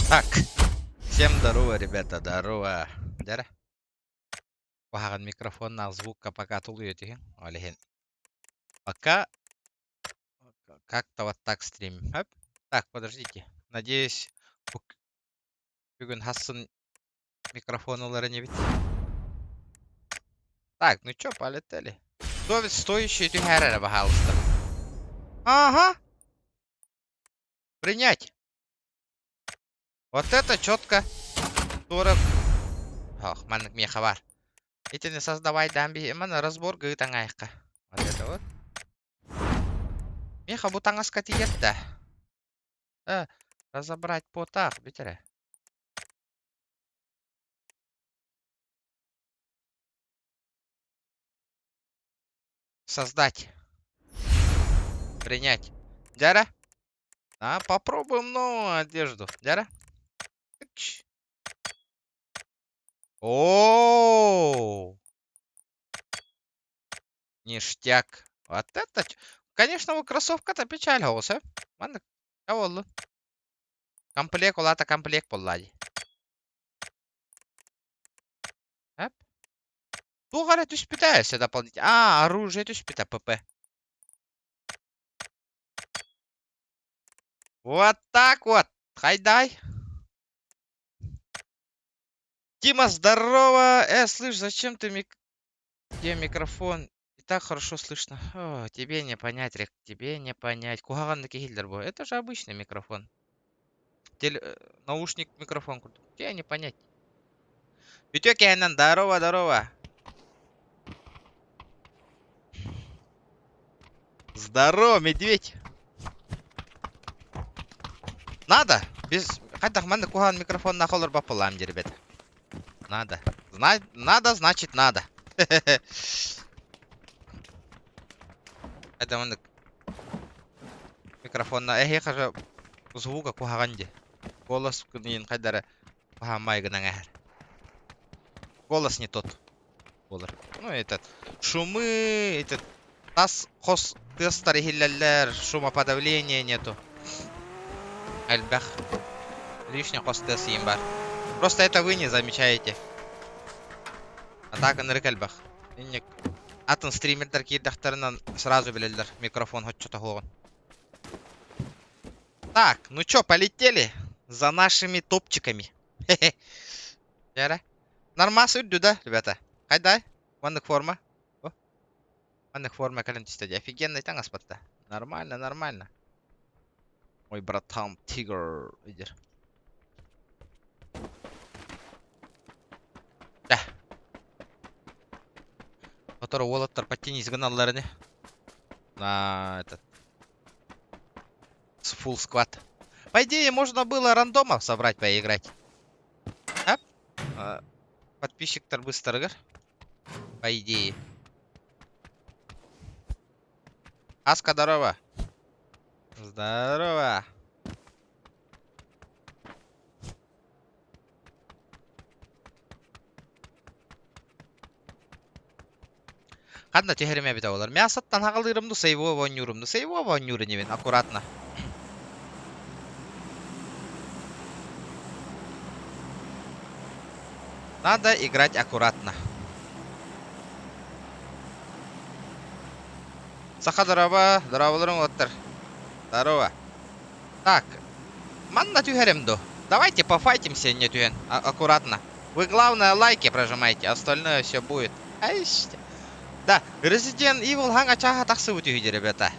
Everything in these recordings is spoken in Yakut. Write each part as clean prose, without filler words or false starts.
Так, всем здорово, ребята, здорово. Дьэрэ, куһаҕан микрофоннаах звукка пока тулуйа түһүҥ. Ол иһин пока как-то вот так стрим. Хоп. Так, подождите. Надеюсь, бүгүн хассын микрофон ылар инибит. Так, ну чё, полетели. Совесть стоящий түһээр эрэ, пожалуйста. Ага. Принять. Вот это четко. Туора. Ох, маннык миэхэ бар. Итини создавайдаан биһи маны разборга ыытаҥаайахха. Вот это вот. Миэхэ бу таҥаска тиийэр да. Разобрать потах бүтэрэ. Создать. Принять. Дяра? А, попробуем новую одежду. Дяра? О, Ништяк. Вот это... Конечно, у кроссовка-то печаль голоса. Маннык. Оллун. Комплект улата комплект буолла дии. Эп. Туох эрэ түспүтэ өссө дополнительно. А, оружие түспүтэ ПП. Вот так вот. Хайдай. Тима, здорово! Слышь, зачем ты мик... Где микрофон? И так хорошо слышно. О, тебе не понять, Рек, тебе не понять. Куһаҕаннык иһиллэр бу. Это же обычный микрофон. Теле... Наушник микрофон курдук. Тебе не понять. Үтүө кэһэнэн, здорово, здорово. Здорово, медведь. Надо. Без... Хайдах маннык куһаҕан микрофоннаах олорбоппулаам диир ребята. Надо. Зна... Надо, значит надо. Это маннык микрофонна эһиэхэ же звука куһаҕан дии. Голос кыйын хайдара куһаҕан гынан эһэр. Голос не тот буолар. Ну этот шумы, этот тас хос тыастар иһиллэллэр, шумоподавления нету. Элбэх. Лишний хос тыас иин бар. Просто это вы не замечаете. А так ынырык элбэх. Инник атын стримердер киирдэхтэринэн сразу билэллэр микрофон хоччото суоҕун. Так, ну чё, полетели за нашими топчиками. Хе-хе. Дьэрэ. Нормас үрдү да, ребята. Хайдай? Маннык форма. О. Маннык форма кэлэн түстэ дии. Офигенный таҥас батта. Нормально, нормально. Мой братан Тигр идер. Да. Которого уолаттар подтянись гыналлар ини. На этот. С full squad. По идее, можно было рандомов собрать, поиграть. А? А, подписчиктар быстарыгар. По идее. Аска, здорово. Здорово. Ханна түһэрим эбитэ буолар. Мясоттан хаҕалыырым ду, сейвоо оонньуурум ду. Сейвоо оонньуур инибин, аккуратно. Надо играть аккуратно. Саха здорово, здороволорун уоттар. Здорово. Так, манна түһэрим ду. Давайте пофайтимся не түһэн, аккуратно. Вы главное лайки прожимайте, остальное все будет. Ай, Да, Resident Evil хаҥа чааһа тахсыбыт үһү ребята.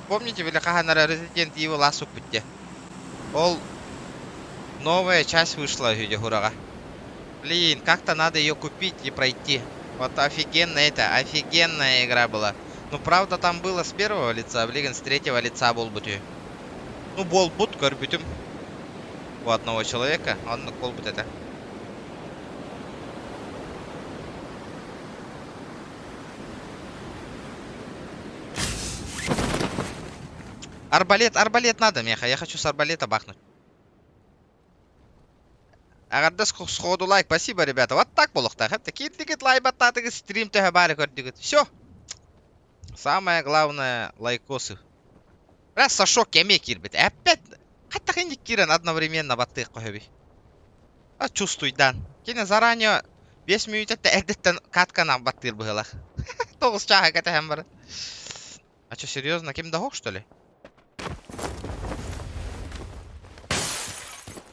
Помните, били хаһан эрэ Resident Evil асуппут де. Ол новая часть вышла үһү хураҕа. Блин, как-то надо ее купить и пройти. Вот офигенно это, офигенная игра была. Ну, правда, там было с первого лица, блин, с третьего лица буолбут үһү. Ну, буолбут көрбүтүм. У одного человека, он буолбут это. Арбалет, арбалет надо, меха. Я хочу с арбалета бахнуть. Эҕэрдэ сходу лайк. Спасибо, ребята. Вот так буолуохтаах. Это киирдигит лайк баттаатыгыт стрим төһө баары көрдүгүт. Все. Самое главное лайкосы. Раз Сашок кэмиэ киирбит. Опять. Хайдах инник киирэн одновременно баттыахха сөбүй? А чувствуйдан. Кини заранее 5 мүнүүтэттэн эрдэттэн катканы баттыыр быһыылаах. Тоҕус чааһы кэтэһэн баран. А что, серьезно, ким да что ли?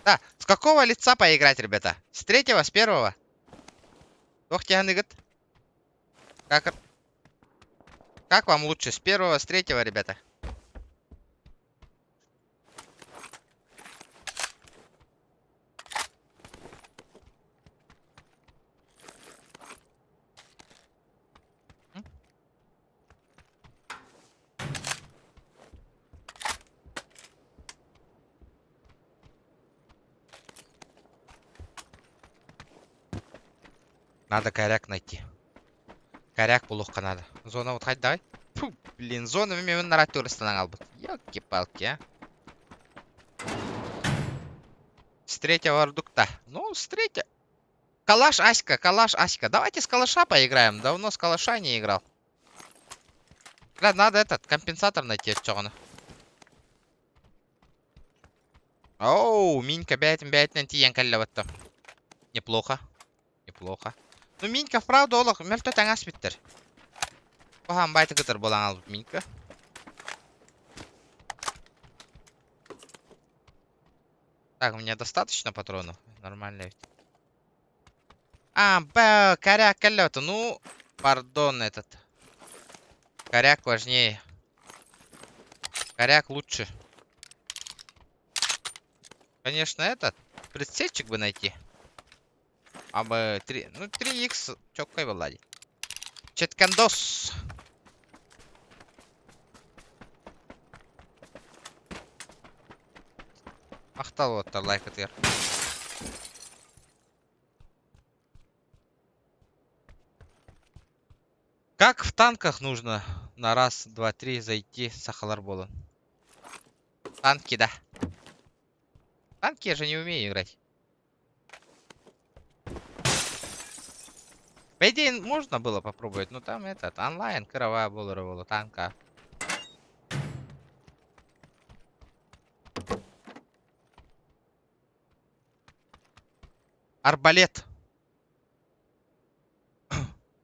Да, с какого лица поиграть, ребята? С третьего, с первого? Туох тиһаныгыт? Как, как вам лучше, с первого, с третьего, ребята? Надо коряк найти. Коряк булуохха надо. Зона вот давай. Фу, блин, зона мен наратурыстан албыт. Елки-палки, а. С третьего редукта. Ну, с третьего. Калаш Аська, калаш Аська. Давайте с калаша поиграем. Давно с калаша не играл. Бля, надо этот компенсатор найти от Оу, Минька бэйэтин бэйэтинэн тиийэн кэллэ батта. Неплохо. Неплохо. Ну, Минька вправду олох мөлтө таҥас биттер. Куһаҕан баайты кытар буолан албыт Минька. Так, у меня достаточно патронов? Нормально ведь. А, б, коряк кэллэ Ну, пардон, этот. Коряк важнее. Коряк лучше. Конечно, этот. Прицельчик бы найти. А бы 3, ну 3х чоккай буолла. Четкандос. Махтал уолаттар лайкытыгар. Как в танках нужно на раз, два, три зайти сахалар буолан? Танки, да. Танки я же не умею играть. По идее, можно было попробовать, но там этот, онлайн, кыровая буолла танка. Арбалет.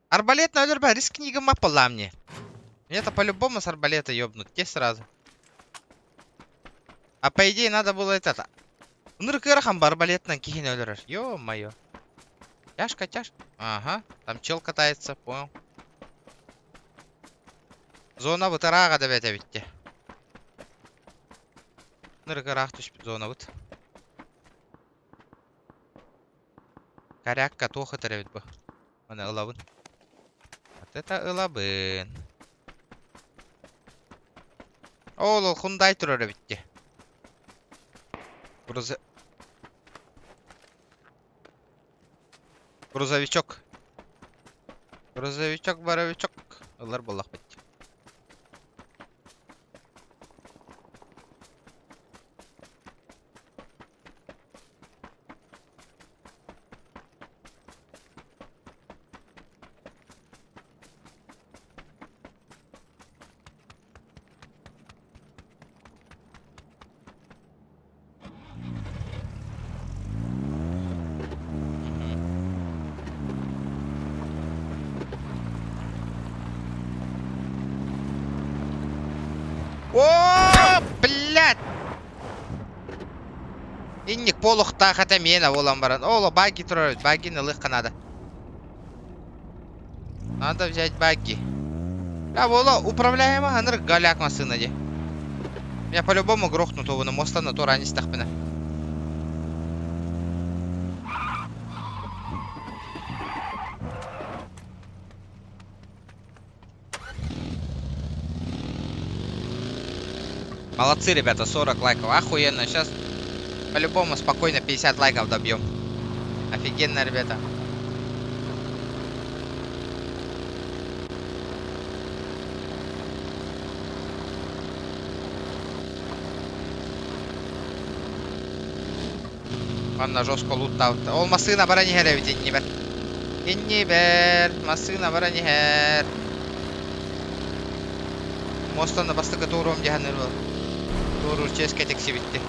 Арбалет на рискни мапала мне. Мне-то по-любому с арбалета ёбнут, те сразу. А по идее надо было это. Ынырык ыарахан арбалетынан киһини өлөрөр. Ё-моё. Тяжко, тяжко. Ага, там чел катается, понял. Зона бытарага да бәтә битте. Ынырык ыраах түспүт зонабыт. Корякка туох ытар эбит бу. Маны ылабын. Вот это ылабын. Ол хундай турар эбитти. Груза... Грузовичок. Грузовичок, боровичок. Ылар буоллахпыт. Мгм. О, блядь! Инник полухтаах этэ миэнэ буолан баран. Ол багги турар баггины ылыахха надо. Надо взять багги. Да, буола управляемо ханыр голяк массыына дии. Меня по-любому грохнут уобуна мостан туораан истэхпинэ. Молодцы, ребята, 40 лайков. Охуенно. Сейчас по-любому спокойно 50 лайков добьем. Офигенно, ребята. Манна жестко луттаабыт. Ол массыына баран иһэр эбит иннибэр. Иннибэр. Массыына баран иһэр. Мостаны бастакы туоруом дьаһаныр Туоруур чиэскэ тиксибитти.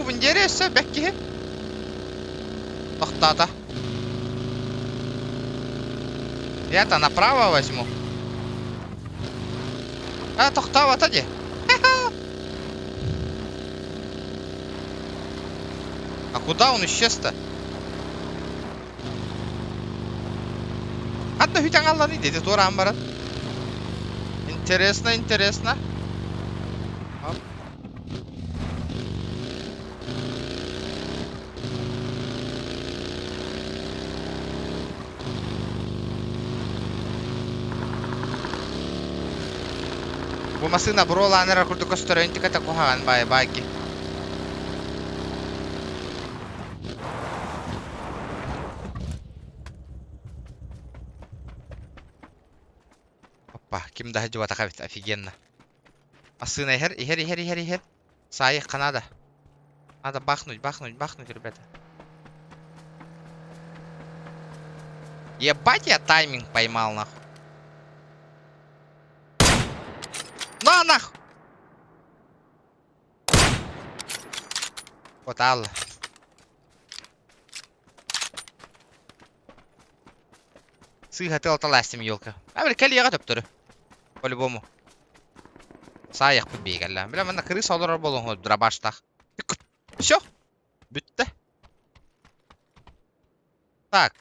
Тохтуубун диэри өссө бэк киһи. Тохтоото. Я-то направо возьму. А, тохтообото дии. А куда он исчез-то? Ханна үтэн алланы деди туораан баран. Интересно, интересно. Оп. Бу массыына буруолаан эрэр курдук көстөр интиката куһаҕан баай баайки. Оппа, ким да сылдьыбатах эбит, офигенно. Массыына иһэр, иһэр, иһэр, иһэр, иһэр. Саайыахха наада. Надо бахнуть, бахнуть, бахнуть, ребята. Ебать я тайминг поймал, нахуй. На, нахуй! Вот Алла. Сыыһа тылаталаастым елка. А били кэлиэҕэ төптөрү. По-любому. Саайахпыт биһигэллэ. Бля манна крыса олорор буолуон дробаштаах. Все. Бүттэ. Так.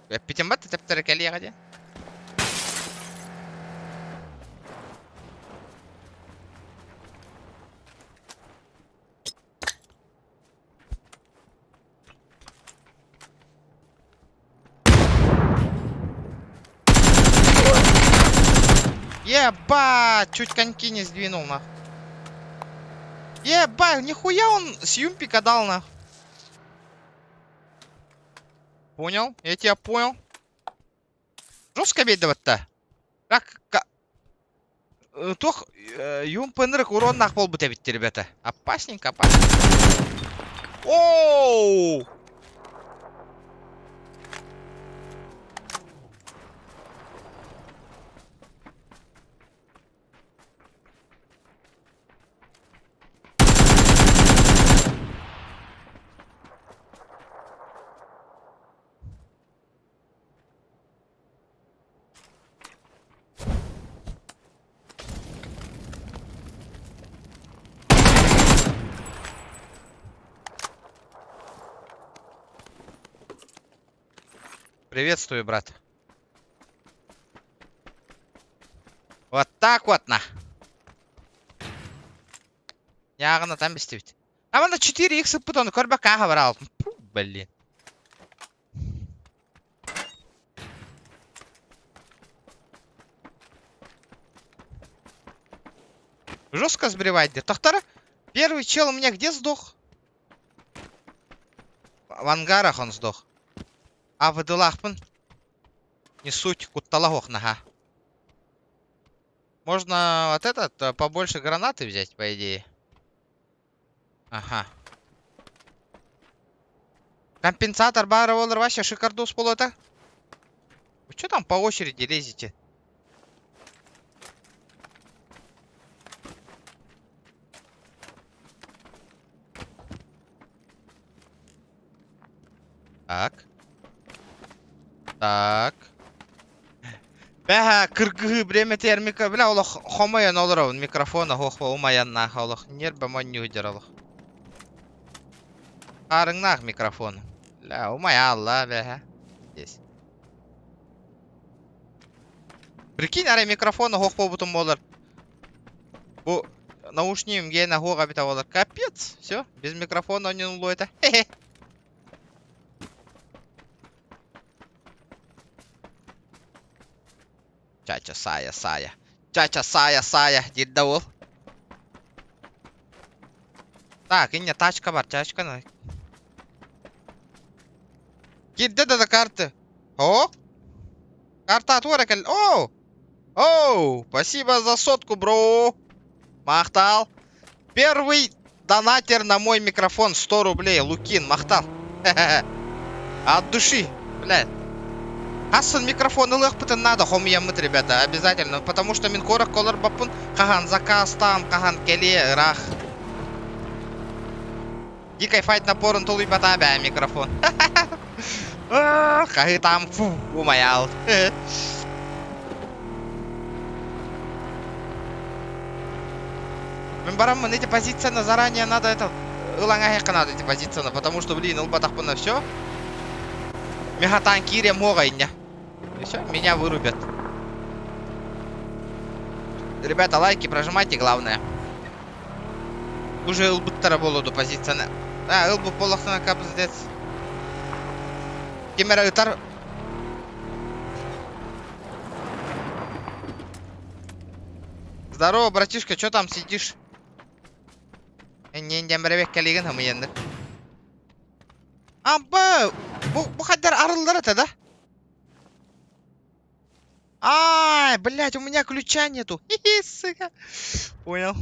Эппитим бат тэптэрэ кэлиэҕэ диэн. Ебать, чуть коньки не сдвинул нах. Ебать, нихуя он с юмпика дал нах. Понял, я тебя понял. Жестко биэрдэ Так, туох юмпынырык уроннаах буолбут эбит ребята. Опасненько, опасненько. Оу! Приветствую, брат. Вот так вот на. Ньааҕына там бистибит. А манна 4x ыппыт ону көрбөккө ааһа бараалым. Блин. Жестко сбривать где. Тохтора, первый чел у меня где сдох? В ангарах он сдох. А выдылахпын. Не суть, куттала наха. Можно вот этот, э, побольше гранаты взять, по идее. Ага. Компенсатор баара буоллар вообще шикардос буолуо этэ. Вы что там по очереди лезете? Так. Так. Бэһэ кыргыһыы бириэмэтигэр микро бля олох хомойон олоробун микрофона суох умайаннаах олох ньиэрбэ монньуу олох. Хаарыҥнаах микрофон. Бля умайаалла бэһэ. Здесь. Прикинь, арай микрофона суох буолбутум буолар. Бу наушнигым гиэнэ суох эбитэ буолар. Капец! Все, без микрофона оонньонуллуо этэ. Хе-хе. Чача саайа саайа. Чача саайа саайа диир да уол. Так, инньэ тачка бар, тачканы. Киирдэ да карты. О! Карта отвора кэл. О! Оу! Спасибо за сотку, бро! Махтал. Первый донатер на мой микрофон 100 рублей. Лукин, махтал. От души, блядь. Хассын микрофон ылыахпытын надо хомуйаммыт, ребята, обязательно. Потому что мин куоракка олорбоппун, хаһан заказтаан, хаһан кэлиэ ыраах. Дикай файт напорун тулуйбата бээ микрофон. Хаһыытаам фу, умайаал. Мин бараммын эти позицияны заранее надо это ылан аһыахха надо эти позицияны, потому что, блин, ылбатахпына все. Мехатан киириэм уоҕа инньэ. И все, меня вырубят. Ребята, лайки прожимайте, главное. Уже ылбыттара буолуо позицияны. А, ылбыт буоллахтана капздец. Ким эрэ ытар. Здорово, братишка, что там сидишь? Энньиэн диэн бэрэбиэккэлиигин хамыйаннык. Аба, бу, бу хайдар арыллар этэ да? Ай, блядь, у меня ключа нету. Хи-хи, сука. Понял.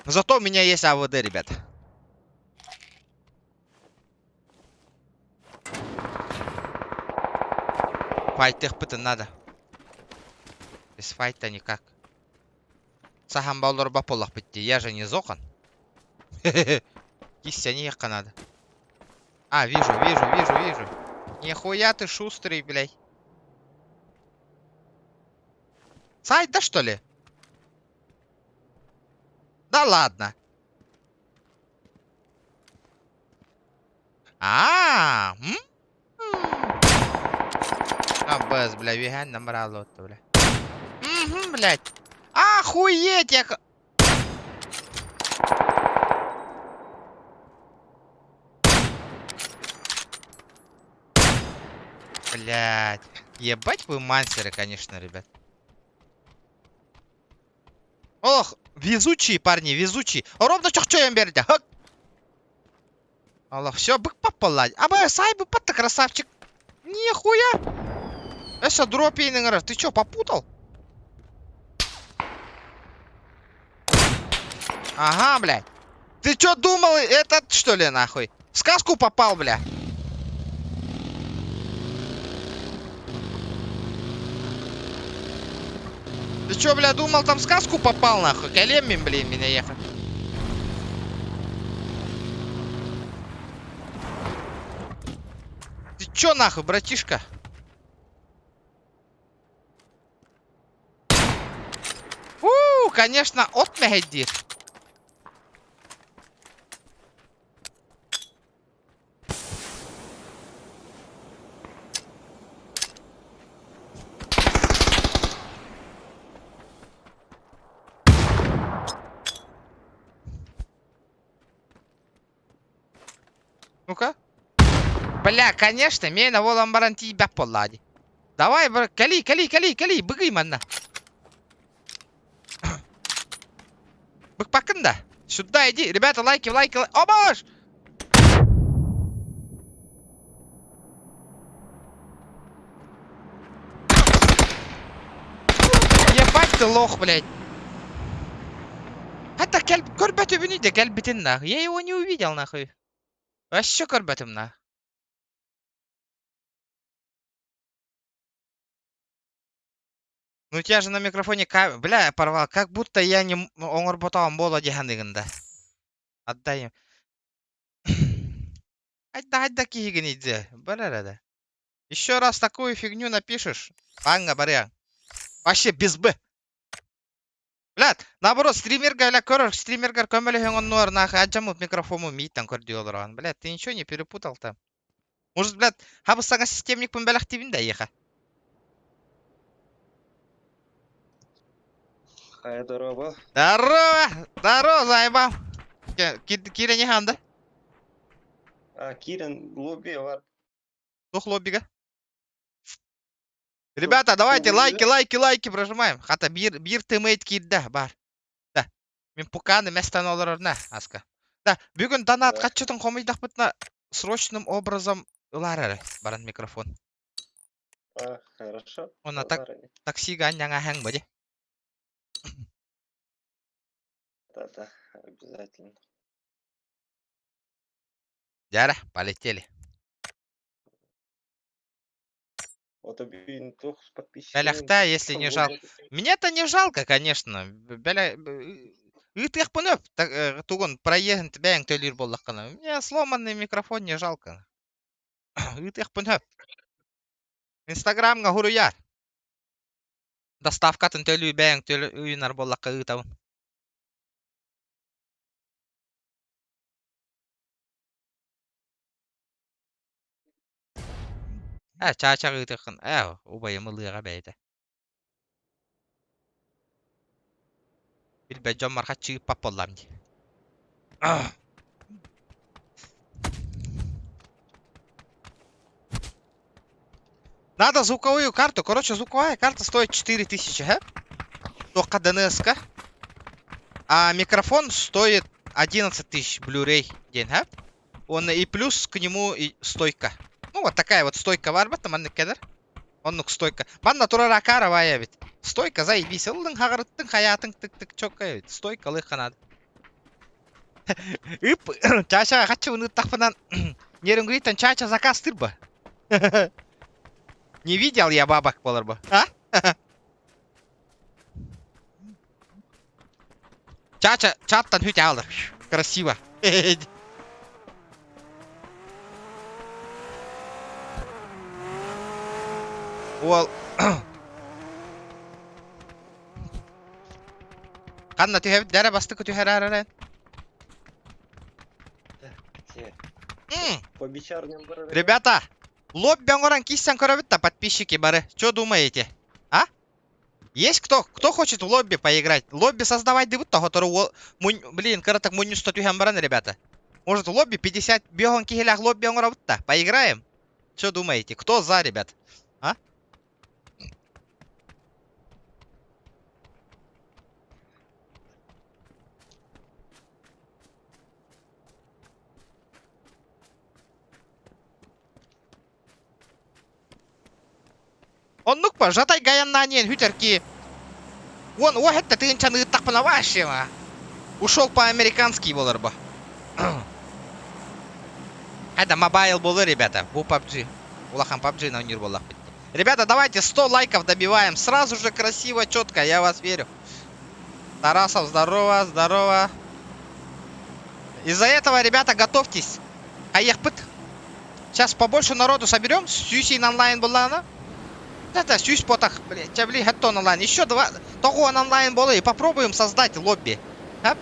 Зато у меня есть АВД, ребят. Файтыахпытын надо. Без файта никак. Сахан олорбот буоллахпыт дии. Я же не зохан. Киссэниэххэ надо. А, вижу, вижу, вижу, вижу. Нихуя ты шустрый, блядь. Сайт, да что ли? Да ладно. А, м? Аббас, бля, виһэн намрал бля. Угу, блядь. Охуеть, я... Блядь. Ебать вы мансеры, конечно, ребят. Ох, везучие парни, везучие. Ровно чохчоем берде. Хак. Аллах, все, бык попала. Аба, сай бы патта, красавчик. Нихуя. Это дропейный Ты чё, попутал? Ага, блядь. Ты чё думал, этот, что ли, нахуй? В сказку попал, бля. Ты чё, бля, думал, там в сказку попал, нахуй? Калемин, блин, меня ехать. Ты чё, нахуй, братишка? У, конечно, от мэһэйдиир. Ну-ка. Бля, конечно, миэнэ буолан баран тиийбэт буоллаа дии. Давай, бра, кэлий, кэлий, кэлий, кэлий, быгый манна. Быкпаккын да. Сюда иди. Ребята, лайки, лайки, лайки. О, боже! Ебать ты лох, блядь. Хата кэл көрбөтүбүнүй да кэлбитин нах. Я его не увидел нахуй. Вообще көрбөтүм нах. Ну у тебя же на микрофоне ка... Бля, я порвал. Как будто я не оҥорботоҕум буолуо дии саныыгын да. Отдай им. Айда, айда киһигин иди. Бар эрэ да. Еще раз такую фигню напишешь. Баҥҥа барыаҥ. Вообще без Б. Блядь, наоборот, стримерга, бля, көрөр, стримергар көмөлөһөҥ оннугар нахуй алдьаммыт микрофому мииттэн көрдүү олороҕун. Блядь, ты ничего не перепутал там? Может, блядь, хабыс саҥа системникпын бэлэхтиибин да эйиэхэ? Хайа, дорообо. Здорово! Здорово, заебал! Киирэн иһэн да? А, киирэн лобби бар. Туох лоббига? Ребята, давайте лайки, лайки, лайки прожимаем. Хата биир, биир тиммейт киирдэ бар. Да. Мин пуканы мэстэн олорор на, аска. Да, бүгүн донат хаччытын хомуйдахпытына срочным образом ылаар эрэ баран микрофон. А, хорошо. Уонна так, таксига анньаҥа аһаҥ бади. Да-да, обязательно. Дьара, полетели. Ото бин туох подписчигын Бэлэхтээ, если не жалко. Мне-то не жалко, конечно. Бэлэ... Ыытыахпын өп, тугун проеһын бэйэҥ төлүүр буоллаххына. Мне сломанный микрофон не жалко. Ыытыахпын сөп. Инстаграмҥа суруйаар. Доставкатын төлүү бэйэҥ төлүүнэр буоллахха ыытабын. Ээ, чаачаҕа ыытыаххын. Ээ, убайым ылыаҕа бэйэтэ. Билбэт дьоммор хаччы ыыппат буоллаҕым дии. Надо звуковую карту. Короче, звуковая карта стоит 4000, ха? Только ДНС-ка. А микрофон стоит 11 тысяч Blu-ray диэн, ха? Он и плюс к нему и стойка. Ну, вот такая вот стойка баар бат, маннык кэлэр. Оннук стойка. Манна турар акара баайа эбит. Стойка заебись. Ыллыҥ хаҕарыттыҥ хайаатыҥ тык-тык чокка эбит. Стойка лыхха надо. Ып, чаачаҕа хаччыбын ыыттахпынан Нерюнгриттан чаача заказ тырба. Не видел я бабок болар бы. А? Чача, чаттан хүт алыр. Красиво. Уол Ханна түһэбит дэрэ бастакы түһэр араран. По вечерним барар. Ребята, лобби оҥорон киирсэн көрөбүт да подписчики бары. Что думаете? А? Есть кто? Кто хочет в лобби поиграть? Лобби создавать дыбыт тоҕотору блин, кыратык мунньуста түһэн баран, ребята. Может, в лобби 50 биоһон киһилээх лобби оҥоробут да? Поиграем? Что думаете? Кто за, ребят? А? Оннук ба, Жатай гаяннаан хүтэрки. Уон уоһэтте тыынчан ыыттахпына вообще ма. Ушел по-американски болар ба. Это mobile болы, ребята. Бу PUBG. Улахан PUBG на өнер боллах. Ребята, давайте 100 лайков добиваем. Сразу же красиво, четко, я вас верю. Тарасов, здорово, здорово. Из-за этого, ребята, готовьтесь. Хайыахпыт. Сейчас побольше народу соберем. Сүүс онлайн была Это сүүс потах, блин, чабли хаттон онлайн. Еще два, того онлайн было и попробуем создать лобби. А?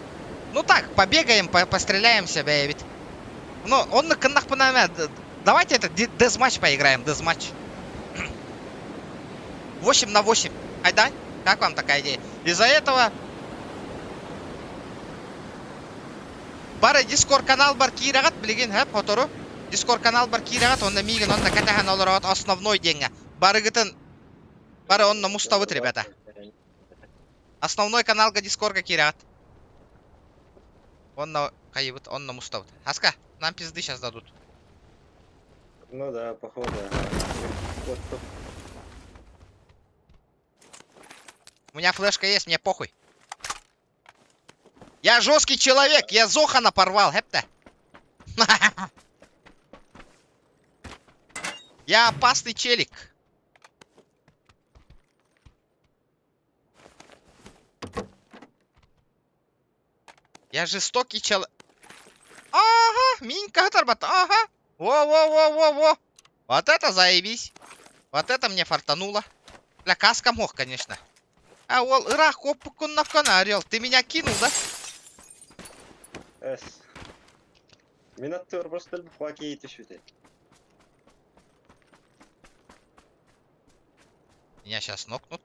Ну так, побегаем, по постреляемся, ведь. Ну, он на Давайте это deathmatch поиграем, deathmatch. 8 на 8. Айда, как вам такая идея? Из-за этого бары Дискорд канал бар киирэҕит билигин хэп хотору. Дискорд канал бар киирэҕит, онно миигин онно кэтэһэн олороот основной диэҥҥэ. Барыгытын бары онно мустабыт, ребята. Основной каналга Дискордга киирэҕит. Онно хайыбыт, онно мустабыт. Аска, нам пизды сейчас дадут. Ну да, походу. Вот тут. У меня флешка есть, мне похуй. Я жесткий человек, я Зохана порвал, хепте. Я опасный челик. Я жестокий человек. Ага, Минька оторват, ага. Во-во-во-во-во. Вот это заебись. Вот это мне фартануло. Бля, каска мог, конечно. А, ол, ыраах куоппуккун орел. Ты меня кинул, да? Эс. Мин аттыгар просто хваки түшүтэ. Меня сейчас нокнут.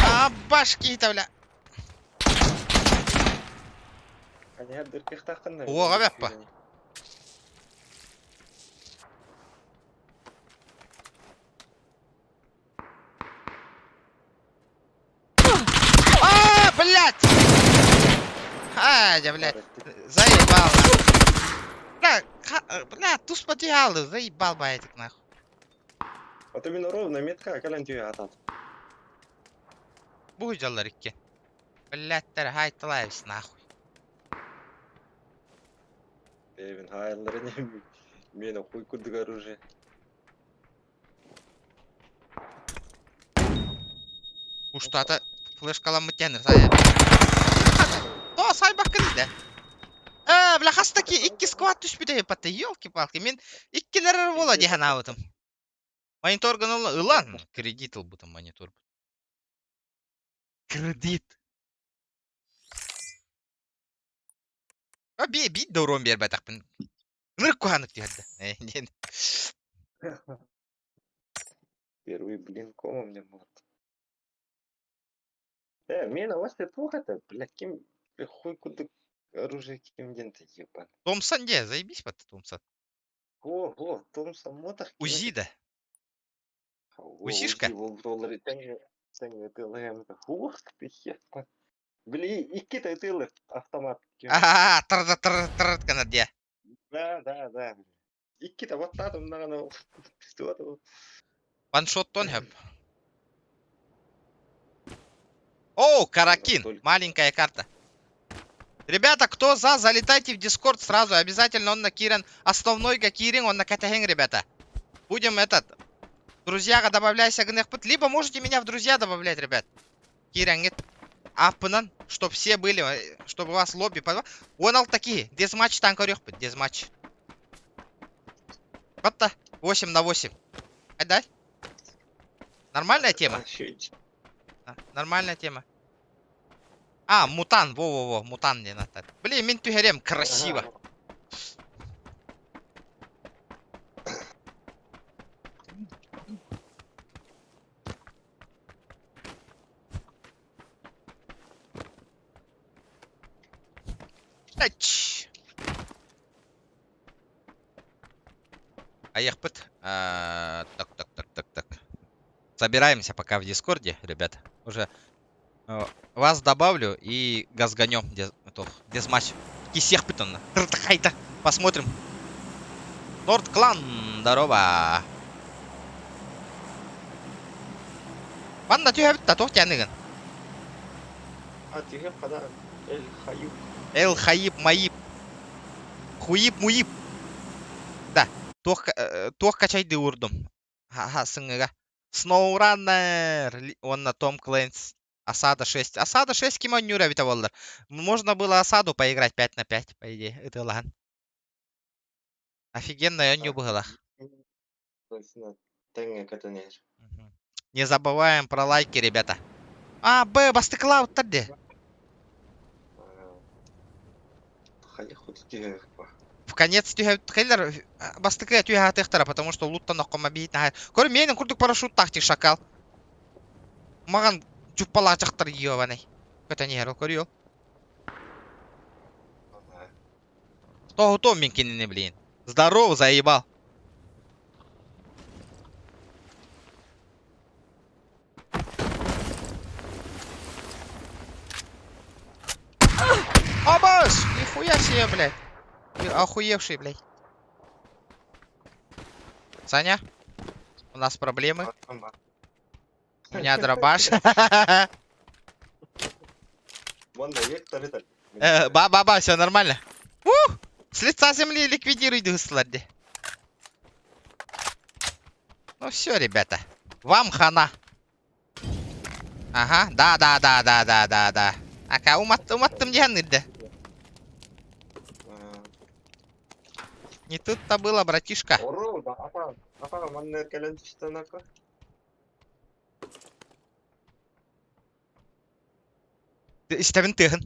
А, башки-то, бля. Они дыркыхтахтан. Уоҕа бэппа. А, блядь! А, я, блядь, заебал, нахуй. Бля, бля, туспа одеяло, заебал бы этих, нахуй. А то мин ровно метка кэлэн түйэ атат. Бу дьаллар икки. Блядь, хайталаевс, нахуй. Бэбин хайларын мен хуй курдук оружие. Уштата флешкаламмыт диэн Саня. То сайбаккын да. Э, бля, хастаки икки сквад түспүтэ патта, елки-палки. Мин иккилер буола дии санаабытым. Мониторгын ылан, кредит ылбытым монитор. Кредит. А би биир да урон биэрбэтэхпин. Ынырык куһааннык түһэрдэ. Э, диэн. Первый блин комом мне вот. Мен вас плохо это, бля, ким, хуй куда оружие ким ден-то, ебан. Томпсон где? Заебись под Томпсон. О, о, Томпсон мотах. УЗИ да. УЗИшка? Ух ты, хер. Бли, икки тылы автомат. А, тыр тыр тыр гына дия. Да. Иккитэ баттаатым даҕаны Ваншоттон хөп. О, Каракин. Маленькая карта. Ребята, кто за, залетайте в Дискорд сразу. Обязательно онно киирэн. Основной киириҥ, онно кэтэһиҥ, ребята. Будем этот... Друзьяга добавляйся гыныахпыт. Либо можете меня в друзья добавлять, ребят. Киирэҥҥит. Ааппынан, чтоб все были, чтобы вас лобби... 16 киһи. Дезматчтаан көрүөхпүт, дезматч. Вот 8 на 8. Дай. Нормальная тема? Нормальная тема. А, мутан, во-во-во, мутан не надо. Блин, мин түһэрем, красиво. Ач. Айахпыт. А, так, так, так, так, так. Собираемся пока в Дискорде, ребят. Уже вас добавлю и газганем. Дезматч. Кисехпыт он. Хайта. Посмотрим. Норд Клан, здорово. Манна түһэбит да туох тяныгын? А түһэ хада Эл Хаюк. Эл Хаип Маип. Хуип Муип. Да. Туох туох качайды уурдум. Ха сыҥыга. SnowRunner уонна Том Clancy. Осада 6. Осада 6 ким оонньуур эбитэ буоллар. Можно было осаду поиграть 5 на 5, по идее, ытыалаһан. Офигенная оонньуу быһыылаах. Точно. Тэҥҥэ көтөн Не забываем про лайки, ребята. А, Б, бастыкылаабыттар дии. Хайа хоту түһэ В конец түһэ кэллэр бастыкы түһэ атыахтара, потому что луттан оккома биит наһаа. Көр, менин курдук парашюттаах ти шакал. Маҕан чуппалаачахтар ёбаный. Көтөн иһэр ол көрүө. Тоһутуом мин кинини, блин. Здорово, заебал. Абаш! Нихуя себе, блядь. Ты охуевший, блядь. Саня, у нас проблемы. У меня дробаш. Ба-ба-ба, все нормально. Ух! С лица земли ликвидируй дии. Ну все, ребята. Вам хана. Ага, да. Ака, уматтым диэн да. Не тут-то было, братишка. Оро, да, апа, апа, манна кэлэн түстэ Истэбин тыаһын.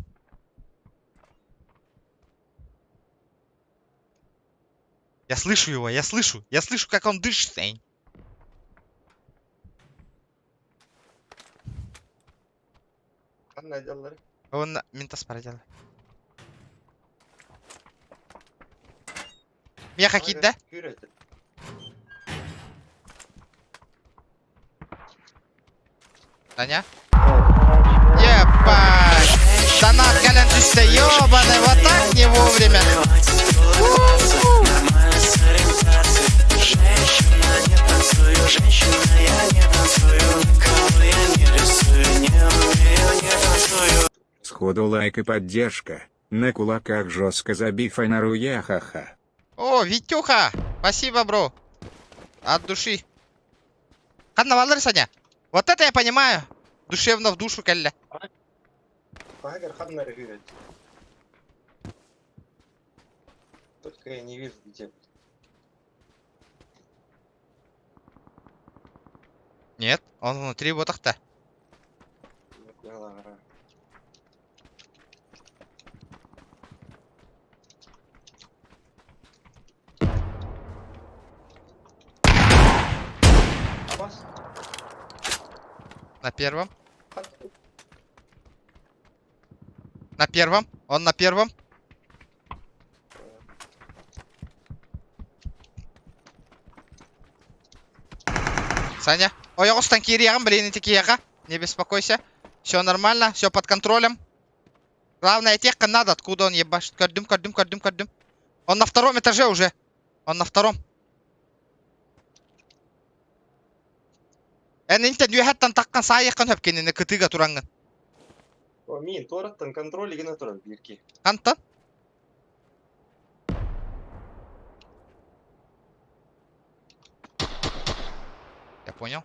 Я слышу его, я слышу. Я слышу, как он дышит. Эй. Ханна дьаллары. Он ментас проделал. Меха киирдэ? Күүрөтө. Таня? Ебать! Донат кэлэн түстэ, ёбаный, вот так не вовремя. У-у-у. Женщина, не танцую, женщина, я не танцую, никого я не рисую, не умею, не танцую. Сходу лайк и поддержка. На кулаках жестко забив фонару я ха-ха. О, Витюха! Спасибо, бро. От души. Ханна Валер, Саня. Вот это я понимаю. Душевно в душу кэллэ. Пагер ханна эрэ Только я не вижу где. Нет, он внутри вот так-то. На первом. На первом. Он на первом. Саня. Ой, оҕустан киириэҕим, блин, ити киһиэхэ. Не беспокойся. Все нормально, все под контролем. Главное, тех надо, откуда он ебашит. Көрдүм, көрдүм, көрдүм, көрдүм. Он на втором этаже уже. Он на втором. Эн интен үөһэттэн таххан саайыаххын хөп кинини кытыыга тураҥҥын. О, мин туораттан контроль гына турар биирки. Хантан? Я понял.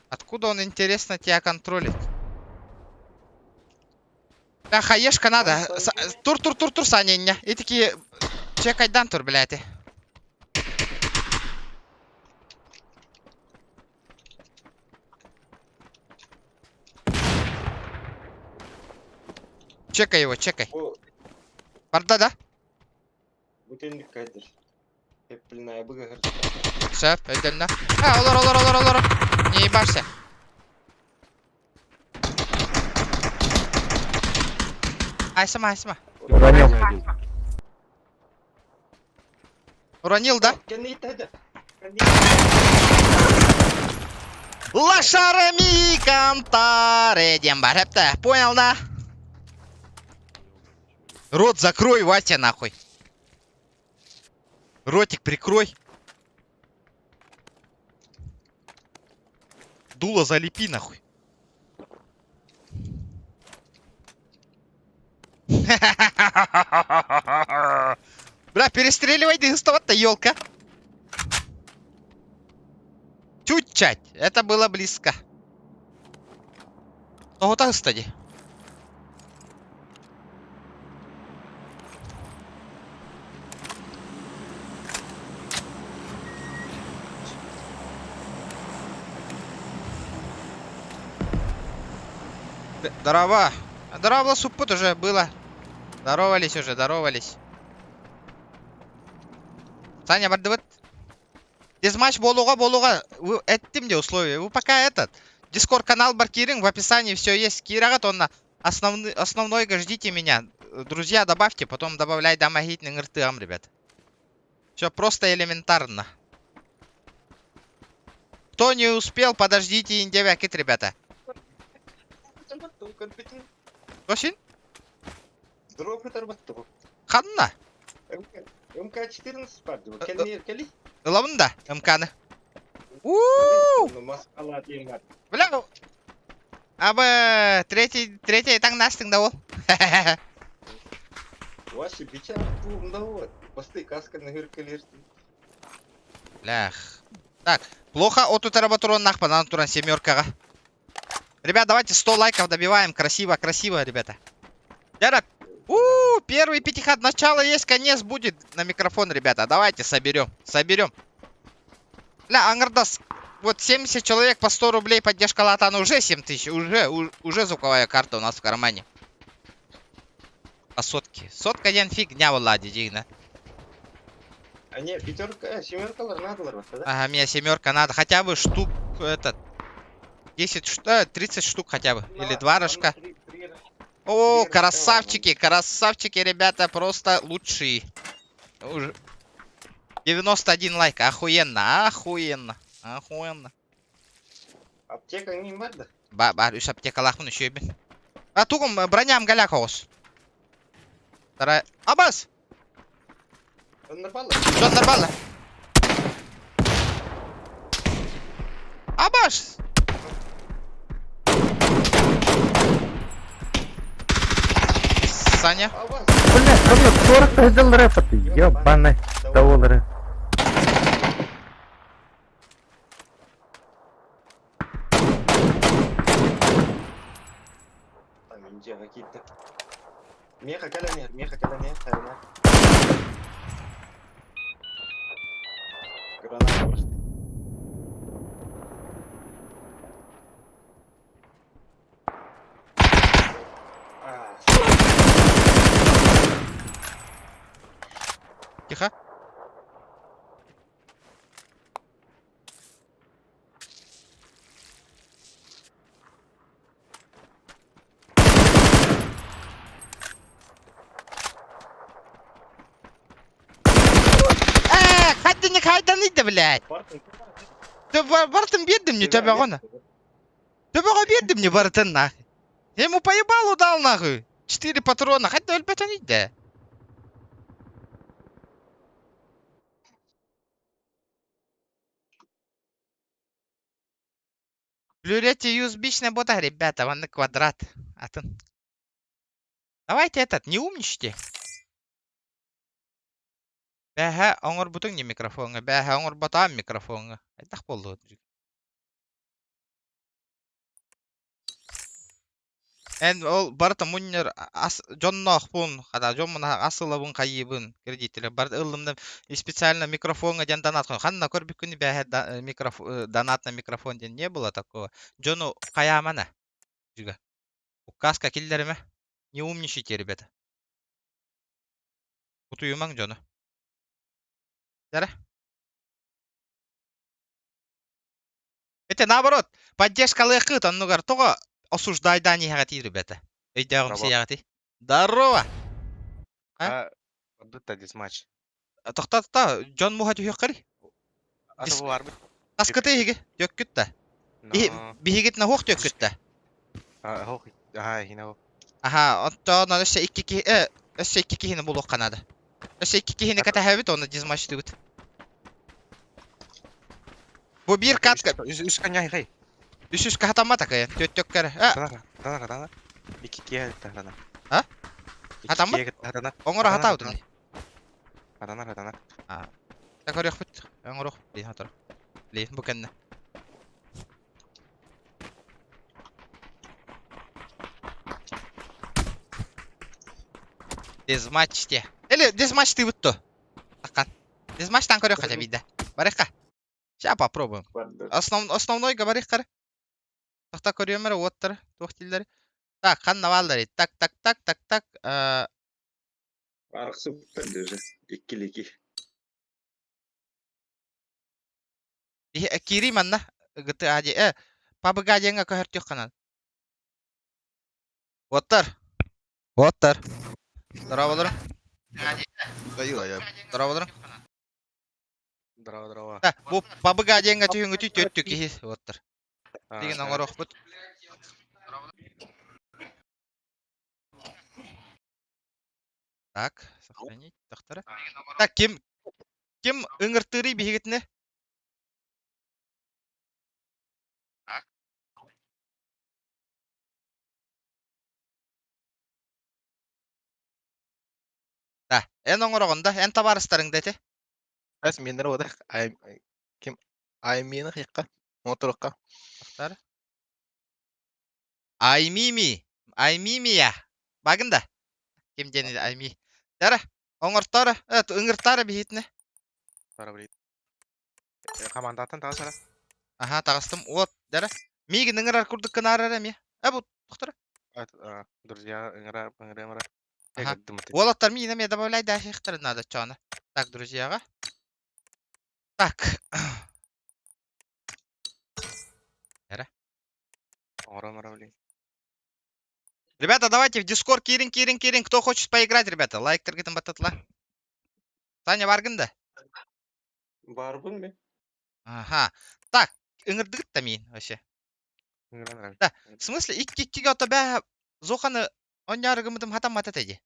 Откуда он, интересно, тебя контролит? Да, хаешка надо. Тур, тур, тур, тур, Саня, не. И такие... Чекайдан тур, блядь. Чекай его, чекай. Барда, да? Бүтүннүк кайдыр. Эппилная быгыһыр. Сөп, өйдөннө. А, олор, олор, олор, олор. Не ебашься. Айсыма, айсыма. Уронил. Уронил, да? Лошара ми кантаре диэн бар эптэ. Понял, да? Рот закрой, Вася, нахуй. Ротик прикрой. Дуло залепи, нахуй. Бля, перестреливай то елка. Чуть-чать. Это было близко. Ну вот кстати. Здорово. Здорово, суппут уже было. Здоровались уже, здоровались. Саня, бардыбыт. Дезматч буолуоҕа буолуоҕа. Вы эттим де условия. Вы пока этот. Дискорд канал баар киириҥ, в описании все есть. Киирэҕит онно основной, основной ждите меня. Друзья, добавьте, потом добавляй дамагит ыҥыртыам, ребят. Все просто элементарно. Кто не успел, подождите индевякит, ребята. Тосин? Ханна? МК-14 баар Кэли? Ылабын да, МК-ны. У-у-у! Бля, Абы, третий, третий таҥнастыҥ да ол. Ваши бича да вот. Посты каска на Лях. Так, плохо от утара нахпа, туран семеркаҕа. Ребят, давайте 100 лайков добиваем. Красиво, красиво, ребята. Яра, у, -у, -у первый пятихат. Начало есть, конец будет на микрофон, ребята. Давайте соберем, соберем. Ля, аҥардас, вот 70 человек по 100 рублей поддержка Латана уже 7 тысяч. Уже, уже звуковая карта у нас в кармане. А сотки? Сотка диэн фигня Влади, дигна. А не, пятерка, семерка надо, да? Ага, мне семерка надо. Хотя бы штук, этот, 10, 30 штук хотя бы. Или два рожка. О, красавчики, красавчики, ребята, просто лучшие. Уже 91 лайк, охуенно, охуенно, охуенно. Аптека не надо? Ба, баар, үс аптекалаахпын үчүгэйбин. А тугум броням голяк оҕус. Вторая. Абас! Нормально? Все нормально. Абаш! Саня? Бля, ко мне 40 сделал рэпа ты, ёбаный доллары. Дьиэҕэ киирдэ. Миэхэ кэлэн иһэр, миэхэ кэлэн иһэр, хайалаах. Граната бырахтым. Аа, Тихо. Ээ, хайдыны хайданыйда, блядь. Бартын биэрдим не төбөҕүн. Төбөҕө биэрдим не барытын нахуй. Я ему поебалу дал нахуй. Четыре патрона, хоть өлбөтөн да. Блюрете USB-шная бота, ребята, вон квадрат. Атын. Давайте этот, не умничайте. Бэһэ оҥорбутуҥ не микрофоҥҥа, бэһэ оҥорботоом микрофоҥҥа. Хайдах буоллугут? Эн ол барыта мунньар ас дьонноохпун, хата дьоммун ас ылабын хайыыбын кредиттэрэ барыта ыллым да специально микрофоҥҥа диэн донат ханна көрбүккүн бээһэ донат на микрофон диэн не было такого. Дьону хайаамана дьүгэ. Указка киллэримэ. Не умничайте, ребята. Утуйумаҥ дьону. Дара. Это наоборот, поддержкалыаххыт оннугар тоҕо осуждайдаан иһэҕитий, ребята? Өйдөөҕүмсүйэҕитий? Здорово! А? А, Ордут дисматч. Тохто, дьон муха түһүөххэрий? Ата бу барбыт. Таскыты иһиги, түөккүт да. Но. Биһигит наһуох түөккүт да. Ах, аха, хина. Аха, оттон өссө икки киһи, өссө икки киһини булуохха наада. Өссө икки киһини кэтэһэбит, онно дизмачтыыбыт. Бу биир катка... Үс коня хай. Үс үс каһатаммата кайан. Түөттөккер. А, Хатана, хатана. Икки киһи хатана. А? Хатаммыт? Хатана. Оҥоро хатаабытын. Хатана, хатана. А. Так көрүөхпүт. Оҥоруох. Блин, хатар. Блин, бу кэннэ. Дезматч те. Или дезматч ты то. Такан. Дезматчтан көрүөх хотя биирдэ. Барыхха. Сейчас попробуем. Основ, основной говори қара. Тохта көрүөм эрэ уоттар туох дииллэр. Так, ханна бааллар Так, так, так, так, так. Арахсыбыттар даже. Иккилики. Киирии манна GTA э PUBG диэҥҥэ көһөртүөх ханан. Уоттар. Уоттар. Здороволор. Здороволор. Здорово, здорово. Да, бу PUBG диэҥҥэ түһүҥүтүй түөрт киһи уоттар. Билигин оҥоруохпут. Так, сохранить, тохтора. Так, ким ким ыҥыртыырый биһигитини? Да, эн оҥороҕун да, эн табаарыстарыҥ да ити. Эс минер ода ким аймина хикка моторукка. Тохтор. Аймими, Аймимия. Багын да. Ким диэн Айми. Дара, оҥорторо, ыҥыртаара биһитинэ. Командаттан таҕыс эрэ. Аха, таҕыстым. Уот, дара. Миигин ыҥырар курдук гынаар эрэ эмиэ. Э, бу тохтор. Друзья, ыҥыра, ыҥыра, ыҥыра. Ага. Уолаттар миигин эмиэ добавляй даахихтарын надо чоона. Так, друзьяға. Так. Эрэ. Ребята, давайте в Дискорд киирин, киирин, киирин. Кто хочет поиграть, ребята, лайк таргетом баттатла. Саня баргын да? Барбын мен. Ага. Так, ыҥырдыгыт да миин вообще. Да, в смысле, икки иккиге ото бээ Зоханы онньаарыгымытым хатаммат этэ дии.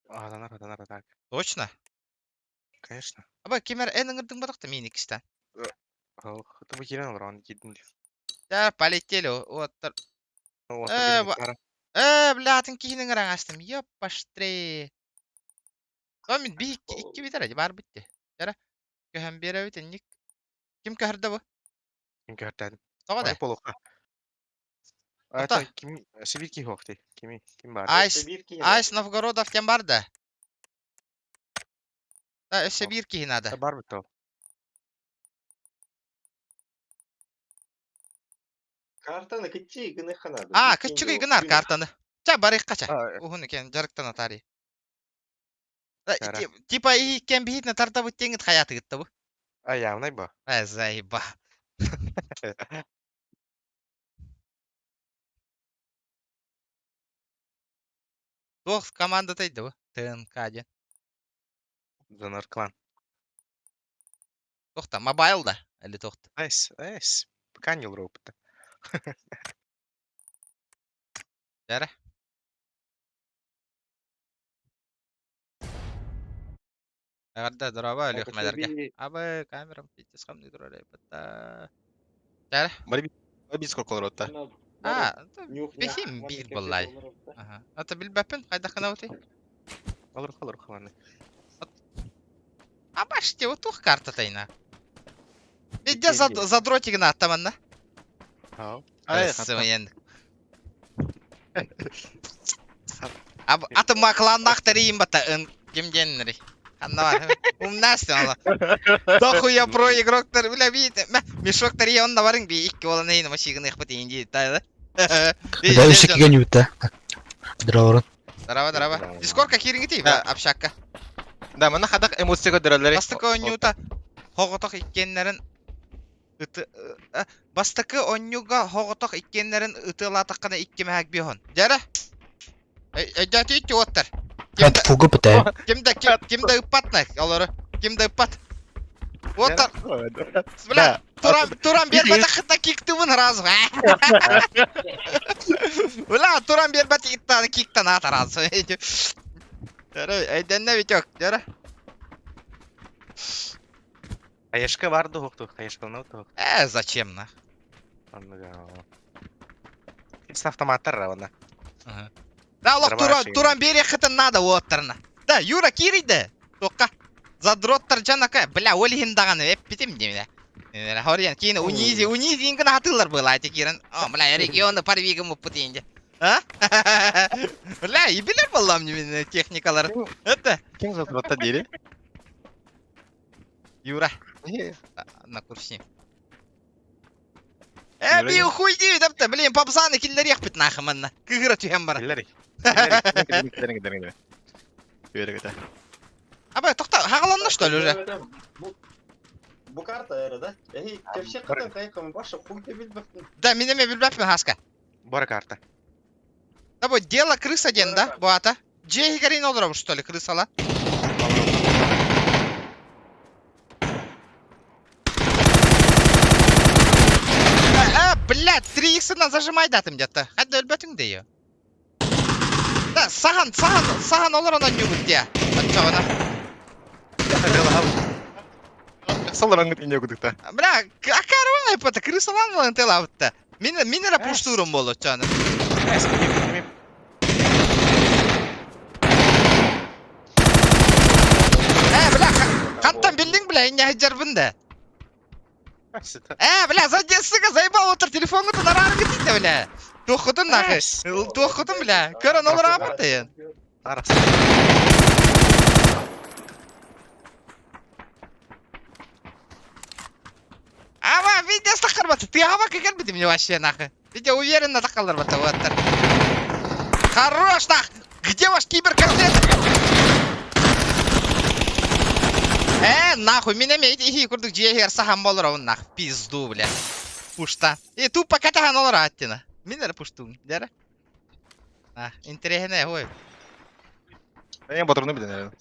Хатанар, хатанар, так. Точно? Конечно. Аба кимер эн ыҥырдыҥ батах да миин иккистэн. Тубу киирэн олорон киирдим дии. Да, полетели, уоттар. Э, э, бля, атын киһини ыҥыран астым. Ёппаштре. О, мин би икки икки бүтэр баар бүтте. Дара, көһөн биэрэбит инник. Ким көһөрдө бу? Ким көһөртөөдүм. Тоҕо да? Полуха. А Ата. это ким Сибирь хуохты. Кими ким бар? Айс, Биир киһи Айс Новгородов диэн бар да? Да, өссө биир киһи наада. Бар бит ол. Картаны кыччыы гыныхха наада. А, кыччыгый гынар картаны. Ча барыхха ча. А, Уһун экен дьарыктан атари. Да, Чара. Типа иһиккен биһитне тардабыт теңит хаятыгытта бу. А явный бо. Э, заеба. Туох командата бу? ТНК диэн. Донор клан. Туохта, мобайл да? Или туохта? Эс, эс. Пока не опыта. Дәрі. Эҕэрдэ, дорообо, Өлүөхүмэлэргэ. Абы, камерам пиздец хамныы турар эбит. Дәрі. Бары биир скоркалар отта. А, бихим биир буоллай. Аха. Ата билбэппин, хайдаххына бутый? Алыр халыр халаны. А баште, вот тух карта тайна. Везде задротигна аттаманна. Ау. Ай, Сымыен. Аты макланнах тарийим бата ын ким диэннери. Ханна бар. Умнастын ала. Дохуя про игроктар бля бит. Мешок тария онна барың би икки болан эйин машигын ихбат инди тайда. Да, өссө кигэн үүтэ. Здорово. Здорово, здорово. Дискордка кириңити Да. общакка. Да, манна хадах эмоция көрдөрөллөр. Бастакы онньуута хоҕотох иккиэннэрин ыты бастакы онньууга хоҕотох иккиэннэрин ытыалаатаххына икки мэһэк биоһон. Дьэрэ. Өйдөөтү уоттар. Ким Это да фуга пытаю. ким да ким, ким да ыппат олору. Ким да ыппат. Уоттар. Бля, туран туран биэрбэтэххитэ киктыбын разу. Бля, туран биэрбэт иттан киктан аата разу. Дьэрэ, өйдөннө Витек, дьэрэ. Хаешка бар дух хаешка ну тух. Э, зачем на? С автоматтар равна. Да, олох Нормально туран, шигин. туран биэриэххитин наада уоттарына. Да, Юра киирийдэ. Туохха. Задроттар дьанака. Бля, ол иһин даҕаны эппитим диэминэ. Хориан киин унизи, унизи иҥгин хатыылар буолааччы киирэн. О, бля, регионы парвигым уппут инде. А? Бля, и билэр буоллам немин техникалары. Это Ким задротта дири? Юра на курсе. Э, Юра би хуй диэбит эптэ, блин, попсаны киллэриэхпит нахаманна. Кыгыра түһэн баран. Киллери. Аба, тохта, хагаланна что ли уже? Бу карта эра, да? Эй, кепше кытын кайкам башы хуй да билбэппин. Да, мин эмиэ билбэппин хаска. Бора карта. Да бу дело крыса диэн да, бу аата. Дьиэ иһигэр олоробут что ли, крысала? Э, блядь, 3х-ынан зажимайдатым где-то. Хадда өлбөтүҥ дии. Да, сахан, сахан, сахан олорон онньугут дии. Оччоҕуна. Салараңыт инде кудукта. Бля, акарва эпата крысалан болан телабытта. Мин мин эрэ пуштуурум буолуо оччоҕуна. Э, бля, хантан биллиҥ, бля, инньэ сылдьарбын да. Э, бля, за сука, заебал отыр телефоҥҥутун араарыгыт иттэ, бля. Туоххутун нахуй. Туоххутун, бля. Көрөн олораабыт дайын. Арас. Ама, видео таххарбат. Ты ама кэлбитим мне вообще нахуй. Видео уверенно таххалларбат уоттар. Хорош нах! Где ваш киберкотлет? Э, нахуй, меня иһи курдук дьиэ иһигэр саһан болор нах, пизду, бля. Пушта. И тупо катахан олор аттина. Мин эрэ пуштуум, дьэрэ. А, интересно, ой. Мен батырны билен.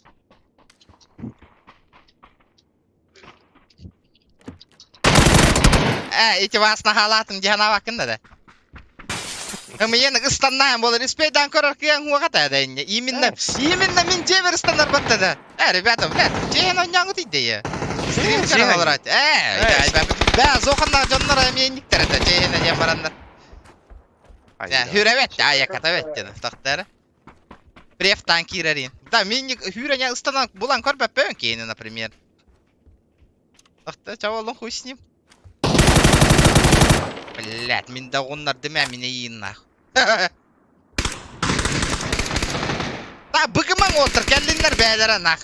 Э, ити вас наһаалаатым диэн абакын да. Миен ыстаннаан болар испейдан көрөр кыяң хуаҕа да инне. Именно, именно мин дьиэбэр ыстанар батта да. Э, ребята, блядь, дьиэн онньоҥут идея. Стрим көрөн олорот. Э, бә, зоханна дьоннор эмиэнниктер это, дьиэһинэ диэн бараннар. Хүрэбэт, аяката бэттен, тохтар. Префтан киирэрин. Да, мин хүрэня ыстанан булан көрбөппөөн кейини, например. Тохта, чаволон хуй с ним. Блядь, мин да оҕуннардым ээ, мин эйиин нах. Та быгымаҥ уолтар кэллиннэр бээлэрэ нах.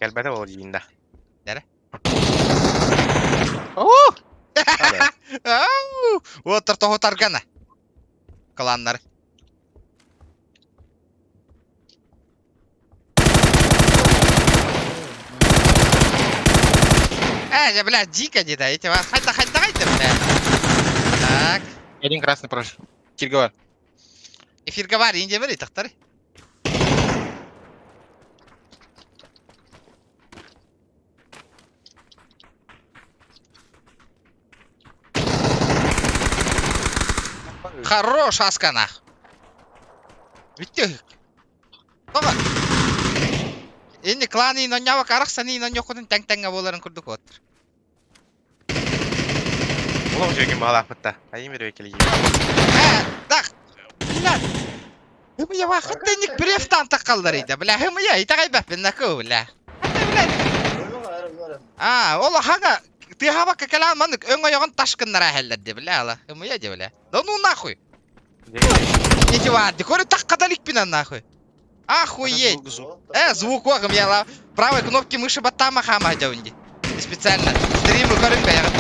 Кэлбэтэ ол диин да. Нэрэ? Оо! Ау! Уолтар тоһутаргана. Кланнар. Э, бля, дико не дайте вас. Хайда, хайда, хайда, бля. Так. Один красный прош. Киргова. Эфирга бар, инде бери, тахтары. Хорош, Асканах. Бүттү. Тоҕо? Инни кланы нонньообок арахсаны нонньоккутун тэҥ-тэҥҥэ буоларын курдук уоттар. Олох үчүгэй баҕалаахпыт да. Айым өрө кэлиим. Э, так, блядь. Хымыйа вахыттыник префтан таккаллар иде. Бля, хымыйа, итэҕэйбэппин наку, бля. А, ол хага тыаһабакка кэлээн маннык өҥ ойоҕун таш гыннара иһэллэр дии, бля, ала. Хымыйа дии, бля. Да ну нахуй. Ничего, көрө таккада иликпин нахуй. Охуеть! Э, звук огым я правой кнопки мыши баттама хама дьаунди. Специально. Стримы көрүн бэйэҕит.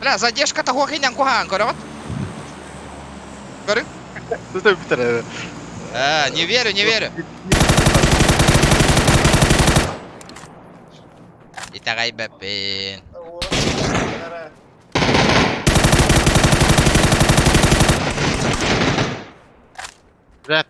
Бля, задержка того хинен куһаан көрөҕүт? Көрүҥ. Э, не верю, не верю. Итэҕэйбэппин. Блядь.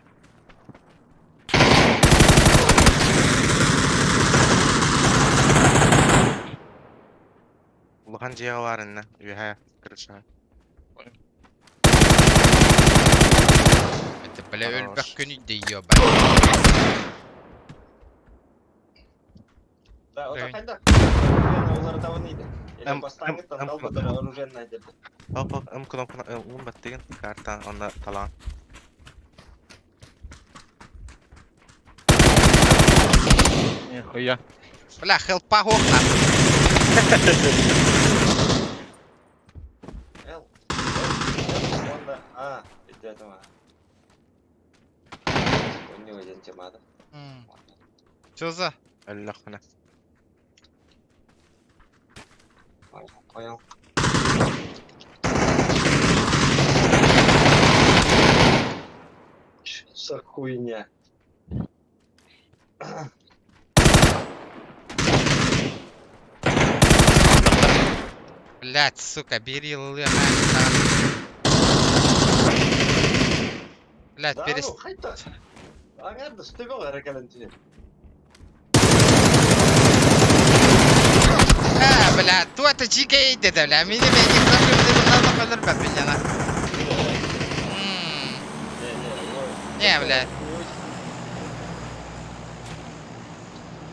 Улахан дьиэҕэ баар иннэ. Үөһээ крыша. Это, бля, Хорош. өлбөх күнүй да ёбать. Да, Блин. вот хайда. Олар М, Или бастаңыттан М, М. далбатар оружейный деді. Оп оп М кнопканы уун баттыгын карта онно талаан. Нихуя. Бля, хелпа хох нахуй. Л. Л. Онда А. Өйдөөтүм а. Онньуга диэн темада. Чё за? Өллөхпүнэ. Понял. Что за хуйня? Блять, сука, бери лы, Блять, Да, перест... ну, хайта. Аңарды стыгол әрекелен түйе. Э, бля, ту это GK dedi, бля, мини мени хашым деп bundan da yana. Не, бля.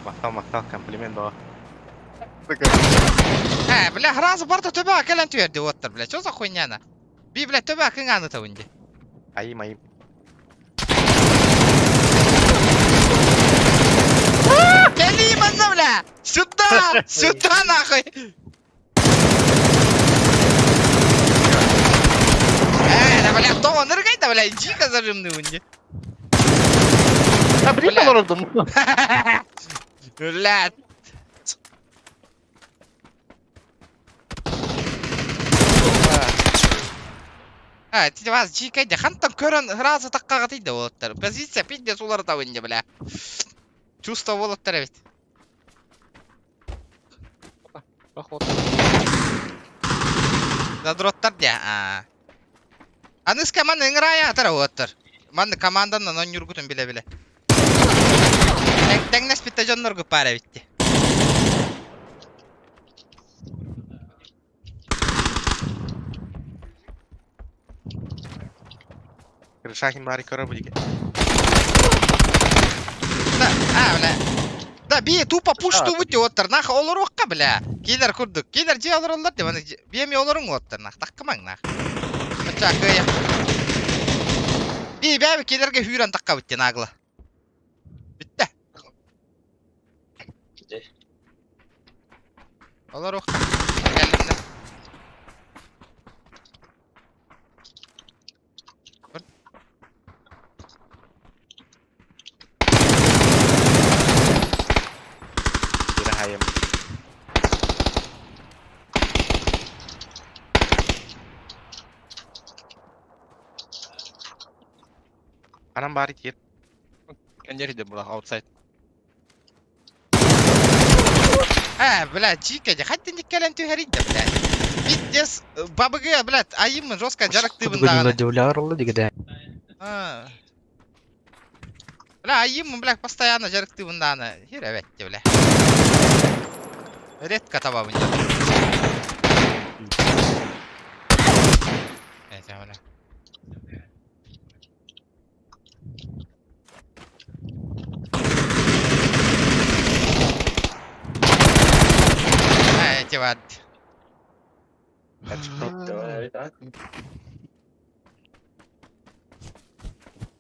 Махтал махтал комплимент баа. Э, бля, сразу барда төбө кэлэн түөрди уоттар, бля, что за хуйня на? Би, бля, төбө кыҥааны табынди. Айым айым. Кэлии манна, бля! Сюда! Сюда, нахуй! Э, да, бля, кто он рыгай, да, бля, дико зажимный унди. А Бля. блин, олордум. Бля. А, ти вас чикай, да хантан көрөн сразу таккага тиде болоттар. Позиция пиздец улар да инде, бля. Чувство болоттар эбит. Проход. Задроттар дя. А. Аныска ман ыңрая атар болоттар. Ман команданан он юргутун биле биле. Тэҥнэс битте дьонноргу пара битти. Крыша хим баары көрө бу дике. Да, а, бля. Да, би тупо пушту бути оттар, нах олоруққа, бля. Кейлер курдук. Кейлер же олороллар деп, аны биэми олоруң оттар, нах, таккамаң, нах. Ача, кыя. Би бәби кейлерге хүйран такка битти, нагло. Битте. Дьэ. Олоруох. Кэллиннэр. Быраһайым. Анам баар итиир. Кэннери де була outside. Э, бля, чика, хаттинник кэлэн түһэрийдэ, бля. Пиздец, бабыгы, блядь, айыммын жестко дьарыктыыбын даҕаны. А. Бля, айыммын, бля, постоянно дьарыктыыбын даҕаны. Хер эбэтти, бля. Редко табабын дьон. Это, бля. Эти вот.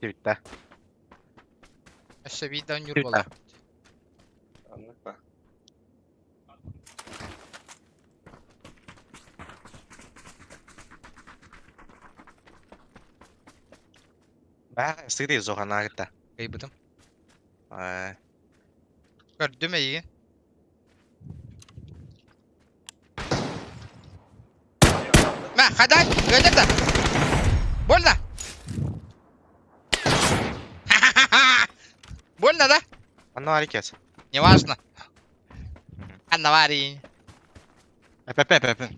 Бүттэ. Өссө биирдэ онньуур буолар. Аннык ба. Баа, сыты зоҕанаагыта. Кыйбытым. Ээ, Көрдүм эйигин. Мә, хайдай, ыалдьар да. Больно? Больно, да? Анна Арикес. Неважно. Анна Варин. Эпэпэ эпэпэ.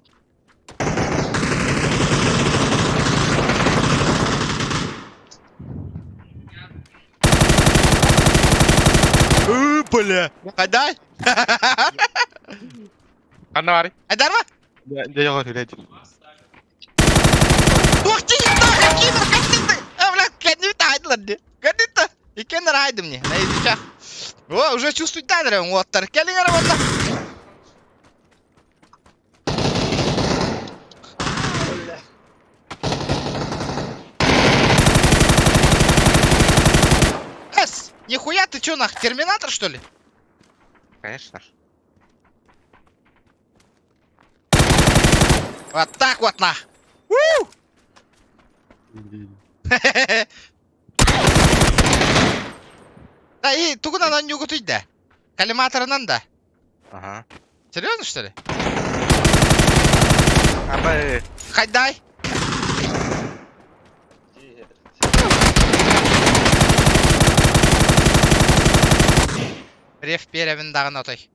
Бля. Хайдай. Анна баарый. Айдарма? Дьэ дьэ үлэт. Ух ты, кимер каттыты. А, бля, кэннибит аайдылар дии. Кэннитэ. Иккиэннэр аайдым не. На изучах. О, уже чувствует тадыр, уоттар. Кэлиҥ эрэ уонна. Эс, нихуя ты чё нах, терминатор что ли? Конечно. Вот так вот нах. У! Да и тугунан онньуугутуй да? Коллиматорынан да? Ага. Серьезно что ли? Аба Хайдай! Реф перевин даҕаны отой.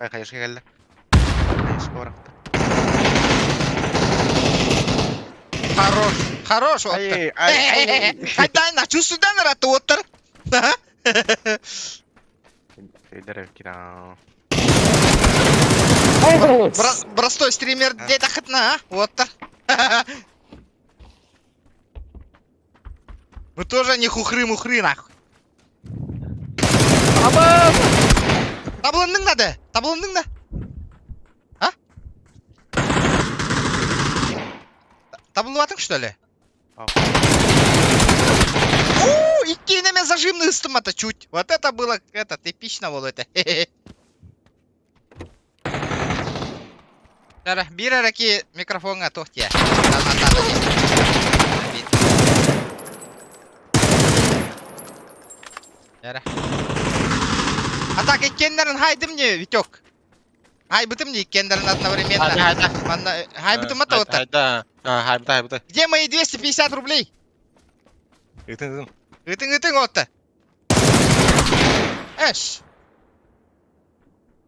Ай, хайышка кэллэ. Хайышка барахта. Хорош, хорош оттор. Ай, ай, ай. Хайдай на чувствуйдан раты оттор. Простой стример где-то хытна, а? Оттор. Мы тоже не хухры-мухры, нахуй. Таблонның надо, таблонның да. А? Табловатың, что ли? У, иккиэнэ зажимный ыстым-то чуть. Вот это было, это, эпично было это. Тара, биир эрэки микрофоҥҥа туох диэ. Тара. А так иккиэннэрин хайдым не, Витек. Хайбытым не иккиэннэрин одновременно. Манна хайбытым это вот. Хайда. Хайбыта хайбыта. Где мои 250 рублей? Ытын ытын. Ытын ытын отта. Эш.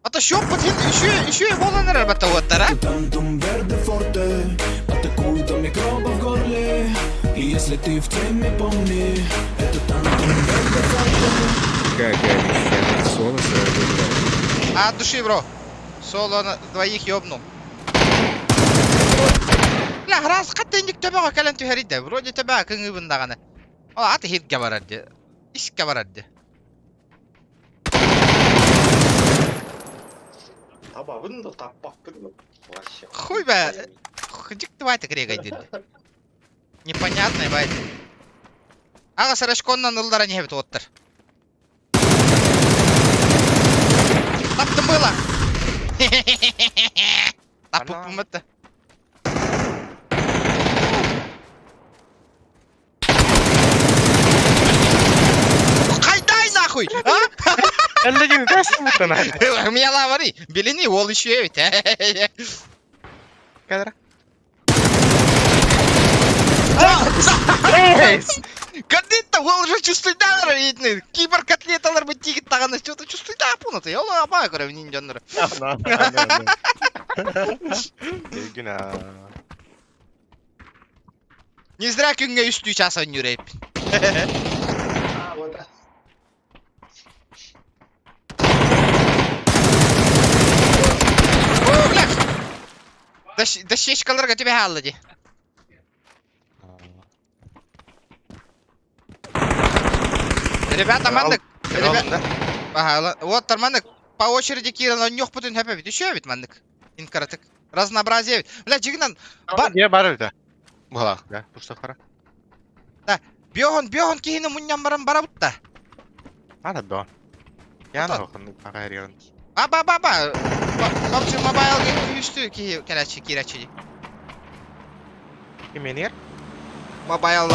А то еще еще еще и волны работа вот, да? Тантум верде форте Атакуют до микробов в горле И если ты в теме, помни Это тантум верде форте Как и обещал, соло сразу брал. А от души, бро. Соло на двоих ёбнул. Бля, раз хаттынник төбөҕө кэлэн түһэрийдэ. Вроде төбөҕө кыҥыыбын даҕаны. Ол аты хиргэ барар дии. Искэ барар дии. Табабын да таппаппын да. Вообще. Хуй бә. Дьиктибайты крегайдыр. Непонятный байт. Аҕа сарашконнан ылларан иһэбит уоттар. Таптым было. Таппыппын да. Хайдай нахуй! А? Эллегин кастымыттан Мела вари, билини ол еще ведь. Кадра. Кадетта ол уже чувствуйдалар видно. Кибер котлеталар бы тигит таганы что-то чувствуйда пунаты. Ол аба көрө ниндзяннар. Гүнә. Не зря күнгө үстүү час ойнур А, вот. О, бля! Дощечкаларга тебе алды ди. Ребята, маннык. Ребята, ага, вот маннык по очереди киран нюх путин хэпэ бит. Еще бит маннык. Инкаратык. Разнообразие бит. Бля, жигинан Бар. Не бар это. Була, да, пусто хара. биохон биохон кихини мунням баран барабытта. Ана до. Я на хон пагайрын. Ба ба ба ба. PUBG Mobile үстü ки келечи киречи. Кименер? Mobile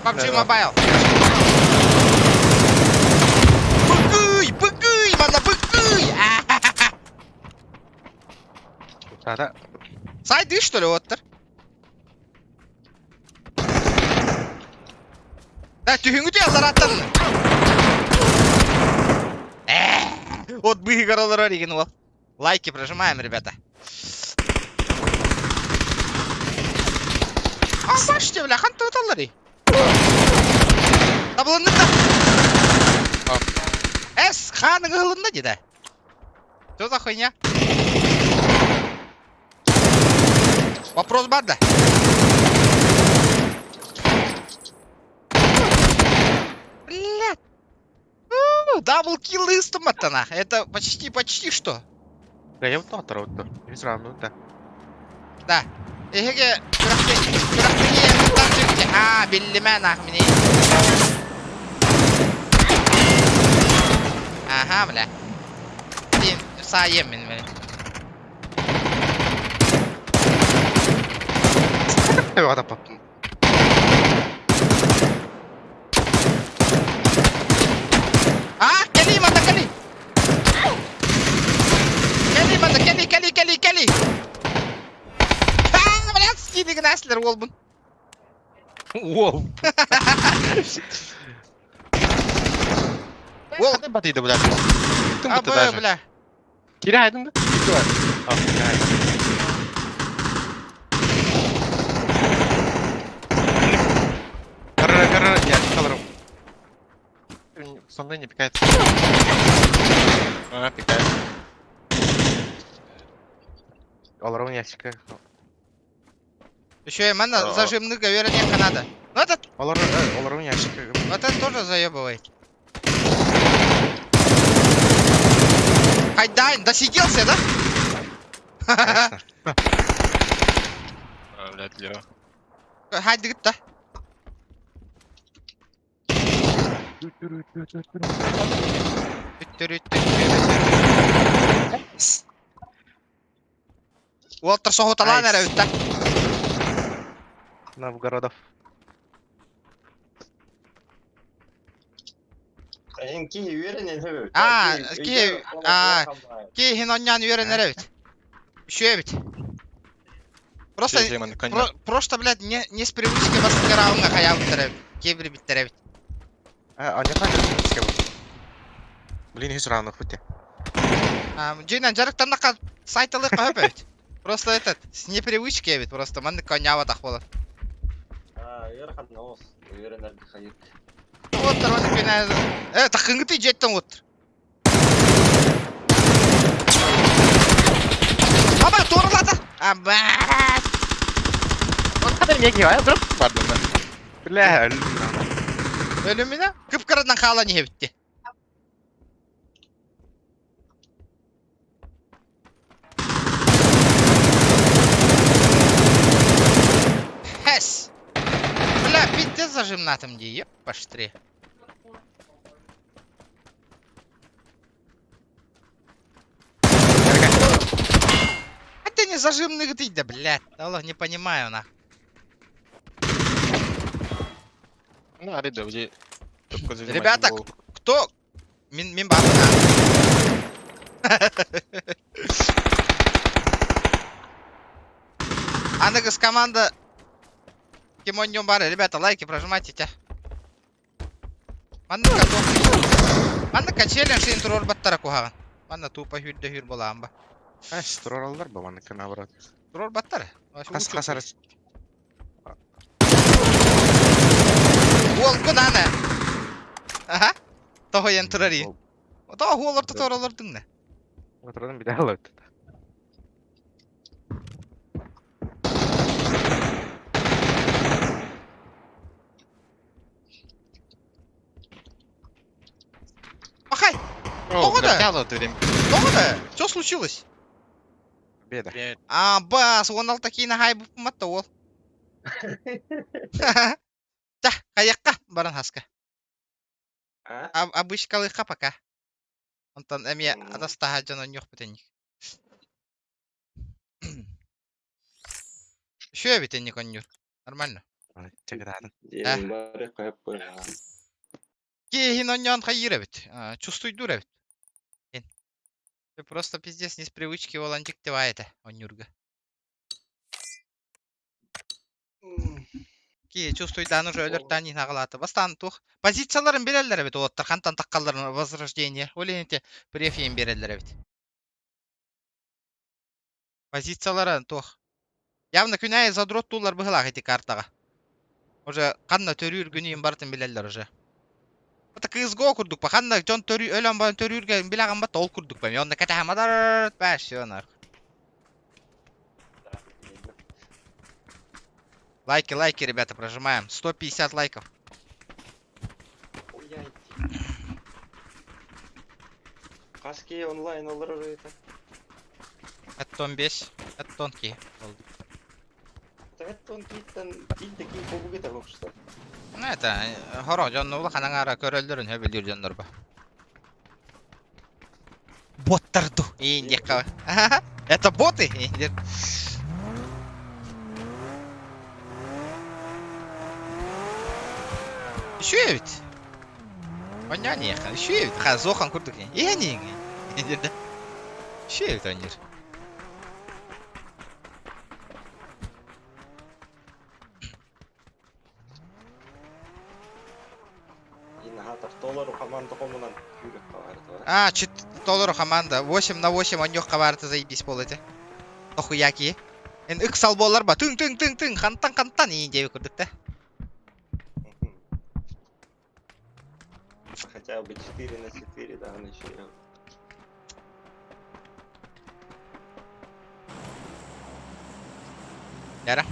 PUBG Mobile. Быкый, быкый, мана быкый. Сада. Сайды что ли оттыр? Да, түһүңү алараттан. Вот быгыралар деген ол. Лайки прожимаем, ребята. А баште, бля, хан тоталлары. Табланды да. Эс, ханың ылында деді. Что за хуйня? Вопрос бар да? Бля. Дабл килл истуматтана. Это почти, почти что. Да я вот то, вот. Не сразу, да. Да. Эһиги күрэхтэһии А, биллимэ нах мини. Ага, бля. Дин сайым мин мин. Эва да пап. А, кели манда кели. Кели манда кели кели кели кели. А, бля, стилиг наслер олбун. Воу. Ол Батыйды, бля. А, бля, бля. Кирайдың да? А, Карара, карара, я алырым. Сонда не пикается. А, пикается. Алырым ящика. Еще и мана зажимных уверен Канада. Ну этот, Алырым, алырым ящика. вот это тоже заебывает. Хайдайн, досиделся, да? Конечно. А, блядь, Лео. Хайдыгыт да. Уолтер соһуталаан эрэ үттэ. Новгородов. Эн ки үөрэнэн хөбү. А, ки- а. Киһин онньоон үөрэнэр эбит. Үчүгэй эбит. Просто просто, блядь, не с привычки бастыгыраҕыҥа хайаабыттар эбит. Киэбирбиттэр эбит. А, не так, Блин, из равных выйти. Дьиҥинэн дьарыктаннахха сайталыахха сөп эбит. Просто этот, с непривычки эбит, просто маннык коньява буолар. А, ыарахан оос. Үөрэнэргэ хайык. Оттор маннык күнэ... Э, тахыҥыты дьиэттэн оттор. Аба, туоралаата! Аба! Бля, Өлүмүнэ? Кып-кыранан хаалан иһэбитти. Пиздец зажимнатым дии, еппаштри. А ты не зажимный ты, да, блядь. Аллах, не понимаю, нах. Ребята, кто? Мин, мин баҕа. Аныгыс команда ким онньон бары. Ребята, лайки прожимайте те. Манныка туох Манныка челлендж иһин туруорбаттара куһаҕан. Манна тупо хүүрдэ хүүр буолаан ба. Эс, туруораллар ба маннык наоборот. Туруорбаттара. Хас хас арас. Уолгун аны. Аха. Тоһойон турар ии. Тоҕо уол ортото олордуҥ да. Отырадым биле алып. Махай! Тоҕо да? Тоҕо да? Что случилось? Беда. А, бас, 16 киинэ хаайбыппын да уол. Ча, хайыахха баран хаска. А? Обычкалыахха пока. Онтон эмиэ атастаһа дьон онньуохпут инник. Үчүгэй эбит инник онньуур. Нормально. Чагыраадын. Диэн бары хайып қойған. Киһин онньоон хайыыр эбит. Чувствуйдуур эбит. Ты просто пиздец не с привычки волантик это онньуурга. Ки чувствуйдаан уже өлөртаан иһин аҕалаата. Бастаан туох позицияларын билэллэр эбит уолаттар хантан таххалларын возрождение. Ол иһин ити префиин биэрэллэр эбит. Позициялара туох. Явно күн аайы задрот туулар быһылаах ити картаҕа. Уже ханна төрүүр күнүн барытын билэллэр уже. Это CSGO курдук па. Ханна дьон төрүү өлөн баран төрүүргэ билэҕин бат ол курдук па. Онно кэтэһэмадар баш все нах. Лайки, лайки, ребята, прожимаем. 150 лайков. Хас киһи онлайн олорор это? Эттон 5. Эттон ки. Это он киттен китте ки побугета вообще. Ну это, хоро, дьон улахан аҥаара көрөллөрүн хөбүлүүр дьоннор ба. Боттарду. Индикка. Это боты? Индир. Үчүгэй эбит. Онньоон иэхэ. Үчүгэй эбит. Ха, зохан курдук. Иһэн иһин. Үчүгэй эбит онньуур. Толору команда хомунан күүрек хабарыта. А, чит толору команда. 8 на 8 онньох хабарыта заебись бол эти. Охуяки. Эн ыксал буолар ба. Тың тың тың тың хантан хантан иин диэби курдук да. Хотя бы 4 на 4, да, он еще Яра.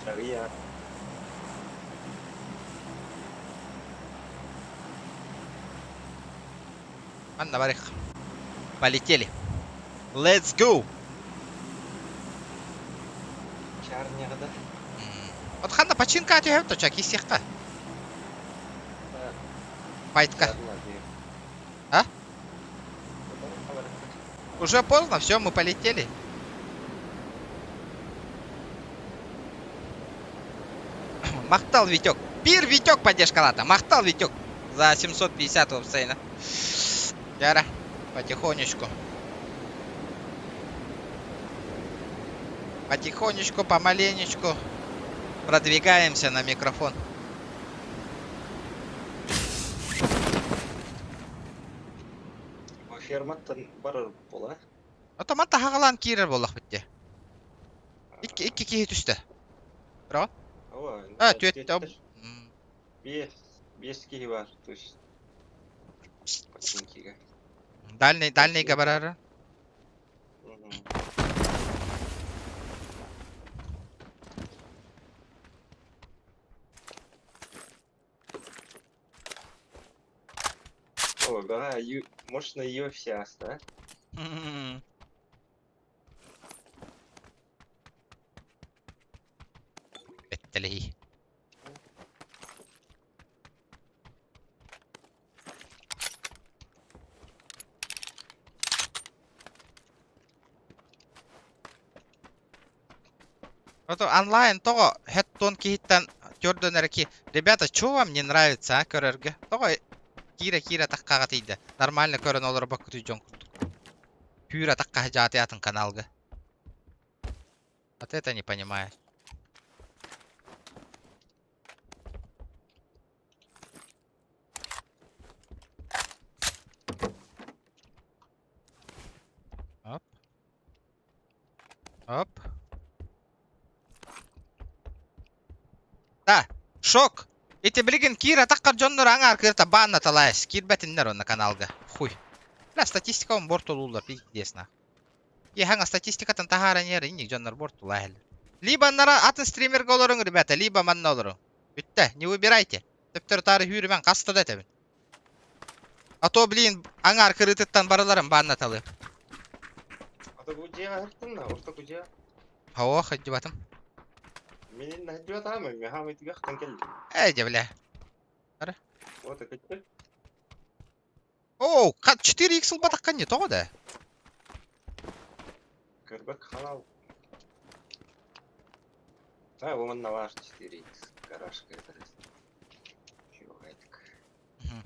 Шария. Анна барых. Полетели. Let's go! Чарняда. Вот ханна починка түһэбит то чаки сиэххэ. Файтка. А? Уже поздно, все, мы полетели. Махтал Витек. Пир Витек поддержка Махтал Витек. За 750 опсейна. Яра, потихонечку. Потихонечку, помаленечку продвигаемся на микрофон. Ферматтан барар була. Ото манта хагалаан киирэр буоллах битте. Икки икки киһи түстэ. Браво. Ооба. А, түөттэ. Биэс, биэс киһи бар, то есть. Починкига. Дальний, дальнийга барара. О, да, ю... может на UFC да? Тэлэһии. Ото онлайн тоҕо хэттон киһиттэн төрдөн эрэ ки Ребята, чё вам не нравится, а, көрөргө? Тоҕо киирэ-киирэ атаххаҕа тиийдэ. Нормально көрөн олорбоккутуй дьон курдук. Түүр атахха дьааты атын каналга. Вот это не понимаю. Оп. Оп. Да, шок! Ити билигин киир атаххар дьоннор аҥаар кыырта баанна талаайс. Киирбэтиннэр онно каналга. Хуй. Бля, статистика он бортулууллар, пиздец нах. Иһаҥа статистикатын таһааран иһэр инник дьоннор бортулаа иһэллэр. Либо нара атын стримергэ олоруҥ, ребята, либо манна олоруҥ. Бүттэ, не выбирайте. Төптөрү-таары сүүрүмэҥ, хаста да этэбин. А то, блин, аҥаар кырыытыттан барыларын бааннаталыам. Ото дьиэҕэ сыртынна, ортоку дьиэ. Һоо, сылдьыбатым. Мин сылдьыбатаҕым, миэхэ итигэх кэллим. Ээ, дьэ, бля. Ара. Вот это Оо, 4x ылбатахха не тоҕо да? Көрбөт халал. Да, вон на ваш 4x гараж кырдырыс. Чугайтык.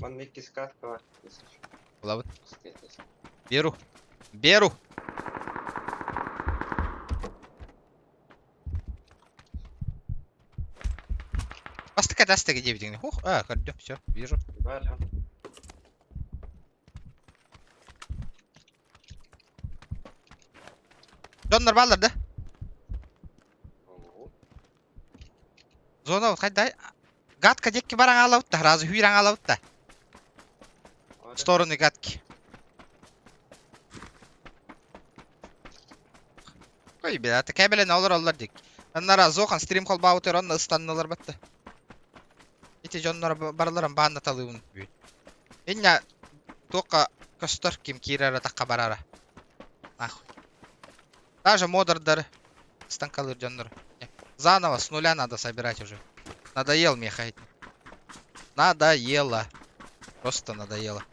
Манна икки скатка бар. Булабыт. Беру. Беру. Бастыка тастыга диэбитиҥ. Ух, а, көрдүм, все, вижу. Бар. Дьоннор бааллар да? Зона хайдай. Гадка диэки баран аалабыт да, сразу хүүрэн аалабыт да. В стороны гадки. Ой, бля, кэбэлэн олороллор дик. Аннара зохан стрим холбаабытыгар онно ыстаннылар батта. Ити дьоннор барыларын бааннаталыыбын бүгүн. Инньэ туохха көстөр ким киирэр атахха барара. Нахуй. Даже модердары станкалыыр дьоннору. Заново с нуля надо собирать уже. Надоел меха. Надоело. Просто надоело.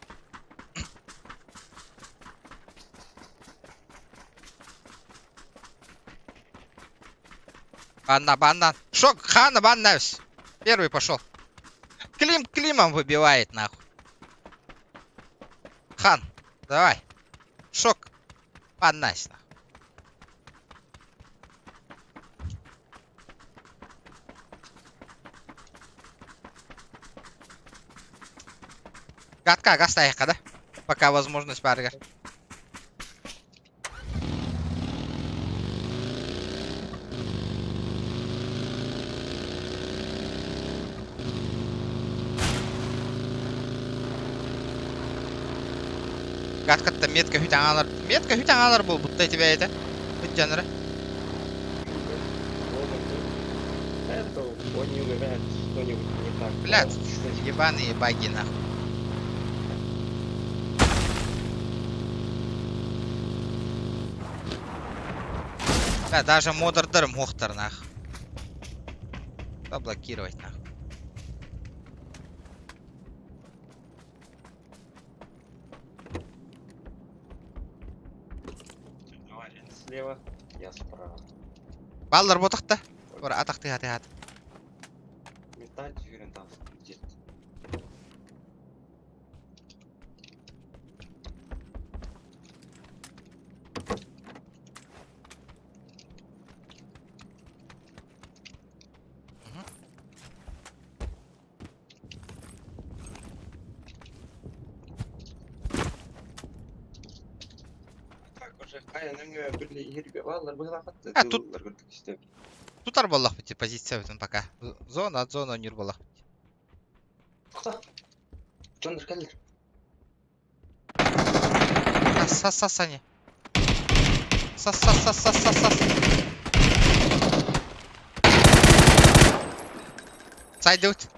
Банна, банна. Шок, Хана, банна. Первый пошел. Клим Климом выбивает, нахуй. Хан, давай. Шок. Баннайс, нахуй. Гадка, гастайка, да? Пока возможность баарыгар. Гадкатта метка хүт аҥаалар метка хүт аҥаалар буолбутта ити бэйэтэ ыдьанара. Это они говорят что-нибудь не так. Блядь, ебаные баги нахуй. Да, даже модердарым суохтар нах. Заблокировать нах. Слева, я справа. Бааллар буотахта. Бар атахты хаты хат. Метать жүрен там где-то. Так уже А, тут тутар буоллахпыт позиция бүтүн пока. Зона от зона нюр буоллахпыт. Дьоннор кэллэр. Сас сас Саня. Сас сас сас сас сас сас. Сойдут.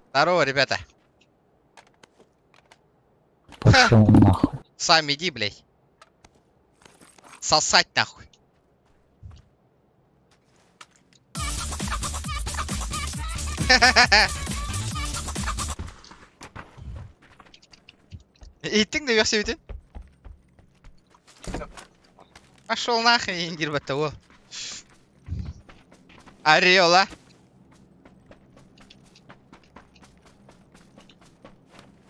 Здорово, ребята. Пошел нахуй. Сам иди, блядь. Сосать нахуй. Иһиттиҥ да үөхсүбүтүн? Пошел нахрен, индир того. Ореола.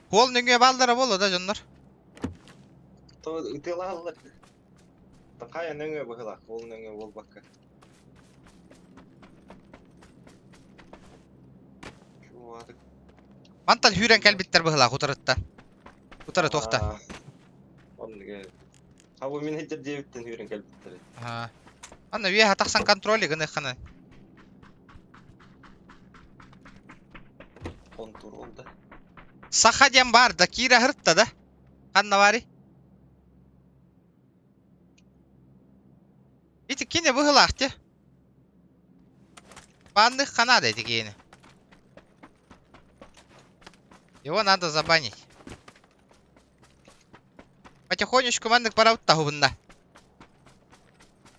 Хуол нөҥүө бааллара буолуо да дьоннор. То ытыалааллар. Такая нөҥүө быһылаах, ол нөҥүө буолбакка. Чуатык. Мантан сүүрэн кэлбиттэр быһылаах утарыттан. Утары туохта. Оннук. Хабы мин хиджер диэбиттэн сүүрэн кэлбиттэр. Аа. Анна үөһэ тахсан контроль гыныаххына. Контрол да. Саха диэн баар да киирэ сырытта да. Ханна баарый? Ити кини быһылаах те. Банных Канада эти киһини. Его надо забанить. Потихонечку маннык барабыт таһыбынна.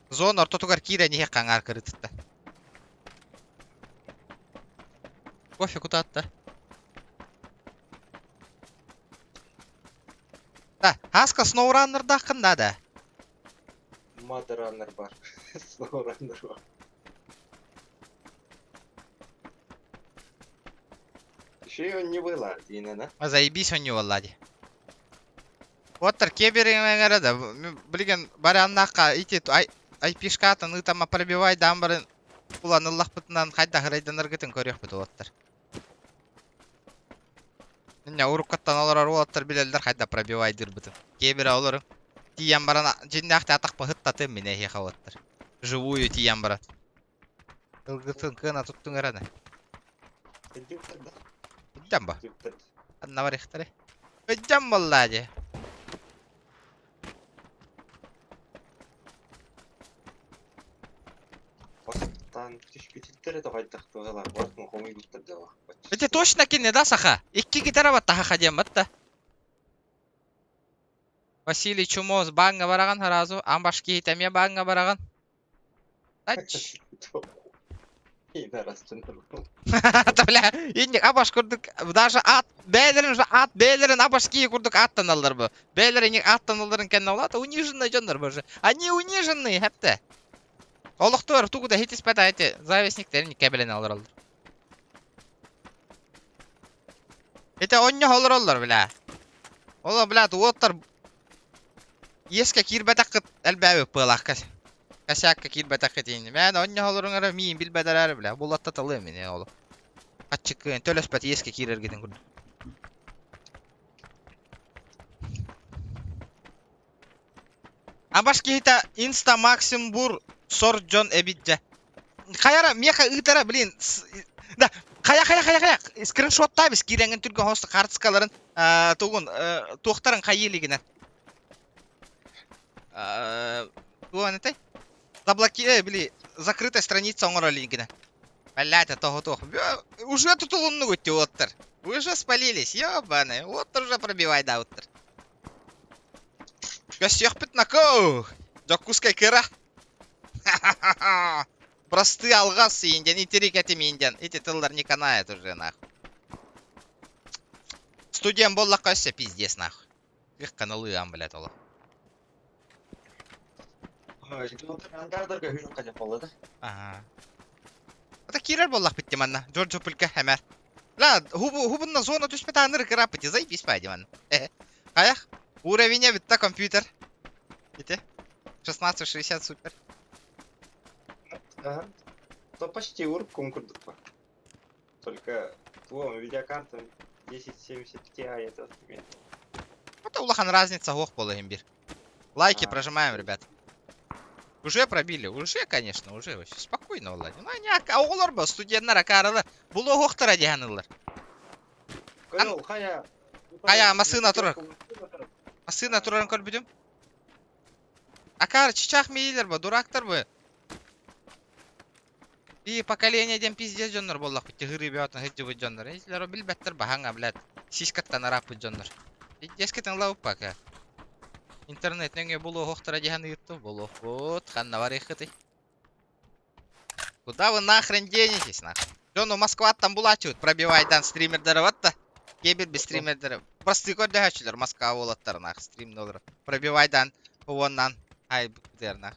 Зона ортотугар киирэн иһэ хаҥаар кырытытта. Кофе кутаатта. Да, Хаска сноураннердааххын да да. Мадраннер бар. Сноураннер бар. Еще и он не была, Дина, А заебись он не была, ди. Оттар кебериҥ да, билигин бараннахха ити айпишкатын ытама пробивай даан баран уланыллахпытынан хайдах ырайданаргытын көрүөхпүт уолаттар. Инньэ уруккаттан олорор уолаттар билэллэр хайдах пробивайдыырбытын. Киэбирэ олоруҥ. Тиийэн баран дьиннээхтэ атахпа ыттатым мин эһиэхэ уолаттар. Живую тиийэн баран. Тылгытын кыана туттуҥ эрэ Ыддьам ба. Анна барыахтары. Ыддьам буоллаа дии. Бастан түспүтүттэр это хайдах туһалар бартын хомуйбуттар да Эти точно кини да саха? Икки гитара батта хаха диэн батта. Василий Чумоз бааҥҥа бараҕын сразу, Амбаш киһитэ эмиэ бааҥҥа бараҕын. Тач. Да бля, инник абаш курдук даже ат бэйэлэрин уже ат бэйэлэрин абаш киһи курдук аттаналлар бу. Бэйэлэрин инник аттаналларын кэннэ улаата униженные дьоннор бу уже. Они униженные хэптэ. Олохтугар тугу да хитиспэт эти завистниктерин кэбилэн олороллор. Ити онньо олороллор бля. Оло блядь уоттар иэскэ киирбэтэххит элбээбит быалаахка. Косякка киирбэтэххит ини. Мээн онньо олоруҥ эрэ миин билбэтэр эрэ бля. Булатта талыам ини оло. Аччыккын төлөспөт иэскэ киирэргитин курдук. Абаш киһитэ инста максим бур сор дьон эбит дьэ. Хайара меха ыытара блин да хайа хайа хайа хайа скриншоттаабыс киирэҥҥин түргэн хост хаартыскаларын тугун туохтарын хайыы илигинэн туох этэй заблоки били закрытая страница оҥоро илигинэн Блядь, того туох уже тутулуннугут уоттар вы уже спалились ёбаный уоттар уже пробивай даабыттар Көстүөхпүт нако! Дьокуускай кыра. Простые алгас индиан, итирик этим индиан. Эти тыллар не канают уже нахуй. Студент буоллахха өссө пиздец нахуй. Их каналыам, блядь, олох. Ангардарга хүрүн қажап болды. Ага. Это киирэр буоллахпыт манна. Джорджо пулька хэмэр. Ла, хубу хубунна зона түспэт аныр кыраппыт, заебись пойди манна. Хаях? Уровень битта компьютер. Ити? 1660 супер. Ага. То почти уркум курдук по. Только твоем видеокарта 1070 Ti это Это улахан разница ох буолла бир. Лайки прожимаем, ребят. Уже пробили, уже, конечно, уже вообще спокойно Владимир. Ну, они оҕолор ба, студенттар акаарылар. Булуохтара диһанылар. Көл хайа. Хайа, массыына турар. Массыына турарын көрбүтүм. Акаар чычах миилер ба, дурактар бу. И поколение диэн пиздец дьоннор буоллахпыт, тыһырыы бөҕөтүн сылдьыбыт дьоннор. Этилэр билбэттэр баһаҥа, блядь. Сиськаттан арааппыт дьоннор. Пиздецкитин ылабыппака. Интернет нөҥүө булуохтара диэн ыйыттым. Булуохпут. Ханна барыаххытый? Куда вы нахрен денетесь, нахуй? Дьону Москваттан булааччыбыт пробивайдан стримердары батта. Кебир би стримердары. Простые көрдөһөөччүлэр Москва уолаттарынах стримне олорор. Пробивайдан уоннан ай бутырнах.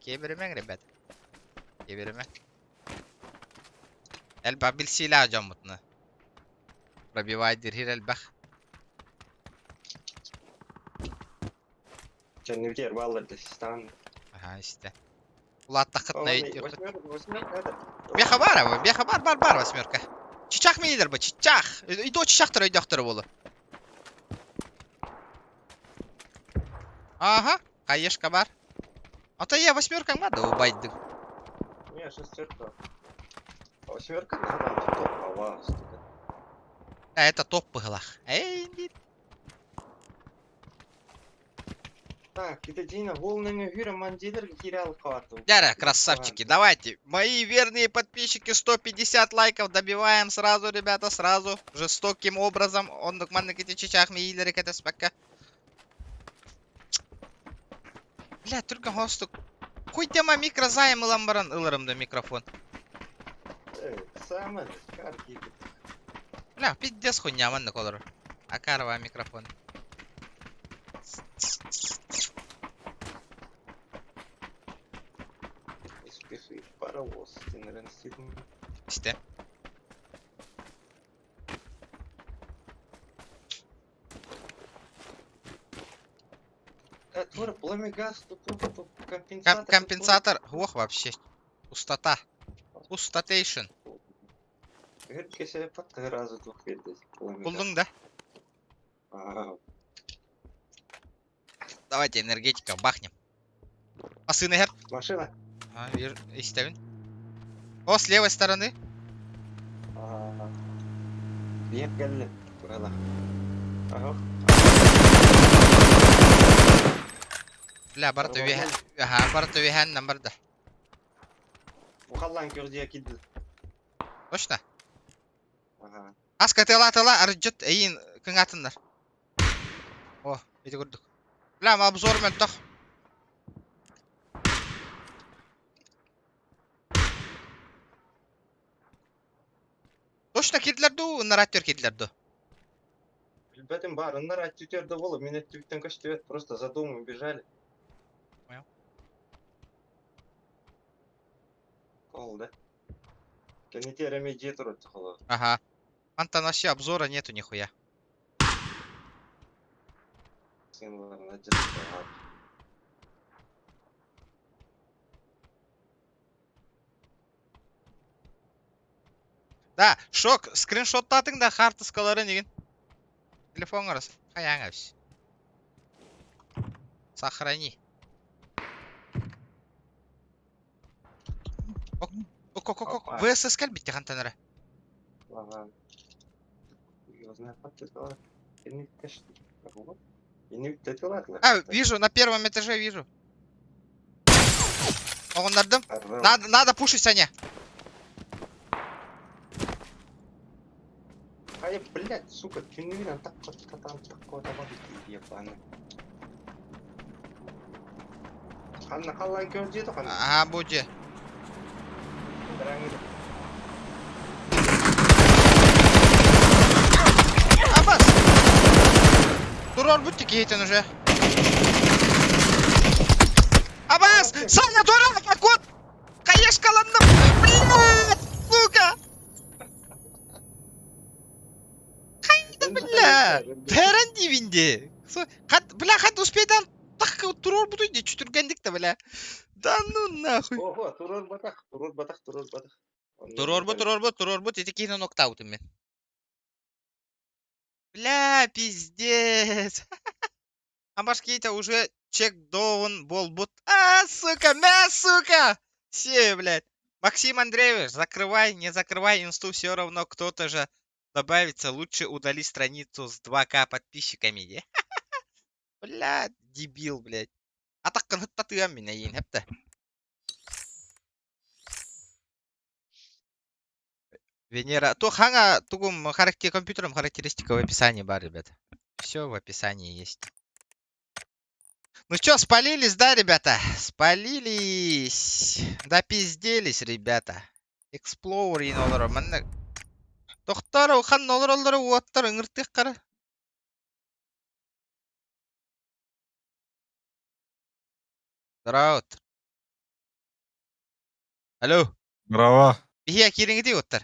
Кебиримең, ребят. Кебириме. Элбэх билсиилээх дьоммутуна. Пробивайдыр хир элбэх. Кэннибитигэр бааллар да систаан. Аха, истэ. Улааттаххытына өйдүөххүт. Восьмерка, восьмерка это. Беха бар абы, беха бар, бар, бар восьмерка. Чычах минилер бу, чычах. Иdo чычахтар өйдөөхтөрө буолу. Ага, хаешка бар. А то я восьмеркаң бар да убайдың. Не, шестерка. А восьмерка да, там топ, ава, столько. А это топ быһылах. Эй, диир. Так, это Дина, волны гюра мандилер кирял карту. Дяра, красавчики, давайте. Мои верные подписчики, 150 лайков добиваем сразу, ребята, сразу. Жестоким образом. Оннук маннык ити чычах миилери кэтэспэккэ. Бля, түргэн хостук. Хуйдема микрозайм ылан баран ыларым да микрофон. Самое, карки. Бля, пиздец хуйня маннык олорор. Акарова микрофон. Исписывай паровоз, ты, наверное, сильно. Истэ. Тур, пламя газ, компенсатор. Компенсатор, ох, вообще. Пустота. Пустотейшн. Булдуҥ да? Давайте энергетика бахнем. Массыына иһэр. Машина. А, вижу, истэбин. О, с левой стороны. Биир кэллэ. Туһала. Ага. Бля, барыта үөһэ. Аха, барыта үөһээннэн барда. Ухаллаан көрдүө киирдэ. Точно? Ага. Аска тыла-тыла арыдьыт эйиин кыҥаатыннар. О, ити курдук. Бля, обзор мөлтөх. Точно киирдилэр дуу, ыннарааттыыр киирдилэр дуу? Билбэтим баар, ыннар түтөр да болу, мен өттүбүттэн көстүбэт, просто за домом убежали. Понял. Ол да. Кэннити эрэми дьиэ турар холо. Ага. Антон вообще обзора нету нихуя. Сыналарына дьарыктаах. Да, шок, скриншоттаатыҥ да хаартыскаларын игин. Телефоҥҥар хайааҥ эбис. Сохрани. Ок, ок, ок, ок, ВСС кэлбит хантан эрэ. Ага. А, вижу, на первом этаже вижу. Оҕуннардым. Надо, надо пушить, Саня. А я, блядь, сука, түннүгүнэн такка татаан такка таба ебаный. Ханна халлаан көрдүө ханна. Ага, бу дьэ. Абас! Турар будьте киһитин уже. Абас! Саня, дурак, а кот! Хаешкаланным! Блядь, сука! Хайда, бля! Тэрэн диибин дии. Хат, бля, хат успейдан так турар бутуй дии, чүтүргэнник да, бля. Да ну нахуй. Ого, турар батах, турар батах, турар батах. Туруорбут, туруорбут, туруорбут, ити киһини ноктаабытым мин. Бля, пиздец. Амбашкита уже чек доун буолбут. А, сука, мя, сука! Все, блядь. Максим Андреевич, закрывай, не закрывай инсту, все равно кто-то же добавится. Лучше удали страницу с 2К подписчиками. Не? Бля, дебил, блядь. Атаххын ыттатыам мин эйиин, хэптэ. Венера. То хаҥа тугум характер компьютером характеристика в описании бар, ребят. Все в описании есть. Ну что, спалились, да, ребята? Спалились. Допизделись, ребята. Explorer иин олорор манна тохтоор ханна олороллоро уоттар ыҥыртыаххара Здорово. Алло. Браво. Биһиэ киириҥитий уоттар.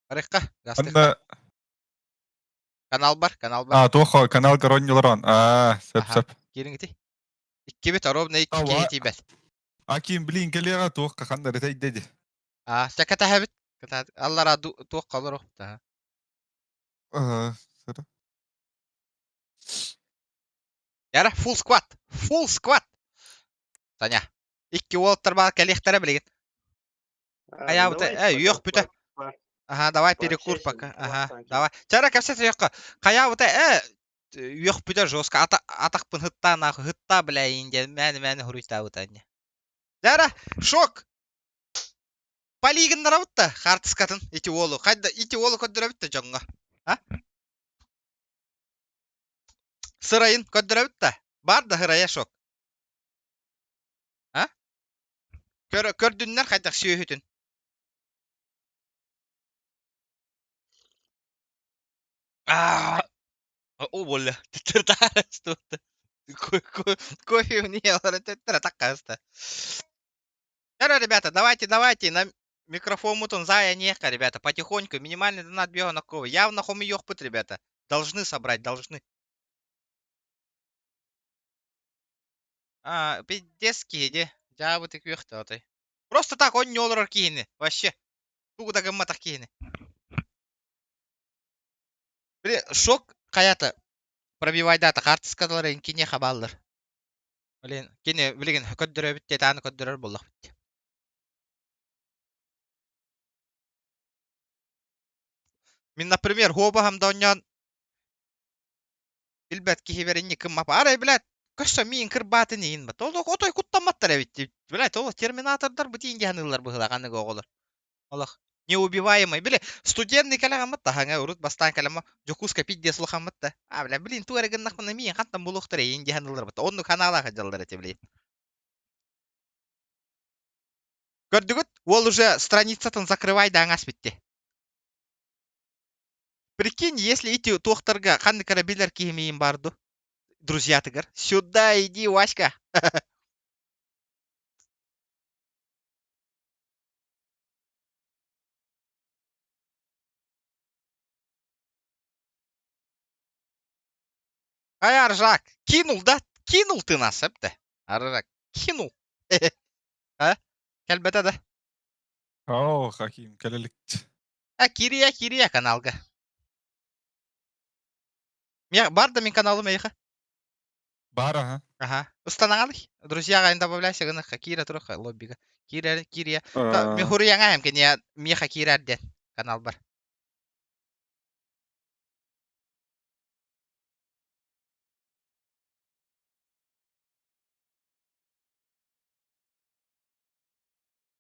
Барыхха, гастыхха. Анна Канал бар, канал бар. а туох канал коронньолорон. Аа, сөп Аха. сөп. Киириҥитий. Иккибит ровно икки Ава. киһи тиийбэт. Аким, блин, кэлиэҕэ туох ханна этэй ди. Аа, чэ кэтэһэбит. Аллара туох олоруох. Аа, сыра. Яра, full squad. Full squad. Саня. Икки уолаттар баар кэлиэхтэрэ билигин. А, Хайаабыта, давайте э, пока үөх бүтэ. Ага, давай перекур пообщаемся, пока. Ага, танки. давай. Чара кэпсэтэ үөххэ. Хайаабыта, э, үөх бүтэ жестко. Ата, атахпын хытта нахуй, хытта, бля, инде. Мэни-мэни хуруйтаабыта инне. Жара, шок! Полигоннарабыт да, хаартыскатын, ити уолу. Хайда, ити уолу көрдөрөбүт да дьоҥҥо. А? Сырайын көрдөрөбүт да. Бар да сырайа шок. А? Көр, көрдүннэр хайдах сүөһүтүн. Аа, о, боля. Төттөр Кофе не төттөр атаққаста. Здорово, ребята, давайте, давайте, на микрофон мутун зая неха, ребята, потихоньку, минимальный донат бьего Явно хоми ёхпыт, ребята. Должны собрать, должны. А, пиздец киһи Дьаабыты күөхтөөтэй. Просто так он не олорор киһини. Вообще. Тугу да гымматах киһини. Блин, шок хайата. Пробивайдата хаартыскалар кине хабаллар. Блин, кини билигин көрдөрөбүт тетааны көрдөрөр буоллахпыт. Мин, например, хуобаһам да онньоон билбэт киһибэр инник кыммап. Арай, блядь, көссө миин кырбаатын иин бат. Ол отой куттамматтар эбит. Блядь, ол терминатордар бутин диһаныллар быһыла ханнык оҕолор. Олох неубиваемый. Били, студентный кэлэҕэммит да хаҥа урут бастаан кэлэмма Дьокуускай пиздец улахаммыт да. А, бля, блин, туу эрэ гыннахпына миин хантан булуохтар эйин диһаныллар бат. Оннук ханаалаах дьаллар эти, блин. Көрдүгүт? Ол уже страницатын закрывай да аңас битти. Прикинь, если ити туохтарга ханнык эрэ билэр киһи миин барду. Друзьятыгар. Сюда иди, Васька. Ай, Аржак, кинул, да? Кинул ты нас, эпте. Аржак, кинул. А? Кэлбэтэ да? Оо, Хаким, кэлэлик. А, Кирия, Кирия каналга. Мия, бар да мин каналым эйха. Бар, ага. Ага. Устанаҥалый. Друзьяҕа добавляйся гыныхха киирэ туруха лоббига. Киирэ, киирия. Михуруяҥа кини миэхэ киирэр диэн канал бар.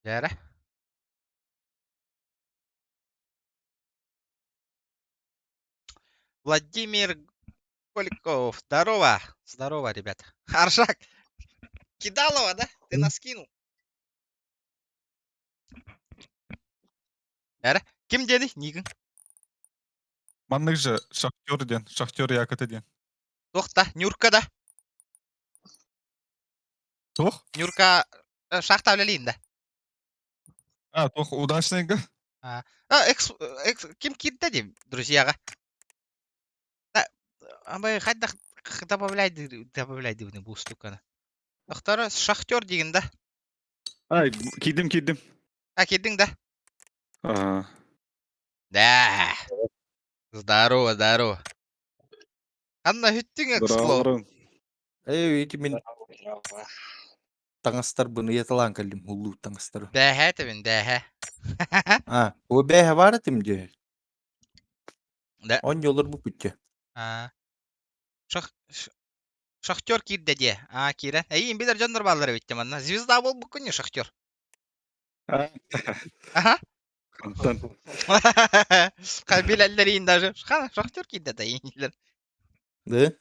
Дьээрэ. Владимир Голиков. Здорово. Здорово, ребята. Аршак. Кидалова, да? Ты нас кинул. Эрэ. Ким диэний? Нигин. Маннык же шахтер диэн, шахтер якоты диэн. Туох да? Нюрка да? Туох? Нюрка шахта үлэлиин да? А, туох удачныйга? А, экс, экс, ким киирдэ дии, друзьяҕа? Абай хайдах добавляй добавляй дибини бу штуканы. Тохтор шахтер диигин да? Ай, киирдим, киирдим. А, киирдиҥ да? Аа. Да. Здорово, здорово. Ханна бүттүҥ экспло? Здорово. Эй, ити мин таҥастарбын ыйаталаан кэллим, улуу таҥастары. Бээһэ этэбин, бээһэ. А, о бээһэ баар этим дии. Да. Онньолор бу бүттэ. А. Шах Шахтер киирдэ диэ. А, киирэн. Эйиин билэр дьоннор бааллар эбит манна. Звезда буолбуккун не шахтер. Аха. Антон. Билэллэр даже. Шахтер киирдэ да иинилэр. Да?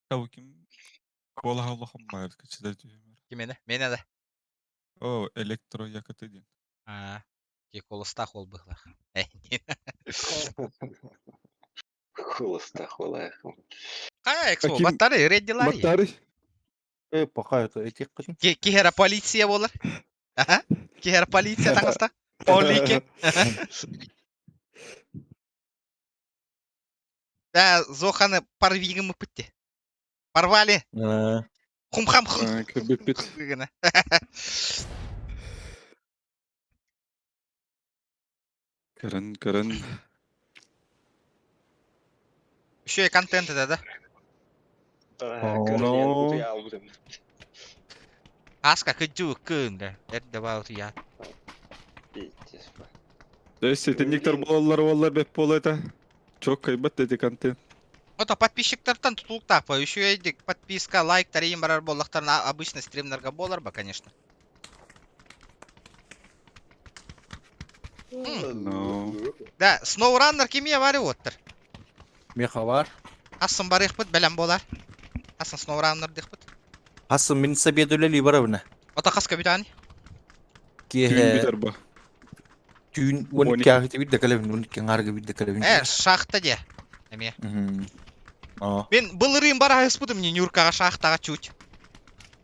Тау ким куолаһа улахан баар кыччата түһүмэр. Кимene? Мene да. О, электро якаты диэн. Аа, ки колостаах ол быһлах. Э, Холостах олаах. Кая эксо, Ким- баттары, реддилари. Баттары. Э, пока это этих кытын. Кихера полиция болар. Аха. Кихера полиция таңыста. Полике. Да, Зоханы порвигым пытте. Порвали. Э, Хум-хам хум. Кырбыппыт. Гына. Көрөн, көрөн. Еще и контент это, да? Но. Аска кыджу кын, да. Это давал я. То есть этинниктер буолаллар буоллар бэп буола это. Чок кайбат деди контент. Ото подписчиктартан тутулуктаах по еще эдик подписка, лайк, тарим барар боллахтарына обычно стримнерга болар ба, конечно. Но. Да, SnowRunner кимия бари оттыр. Меха бар. Асын барыхпыт, бәлем болар. Асын SnowRunner дихпыт. Хасын мин сабедулели барабына. Ото хаска бүтәни. Түүн Киэһэ бүтэр ба. түүн 12 ахыты бир декалебин, 12 аңарга бир декалебин. Э, шахта де. Эме. Мгм. А, Мен былырыын бара ыспытым не Нюркаға шахтаға чуть.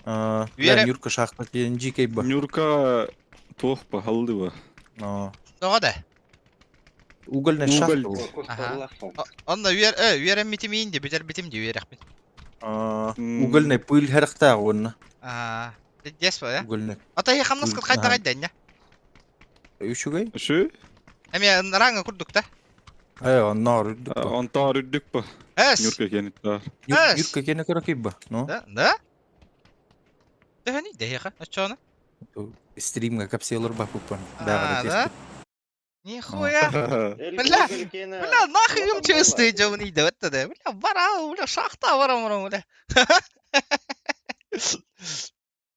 а, Үөрэ- бля, Нюрка шахта диэн жикей ба. Нюрка туох ба, халды ба. А, Тоға да. Угольная шахта. Уголь. ол. Ага. Онна үер, э, үерем митимейін де, бүтер битим де үерекпин. А, М. Угольная пыль харахтаах уонна. А, дес ба, э? Угольная. Ото хи хамнас Пыль, кайта аха. кайда не. Үчүгэй? Үшү? Эме ранга курдук та. Э, онноор үрдүк ба. Онтаар үрдүк ба. Эс. Нюрка кенит бар. Эс. Нюрка кене көрөкүй ба. Ну, Да, да? Дөһөни дэһиэхэ, оччону. стримга капселор ба пуппан. А, да? Нихуя. Бля, Бля, нахуй им чистые дёвны идёт тогда. Бля, бара, бля, шахта бара, бара, бля.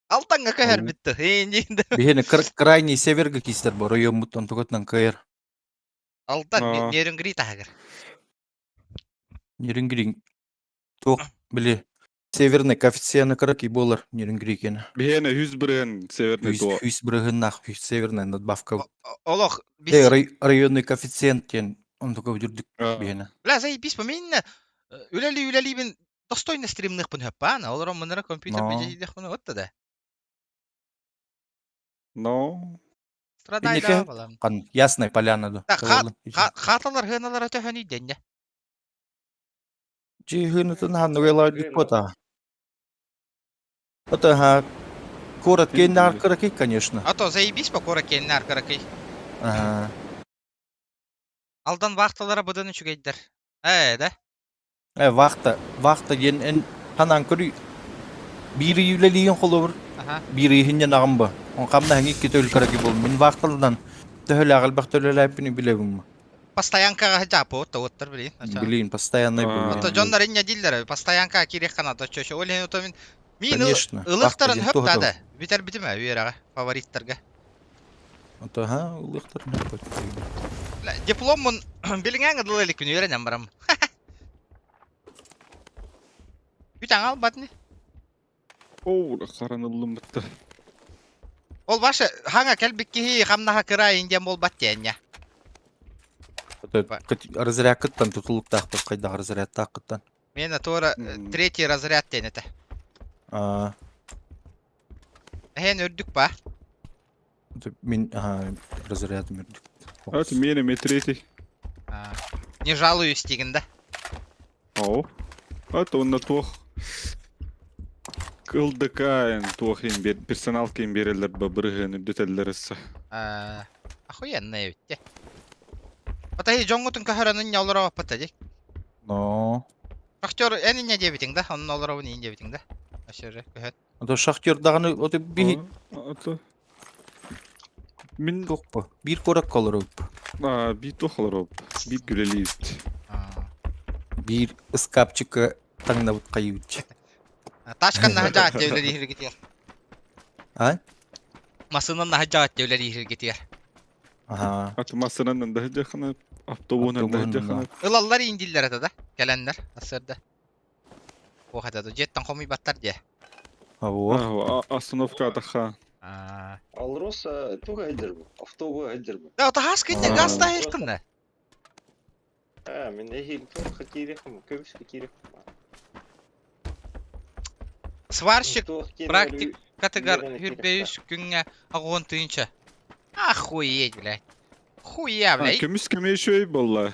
Алтанга кахар битті. Эйнди. Биһине крайний северге кистер бар, район буттан тугатнан кайыр. Алтан А. нерүнгри тагыр. Нерүнгрин. Туох, били. Северный коэффициент көрөкүй болар Нерүнгри кене. Биһиэнэ хүс бырыһын северный туо. Хүс бырыһыннах, хүс северный надбавка. Олох, Э, бис. районный коэффициент тен он только үрдүк биһине. Бля, заебись, по мен үлели үлели бин достойно стримных бун хөппан. Олар мынара компьютер Но. бежейдих буну отта да. Но. Страдай Иннеке да балам. кан Ясная поляна да. Да, хаталар хыналар өтөхөни денне. Жи хынытын хан нугайлар дикота. Это ха город Кендар Караки, конечно. А то заебись по кора кеннер каракый. Ага. Алдан вахталара бұдан үчүгейдер. Э, да? Э, вахта, вахта ен эн ханан көрү бири юлелиин холобур, Аха. бири хиннен агымба. Он камна ханги кетөл караки бол. Мин вахталдан төһөл агыл бактөлөләпини билебим. Постоянкаға жапы отта оттар билин. Блин, постоянно А. Ото дьоннор инне диллер, постоянка кирек кана то чөчө. Ол ото мин мин Конечно. ылыктарын Вахта хөп ден тада. Битер битиме үереге фавориттарга. Ото ха ылыктарын хөп. Дипломмун билиңәң дыл элек күн үеренен барам. Бүтәң албатны. Оу, хараныллым битте. Ол башы хаңа келбик кихи хамнаха кыра индиан болбат тиэнне. Разряд кыттан тутулук тахпы кайда разряд тақыттан. Мен тура М. третий разряд тенете. А, Хен үрдүк ба. мин ага, разряд үрдүк. Ат мени ме третий. А, Не жалуюсь дегенде. Ау. Ат онна туох. Кылдыка эн туох им бер персонал ким берелер ба бырыһын үрдүтеллер эссе. А, Охуенно ведь. Ата хи жоңгутун көһөрөнүн яллара баппата ди. Но. Шахтер эн инне дебитиң да, онун олоробун ин дебитиң да. Ашыры көһөт. Ото шахтер даганы ото би Ато. Мин тохпо. Бир корак колор а би туох олороп. Би күлелиит. А. Бир ыскапчика таңнабыт кайыбыт. Ташкан нахажаат девлер ихиргитер. А? Масынан нахажаат девлер ихиргитер. Ага. Ат масынан да жахана автобунан да Автобуһунан, жахана. Ылаллар индиллер ата да. Келеннер асырда. Ох это дьиэттэн хомуйбаттар дьэ. Ого. Остановка атаха. Алроса туга сылдьар бу? Автобуга сылдьар бу. Да, тахас кынна газ таһыйкынна. А, мин эһиил туохха киириэххин, көмүскэ киириэххин. Сварщик Туох киирэр практик катыгар үөрэнэ хүрбэйүс күҥҥэ аҕуон тыынча. Охуеть, блядь. Хуя, блядь. Көмүс көмө үчүгэй буолла.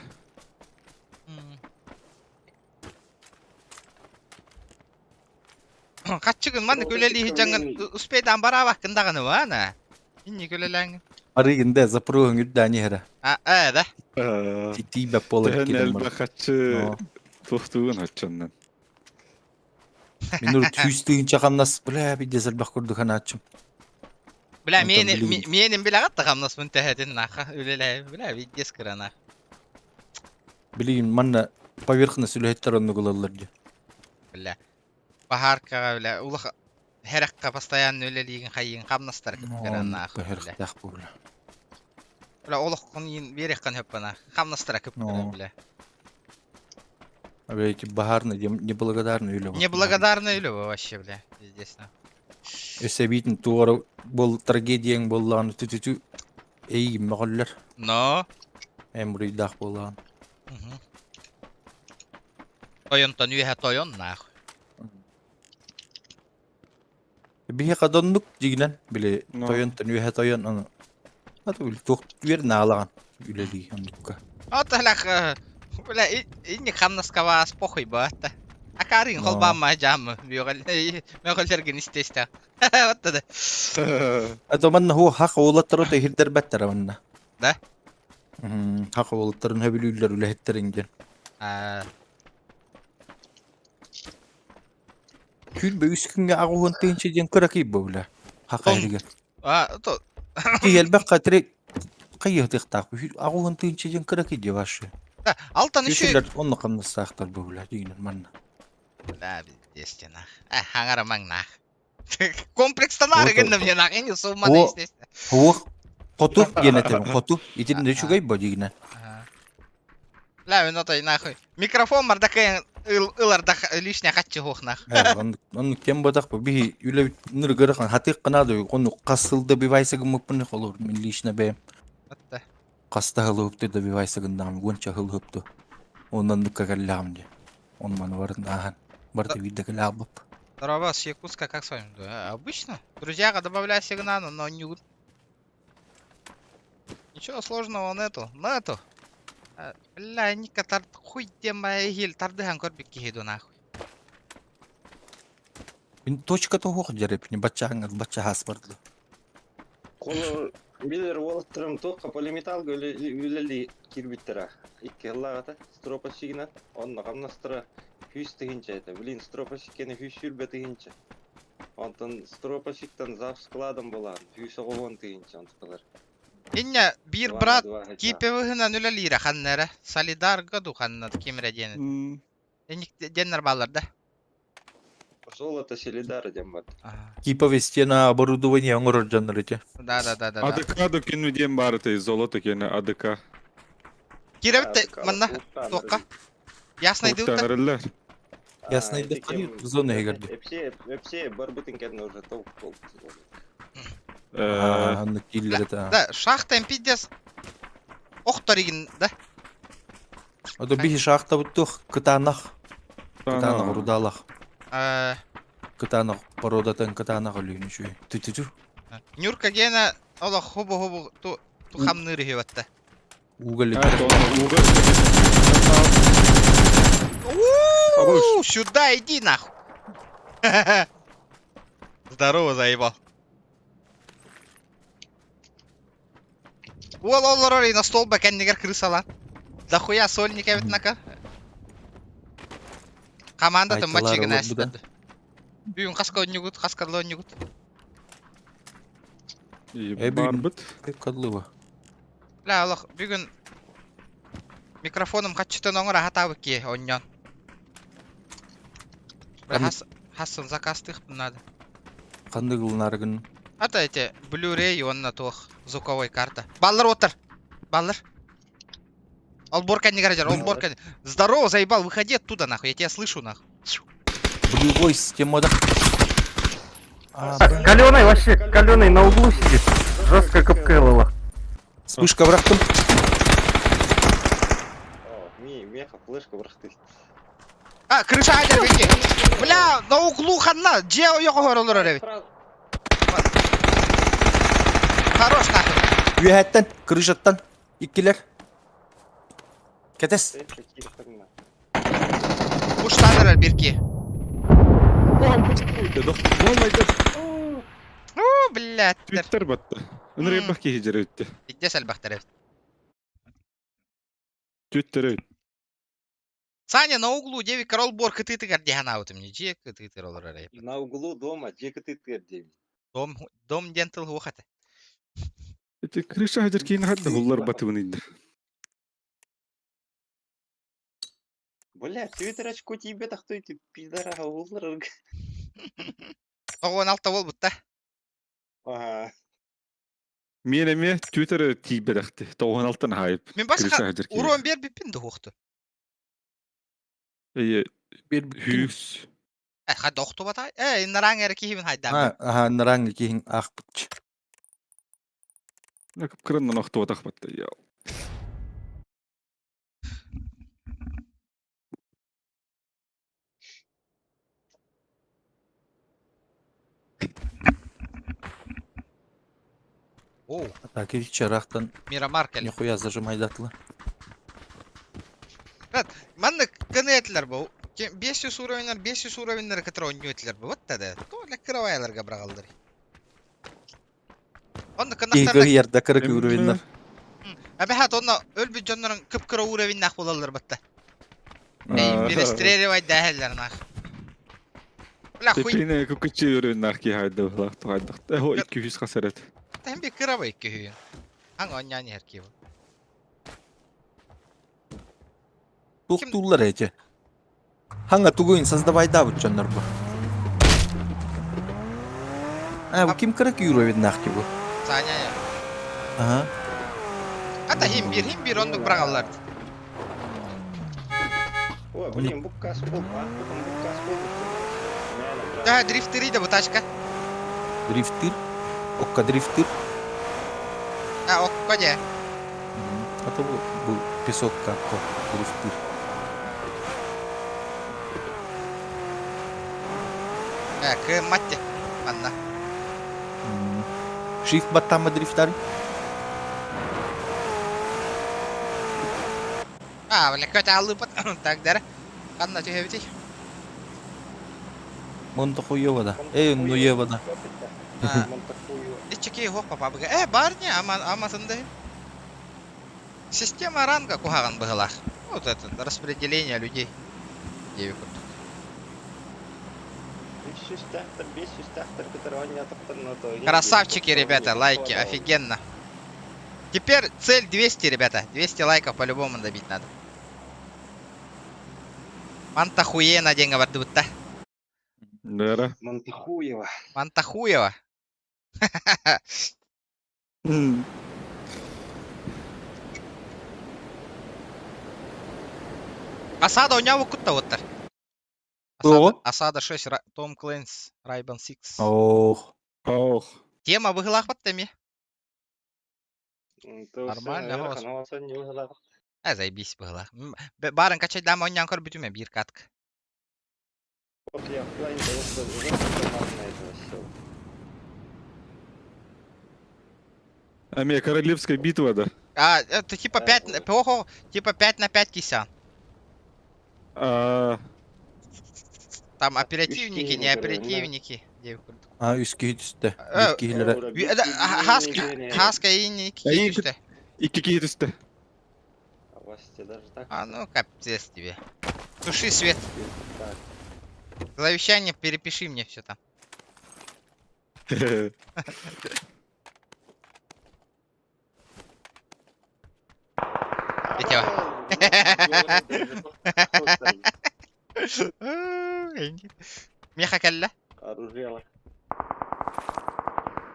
Хаччыгын маннык үлэлии дьаҥын успейдаан бараабаккын даҕаны баана. Инник үлэлээҥ. Арыгында запроһың үрдээн иһэрэ. А, э, да. Тиийбэт буолар Төһөн киирэн элбэх хаччы туохтуугун оччоннон. Мин урут сүүс тыһыынча хамнас, бля, пиздец элбэх курдук анааччым. Бля, Онтон миэнин билигин миэнин билэҕит да хамнаспын төһөтүн нахха үлэлээ. Бля, пиздец кыра билигин манна поверхность үлэһиттэр оннук ылаллар дии. Бля, баһааркаҕа бля, улахан хэрэххэ постоянно үлэлиигин хайыын хамнастара кып-кыра нахуй, бля. Хэрэхтээх бу бля. Бля, олоххун иин биэриэххин сөп бана. Хамнастара кып-кыра, бля. А эти баһаарный неблагодарный үлэ. Неблагодарный үлэ вообще, бля, пиздец. Өссө эбиитин туора бол трагедияң буоллаҕына түтүтү эйигин мөҕөллөр. Но. Эн буруйдаах буоллаҕын. Тойонтон үөһэ тойон нахуй. Биһиэхэ да оннук дьигинэн били тойонтон үөһэ тойон аны аты били туох үөр наалаҕан үлэлии оннукка. Оталах бля инник хамнаскабаас похуй баатта. Акаарыын холбаамма дьаамы мөҕөллөргүн истэ-истэ. Вот да. Это манна ху хах уолаттары то иһирдэрбэттэр манна. Да? Хах уолаттарын хөбүлүүллэр үлэһиттерин диэн. Түүл үс күҥҥэ аҕыс уон тыһыынча диэн кыракый буолла. Хака иһигэр. А, то Ти элбэх хатыры хайыһытыахтаах. 80 тыһыынча диэн кыракый дии вообще. Да, алтан еще Күсүлэр онно хамнастаахтар буолла дигинэн манна. Да, пиздец нах. А, хаҥарамаҥ нах. Комплекстанаары гынным мне нах, не сумманы естественно. Хуох хоту диэн этим, хоту. Итиннэ үчүгэй бо дигинэн. Бля, мен отой нахуй. Микрофон мардакайын ыларда лишний хатчы хуох нах. Оннук кем бодах бу биһи үлэ ныргырыхан хатык кына онну хас сылда бивайса гыммыппын холор мин лично бэйэм. Хаста хылыһыпту да бивайса гыннаҕым уонча хылыһыпту. Оннук кэллэҕим дии. Он маны барын ааһан барыта биирдэ кэлээҕбып. Здорово, с Якутска как с вами? Да, обычно. Друзья, добавляй сигнал, но не Ничего сложного нету. Нету. Бля, Ника, тар... хуй где моя гиль, тардыхан көрбүт киһи ду нахуй. Мин точка тоһуох дьэрепини баччааҥҥа бачча хаас барды. Колор билэр уолаттарым туохха полиметалга үлэлии киирбиттэрэ. Икки сыллааҕыта стропощигынан, онно хамнастара сүүс тыһыынча этэ. Блин, стропощикканы 120 тыһыынча. Онтон стропощиктан зав складом буолаан 190 тыһыынча онтукалар. Инньэ биир брат киипэвыһынан үлэлиирэ ханна эрэ. Солидарга ду ханна ким эрэ диэн. Инник диэннэр бааллар да. Золото Селидара диэн бар. Киповый стена оборудование оҥорор дьоннор ити. Да да да да. АДК да күнү диэн баар этэй золото киэнэ АДК. Кирэбит манна туохха? Ясный дылта. Эрэллэр. Ясный дылта зона иһигэр дии. Эпсе эпсе барбытын кэннэ уже толк болбут. Аннык дииллэр этэ. Да, шахта пиздец. Охторигин, да? Ото биһи шахтабыт туох кытаанах. Кытаанах урдаалах. Кытаанах породатын кытаанах өлүүнү үчүгэй. Түтүтү. Нюрка гена олох хубу-хубу ту ту хамныыр үһү батта. Уголь. Уу, сюда иди нахуй. Здорово, заебал. Уол олорор и на столба кэннигэр крысалаан. Дохуя сольник эбит нака. Команда Айтылар тымбаччыгын олорбута. ээстэд. Бүгүн хаска онньугут, хаска онньугут. Барбыт. Кадлыва. Бля, олох бүгүн микрофоным хаччытын оҥор аһатаабыт киһи онньоон. Бля, хас хассын заказтыахпын надо. Ханнык ылынарыгын? Ата эти Blu-ray уонна туох звуковой карта. Баллар оттар. Баллар. Олбор кэннигэр дьар, олбор кэнни. Здорово, заебал, выходи оттуда нахуй, я тебя слышу нахуй. Blue Voice темада. Так, каленый вообще, каленый на углу сидит. Жестко капкэлова. Вспышка бырахтым. О, ми, меха, флешка бырахты. А, крыша айдар бики. Бля, на углу ханна, дьиэ ойоҕоһор олорор эбит. Хорош нахуй. Үөһэттэн, крышаттан иккилэр. Кэтэс. Пуштан эрэр бирки. Уу, блядь. Твиттер батта. Ынырыйбах киһи дьэрэ Пиздец элбэхтэр эбит. Твиттер Саня на углу 9 корол бор кытыытыгар диэн аабытым не дьиэ кытыытыгар олорор эбит. На углу дома дьиэ кытыытыгар диэбит. Дом, дом диэн тыл суох этэ. Эти крыша хадыр киин хадда hullar батыбын инде. Бля, Твиттер очко тебе тахтой ты пидора уллар. 96 буолбут да. Ага. Мен эме Твиттер тиийбэтэхти. Тоҕуһун алтан хайып. Мин басқа Крыша хадыр киин. урон биэрбиппин да уохту. Эйе хүүс. Э, хадда охтубата. Э, нараң эрэ киһибин хайдаан. А, аха, нараң киһин аахпытчы. Кырыннан охтубатах батта. Я. Оу, Так, чарахтан Мирамар кэлли. нихуя зажимайдатлы. Маннык гына этилэр бу. 500 уровеннар, 500 уровеннары кытары оонньуу этилэр бу. Вот тогда. То для кыраваяларга быраҕаллар. Онно Киһи кынахтарна кыһыйарда кыра уровеннар. Эбэһээт онно өлбүт дьоннорун кып-кыра уровеннаах буолаллар батта. Перестреливай дэһэллэр нах. Бля, хуй. Тепине кукучи өрүннах ки хайда булах тугайдах. Эхо 200 хасарет. Тэн би кыра икки хүүн. Аң онньаан иһэр киһи. Туохтууллар эти. Хаҥа тугуин создавайдаабыт дьоннор бу. А, бу ким кыра уровеннаах бу? Саня я. Ага. Ата хим бир, хим бир оннук быраҕаллар. Ой, блин, буккас был, а? Потом буккас был. Да, дрифтери да бу тачка. Дрифтыр. Окка дрифтыр. А, окко дьэ. А то бу, бу песок какко дрифтыр. Э, кыыммат Манна. Shift баттамма дрифтар. А, бля, көтө аллыпат. Так, дара. Ханна түһэбитий? Монтохуева да. Эй, нуева да. А, Иччики хуох папабыга. Э, бар не, ама амасында. Система ранга куһаҕан быһылаах. Вот это распределение людей. Диэби курдук. Красавчики, ребята, лайки, офигенно. Теперь цель 200, ребята. 200 лайков по-любому добить надо. Мантахуена деньга бардыбытта. Нера. Монтахуева. Мантахуева. Осада у него кутта вот Осада, Осада 6, Том Клэнс, Райбан 6. Ох. Ох. Тема быһылаах баттами. Нормально, А, заебись быһылаах. Барын качайдам оннян көр бүтүмэ биир катка. После оффлайн просто уже этого все. Аме королевская битва да. А, это типа 5, охо, типа 5 на 5 кисян. А, Там оперативники, не оперативники. А, үс киһи түстэ. Э, Киһилэрэ. Хаска и не киһи Икки киһи түстэ. даже так. А ну капец тебе. Туши свет. Завещание перепиши мне все там. Петя. Меха кэллэ. Оружие.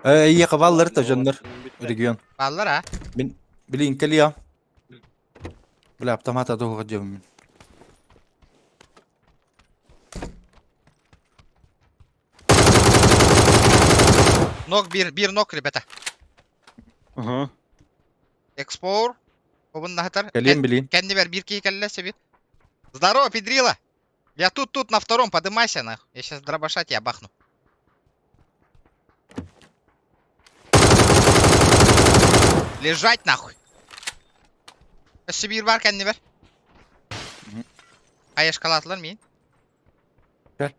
Э, ийэ баллар та дьоннор регион. Баллар а? Мин билин кэлиа. Бля, автомата туһуга дьэммин. Ног биир, биир ног, ребята. Ага. Экспор. Обун наһатар. Кэлиэн билин. Кэннибэр биир киһи кэллэ себе. Здорово, педрила. Я тут, тут, на втором, подымайся, нах. Я сейчас дробаша тебя бахну. Лежать нахуй. Өссө биир бар кэннибэр. Хайашкалаатылар миин. Кэл.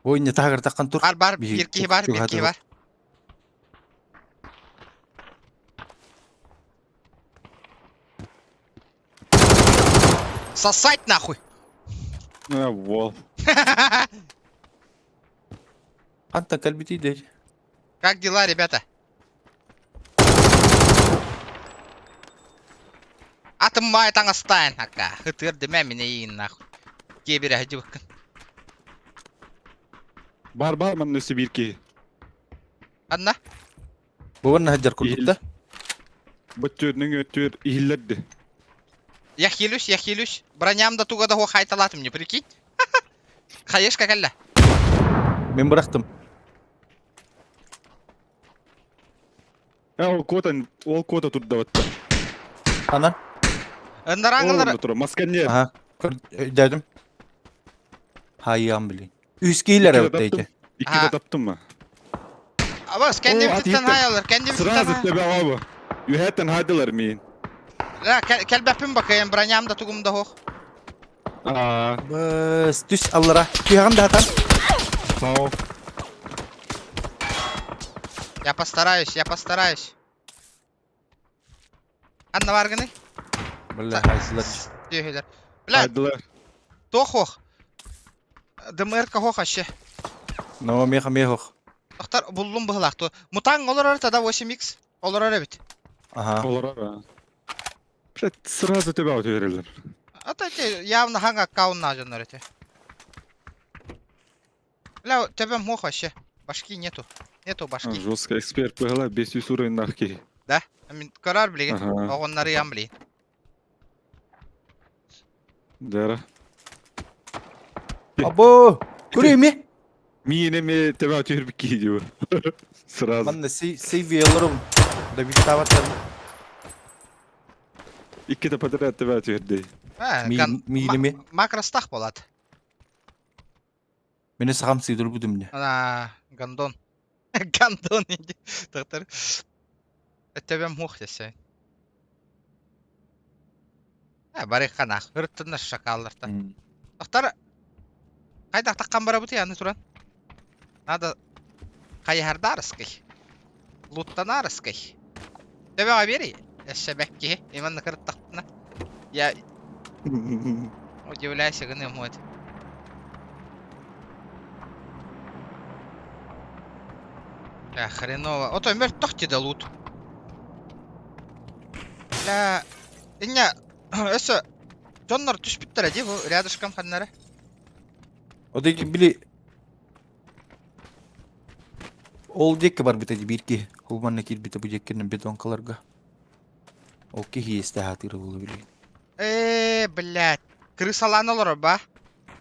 Ой, не тагыр таккан тур. Бар, бар, биир киһи бар, биир киһи бар. Сосать нахуй! Э, вол. Хантан кэлбитий дэй. Как дела, ребята? Атым маай таҥастаан ака. Ытыар димэ мине иин нахуй. Киэбирэ сылдьыбыккын. Бар бар манна өссө биир киһи. Анна? Бу уонна сылдьар курдук да? Бөттүөрүнүҥ өттүөр иһиллэрди. Я хилюсь, я хилюсь. Броням да туга да хайталаатым не прикинь. Хаешка кэллэ. Мин бырахтым. Э, ол куотан, ол куота турда батта. Анан? Ындараҥылар. Тура, масканьер. Аха. Өйдөөдүм. Хайыам билин. Үс киилер эбит Иккитэ таптым ма. Абас, кэннибититтэн хайалар, кэннибититтэн. Сразу тебе оба. Үһэттэн хайдылар миин. Ла, кэлбэппин бакайым, броням да тугум да хоох. Аа. Быс, түс аллара. Түһэҕин да хатан. Сау. Я постараюсь, я постараюсь. Анна баргыны? Бля, хайсылар. Түһүлэр. Бля, Хайдылар. туох хоох? ДМР-ка хоох аще. Но меха мехох. Тохтар буллум быһылаах ту. Мутаң олорор тогда 8x. Олорор эбит. Ага. Олорор. Блядь, сразу тебя өтөрелер. А то эти явно ханга аккаунт дьоннор эти. Бля, төбөм хоох вообще. Башки нету. Нету башки. Жестко эксперт быһыла 500 уровень нахки. Да? Мин көрөр билигин. Ага. Оҕоннары билигин. Дара. Або! Көрейме? Миин эме тебя өтөрбүк киһи диyor. Сразу. Манна CV алырым. Да бит табаттар. Икките подряд тебя өтөрдү. Миинеме? Макростах болады. Мени сахам сыйдыр будум не. Ана, гандон. Гандон иди. Доктор. Төбөм хух десе. Ә, бары ханах. Hırttınlar шакалларта. Доктор, кайда таққан бара бути аны туран? Надо хайхардарыскай. Луттанарыскай. Төбөҕө бери. Эшебекки. Иман кырыттахтына. Я удивляйся гыным вот. Бля, хреново. Ото мөрт тохти да лут. Бля, иння өсө дьоннор түспүттэр ди бу рядышком ханнары. О били Ол диэки барбыта ди биир киһи. Ол манна киирбитэ бу диэккинэн бетонкаларга. Ол киһи иэстээх атыыра буолуо билигин. Э, блядь. Крысалаан олорор ба?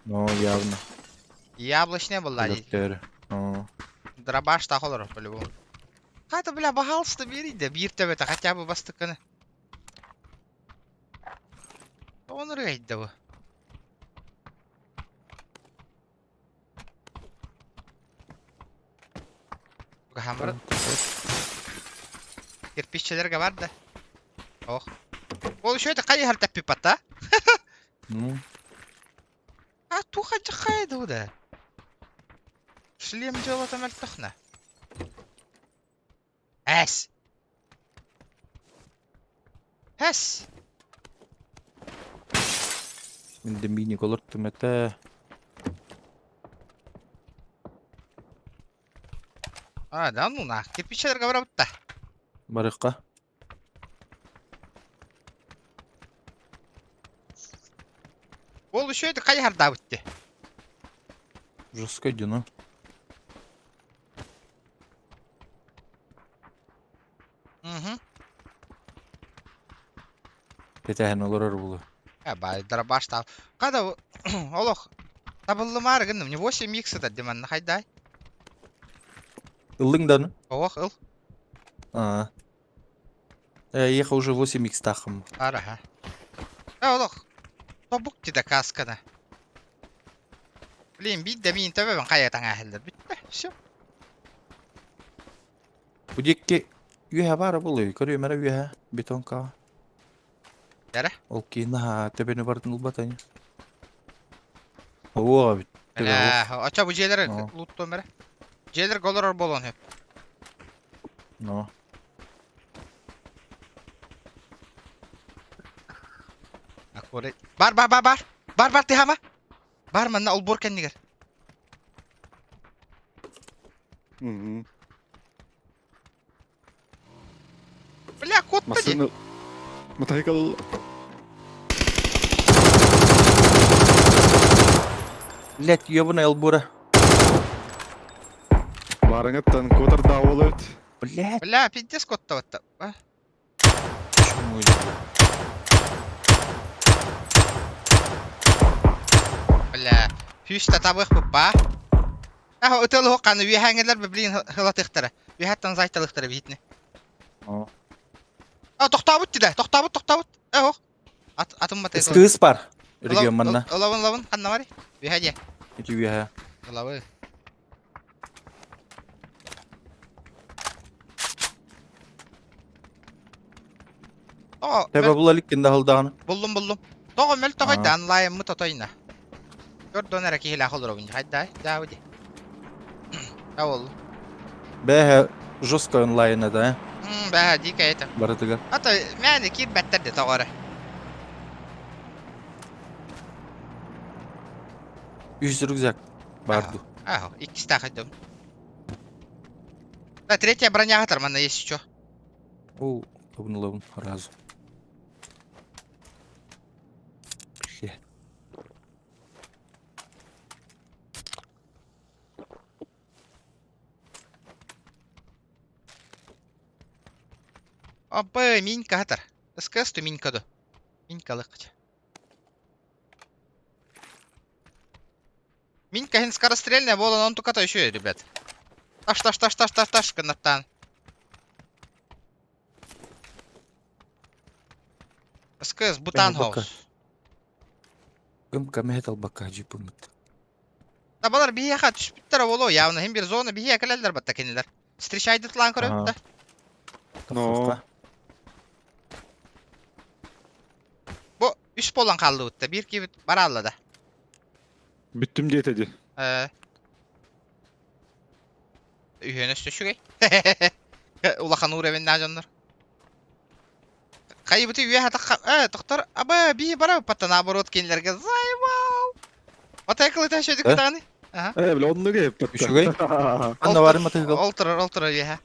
Но явно. Яблочная была. Өлөртөөрү. Оо. Дробаш таах олорор по-любому. Хата, бля, баһаалыста биэрий да биир төбөтө хотя бы бастыкыны. Тоҕо ырыгайда бу? Хамыр. Кирпиччелерге бар да. Ох. Ол еще это хайы хартаппи пата? Ну. А туха жахайды да. Шлем дело там альтахна. Эс. Эс. Мин де мини олортум этэ. А, да ну нах. Кирпиччелерге бар бутта. Барыкка. Ол еще это хайы хардабытты. Жестко дено. Угу. Кэтэһэн олорор буолуо. А, бай, дробаш там. Када олох. Табыллымаар гынным. Не 8 икс это демон хайдай. Ыллыҥ да ону? Ох, ыл. Аа. Э, ехал уже 8 икс тахым. Араха. Э, олох. Тобук тида каскана. Блин, биир да миин төбөбүн хайа таҥаһыллар бүттэ. Все. Бу диэки үөһэ баара буолуой, көрүөм эрэ үөһэ бетонкаҕа. Эрэ? Ол киһи наһаа төбөнү бардын ылбата ини. Оуо эбит. Төбө Ээ, оча бу дьиэлэр Но. лууттуом эрэ. Дьиэлэргэ олорор буолуон сөп. Но. Аккура. Бар бар бар бар. Бар бар тыһама. Бар манна олбуор кэннигэр. Мгм. Бля, куотта дии. Массыына мотоцикл Блять, ёбаный албура. барыҥыттан куотар даавол эбит. Блять. Бля, пиздец куотта батта. А? Почему или? Бля, сүүс татабых буппа. А, ытыл ханы үөһээҥилэр блин хылатыхтара. Үөһэттэн зайталыхтара биитини. О. А, тохтообут дидэ, тохтообут, тохтообут. Э, ох. Ат, атым батай. Кыыс бар. Регион манна. Ылабын, ылабын, ханна барый? Үөһэ дии. Ити үөһэ. Ылабы. Тоҕо Тэбэ була иликкин да аһылдаҕына. Буллум буллум. Тоҕо мөлтөҕөй Аа. да онлайыммыт отойна. Көрдөн эрэ киһилээх олоробун. Хайдай, даа ди. Та боллу. Бэһэ жестко онлайн это, э? М, бэһэ дикая это. Барытыгар. Ата мээнэ киирбэттэр де тоҕо эрэ. Үс рюкзак бар ду. Аһо, иккистээх айдым. Да, третья броня хатар манна есть еще. Ол ылабын разу. Бля. Апа, минька хатар. СКС ту минька ду. Минька лыккыч. Минька хин скорострельная буолан он туката еще, ребят. Таш таш таш таш таш таш гынаттаан. СКС Бутан Хаус. Гымка мэһэ талбакка дьииппыммыт. Табалар биһиэхэ түспүттэрэ буолуо явно иһин бир зона биһиэхэ кэлэллэр батта кинилэр. Встречайдытлаан көрөбүт да. Но. Бу үс буолан хааллыбыт да биир киһибит бараалла да. Бүттүм диэтэ дии. Э. Үһүөн өссө үчүгэй. Улахан уровеннээх дьоннор. Хайыбыты үөһэ тахха... Э, тохтор, аба, бии бара патта наоборот кинилэргэ заебал. Мотоцикл это еще Э? кытааны. Ага. Э, бля, оннук эппэт. Үчүгэй? Анна бары мотоцикл. Ол турар, ол турар үөһэ.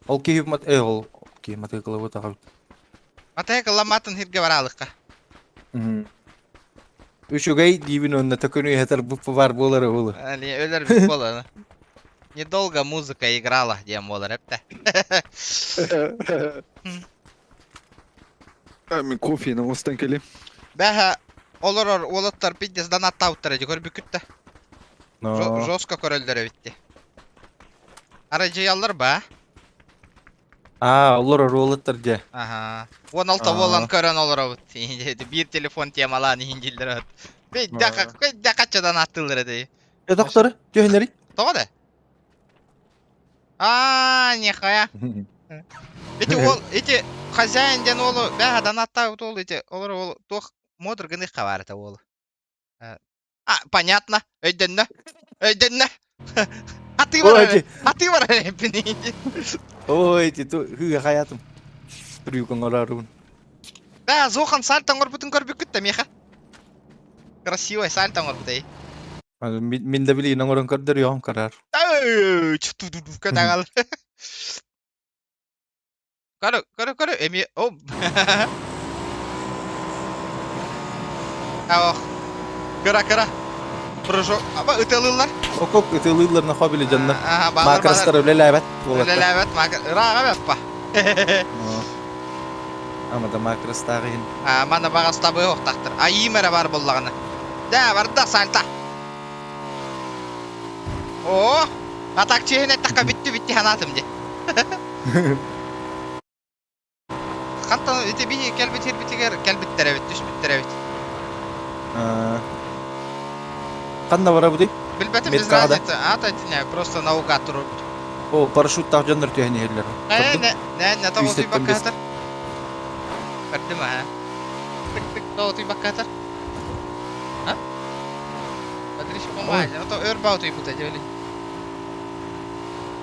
Ол киһи мот... Э, ол киһи мотоциклы бутаҕа. Мотоцикл ламатын хирге бараалыкка. Үчүгэй диибин уонна төкүнү иһэтэр буппа бар буолара буолу. Али өлөр бит буолар. Недолго музыка играла диэн буолар эптэ. Мен кофені осыдан келем. Бэһэ олорор уолаттар пиздец донаттаабыттар эти көрбүккүт да. Но. Жестко көрөллөр эбитти. Арай ба? Аа, олорор уолаттар дьэ. Аха. 16 буолан көрөн олоробут. Биир телефон темалаан иһин дииллэр. Бэйдэ каччадан аттылар эти. Э, доктор, түһүнэри. Тоҕо да? Аа, нихуя. Эти уол, эти хозяин диэн уолу бэһэ донаттаабыт уол эти олор уол туох модр гыныхха баар этэ уолу. А, понятно. Өйдөннө. Өйдөннө. Атыы бар. Атыы бар эппини. Ой, ти ту хыга хаятым. Трюкон орарун. Да, Зохан сальто оҥорбутун көрбүккүт да миэхэ. Красивый сальто оҥорбут эй. Мин да билигин оҥорон көрдөрүөҕүм карар. Көтаҕал. Көрө, көрө, көрө, эми о. Ох. Кыра, кыра. Прыжок. Аба ытылылар. Окоп ытылыыллар нахо били дьоннор. Макростар үлэлээбэт буолаттар. Үлэлээбэт макр. Ырааҕа бэппа. Ама да макростааҕы иһин. А, мана баҕас табыы охтахтар. Айыым эрэ бар буоллаҕына. Да, барда сальта. О! А так чиһин эттэххэ бүттү бүттү санаатым дии. Хантан ити биһи кэлбит сирбитигэр кэлбиттэр эбит, түспүттэр эбит. Ханна барабытый? Билбэтим без Меткаҕа да? разницы. Аата итинэ просто наугад турбут. О, парашюттаах дьоннор түһэн иһэллэр. Э, Көрдүҥ? не, не, не тоҕо 175. баккаатар. Көрдүм аа. Тык тык тоҕо баккаатар. А? Подрищ поманя. Ото өр баутуйбута дьэли.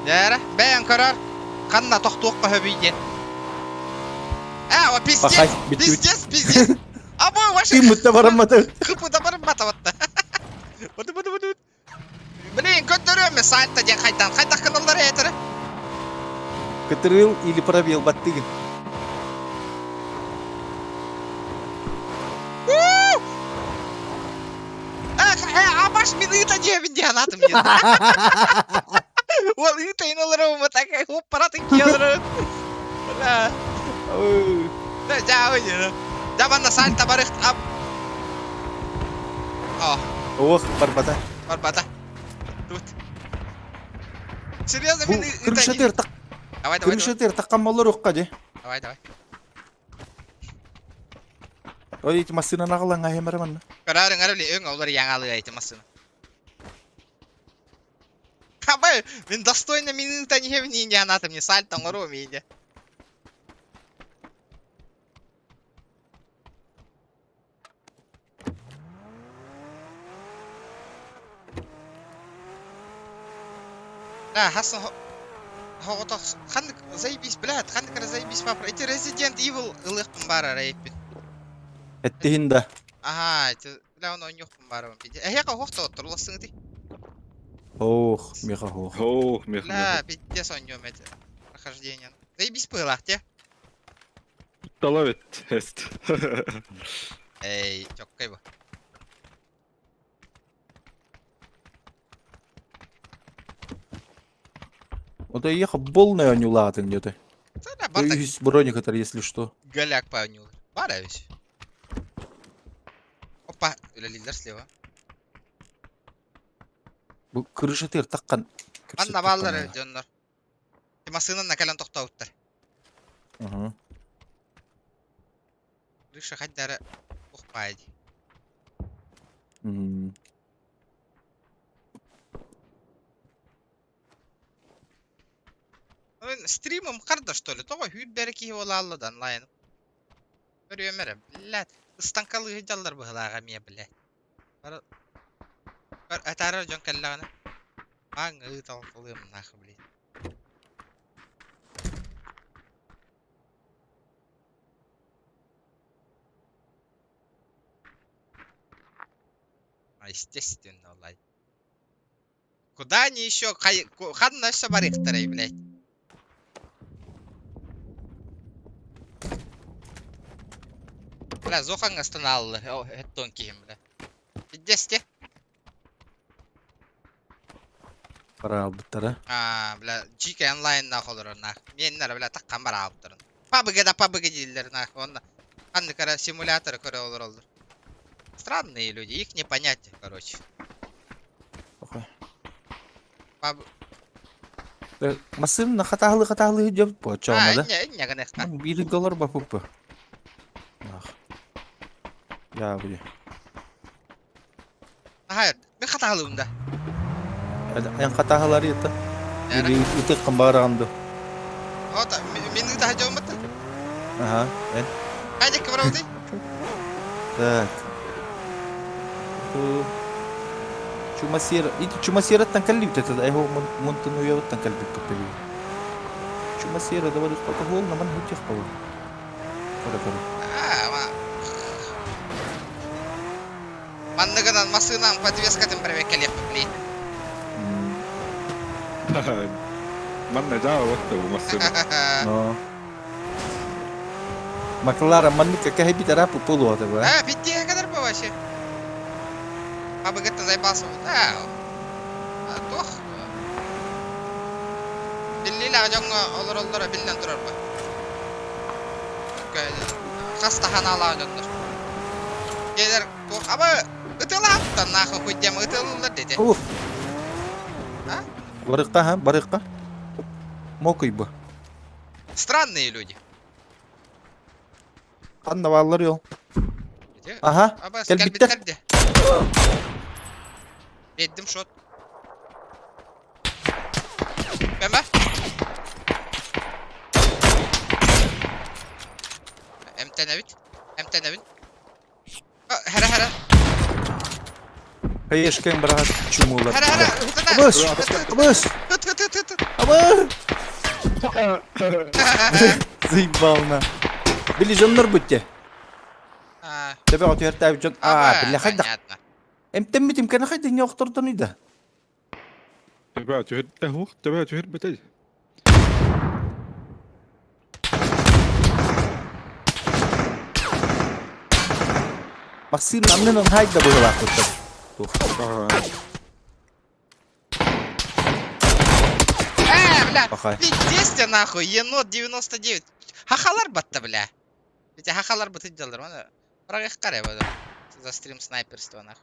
Дээрэ, бэйэн көрөр. Ханна тохтуохха хөбүй диэн. Э, о пиздец, Пахай, бүттүбүт. пиздец, пиздец. Абой, ваша Тыыммытта барамматы. кыпыта барыммата батта. Быды быды быды. Блин, көрдөрүөм сальто диэн хайдан. Хайдах гыналлар этэрэ? Кытырыл или пробел баттыгын. Абаш мин ыыта диэбин диэн атым диэн. Ол ыыта иналарым так хоппаратын киалары. Бля. Да, жаа Да манна сальто барых ап. О. Ох, барбата. Барбата. Тут. Серьезно, мин Крышатыр так. Давай, давай. Крышатыр таккан болор укка ди. Давай, давай. Ой, ити массыына наҕалаҥа хемер манна. Көрөрүҥ эрэ өҥ олор яңалыга ити массыына. Хабай, мин достойно минута не хевни не анатом не сальто оҥоруом иинде. Да, хасан хоҕотох ханнык заебись, блядь, ханнык эрэ заебись папа. Ити Resident Evil ылыахпын баар эрэ Эттиһин да. Аха, ити бля оны ойнуохпун баарабын. Эһиэхэ оһох тоҕоттор улассыҥыты. Ох, меха ох. Ох, меха. Бля, пиздец ойнуом эти прохождение. Заебись пыылаах те. Талавит тест. Эй, чоккай бу. Вот я полная онюлаатын где-то. Да, барда Үс броник это, если что. голяк по онюлар. Бара весь. Опа, үлэлииллэр слева. Бу крышатыр таккан. Манна бааллар дьоннор. Массыынанна кэлэн тохтообуттар. Ага. Крыша хайдара ухпай дии. Стримым харда что ли? Тоҕо хүүрбэри киһи буолаалла да онлайн. Көрүөм эрэ, блядь. Ыстанкалыы сылдьаллар быһылааҕа эмиэ, блядь. Бары этаарар дьон кэллэҕинэ аан ыыталлыам нахуй, блядь. А естественно, лай. Куда они еще ханна өссө барыахтарай, блядь. Бля, Зохаҥҥа станааллы, эттон киһим, бля. Пиздец Бараалбыттара. А, бля, дьиикэй онлайн нах олорор нах. Миэннэр, бля, таккан бараабыттарын. Пабыга да пабыга дииллэр нах. Онно ханнык эрэ симуляторы көрө олороллор. Странные люди, их не понять, короче. Паб... Массыына хатаһылы хатаһылы дьэ бу А, чоҕуна да. инньэ, инньэ гыныахха. Биир доллар бапуппу. Ах. Я буду. Аха, мин хатаһылыбын да. Эн хатаһылар это. Или ытык бараганды. Ота, мин ытаһа дьоммут. Ага, эн. Хайдах кыбарабытый? Так. Чумасера, ити чумасераттан кэллибит это, эһо Монтануеваттан кэлбит кэппэби. Чумасера давай алкоголь наман хутих пала. Кара кара. А, ма. Манныгынан массыынан подвескатын бэрэбэккэлиэхпит блин. Манна жаа батта бу массыына. Но. Маклара маннык кэһэбит ара пупулуота ба. А, пиздец кадар бу вообще. Пабыгыттан заебался вот. А, туох. Биллилээх дьоҥҥо олороллоро биллэн турар бу. Хас да ханаалаах дьоннор. Келер туох аба ытылааттан нахуй хуйдем ытылылар дети. Ух. А? Барыахха, ха, барыахха. Мокуй бу. Странные люди. Ханна бааллар йол? Ити Аха, Абас кэлбиттэр. кэлбиттэр де. Биэрдим шот. Көмө. Эмтэнэбит. Эмтэнэбин. Хара хара. Хаешкаң бараҕа чумуулар. Хара хара. Абыс! Абыс! Ыт ыт ыт ыт. Абыс! Заебал на. Били дьоннор бүтте. Төбөҕө түһэртээбит дьон аа били хайдах. Эмтэммитим кэнэ хайдах не охтордонуй да. Төбөҕө түһэрдэ уох, төбөҕө түһэрбэтэй. Максим аннынан хайда быһылаах туттар. Э, бля, пиздец ты нахуй, енот 99. Хахалар батта, бля. Эти хахалар быты дьаллар, оны Прагах каре За стрим снайперство, нахуй.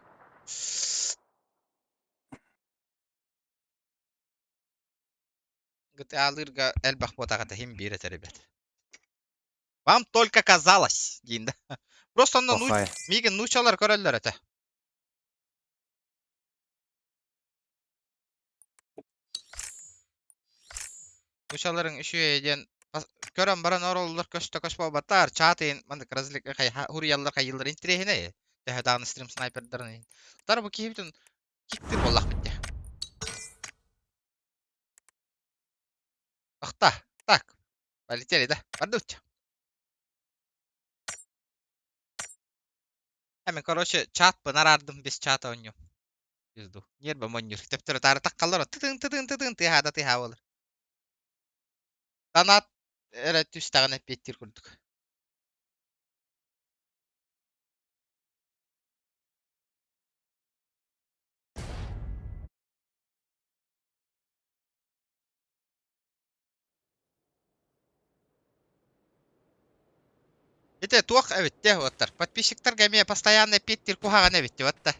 GTA-лыырга элбэх буотаҕа иһин биир этэ ребят. Вам только казалось диин да. Просто онно миигин нуучалар көрөллөр этэ. Нуучаларыҥ үчүгэй диэн көрөн баран ороллор көстө көс буолбаттар чаат иһин маннык разлик хуруйаллар хайыыллар интириэһинэй төһө даҕаны стрим снайпердарын иһин. Тара бу киһибитин киктир буоллахпыт дии. Ахта, так, полетели, да? Бардучча. Эми, короче, чат араардым, без чата оонньуу. Пизду. Нервы монньур. Төптөрү таары таккаллар. Тытын тытын тытын тыаһаата тыаһаа буолар. Донат эрэ түстэҕинэ эппиэттиир курдук. Ити туох эбит те уоттар. Подписчиктарга эмиэ постоянно эппиэттиир куһаҕан эбит уотта.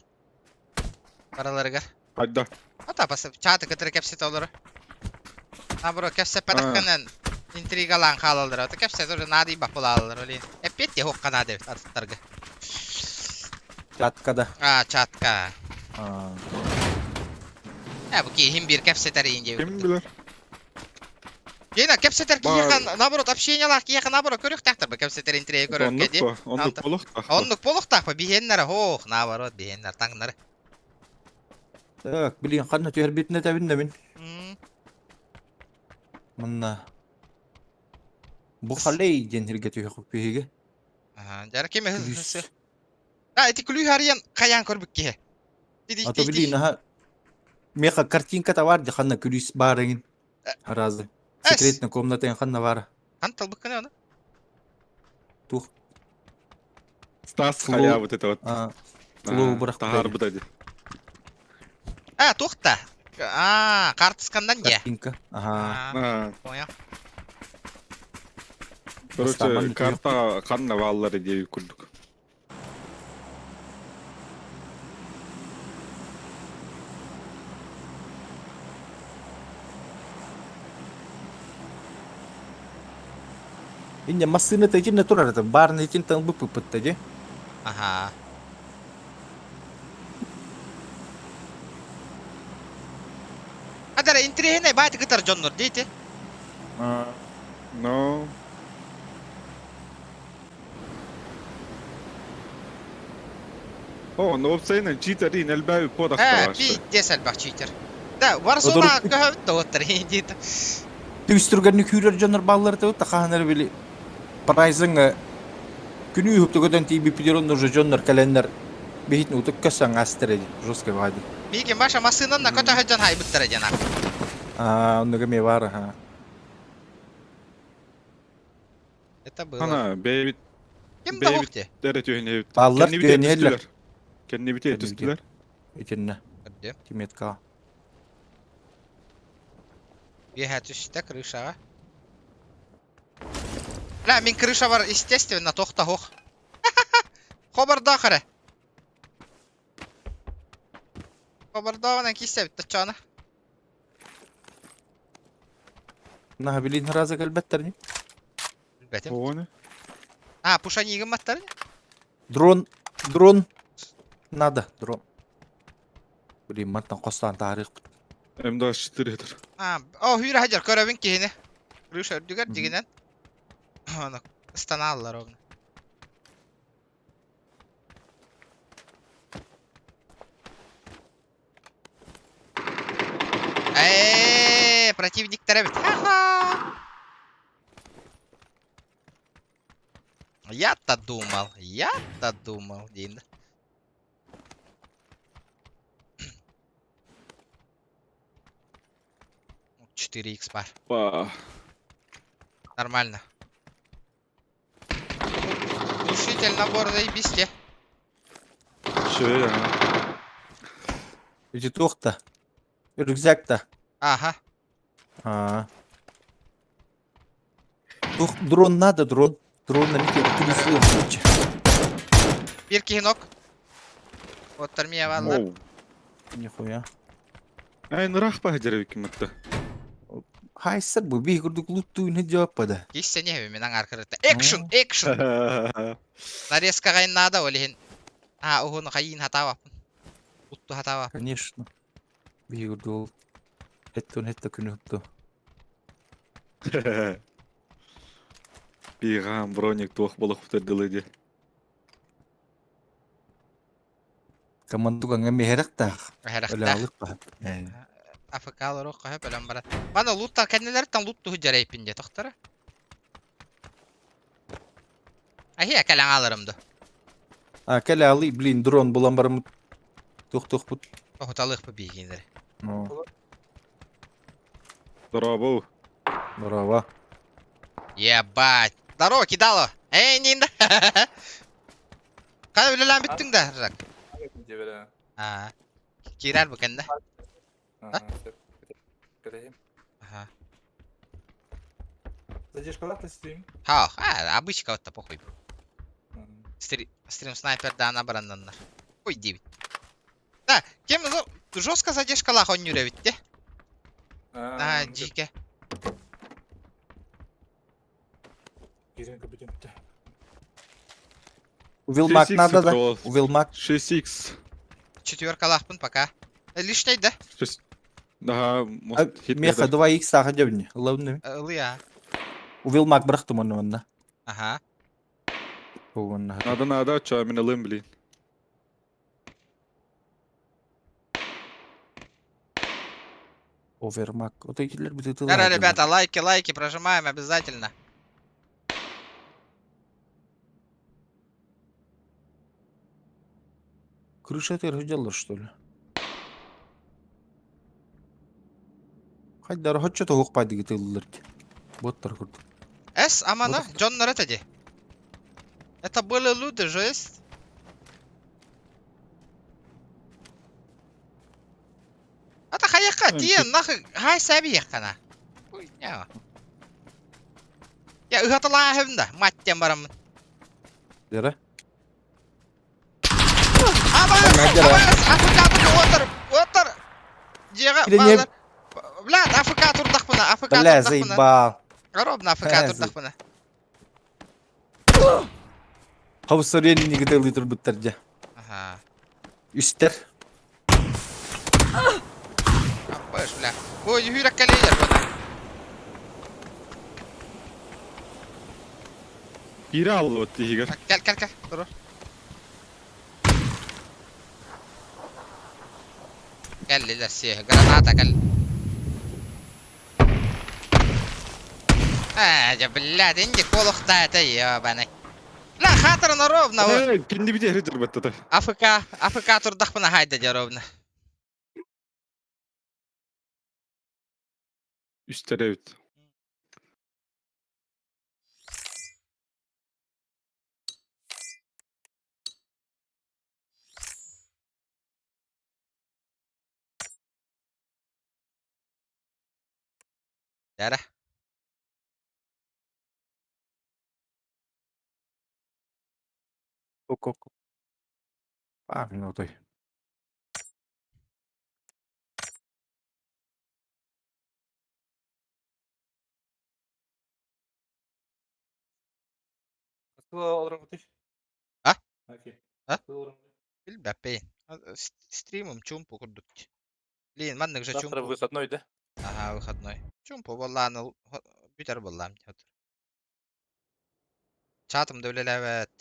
Бараларыгар. Хайда. Ата бас чааты кытары кэпсэтэ олорор. Наоборот кэпсэппэтэххинэн интригалаан хаалаллар. Ата кэпсэтэ уже наадыйбат буолааллар. Олин. Эппиэттиэ суохха наада эбит атыттарга. Чатка да. А, чатка. А. Э, бу киһим биир кэпсэтэр иин диэбит Ким билэр? Гена, кэпсэтэр киһиэхэ, наоборот, общениялаах киһиэхэ, наоборот, көрүөхтээхтэр бу кэпсэтэр интригэ көрөргө Оннук дии. по, оннук буолуохтаах. Оннук буолуохтаах по, биһиэннэрэ, ох, наоборот, биһиэннэр таҥнары. Так, блин, ханна түһэрбитин этэбин да мин. Манна. Бу халей диэн сиргэ түһүөхпүт Аха, дьара ким эһ А, ити күлүү харыйан хайаан көрбүт киһи. А то блин, аха Меха картинка товар ди ханна күлүүс баар эҥин. Аразы. Секретная комната ханна баар. Хан талбыккын оны? Тух. Стас халя вот это вот. Флоу бырах. Таһаарбыта ди. А, туохта? А, картыскандан де. Картинка. Ага. Понял. Короче, карта ханна бааллар диэби курдук. Инне массыына итиннэ турар это баарына итинтэн быппыппыт ди. Ага. Адара интириэһинэй баайты кытар дьоннор диэти. Но О, ну опсайынан читер ин элбээби Э, подахтар пиздец элбэх читер. Да, Warzone көһөбүт да оттар диит. Түстүргэнни күүрэр дьоннор бааллар да тахаанар били прайзың күнү үһүптөгөдөн тиийбиппитир онно уже дьоннор кэлэннэр биһитин утук көссөн астер эди жесткой баады. Миигин Маша массыынан на көтө дьон хайбыттара диэн Аа, оннуга эмиэ баар аха. Это было. Ана, бэйбит Ким да бэйбит те? эрэ түһүнэбит. Бааллар Кэннибит түһүнэһэллэр. түстүлэр. Кэннибит түстүлэр. Итиннэ. Көрдүм. Тиметка. Биэһэ түстэ крышаҕа. Бля, мин крыша бар, естественно, тохта хох. Хобордоох эрэ. Хобордооҕунан киирсэбит таччаана. Наһа билин раза кэлбэттэр ни. Билбэтим. Оҕону. А, пуша нигымматтар. Дрон, дрон. Надо, дрон. Блин, мантан хостаан таарыахпыт. М24 этер. А, о, хүүрэ хадьар көрөбүн киһини. Крыша үрдүгэр дигинэн. Аны ыстанааллар ровно. Э, противниктер эбит. Ха-ха! Я-то думал, диин. 4 х бар. Па. Нормально. Глушитель набор заебись те. Şöyle ya. Ити туох-та? Рюкзак-та. Ага. А. Туох, дрон надо, дрон. Дрон на мите. Биир киһи knock. Оттар мия баллар. Оу. Нихуя. Ай, нырах па деревик мытты. Хайсар бу би курдук луттуун хеджаппада. Киссене хэви мен аңар кырытта. Экшн, экшн. Нарезка гайын надо олихин. А, уһуну хайын хатаабаппын. Утту хатаабап. Конечно. Би курдук хеттун хетта күнү хутту. Бигам броник туох болох дылы Командуга ңа мехерактаах. Хәрәхтә. Өлөалык ба. АФК лар оқы бөлем барат. Мана луттар кәннеләртен лут туху жарайпин де тохтара. Ахи кәләң алырымды. А кәле алы, блин, дрон булан барым. Тух тух бут. Охоталык бу бигинер. Ну, Здорово. браво. Ебать. Здорово, кидало. Эй, нинда. Кай үлелән биттиң да, Жак? А. Кирәр бу кәндә. Ага. Задержкалар стрим. Ха, а, обычка вот похуй. Стрим снайпер да на бараннаннар. Ой, 9. Да, кем жестко задержкалах он нүрәбитте. А, дике. Увилмак 6х надо, да? утро. Увилмак. 6х. Четверка лахпын пока. Лишний да? 6. Ага, может, хит Меха 2х саха дебни. Лавны. Ылыя. Увилмак брахтым оны онна. Ага. Онна. Надо, надо, чё, мен алым, блин. Овермак. Вот эти Дара, ребята, лайки, лайки прожимаем обязательно. Крыша ты делала, что ли? Хайдар, хоть что-то хукпайды гитыллар. Боттар курдук. С, амана, Джон Наретади. Это были люди, жесть. Ата хаяка, тиен, нахуй, хай сәби якана. Хуйня. Я ыхатала хэмда, мать тем барам. Дера? Абас, абас, АФК турды, отыр, отыр. Жега, балар. Бля, АФК турдак буна, АФК Бля, турдак буна. заебал. Ровно АФК турдак буна. Хавсарен нигде литр буттар Ага. Үстер. Апаш, бля. Ой, хүрәк кәлейлер буна. Кире алды вот тигер. Кел, кел, кел. Тур. Кәллелер сие, граната кәл. А, я, блядь, инди колохта это ебаный. Бля, хатырына ровно. Эй, кинди бите хритер бетте. АФК, АФК турдах бына хайда де ровно. Үстер evet. Яра. Ок, ок. А, минутой. А? А? Билбэппин. Стримым чуумпу курдук. Блин, маннык же Завтра чуумпу. выходной, да? Ага, выходной. Чуумпу буоллаан бүтэр буоллаам. Чатым да үлэлээбэт.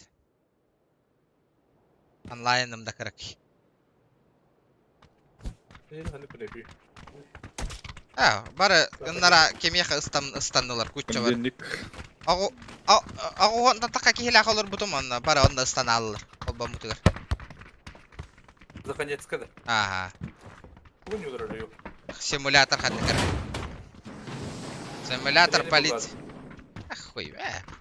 Онлайным да кырак. А, бары гыннара кемеха ыстан ыстаннылар кучча бар. Понедельник. Аҕу аҕуһан такка киһилээх олорбутум онно бары онно ыстанааллар холбоммутугар. Законецка да. Ага. Бүгүн юлар Симулятор ханныгар. Симулятор полиции. Ах, хуй.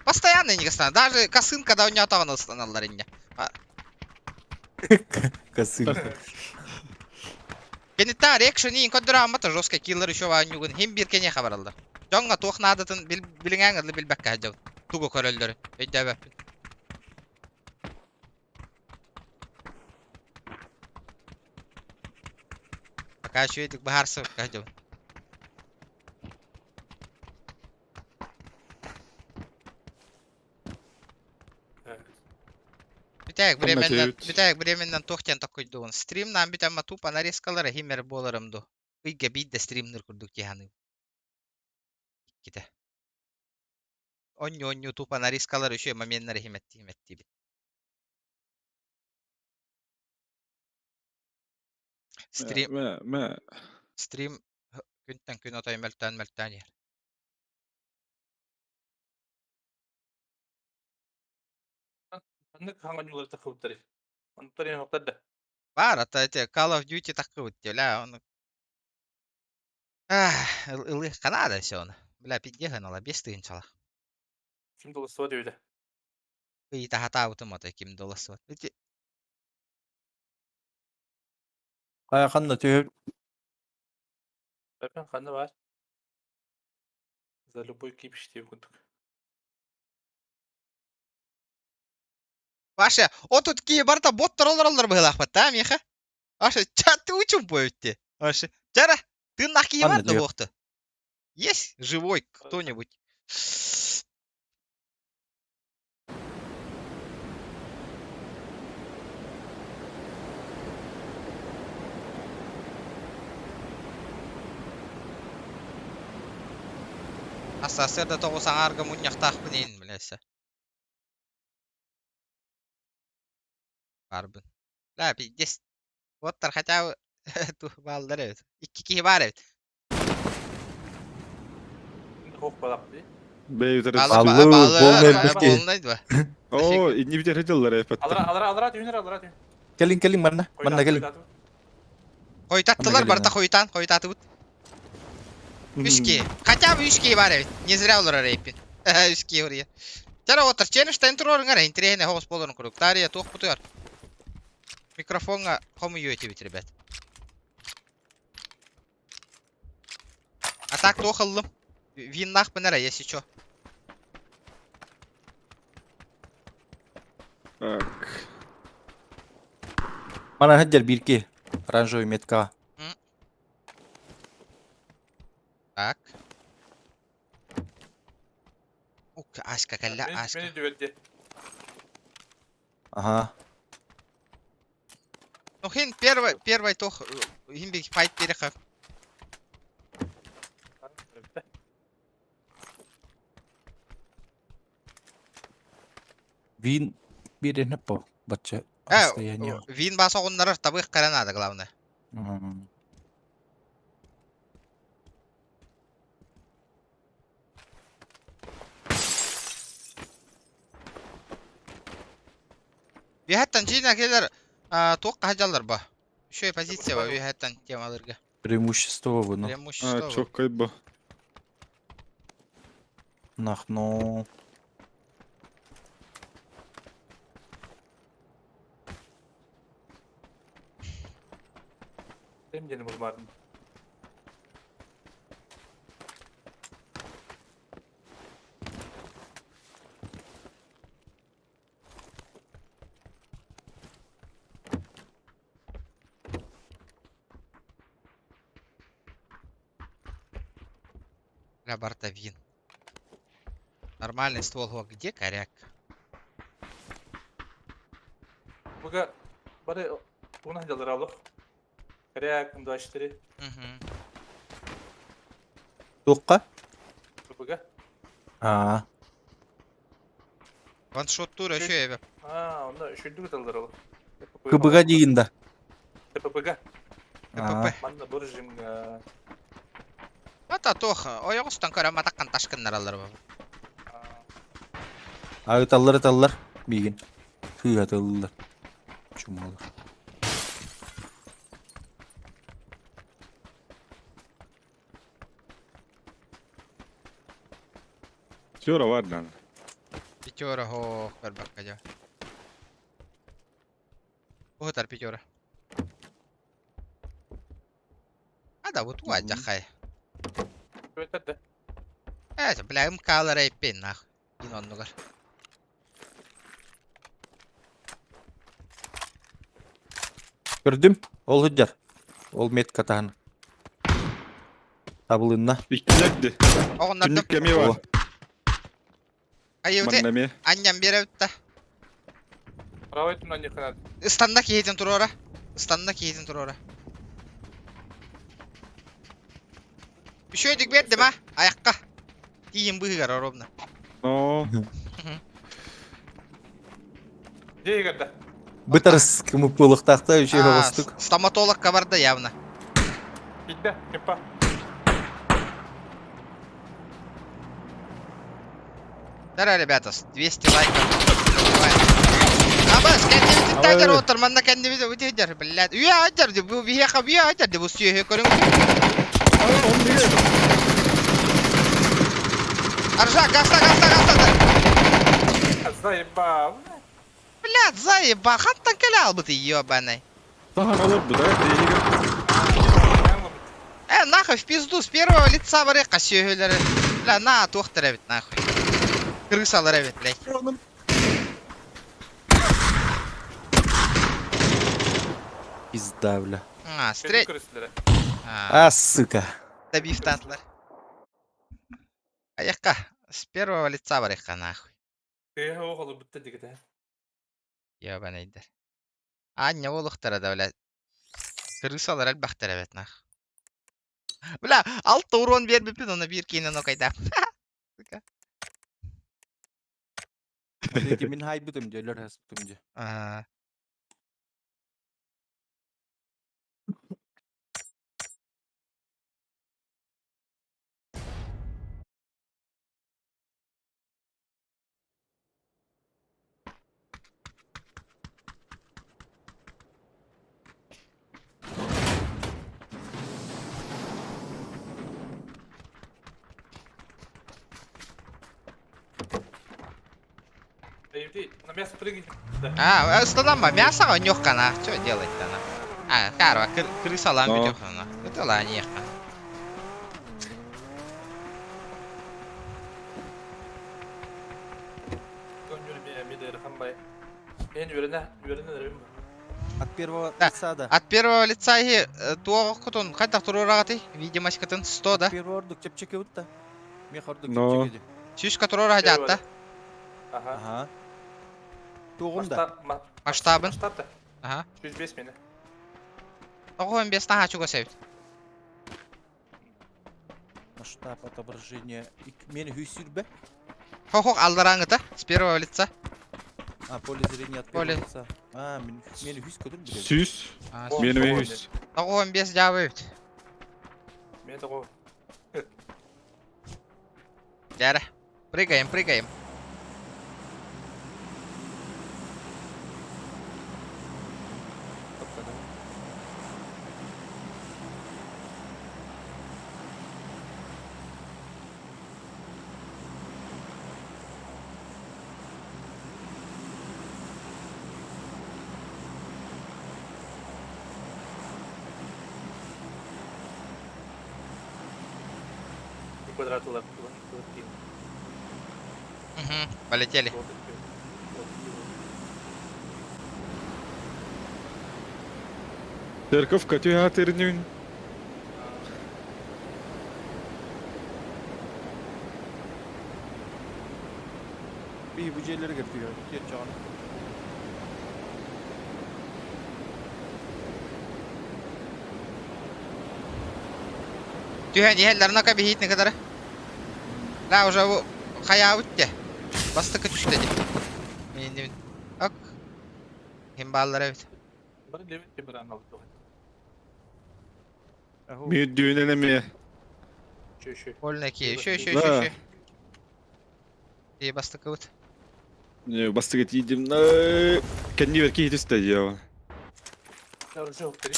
Постоянно не стану. Даже косынка да у него тағын ыстаналлар инне. Косынка. Кенеттен реакшн иин көддөрө жесткий киллер еще ванюгун хим бир кене хабараллар. Дьоҥҥо туох наадатын билиҥээҥ билбэккэ сылдьабыт. Тугу көрөллөрү. Өйдөөбөппүн. Пока үчүгэйдик быһаарсыбакка сылдьабын. Бүтээх временнэн, бүтээх временнэн туох диэн токкуйдугун. Стримнаан бүтэммэ тупо нарезкалара химер буоларым ду. Ыйга биирдэ стримныр курдук дии Иккитэ. Онньу-онньу тупо нарезкалар үчүгэй моменнары химэтти химэттиибит. Стрим, Мэ, мэ. стрим күнтэн күн отой мөлтөөн мөлтөөн иһэр. Ханнык хаҥан юлар тахыбыттары. Онтон хоқтар да. Бар, ата эти Call of Duty таххыбыт бля, он. Ах, ылы Канада все он. Бля, пиздец, 5 тыһыынчалаах. Ким долысуа диэбитэ. Ыйыта хатаабытым ото ким долосуот. Ити Хайа ханна түһүп Бэпен ханна бар. За любой кипиш диэбит курдук. Ваша, отут киһи барыта боттар олороллор быһыылаахпыт, да, Миха? Ваша, чат учум буолбут. Ваша, чара, тыыннаах киһи Ханна бар да түһүп. буохту. Есть живой кто-нибудь? Асасырда тоҕус аҥаарга мунньахтаахпын иин, билээсэ. Барбын. Да, пиздец. Боттар хотя бы ту бааллар эбит. Икки киһи баар эбит. Хох балак дии. Бэй Балы, Аллы, балы, полный балы, битти. полный два. О, инни битер хедиллер эпетте. Алара алара алара түһүнэр алара түһүн. Кэлин кэлин манна. Манна кэлин. Хойтаттылар Манна барыта кэлин. хойтан, хойтатыбыт. Үс киһи. Хотя бы үс киһи баар эбит. Не зря олорор эбиппин. Үс киһи уруйа. Чара отыр, ченештен туруорун интириэһинэй хоҕус буоларын курдук. Тария туох бутугар. Микрофоҥҥа хомуйуо этибит, ребят. А так туох ыллым. Виннаахпын эрэ, если чё. Так. Манна сылдьар биир киһи. Оранжевый метка. Так. Ук, Аська кэллэ, Аська. Мени дүбетти. Ага. Ну хин первый, первый тох, хин биг файт перехав. Бүттэ. Вин биир по. Бачча Э, расстояние. вин бас оҕуннарар табых кара надо, главное. Үөһэттэн Джина келер туох хаджаллар ба. Еще позиция ба үөһэттэн темаларга. Преимущество вы, ну. А, Преимущество. чоккай бу. Нах, ну. Тем дени булмадым. Бля, барта вин. Нормальный ствол. О, где коряк? КПГ бары тугунан сылдьаллар олох. Коряк, М24. Туохха? КПГ. Аа. Ваншоттуур өшө эбэ. Аа, онно үчүгдүк ыталлар олох. КБГ диигин да. ТППГ. КПП. Манна бу режимҥа Ата туох ойоҕостон көрөн матаххан ташкыннараллар бу. А ыталлар ыталлар биигин. Сыыһа ытыллар. Чумалар. Пятера бар надо. Пятера хоох көрбөккө дьэ. Уһутар пятера. А да вот уадьахай. Көтөрдө. Э, бля, МК-лар эппин нах. Ин оннугар. Көрдүм. Ол сылдьар. Ол метка таһын. Табылынна. Иккилерди. Оҕоннордум. Түннүк кэми бар. Айыбыты Манна эмиэ. анньан биэрэбит да. Правый түннэн дьыханат. Ыстанна киһитин туруора. Ыстанна киһитин туруора. Үчүгэйдик биэрдим а, айахха. Тиийин быыһыгар ровно. Но. Дьиэ игэрдэ. Бытарыс кымыппылыктаахта үчүгэй А, оҕустук. стоматологка барда явно. Киирдэ, кипа. Здорово, ребята, 200 лайков. Давай. Абас, кэннибитин таатар отор, манна кэннибит үтүдэр, блядь. Үйэ атар, бу биһиэхэ үйэ атар, бу сүөһү көрүҥ. Аржа, гаста, гаста, гаста. Заебал. Блядь, заеба, хантан кэлэ албыты, ебаный. Сахан олорбут, а? Э, нахуй, в пизду, с первого лица барыахха сүөһүлэри. Бля, на, туохтар эбит, нахуй. Крысалар эбит, блядь. Пизда, бля. А, стрель... А, А, сука. добив татлар. Айахха, с первого лица барыахха, нахуй. Тыаһа оҕо олорбуттар диэки Ебаныйдар. Аанньа буолуохтара да, бля. Крысалар элбэхтэр эбит, нах. Бля, алта урон биэрбиппин, онно биир киинэн окайдаах. Сука. Эти мин хайбытым дьэ, өлөр хаспытым дьэ. А, На мясо прыгай. А, ыстанамма, мясоҕа ньуохха на, что делать-то на? А, карва, крысалаан Но. бүтүөххэ Ыталаан иэххэ. От первого Да. лица, да. От первого лица и туох кутун, хайдах туруораҕытый? Видимость кытын 100 да? От первого ордук чэпчэки бутта. Мех ордук Но. чэпчэки. Сүүс туруора хаджаатта. Ага. Ага. Тугун да. Масштабын. Масштаб-то? Ага. 105 мені. 95 наһаа чугас эбит. Масштаб отображения. Мени хүсүрбе. Хо-хо аллараңыта, с первого лица. А, поле зрения от Поле. первого лица. А, мени хүс көтөр биле. Сүүс. А, Мени эмиэ үс. 95 жаабы эбит. Мен того. Дьэ Прыгаем, прыгаем. Квадрат улап. Угу, полетели. Церковь Катюха тернюн. Би бу жерлерге кирип Тер чагын. Түһэн иһэллэр, ну-ка биһиитини кытары. Да, уже бу хайаабыт де. Бастакы түстэ ди. Мин Ок. Ким бааллар эбит. Бары левит темиран алды. Мүйдүүнэн эмиэ. Еще, еще. Вольно ки. Еще, еще, еще, Да. еще. И бастакыбыт. Не, бастыгы тиийдим. Кэннибэр киһи түстэ дьиэҕэ. Оружие три.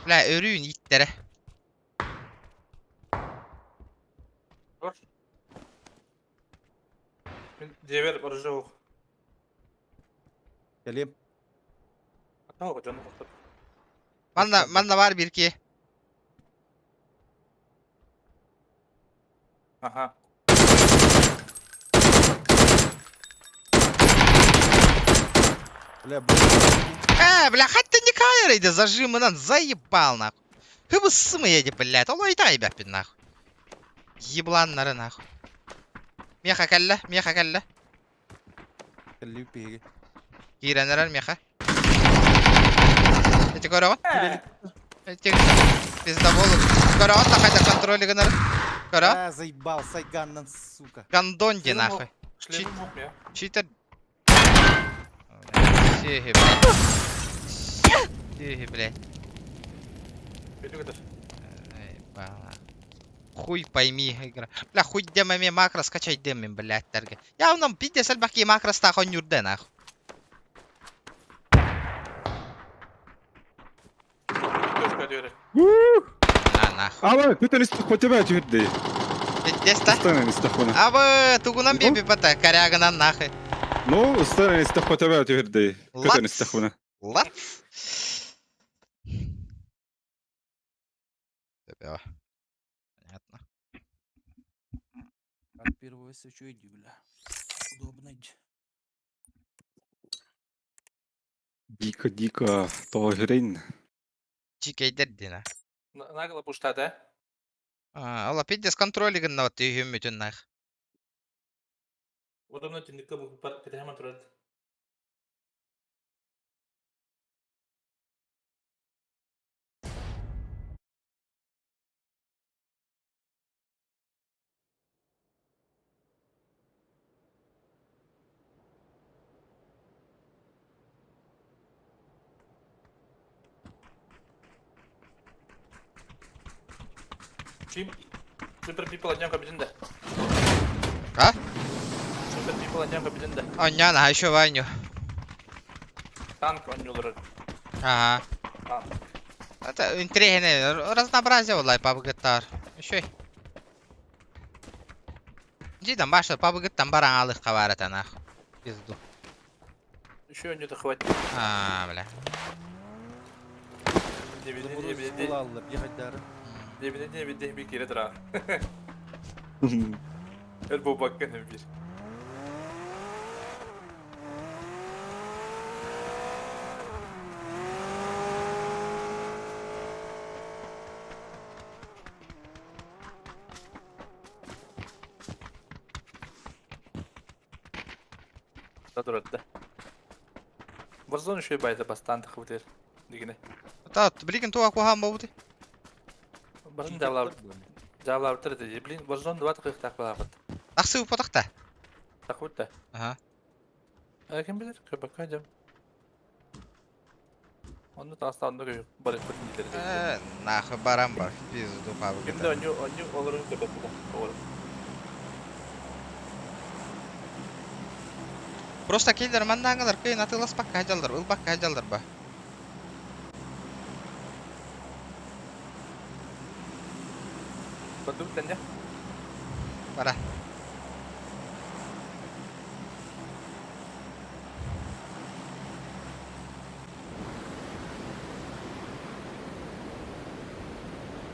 Бля, өрүүн ииттэрэ. Дьиэбэр оружие суох. Кэлиэм. Атаҕа дьону хостор. Манна, манна бар бир ки. Аха. Бля, бу. Бля, хоть ты не кайрыйды, зажимынан заебал нахуй. Хыбы сымы еди, блядь, ол ойда ибәппин нахуй. Ебланнары нахуй. Меха кэллэ, меха кэллэ. Кэллии биһиги. Киирэн эрэр меха. Эти көрөҕүн? Эти пиздоболу. Көрөҕүн да хайда контроль гынар. Көрө. А, заебал, сайганнан, сука. Гондонди нахуй. Шлемим yok ya. Читер. Сихи, блядь. Сихи, блядь. Били көтөр. Эй, бала. Хуй пойми, игра. Бля, хуй демами макро скачай демин, блядь, тарга. Я нам пиздец альбахи макро стахон юрде, нахуй. Точка диэри. На, нахуй. Ава, көтөн истих хотебэ түһэрдэ. Пиздец та. Ыстанан истих хуна. Абы, тугунан биби бата, корягынан нахуй. Ну, ыстанан истих хотебэ түһэрдэ. Көтөн Лац. истих хуна. Лац. Понятно. От первого свечу иди, бля. Удобно. Дико, дико, тоһүрин. Чикейдер дина. Нагло пуштат, э? Алла пиздец контроль гынна вот үйүмүтүн нах. Удобно тинникке бу кэтэһэмэн турар. Чим? Super People однем кабинете. А? Super People однем кабинете. Оннян, а еще Ваню. Танк онньуулар. Ага. Танк. Это интересно, разнообразие вот лай пабгыттар. Еще. Дидам баша пабгыттан баран алых кабарата нах. Пизду. Еще онньуута хватит. А, бля. Дебине бир кире тура. Өр бу бакка бир. Да турат да. Warzone еще байда бастан тахыбытыр. Дигине. Та, билигин туа куһаан буолбутуй. Барын жаалаабыт. Жаалаабыттар этэ. Блин, Warzone 2 тахыахтаах балаабыт. Тахсыы уппатах Тахыбыт да. Ага. Э, ким билэр, көбөккө дьэм. Онно таастаан онно көйүк барыппыт диилэр. Э, нахуй баран бар, в пизду Ким да пабгыта. онньу онньу олорун көбөккө да. Олорун. Просто киллер маннааңалар кыйын атыыласпакка дьаллар, ылбакка дьаллар ба. Бардыбыт тэннэ. Бара.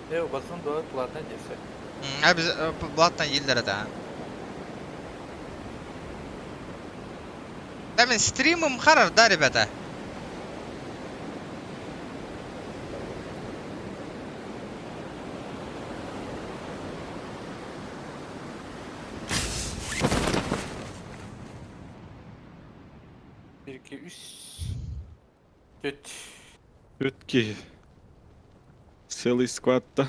Э, Warzone 2 платная версия. А biz платно елдер это. Да мен стримым харар, да, ребята? 1, 2, 3, 4. Үт киһи. Целый сквадта.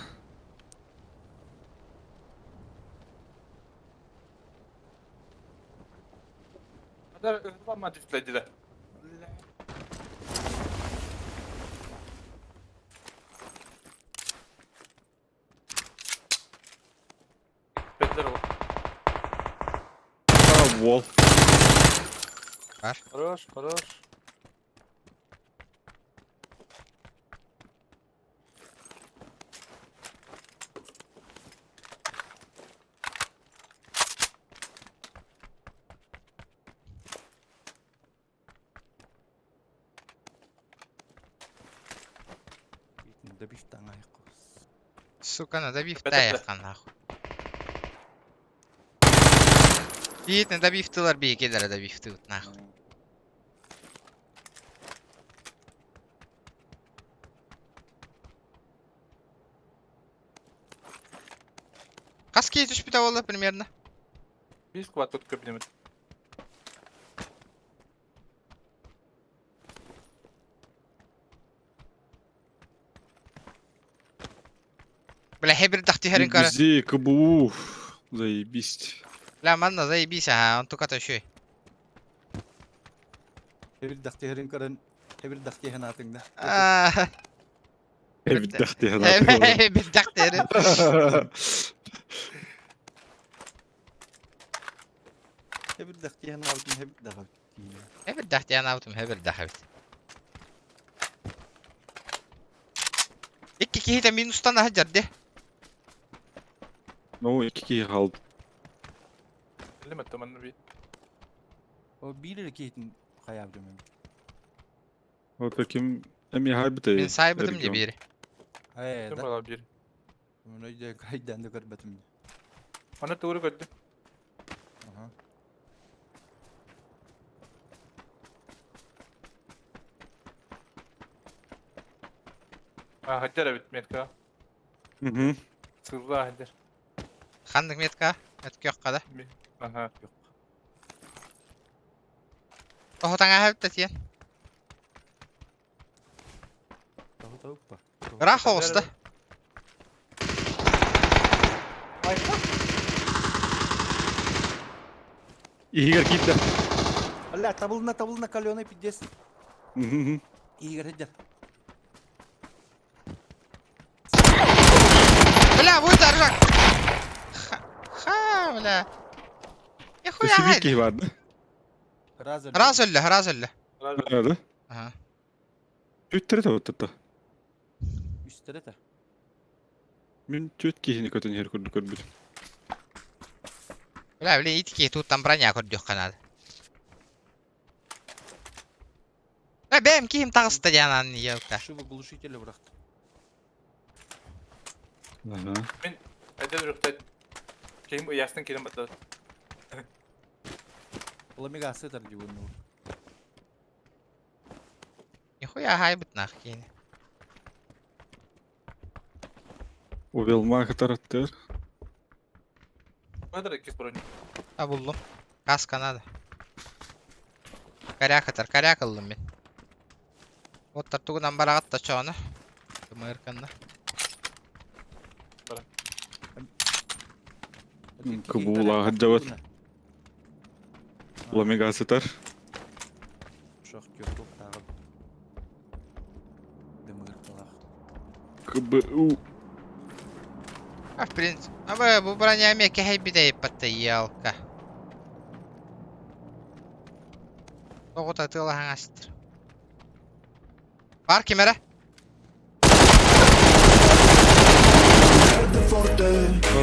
Адар ырла түстүлэдилер. Беттер ол. А, вол. Бар. Хорош, хорош. Сука, надавив таяққа нахуй. Биит, надавив тылар бии келер добив ты нахуй. Хас киһи түспүтэ буолла примерно? Биир сквад тут көбүнүмүт. Бля, хэбир дах түһэрин көрө. Вези, КБУ. Заебись. Бля, манна заебись, ага, он только еще. Хэбир дах түһэрин көрөн, хэбир дах түһэн аатыҥда. Хэбир дах түһэн Хэбир дах түһэрин. Хэбир дах түһэн аабытым, хэбир дах Хэбир дах түһэн аабытым, хэбир дах эбит. Икки киһитэ минустан аһа дьарде. Ну, икки киһи хаалбыт. Билимэт манна би. О биир эрэ киһитин хайаабытым. Вот ким эмиэ хайбыт Мин сайбытым дии биири. Ээ, Ким да. буолар биир. Мен өйдө кайдан да көрбөтүм. Аны тугу көрдүм. Аха. А, хаддер эбит метка. Угу. Сылла хаддер. Ханнык метка? Метка да. Аха. Тоһутаҥа хэбит тиэн. Тоһута уппа. Ыраах оҕуста. Иһигэр киирдэ. Бля, табылына табылына каленый пиздец. Угу. Игорь хаддер. Бля, будет аржак. Ха, ха, бля. Нихуя. Сибир киһи бар да? Раз Раз өллө, раз өллө. Да? Ага. Түттері табыттыта. Үстере та. Мин түт киһини көтөн иһэр курдук көрбүтүм. Бля, бля, итки тут там броня көрдүөх надо. Бля, бэм киһим таҕыста диэн елка. Шубы глушители бырахты. Ага. Мин әдел рөхтәт. Ким ыястын кирен баттады. Ламига сытар дигүн. Нихуя хайбыт нах киини. Увелма катараттыр. Кадр иккис броня. А буллум. Каска надо. Корякатар, корякаллым мин. Вот тартугунан бараҕат та чоона. Кымырканна. Кыбула хаддабат. Ламига сытар. Шох кёртук тагы. Дымырталах. КБУ. А в принципе, а бу бу броня ме кэһэй патта елка. Тоҕута тыалаһаҥастыр. Бар кимэрэ?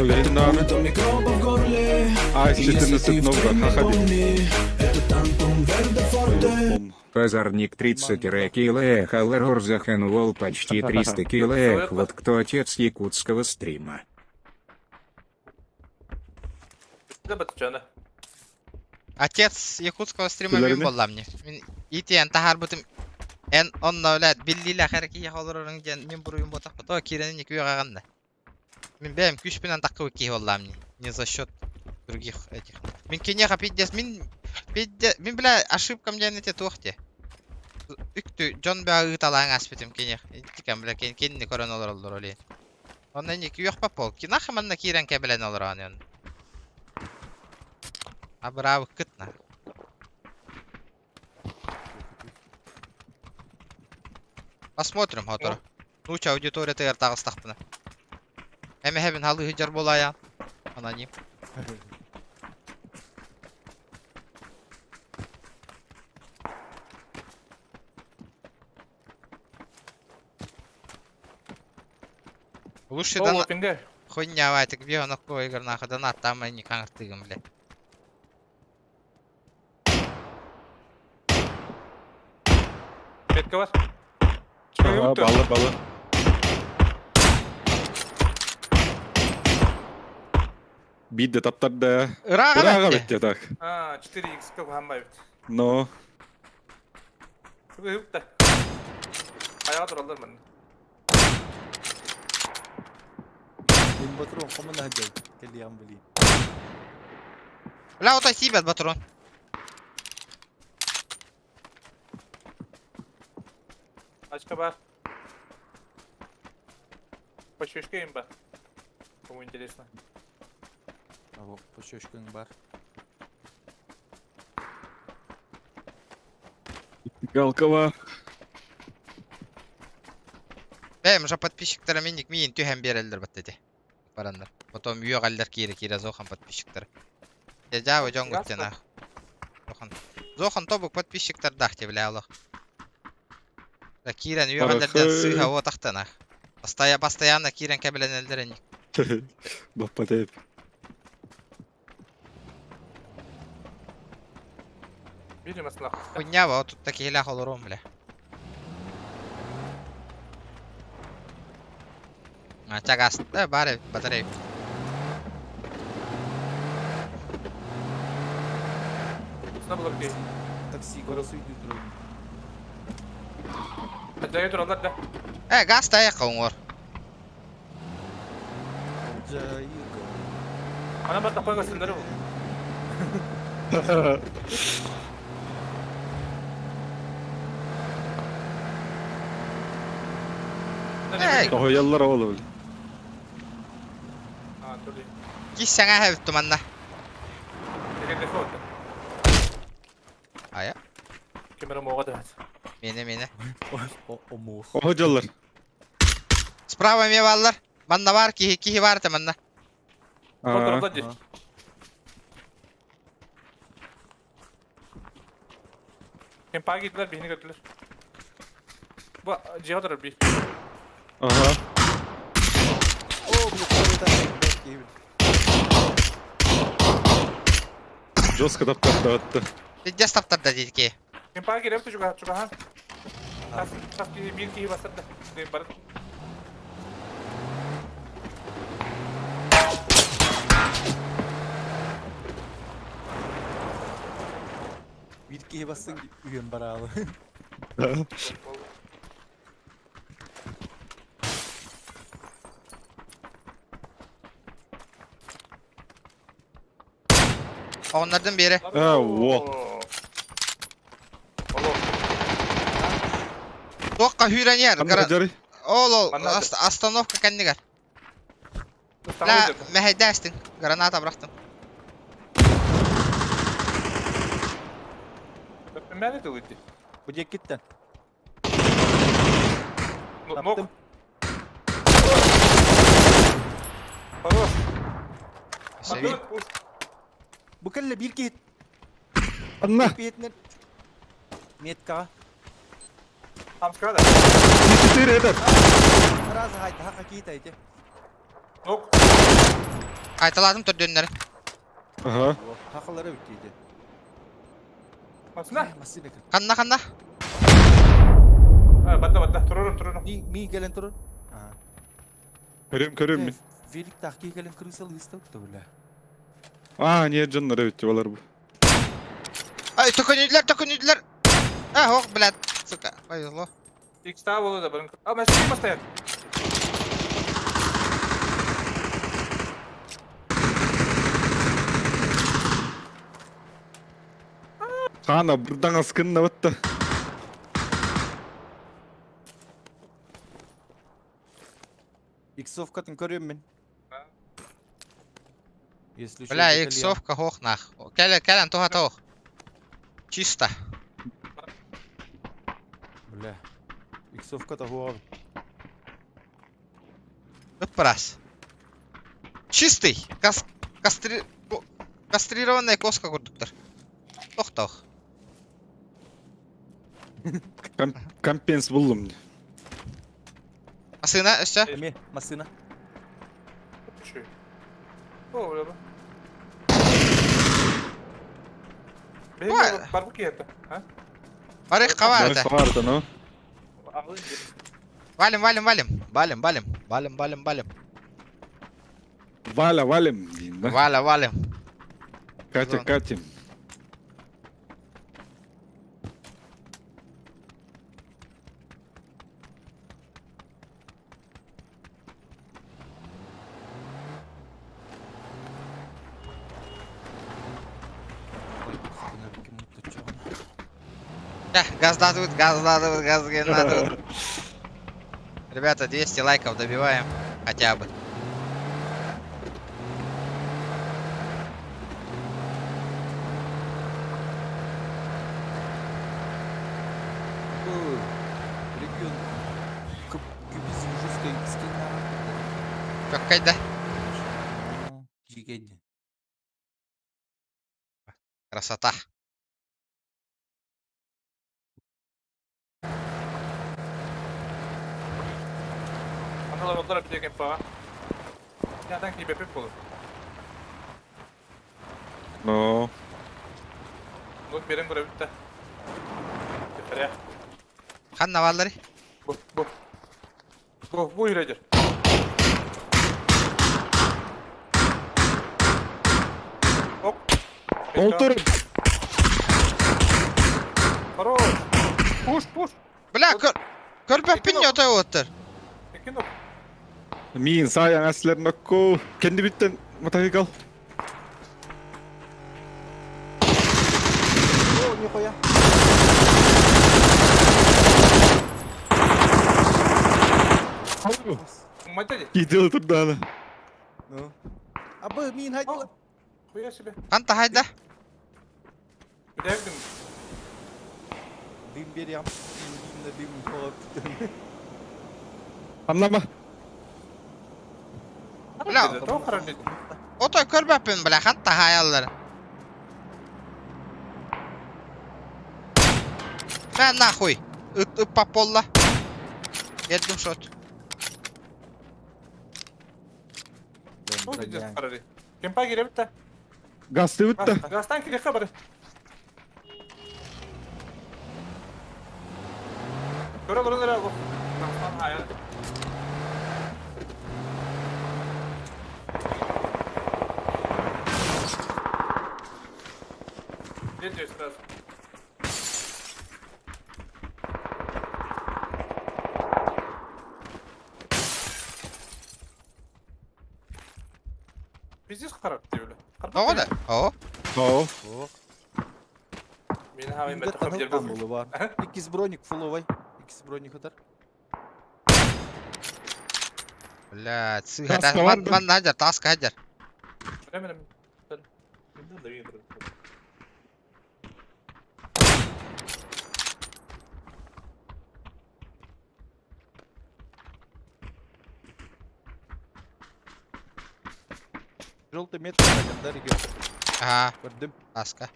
Лейтенант. До микробов в горле А, И если ты 14 в много. теме, Ха-ха. помни Это Тантум Верде Форте Позорник 30 кило Халлерор заханувал почти 300 кило эх, вот кто отец якутского стрима. Да баттчана. Отец якутского стрима мин Билэрини? боллам не. Мин итиэн таһаарбытым эн онно үлэт биллиилэ хэрки холорорун диэн мин буруйум ботах то киирени никүй аҕанна. Мин бэйэм күүспүнэн таккыбы киһи боллам не. Не за счет других этих. Мин кинеха пиздец, мин пиздец, мин бля ошибкам диэн эти туох те. Үктү дьон бөҕө ыыталаан ааспытым киниэх. Итикэн бля кинини көрөн олороллор оле. Онно инник үөхпэт буол. Кинах манна киирэн кэбилэн олороон он. Абыраабыккыт на. Посмотрим хотору. Нууча аудиториятыгар таҕыстахпына. Эмэһэбин халыы сылдьар буолаайаан. Аноним. Лучше О, дана... лопинга. Хуйня, Ватик, где он такой, игр нахуй, донат там и не тыгом, бля. Метка бар. Ага, баллар, баллар. Биир да таптарда. Ырааҕа Ырааҕа бэтте. бэтте так. А, 4x кылган бит. Но. Ыпта. Аяға тураллар мын. Мин батрон хомуна хадьай. Кэлиэҕим билии. Бля, отой тиийбэт батрон. Ачка бар. По чешке имба. Кому интересно. Аво, по чөшкөҥ бар. Галкова. Бэйэм уже подписчиктара минник миин түһэн биэрэллэр бат ити. Бараннар. Потом үөҕэллэр киирэ-киирэ зохан подписчиктара. Дьэ дьон гуттена. Зохан. Зохан тобук подписчиктардаах те бля олох. Да киирэн үөҕэллэрдэн сыыһа уотахтана. Постоянно постоянно киирэн кэбилэнэллэр ини. Баппа тэп. Биир маслах. Хуйня вот тут такие олором бля. А чагас, да, бары батарея. Сна было где. Такси голосу идут турар. Дайы тураллар да. Э, газ тайыққа оңор. Жайык. Ана бар таппай көсүлдөрү бул. Эй, Тоһуйаллар оҕолор били. А, тули. киссәңә хэвит туманна. Деген дефолт. Ая, Камера мога да. мені мені. Омух. Оһо дьоллор. Справа ме баллар. Манна бар, кихи кихи бар та манна. Аа. Тураллар ди. Кем пагитлер бихини көтүлөр. Бу жига би. Ага. О, бу кайда Жестко таптарды атты. Пиздец таптарда дейді ки. Кем паги репти жуга жуга. Тас тас ки бир ки басырды. Де бар. Бир киһи бассың үйөн бараалы. Onlardan biri. А, во. Алло. Тоққа hүйрен Ханна жарый. Ол ол, Манна остановка кәннігер. Ла, мәхәйдәстің. Граната бұрақтым. Мен де өтті. Бу диэк киттен. Нок. Таптым. Хорош. Севи. Бу кэллэ бир киһи Анна. пиэтинер. Меткаҕа. Хамскада. Четыре этот. Сразу хайта хака киһи тайты. Нок. Қайталадым түрдөннері. Ага. Хакалары бүттейdi. Масына. Массына кир. Қанна қанна. Батта батта. Турурум турурум. Ми ми келен турur. Ага. Көрөм көрөм мин. Велик тахки келен крысал истеп бля. А, не жоннор өттү балар бу. Ай, төкөнүлөр, төкөнүлөр. А, ох, блядь, сука, повезло. Икста болду да барын. А, мен сен бастайын. Хана бирдан аскынна батта. Иксовкатын көрүөм мин. Если Бля, что, иксовка хох нах. Кэлэ, кэлэн туха тоох. Чисто. Бля. Иксовка того. Ыппырас. Чистый. Кас... Кастри... Кастрированная коска курдуктар. Тохтох. Компенс буллум. Масына өссө. Эми, масына. Чүй. О, бля. Ой. Барбы киһи а? Барых хабар Барды, ну. Валим, валим, валим. Валим, валим. Валим, валим, валим. Валя, валим. дейм, да? Валя, валим. Катя, Зон. Катя. Газдадывают, газдадывают, газдадывают. Ребята, 200 лайков добиваем. Хотя бы. Регион. Кубиз жесткий скина. Какая да? Жигеди. Красота. Аналар олар бит паға. Ядан кибе пеп болur. Но. Бу берен көрө битте. Тефере. Ханна валлары. Бу, бу. Бу, бу yüredir. Hop. Олтыр. Хорош. Пуш, пуш. Бля, көр... Көрбөппүн отой оттыр. Эки нок. Мин саян әслер нокко. Кенди биттен мотоцикл. О, нихуя. Мать Кидел турданы. Ну. Абы, мин хайдила. Хуя себе. Ханта хайда. Билердим. Дым берем. Дым на дым холод. Анлама. Бля, Тоқ харар отой көрбөппүн, бля, ханта хаяллар. Мә нахуй. Ыт ып пополла. Келдим шот. Кемпа кире битте. Гасты битті. Гастан кире хабары. Көрө көрө көрө. Гастан хая. Ne diyorsun сразу? Пиздец харап диyor. Тоҕо да? О. О. Мени хабайым бәтті қап жер Там было бар. Икис броник фуловай. Икис броник хатар. Бля, цыга. Таска Ман бар ман хаджар, таска хаджар. Желтый метр да, регион. Ага, Көрдüm. таска.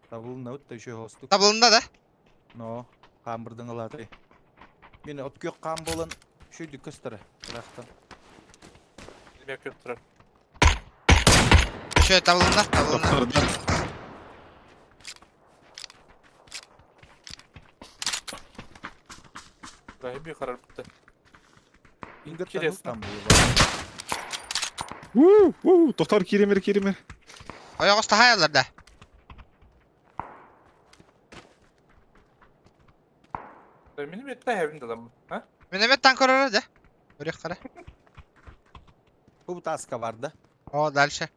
Табылын өтті еще хостук. Табылында да? Но, хамбырдың алаты. Мен от көк кам болан шүйді көстірі. Бірақтан. Мен көп тұрар. Еще табылында, табылында. Rahibi karar bitti. Интересно. Там У, у, тоқтар киремер, киремер. Ойоғыз тахаялар да. Benim ette hevim de adam. Ha? Минометтан көрөр да. Көрек қара. Бу таска бар да. О, дальше.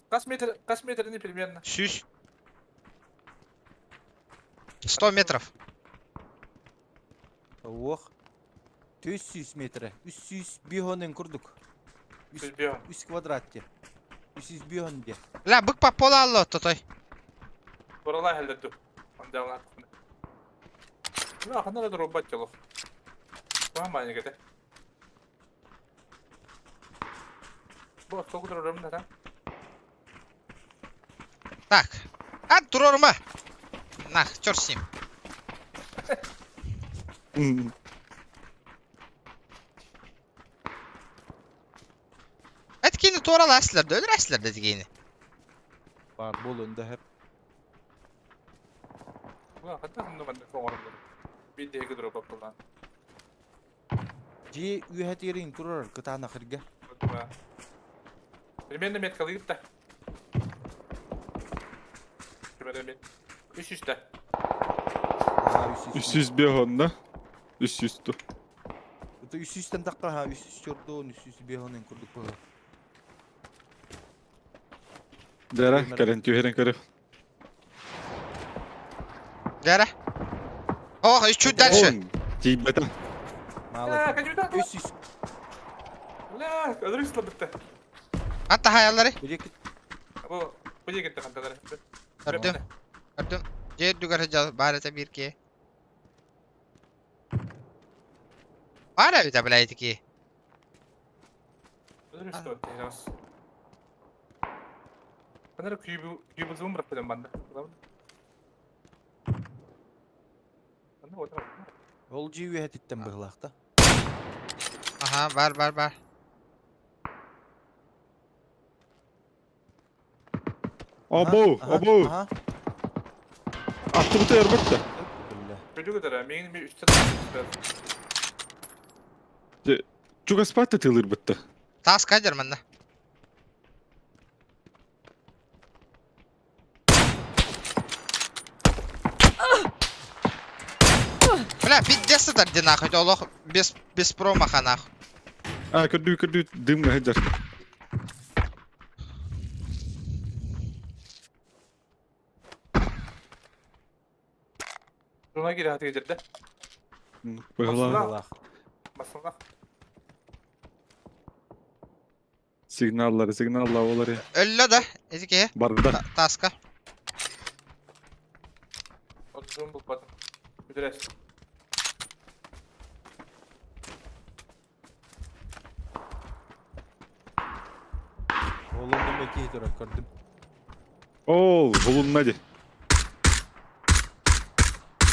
Kaç metre, kaç metrini примерно? Сүүс. 100 метров. Ох. 400 метрэ. 305 курдук. 3 квадрат де. 305 де. Бля, бык по пола тотой. Турала хеллерду. Андалар. Бля, ханна да робот телов. Ва маник это. Бо, сколько дорогом да? Так. А, турорма. Нах, черт с ним. Эткини туорал әслерді, өлір әслерді дегені. Бар бол önde hep. Бля, ханна ханна манна соңорум. Bir деги дроп булган. Же үйәтерин турар кытана хырга. Примерно метка лыгытта. Примерно Үс үстә. 305 да? 300 ту. Это 300-тен таққа ха, 304-дон, 305-он курдук бу. Дәрә, кәрен түһәрен көрө. Дәрә. Ох, и чуть дальше. Тиибэтэ. Мало. 300. Бля, öldürük бітті. Атта хаялары. Бу, бу жегетте ханталары. Көрдүм. Көрдүм. Жер дүгөр жал бар это бирке. Бар это, блядь, такие. Öldürük слабытты. Ханара күйбү күйбү зум бирап белем банда. Ол жи үйәтиттен быһлаахта. Ага, бар, бар, бар. Абу, абу. Атты бу ярбатта. Күлүгө дара, мен мен үстә. Чугаспатта тылыр бытта. Тас кадер манна. Бля, пиздец это где нахуй, олох без, без промаха нахуй. А, көрдүү көрдүү дым хаджар. Жуна кире хаты жерде. Быһла. Басылна. Сигналлары, сигналлар олар. Өллө да, эзике. Барда. Таска. Отзум булбадым. Үдүрәс. Олондон беки турар көрдүм. Ол, булунна ди.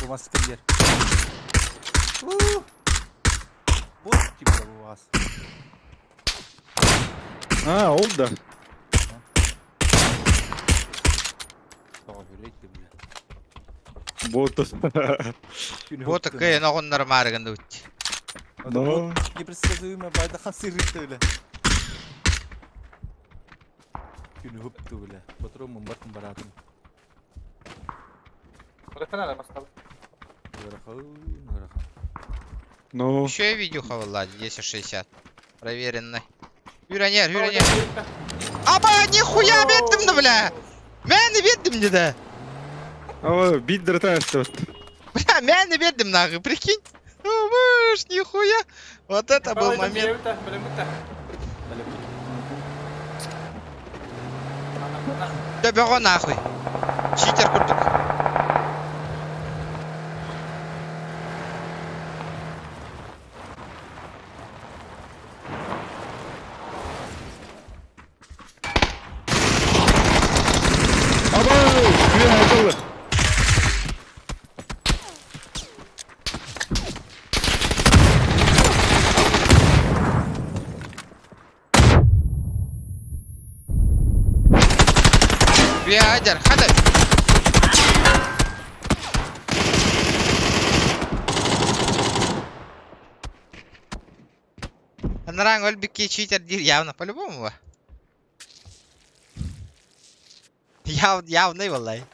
Бу маскы дер. Бот типа бу вас. А, ол да. Тоҕо хүлейт бля. Бот. Вот такая ногоннар марыгында үтти. Но. Непредсказуемая байдахан сырытты бля. Күнү хөптү бля. Патрон мымбатын баратын. Быракана бастал. Ырахан, ырахан. Но. Еще и видюха влади, 1060. Проверенный. Юранер, юранер. Аба, нихуя беттим да, бля! Мен беттим да. Ава, биддер таасты. Бля, мен беттим нахуй, прикинь. О, нихуя. Вот это был момент. Да бего нахуй. Читер курдук. Аба, күн айтылды. Биадер, хада. Анараң өлбүкке читер дир явно по-любому. Яв, явный валай.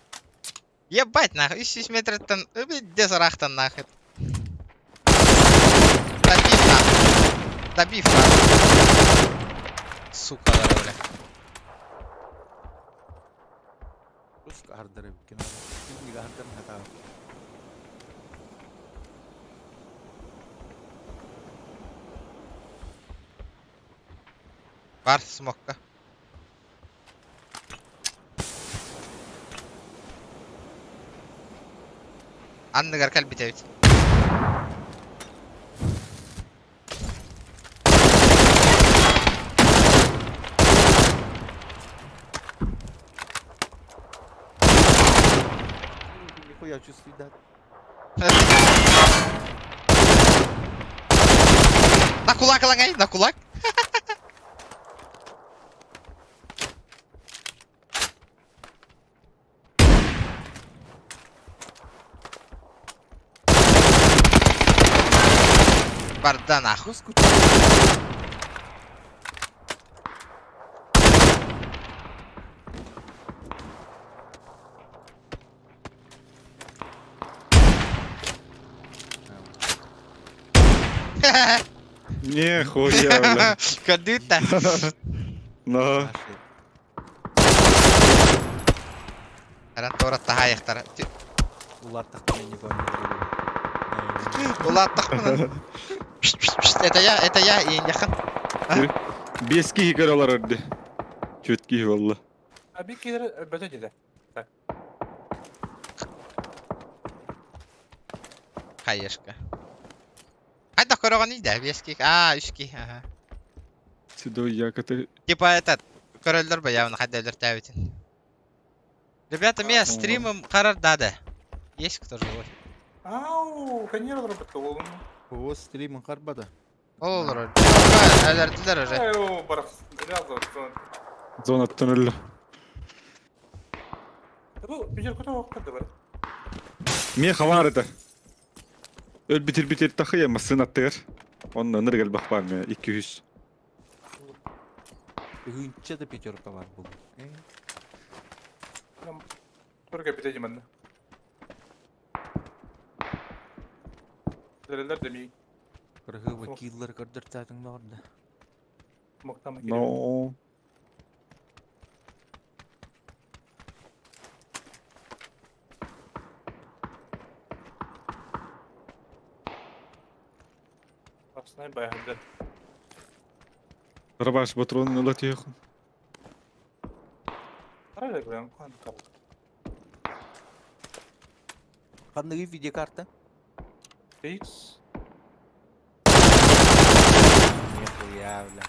Ебать нахуй, 300 метртан, где зарахтан нахуй. Добив нахуй. Добив нахуй. Сука, да, бля. Руска хардары кино. Кинига хардарын хата. Бар смокка. Анныгар кэлбит эбит. Нихуя чувствую, да. На кулак ылаҥай, на кулак. Барда нахуй. Нехуя, бля. Көрдүүт да. Но. Аран туора таһаайахтара. Улааттахпына не помню. Улааттахпына. Это я, это я, ииньяхан. Биэс киһи көрө олорор дии. Түөрт киһи буолла. А бик киһилэр бөтө диле. Так. Хаешка. Хайдах көрөҕүнүй да, биэс киһи. Аа, үс киһи, аха. Седой якоты. Типа этот, көрөллөр ба явно хайда өлөртөөбүтүн. Ребята, меня стримом харар дада. Есть кто живой? Ау, конечно, робот олун. О, стримын харбада. Ол олорор. Өлөрдүлэр уже. Ау, барах. Реал Зона туннель. Бу бижер көтө вакыт бар. Мие хавар это. Өл битир битир тахыя массына аттыгар. Онно ынырык элбэх баар миэ 200. Үһүнчэ да пятерка бар был. Только бите манна. Дерелер демей. Кыргыбы киллер көрдөртәтиң да. Мактама Но. Апснай баягы. Рабаш патрон ыла тиэхун. Карай прям кан кал. Ханныгы видеокарта? X. Нихуя, бля.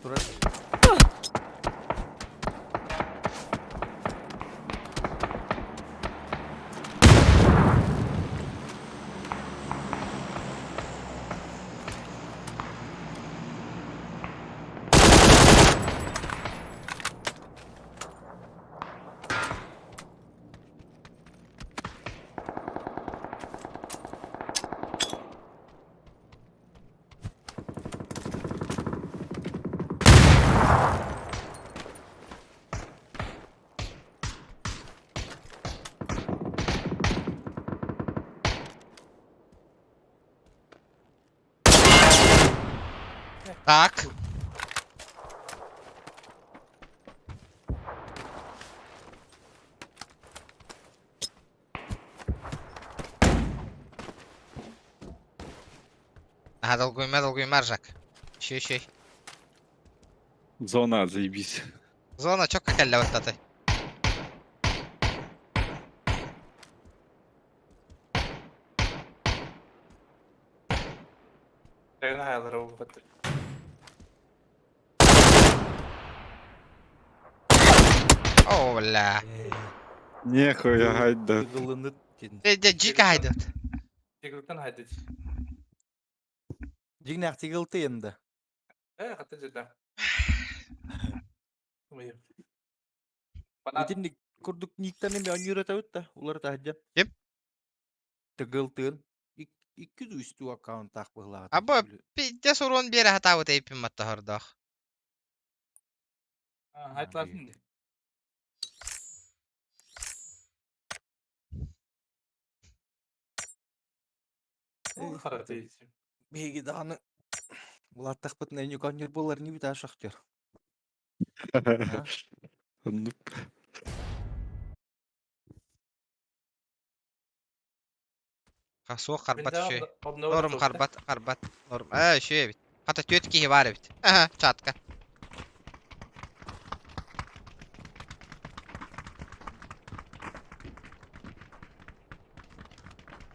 Турар. Так. Ага, долгуйма, долгуйма, Ржак. Еще, еще. Зона, заебись. Зона чокка кэллэ баттаты. Дагына хаялары болбат. О, бля. Нехуя гайда. Тыгылынып дедин. Дэ, жика хайдат. Тегілтен хайды. Жигнах тигылты енді. Э, хаты жерде. Итинник курдук никтан эме онюрата да, улар таһдьа. Ким? Тыгылтыын. Икки үстүү аккаунтаах быһылаата. Абы пиздец урон биэрэ хатаабыт эйпин маттахордоох. Айтласын. Хараты. Биһиги даҕаны улааттахпытына энньик оонньуур буолар инибит аа шахтер. Оннук. Суох харбат үчүгэй. Норм харбат, харбат. Норм. Ээ, үчүгэй эбит. Хата түөрт киһи баар эбит. Чатка.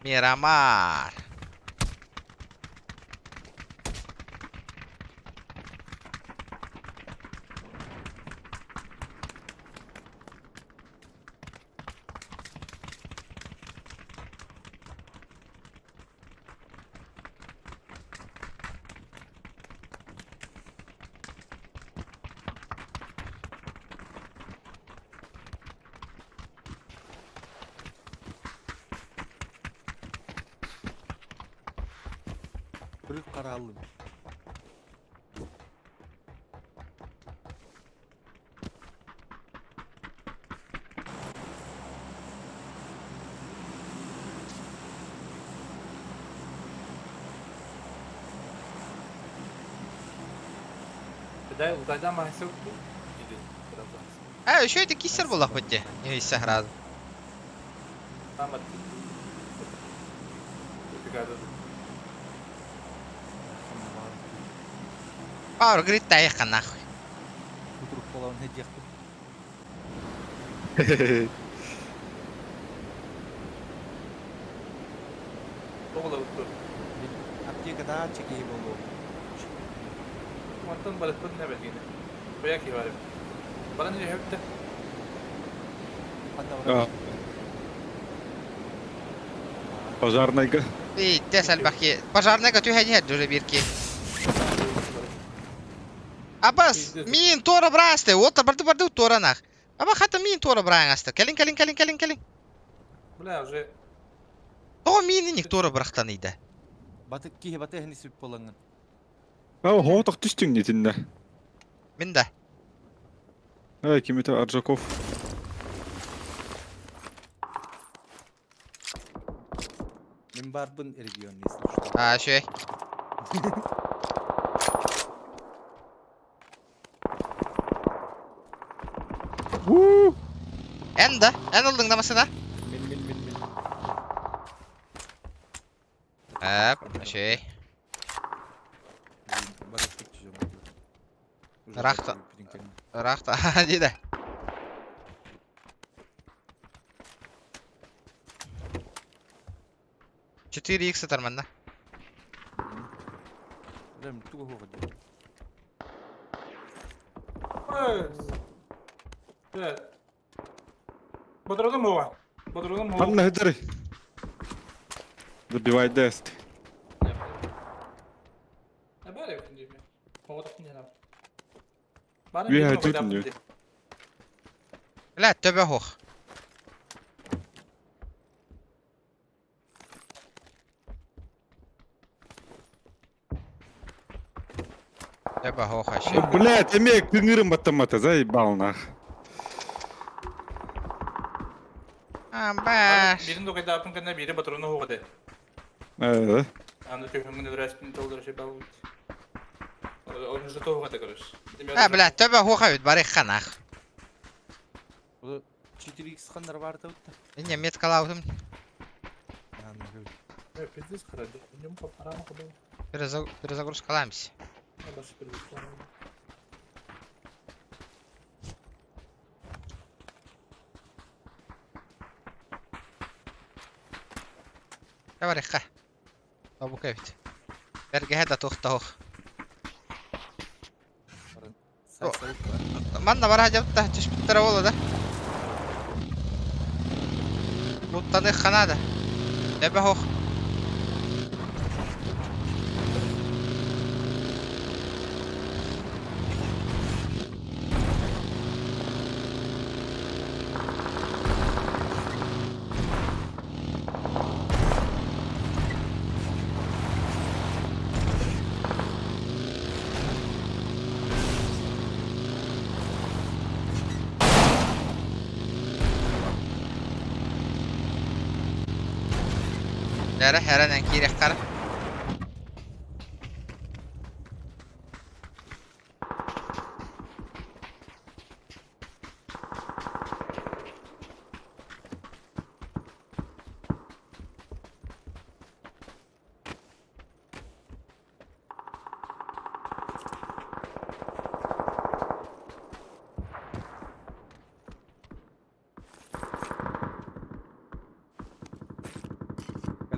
Мирамар. Бүрүк карааллым. Дай махсы или Э, еще это кисер была хоть Не из сразу. Там от. Пауэр говорит, таеха нахуй. Кутурук болан хедиэхпит. Аптека да чеки болу. Онтон барыппын небелгини. Бая ки бар. Баран не хөптө. А. Пожарныйга. И тес альбахи. Пожарныйга түһәдиһэр уже бирки. Абас, мин тора брасты. Вот барды барды тора нах. Аба хата мин тора браңасты. Кэлин кэлин кэлин кэлин кэлин. Бля, уже О, мин ник тора брахтан иде. Баты киһи баты хни сүп болаңын. А, хоотох түстүң нитинне. Мин да. Ай, ким это Аржаков. Мен барбын регион, если что. А, шөй. Эн да, эн ылдың намасына. Мен мен мен мен. Эп, шөй. Рахта. Рахта, диде. 4 икс тарманна. Лем туга хуга. Бодородум ова. Бодородум ова. Ханна хыдыры. Добивай дест. Бля, төбө хох. Төбө хох вообще. Блядь, эме кыңырым баттамата, заебал нах. Амбаш. Бирин докайда апын кэннэ бири батыруну хуга де. Э, Аны төһөмүн өлөрөспүн толдура шей бал. Он уже того де, короче. А, бля, төбө хох бит барых ханах. 4x ханнар бар да утта. Не меткалаутым. Пиздец карады. Нем папарама куда. Перезагрузкаламся. Барыхха. Табука бит. Бәргәһә дә тохтаух. Манна бара жапта, түшпіттер болу да. Буттаны ханада. Төбө хох. Дәрі хәрәнән кирек қара.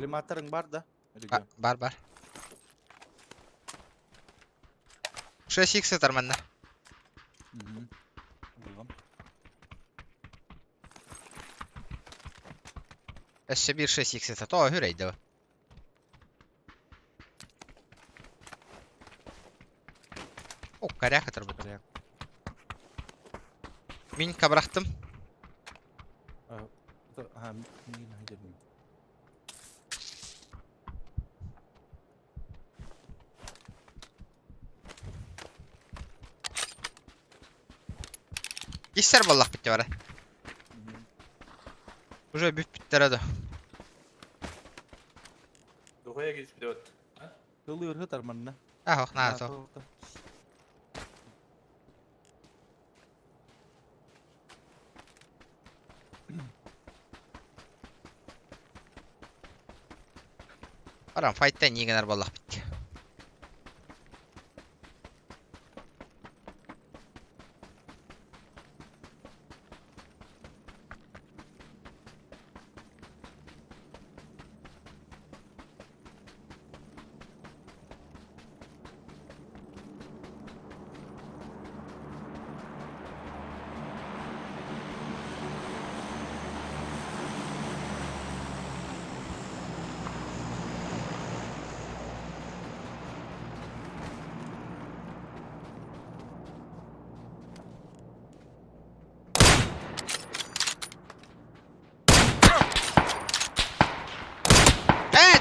Коллиматорың бар да? Бар бар. 6x сытар манна. Өссө биир 6x сытар. Тоҕо үһүрэй да. О, коряк ытар бу. Мин кабырахтым. Иссер буоллахпыт бара. Уже бүппүттэрэ да. Духуя киспит вот. Тылы ыргытар манна. Ах, наа то. Баран файттан нигенер буоллахпыт.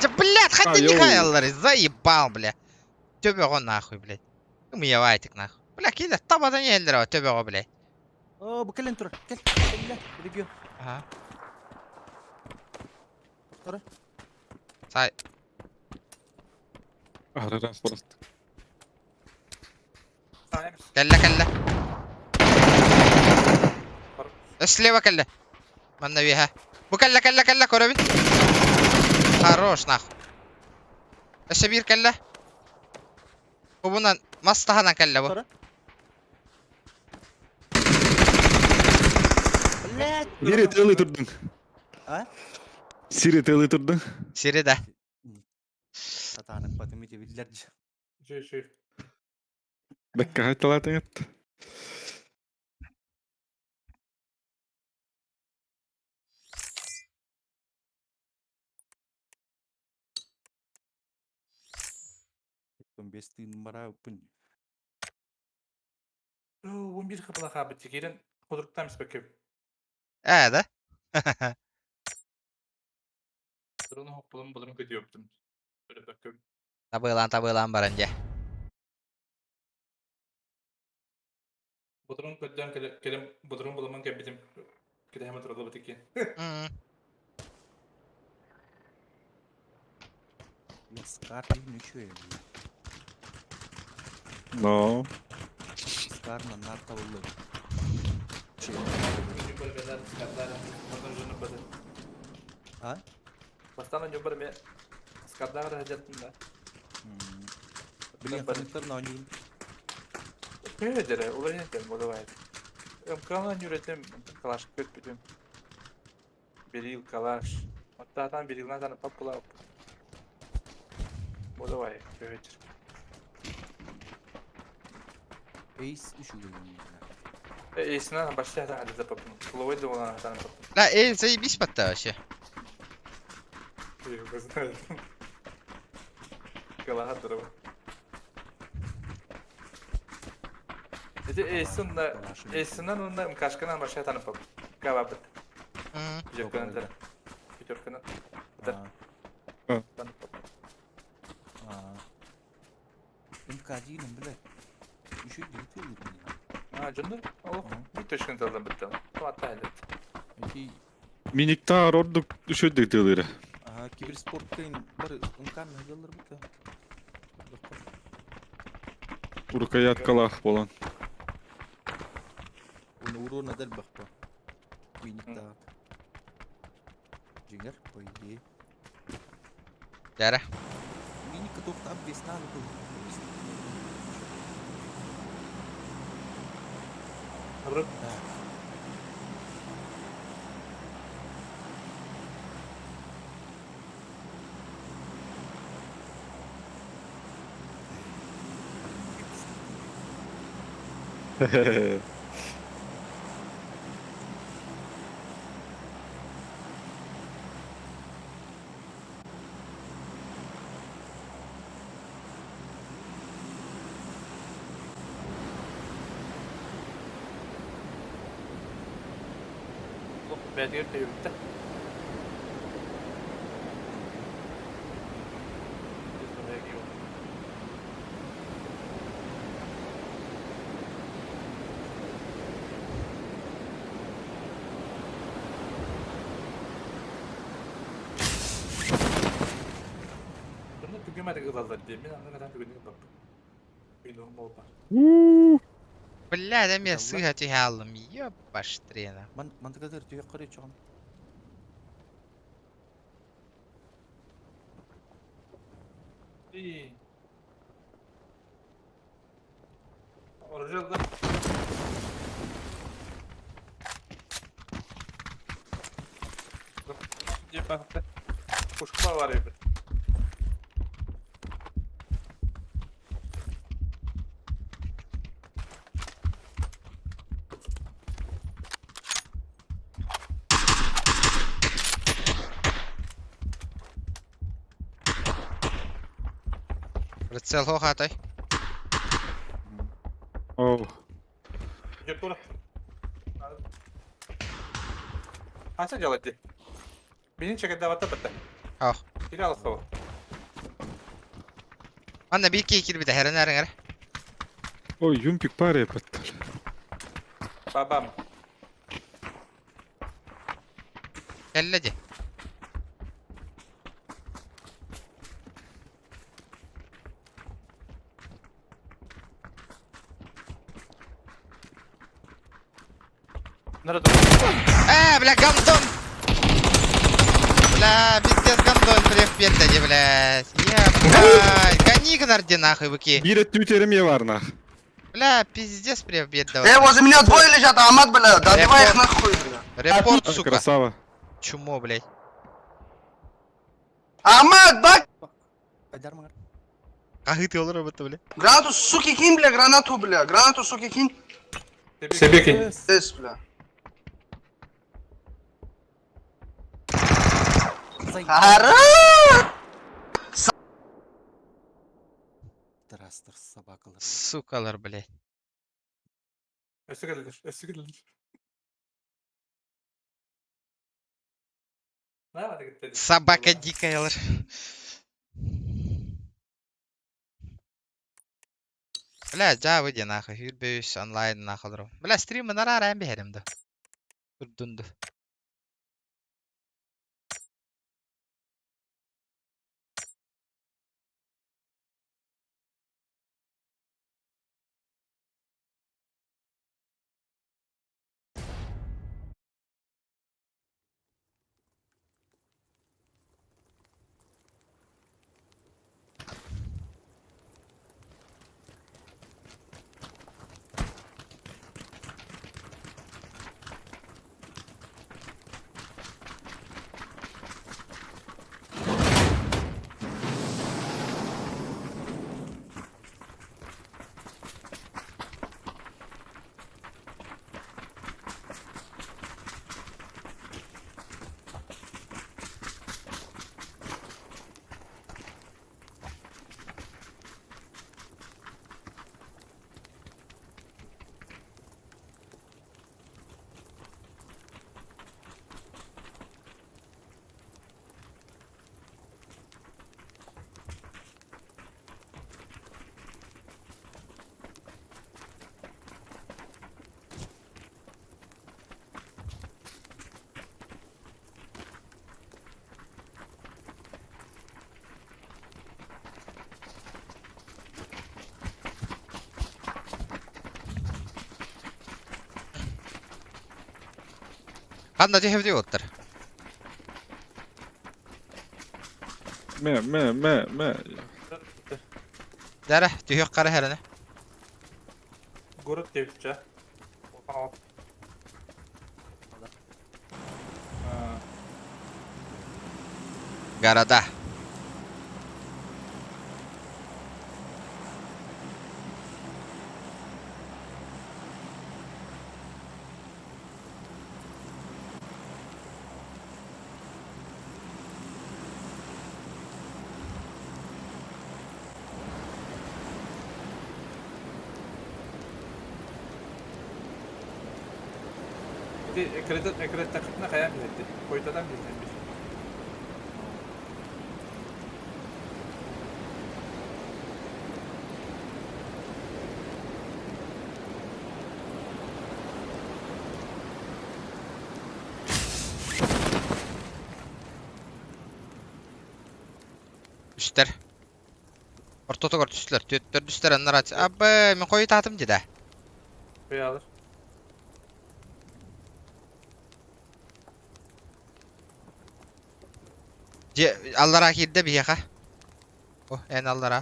Э, блядь, хотя не хаяллары, заебал, бля. Төбөҕө нахуй, блядь. Умиявайтик нахуй. Бля, кида, табадан елдер төбөҕө, блядь. О, бу кэлэн турар. Кэл, кэллэ. Регион. Ага. Тора. Сай. Арарас просто. Кэллэ, кэллэ. Слева кэллэ. Манна виха. Бу кэллэ, кэллэ, кэллэ, көрөбүн. Хорош, нахуй. Өссө биир кэллэ. Бу мас таһынан кэллэ бу. Сири тылы турдун. А? Сири тылы турдун. Сири да. Сатаанак батым ити биллер. Жи, жи. Бэкка хайталаатын эт. Бес тыын бара ыппын. 11 хапла хабыт кирен кудруктан спекеп. Э, да? Дрону хоппулун булун көтүөптүм. Бөккөм. Табылан, табылан баран же. Будрун көддөн келем будрун буламан кебитим. Киде хем туралы битики. Скар ничего. Но. Скар на нарта булды. А? Бастан жобар ме скардар хажаттым да. Блин, коннектор на ойнуйм. Көйдере, улар нетем, болбайт. МК-ны нүретем, калаш көт бүтүм. Берил калаш. Оттатан берилна таны папкала. Болбай, көйдер. Эйс үшүгө. Эйсинан башта та хадда папкын. Куловой да болан таны папкын. Да, эй, заебись батта вообще. Его знает. Калаха дуру. Эти эйсин эйсинан онда мкашканан башта таны пап. Кабабыт. Пятерканан да. Пятерканан. Да. Таны пап. МК-1, блядь. Еще не А, жонdur. О, bir төшкөн талдан битти. Туатта элет. Миниктар ордук үшөдүк тылыры. Ага, киберспорттын бар МК нагылыр бит. Рукоятка калах болан. Уну урона дал бакпа. Миниктар. Жиңер, по идее. Жара. Миник тоқтап весна Добро. Бэйэтигэр төһүбүттэ. Bunu түгэмэр ылаллар дии. Мин аны катан түгэнин ылбаппын. Минуһум буолба. Бля, да мен сыыһа түһэ аллым. Ёбаштрена. Мантыкатыр түйек қарай чоғын. И. Оружие да. Пушка бар эбит. Прицел хоха атай. Оу. Дьэ, Ханса дьалати. Бини чекедавата бата. Ах. Кире алхава. Манна биир киһи киирбитэ хэрэн эрэҥэр. Ой, юмпик пара епаттар. Бабам. Кэллэ дии. Надо. Э, бля, гандон! Бля, пиздец, гандон, привет, дии, блядь. Ебать. Гони гнарди нахуй, быки. Биир өттүбүт эрэ бар нах. Бля, пиздец, привет, Э, возле меня двое лежат, Амат, бля, добивай их нахуй, бля. Репорт, сука. Красава. Чумо, блядь. Амат, бак! Айдар Кахыты олар это, бля. Гранату, суки, кинь, бля, гранату, бля, гранату, суки, кинь. Себе кинь. Здесь, бля. Хорош! Трастер собакалар. Сукалар, блядь. Өссө кэллэр, өссө кэллэр. Собака дикая, лар. Бля, жа выйди нахуй, хүрбөйүс онлайн нахуй. Бля, стримы нарара бэһэрим да. Турдунду. Ханна түһэбити оттар. Мэ, мэ, мэ, мэ. Дәрә, түһүк қара хәрәне. Город девча. Города. Ити эккирэттэххитинэ хайаан биһэрдий? Хойутатан биһирдий. Үстэр. Ортотугар түстүлэр. Төрдүстэр аннара. Абы, мен хойутаатым дии да. Хуялар. Дьэ, аллараа киирдэ биһиэхэ. О, эн аллараа.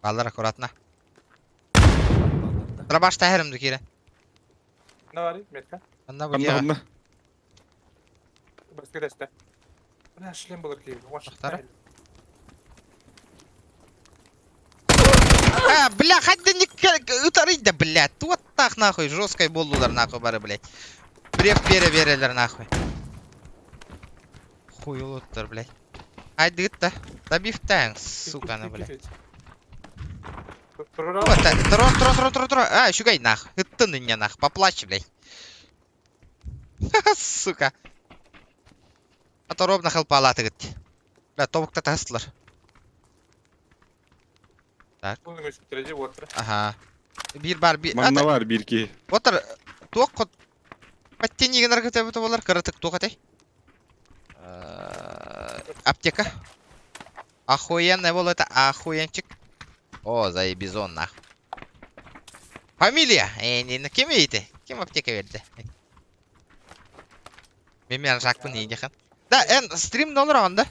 Баллар аккуратно. Дробаш таһарым ду киирэн. Не бар, метка? Анна бу Ханна дьиэҕэ. ханна? Баска дэстэ. Бля, шлем булар киһи. Тохтара. А, бля, хоть не ытарый да, блядь. Вот так нахуй, жесткой боллулар нахуй бары, блядь. Брев бере берелер нахуй. Хуйлоттар, блядь. Айдыгыт да. Добив сука, на, блядь. Вот так, тро, тро, тро, тро, тро. А, щугай нах. Ыттын меня нах, поплачь, блядь. Сука. А то ровно хелпалаты, говорит. Бля, тобукта тастылар. Так. Ага. Биир бар би. Манна бар биир киһи. Отыр туох кот Паттенигин аргыта болар кыратык туох этэй? Аптека. Охуенная бол это охуенчик. О, заебизон нах. Фамилия! Э, не, ким эйти? Ким аптека берди? Мен мен жакпын индихан. Да, эн стрим доллар анда.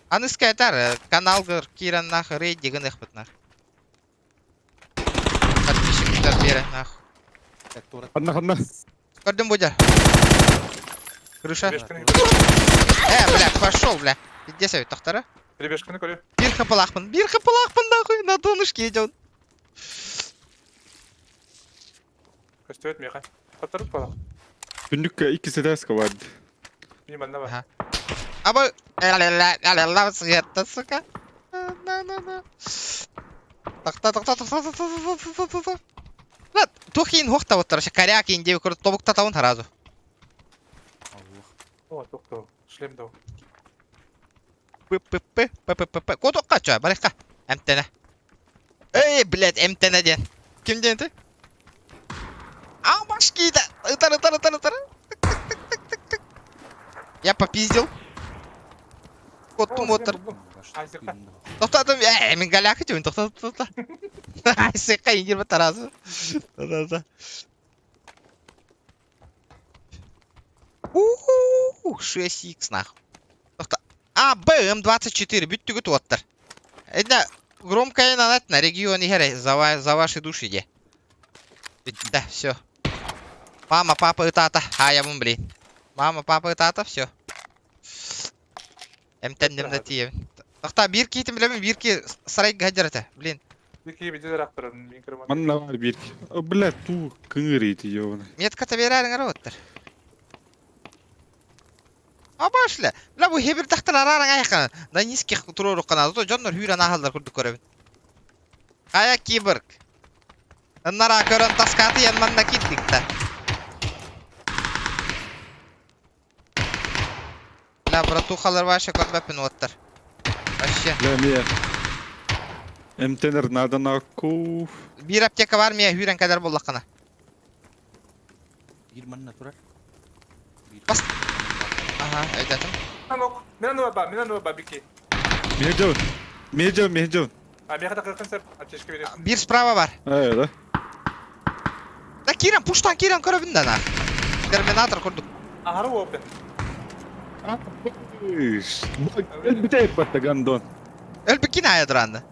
Аны скайтар каналгыр кирен нах рейдигин эхбит нах. Подписчиктар бере нах. Ханна ханна. Көрдүм будя. Крыша. Э, бля, пошел, бля. Иди себе, тохтара. Прибежканы көрү. Бир хапалахпын, бир хапалахпын нахуй, на донышке идет. Көстүбэт миэхэ. Хотторут буолан. Түннүккэ икки сэтээскэ бар. Мин манна бар. Аба, ла сука. На, на, на. Тохта, тохта, тохта, тохта, тохта, тохта, тохта. Ла, тухин хохта вот коряк инде көрө тобукта таун сразу. О, тохто. Шлем дау. П п п п п п п. Котокка ча, барыкка. Эмтене. Эй, блядь, эмтене ден. Ким ден ты? А, башки да. Ытар, ытар, ытар, ытар. Я попиздил. Коттум отыр. Тоқтадым, ә, мен галяка деймін, тоқта, тоқта. Айсыққа индир таразы. Да-да-да. У-у-у, 6х нахуй. Тоқта. А, Б, М24, бүттүгүт оттар. Это громкая нанат на регионе хере, за, за ваши души иди. Да, все. Мама, папа и тата. А, я блин. Мама, папа и тата, все. Эмтендем да тиебин. Тохта бир киитин билемин, бир ки сарай гаджерете. Блин. Бир ки биде рактырын, мин кырман. Манна бар бир ки. Бля, ту кыңыр ити ёбана. Метка берәриң ара оттар. Абашля. Бля, бу хебир тахтар арараң аяққан. На низких турору канал. То жоннор хүрен ахалдар курдук көрөбүн. Кая киборг. Нара көрөн таскаты янманна киттик та. Бля, братухалар вообще көрбөппүн оттар. Вообще. Бля, мия. Эмтенер надо на ку. Бир аптека бар мия хүрен кадар боллаққана. Бир манна турар. Бас. Ага, өйдәтим. Анок, мен ба, мен ба бики. Мия жабын. Мия жабын, мия жабын. А миэхэ такыркын сеп, аптечка берет. Бир справа бар. Э, да. Да Киран, пуштан Киран көрөбүн да на. Терминатор курдук. Ахары опен. Өлбүтэ батта гандон. Өлбүккин ая туранды.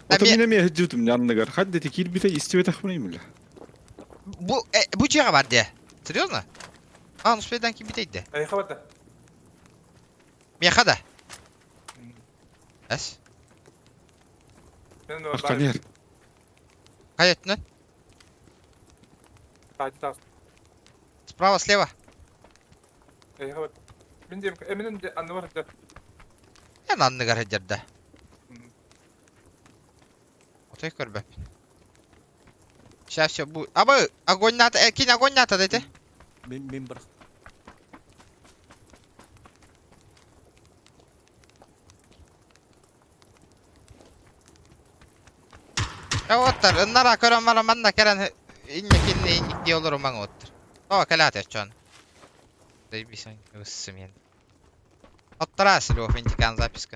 Ото мине мия жутум янныгар. Хадде ти кирбите истибет ахмын бля. Бу бу чега бар де. Серьезно? А, ну спедан ким битейди. Эй, хабата. Миэхэ да? Эс. Ахтанер. Хайа өттүнэн? Справа, слева. Эн анныгар сылдьар да. Отой көрбөппүн. Сейчас все будет. Абы, огонь надо, э, кинь огонь надо, дайте. Мин мин бырах. Э, оттар, ыннара көрөн баран манна кэлэн инне кинне инник дии олорумаҥ оттар. Оо, кэлээтэ чон. Заебись, ыссы Оттара Селев индикан записка.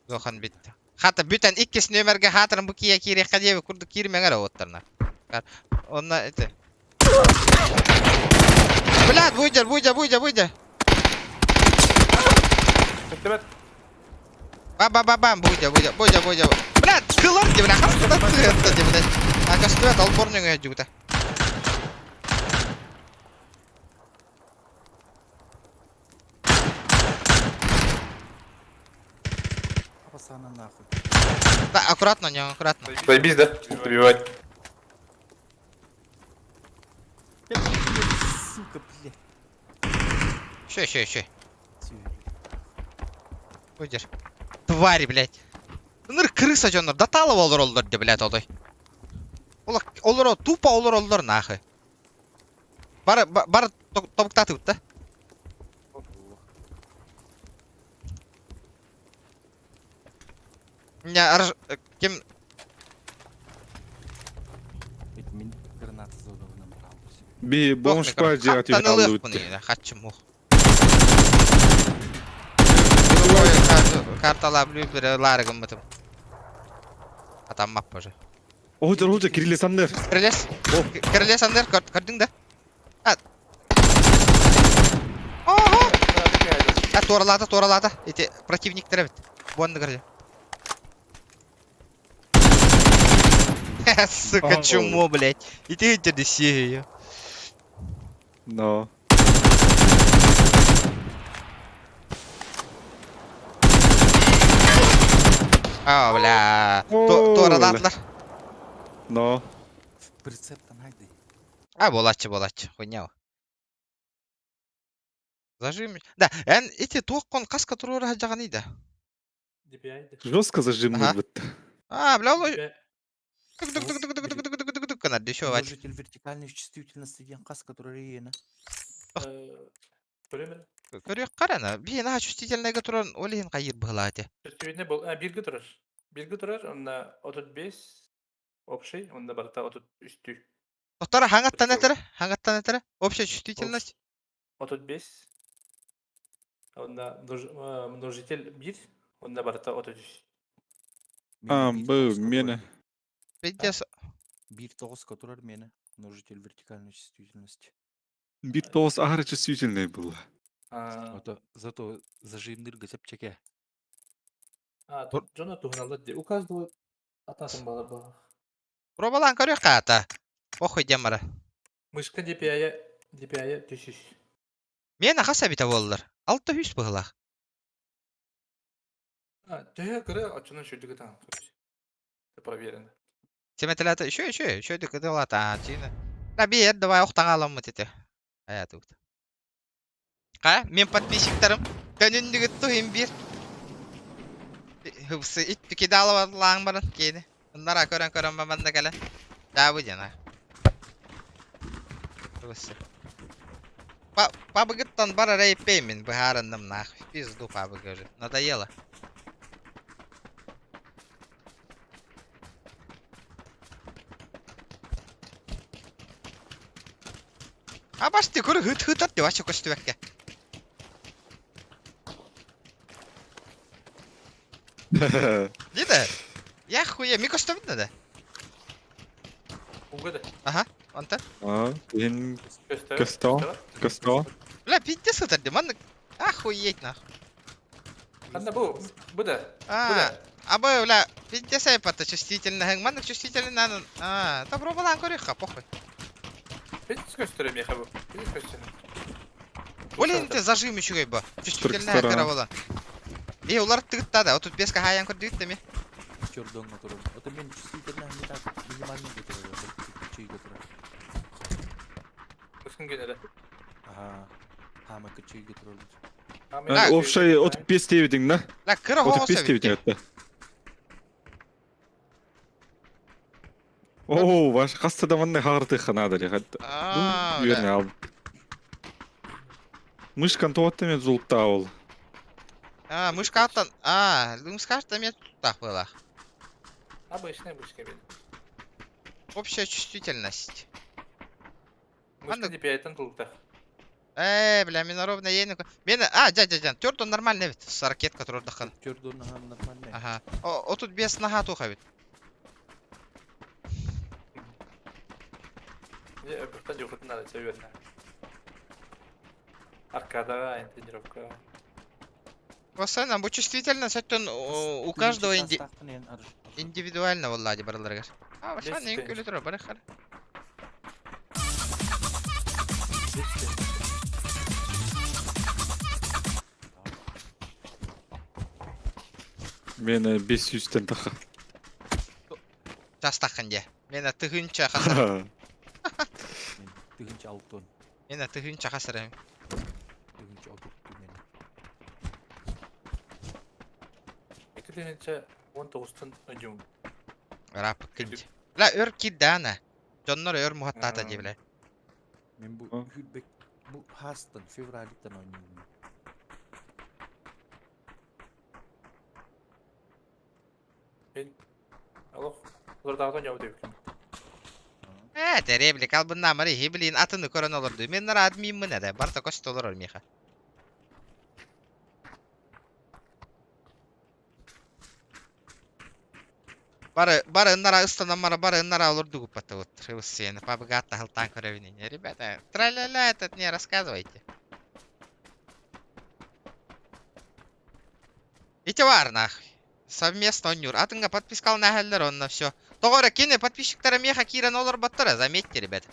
Зохан битте. Хата бүтэн иккис нүөмэргэ хаатырын бу киэ киириэххэ диэби курдук киирмэҥ эрэ уоттарына. Онно это. Блядь, выйдер, выйдер, выйдер, выйдер. Ба-ба-ба-бам, выйдер, выйдер, выйдер, выйдер. Блядь, кылар ди, бля, хас та тыгытта ди, блядь. А костюет алборнюң өйдүгүтэ. Пацана нахуй. Да, аккуратно, не аккуратно. Заебись, да? Добивать. Сука, блядь. Еще, еще, еще. Выйдешь. Твари, блядь. Ыныр крыса дьоннор, даталова олороллор де, блядь, отой. Олоро, тупо олороллор нахуй. Бар, бар тобуктатыбыт да? Меня арж... Кем... Мин граната задавынан брал. Би бомж па дьиэҕэ түһэн хааллыбыт. Хаччым мух. Картала блюбер ларыгым бытым. Атаммап уже. Оһуджар, оһуджар, Кирилле Сандер. Кириллес. Кирилле Сандер, көрдүң да? А. Ого! А, туоралаата, туоралаата. Ити противниктер эбит. Буанны көрдө. Сука, чмо, блядь. Ити хиттерди сиэйо. Но. А, бля. Туоралаатылар. Но. Прицептан хайды. А, буолааччы, буолааччы. Хуйня. Зажим. Да, эн ити туох каска туруора сылдьаҕыный да? Жестко зажимный бытта. А, бля, ол тук тук тук тук тук тук тук тук гынар еще Множитель вертикальной чувствительности диэн хас который иена. Көрүөх карана. Би наһаа чувствительныйга туран ол иһин хайыр быһылаа этэ. Чувствительный был. А, бирге турар. Бирге турар, онна 35 общий, онна барыта 33. Доктора хаҥаттан этэрэ? Хаҥаттан этэрэ? Общая чувствительность? 35. Онна множитель 1, онна барыта 33. А, бу мена. Пиздец. Биир тоҕуска турар миэнэ. Множитель вертикальной чувствительности. Биир тоҕус аһара чувствительный было. Ото зато зажимнырга чэпчэки. А, дьоно туһаналлар дии. У каждого ататын балар баар. Пробалаан көрүөххэ аата. Похуй диэн бара. Мышка DPI DPI түсүс. Миэнэ хас эбитэ буоллар? 600 быһылаах. А, төһө кыра оччонон сүрдүк ытаан короче. Это проверено. Симэтэлээтэ еще еще еще кытылата чина. Да биэр давай охтаҥааламмыт ити. Айа тугут. Ха, мин подписчиктарым төнүннүгүт туһин биир. Хыбсы ит кидалабалаан баран киэни. Ыннара көрөн көрөн манна кэлэн. Дабы диэн а. Хыбсы. Па пабыгыттан бар эрэ мин быһаарынным нахуй. Пизду пабыгы уже. Надоело. А басты көрө хыт хытат деп ача көстүбэккэ. Диде. Я хуя, ми көстөбүн да. Угада. Аха, онтон. А, ин көстө, көстө. Бля, пиздец хытар ди, маннык охуеть нахуй. Ханна бу, бу да. А, абы, бля, пиздец айпата чувствительный, маннык чувствительный надо. А, да пробалаан көрүөххэ, похуй. Пиздец көстөр миэхэ бу. Пиздец көстөр. Ол иһин зажим үчүгэй бу. Чувствительная Сторона. кыра буолан. Э, улар тыгытта да, отут бес хаайан көрдүгүт да ми. Чордоҥҥо турар. Ото мен чувствительная не так минимальный турар. Кычыйга турар. Көскүн генере. Ага. Хама кычыйга турар. Так. Общай 35 тебитиң да? Ла кыра 35 хоҕос тебитиң эбит. этте. Оо, ваш хаста да манны хагыртыха надо ли. Аа, Верне ал. Мышкан туатты мен зултта ол. А, мышка аттан. А, мышка аттан мен туттах была. Обычная мышка бин. Общая чувствительность. Мышка Анда- не пятен тултах. Э, бля, мен ровно ейін. Мен, а, дядя, дядя, төрт он нормальный ведь. С ракет, который отдыхал. Чордон ага нормальный. Ага. О, о, тут без нога туха ведь. Бұртан жуқытын надо тебе Аркадаға тренировка. Васана, бу чувствительность, это у каждого индивидуально валлади бараларгар. А, ваша не Десять күлі тұра, бары хар. Мен 500-тен таха. Жастақын де. Мені тыгынча хасар. Тыгынча алтон. Мені тыгынча хасар. Тыгынча алтон. Мен. Екі тегенче 19-тан өжім. Рап кынч. Ла өр кидана. Жоннор өр мухаттата де биле. Мен бу А. хүлбек бу хастан февралиттан ойнойм. Мен Аллах, олардағыдан жау деп екен. Э, тереблик албынна мары хиблин атыны көрөн олорду. Мен нара админ да, барта көст олорор миха. Бары, бары нара ыстанан мара, бары нара олорду гуппата вот. Рыбысыны, пабыгатта халтан көрөбүнүн. Ребята, тра-ля-ля, этот не рассказывайте. Ити бар нахуй. Совместно оннюр. Атынга подпискал на хеллер, он на все. Тогора кине подписчиктара меха кирен олор баттара, заметьте, ребята.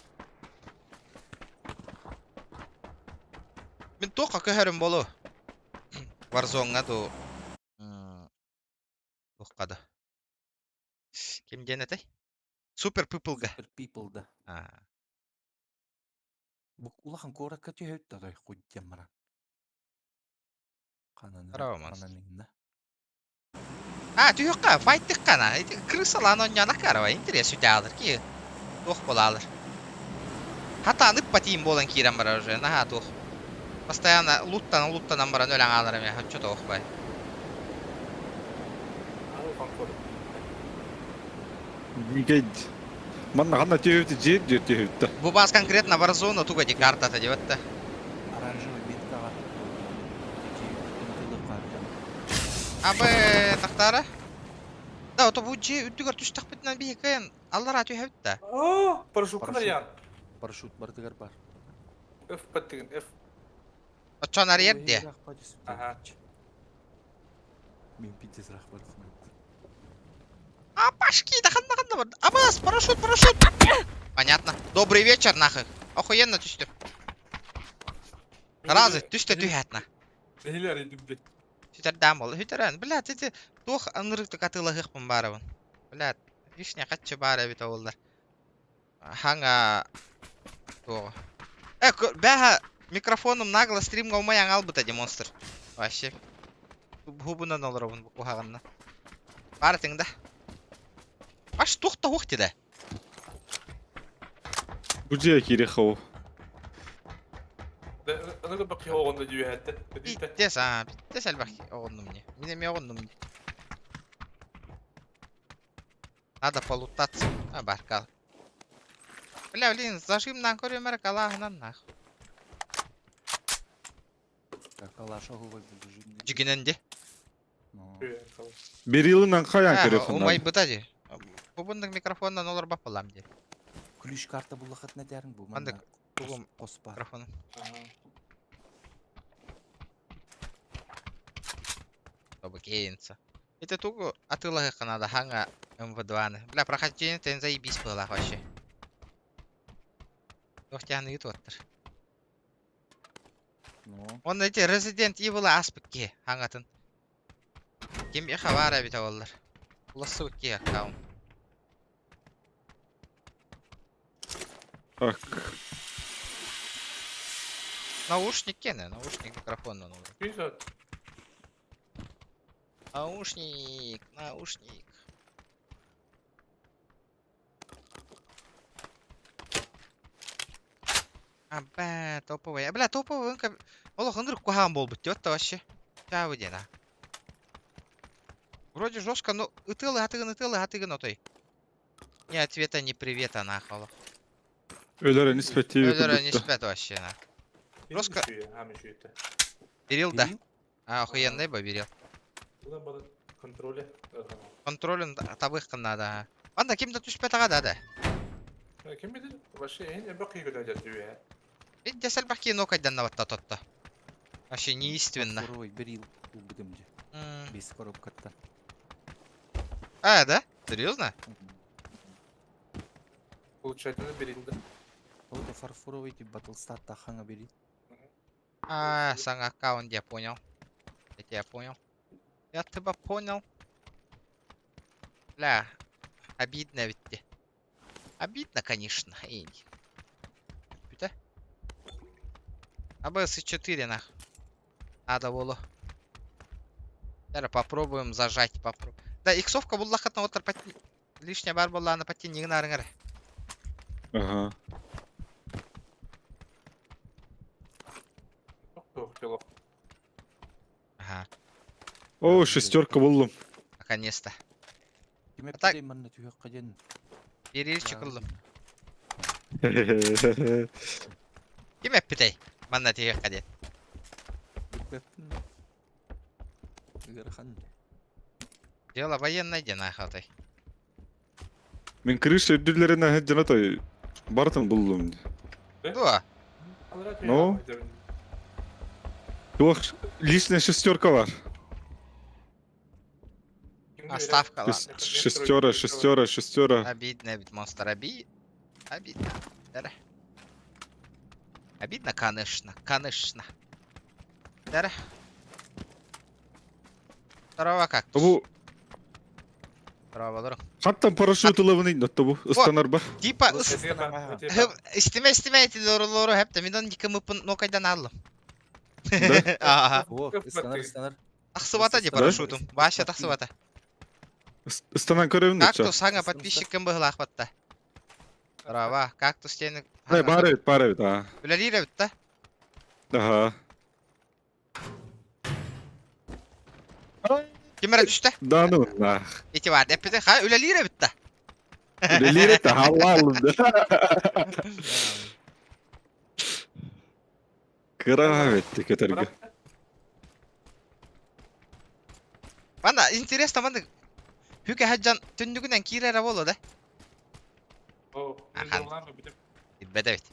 Мен тоқа көһөрүм болу. Warzone-га ду. Тухкада. Ким диэн этэй? Супер Пиплга. Супер people да. А, Бу улахан куоракка түһөт да той куйдем мара. Кананы. Здорово, монстр. Кананы. А, түһүкка, файттыкка на. Ити крысалан онньоон акарова. Интерес үтэ ки. Туох болалар. Хата анык патиим болан киирэн барар уже. Наһаа туох. Постоянно луттан луттанан баран өлөн аалар эме. Хоччо туох бай. Алған көріп. Нигед. Манна ханна тебити жер жер тебитти. Бу бас конкретно Warzone туга ди картата дебетте. Оранжевый меткага. Абы тахтара. Да, ото бу же үттүгөр түстахпытынан бии кыйын аллар атүй хэбитта. О, парашют Парашют. ян. Парашют бардыгар бар. F баттыгын, F. Очон арьер де. Ага. Мен пиздец рахмат. А пашки, да ханна ханна бар. Абас, парашют, парашют. Понятно. Добрый вечер, нахуй. Охуенно түстү. Разы, түстө түһәтна. Нелер едім Сүтәрдәм ол. Хүтәрән. Бля, ти тух анырык катылыгыппын барыбын. Бля, лишний катчы бар эбит олдар. Хаңа туох. Э, бәһә микрофоном нагло стримга умай аңал быта монстр. Вообще. Хубунан олоробун бу кухаганна. Бар тиңда. Баш тух та хух тиде. Бу же кире хау. Аны бак оғында жүйәтті. Биттес, а, биттес әлбәк оғынным не. Мине ме оғынным не. Надо полутаться. А, баркал. Бля, блин, зажимнан көрөмөр калаһынан нах. Калаша губай зажимный. Жигиненде. Берилынан каян А, көрө умай быта же. Бубундук микрофоннан олар бап балам де. Ключ карта буллахат нәтәрин бу. Мандык тугум Коспа. микрофоном. Чтобы кейнца. Это тугу атылыгы надо ханга МВ2-ны. Бля, прохождение тен заебись было вообще. Ох, тяны и тоттыр. Онно ити Resident Evil ааспыт киһи хаҥатын. Кимиэхэ баар эбитэ буоллар. Улассыбыт киһи аккаунт. Так. Наушник кene, наушник микрофоннан olur. Güzel. Наушник, наушник. А, бля, топовый. А, бля, топовый. Олох ынырык куһаҕан буолбут диэт вообще. Чаабы диэн а. Вроде жестко, но ытыалы хатыгын, ытыалы хатыгын отой. Ни ответа, ни привета, нахуй. Олох. Өлөр испэттиби Өлөрөн курдукта. испэт вообще, на. Жестко. Хам үшүйті. Берил, да. А, охуенный бы берил. Бұдан бары контроле. Контролин табых надо. Анда ким да түспэт ага да да. Ким билер? Вообще, en бак күйгүн өдө дүйе. Бид десел баки нокайдан наватта тотто. Вообще неиственно. Фарфоровый берил убытым же. Без коробкаттан. А, да? Серьезно? Улучшательно берилди. Ол да фарфоровый тип батлстат тахаңа берил. А, саң аккаунт, я понял. Я тебя понял. Я тебя понял. Бля, обидно ведь. те. Обидно, конечно. Эй. Бүте. АБС-4 нах. Надо было. Зараз попробуем зажать. Попроб... Да, иксовка буллахатна отыр пати... Лишняя бар буолла на пати нигин арыңар. Ага. Тоқ Ага, О, шестерка буллум. наконец-то. Ким А так- эппитей манна түһэххэ диэн. Берилчик ыллым. Ким эппитэй? Манна тиһиэххэ диэн. Билбэппин. Ыарахан. Дело военное диэн аахатай. Мин крыша үрдүлэрин дьана той бартын буллум. Дуо? Ну? Туох личная шестерка бар. А, ставка, ладно. Шестера, шестера, шестера. Обидно ведь монстр, Обидно. Да. Обидно, конечно, конечно. Да. Здорово, кактус. Бу Здорово, друг. хаттан парашют ылабын инде бу ыстанар бар. Типа, истеме, истеме эти лору хепте, мен никому нокайдан алдым. Да? Ага. О, ыстанар, ыстанар. Тахсыбата ди парашютум. Вообще тахсыбата. Ыстанан көрөбүн да. Кактус саңа подписчиккин быһылаах батта. Здорово, кактус тени. Ай, бар бит, бар бит, а. Үлэлиир эбит да? Ага. Ким эрэ түстэ? Да ну, нах. Ити бар, эппите, ха, үлэлиир эбит да. Үлэлиир эт, халлаалым да. Кыра битти көтөргө. Мана, интересно, мана, Хүкэ хаджан түннүгүнэн киирэрэ буолуо да? О, Ахан. Билбэт эбит.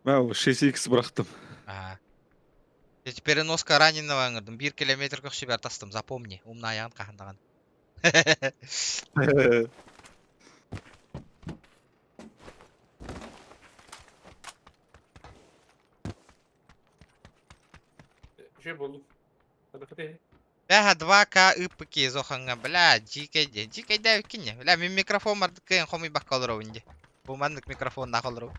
Мен 6x бырахтым. Ага. Я переноска раненого аңырдым. 1 километр көкші тастым, запомни. Умна аяғын қахандаған. Şey болду. Бәһә 2К ыпыки зоханга, бля, жикейде. Жикейде кине. Бля, мен микрофон барды кыйын хомый бакка олору инде. Бу маннык микрофон нах олору.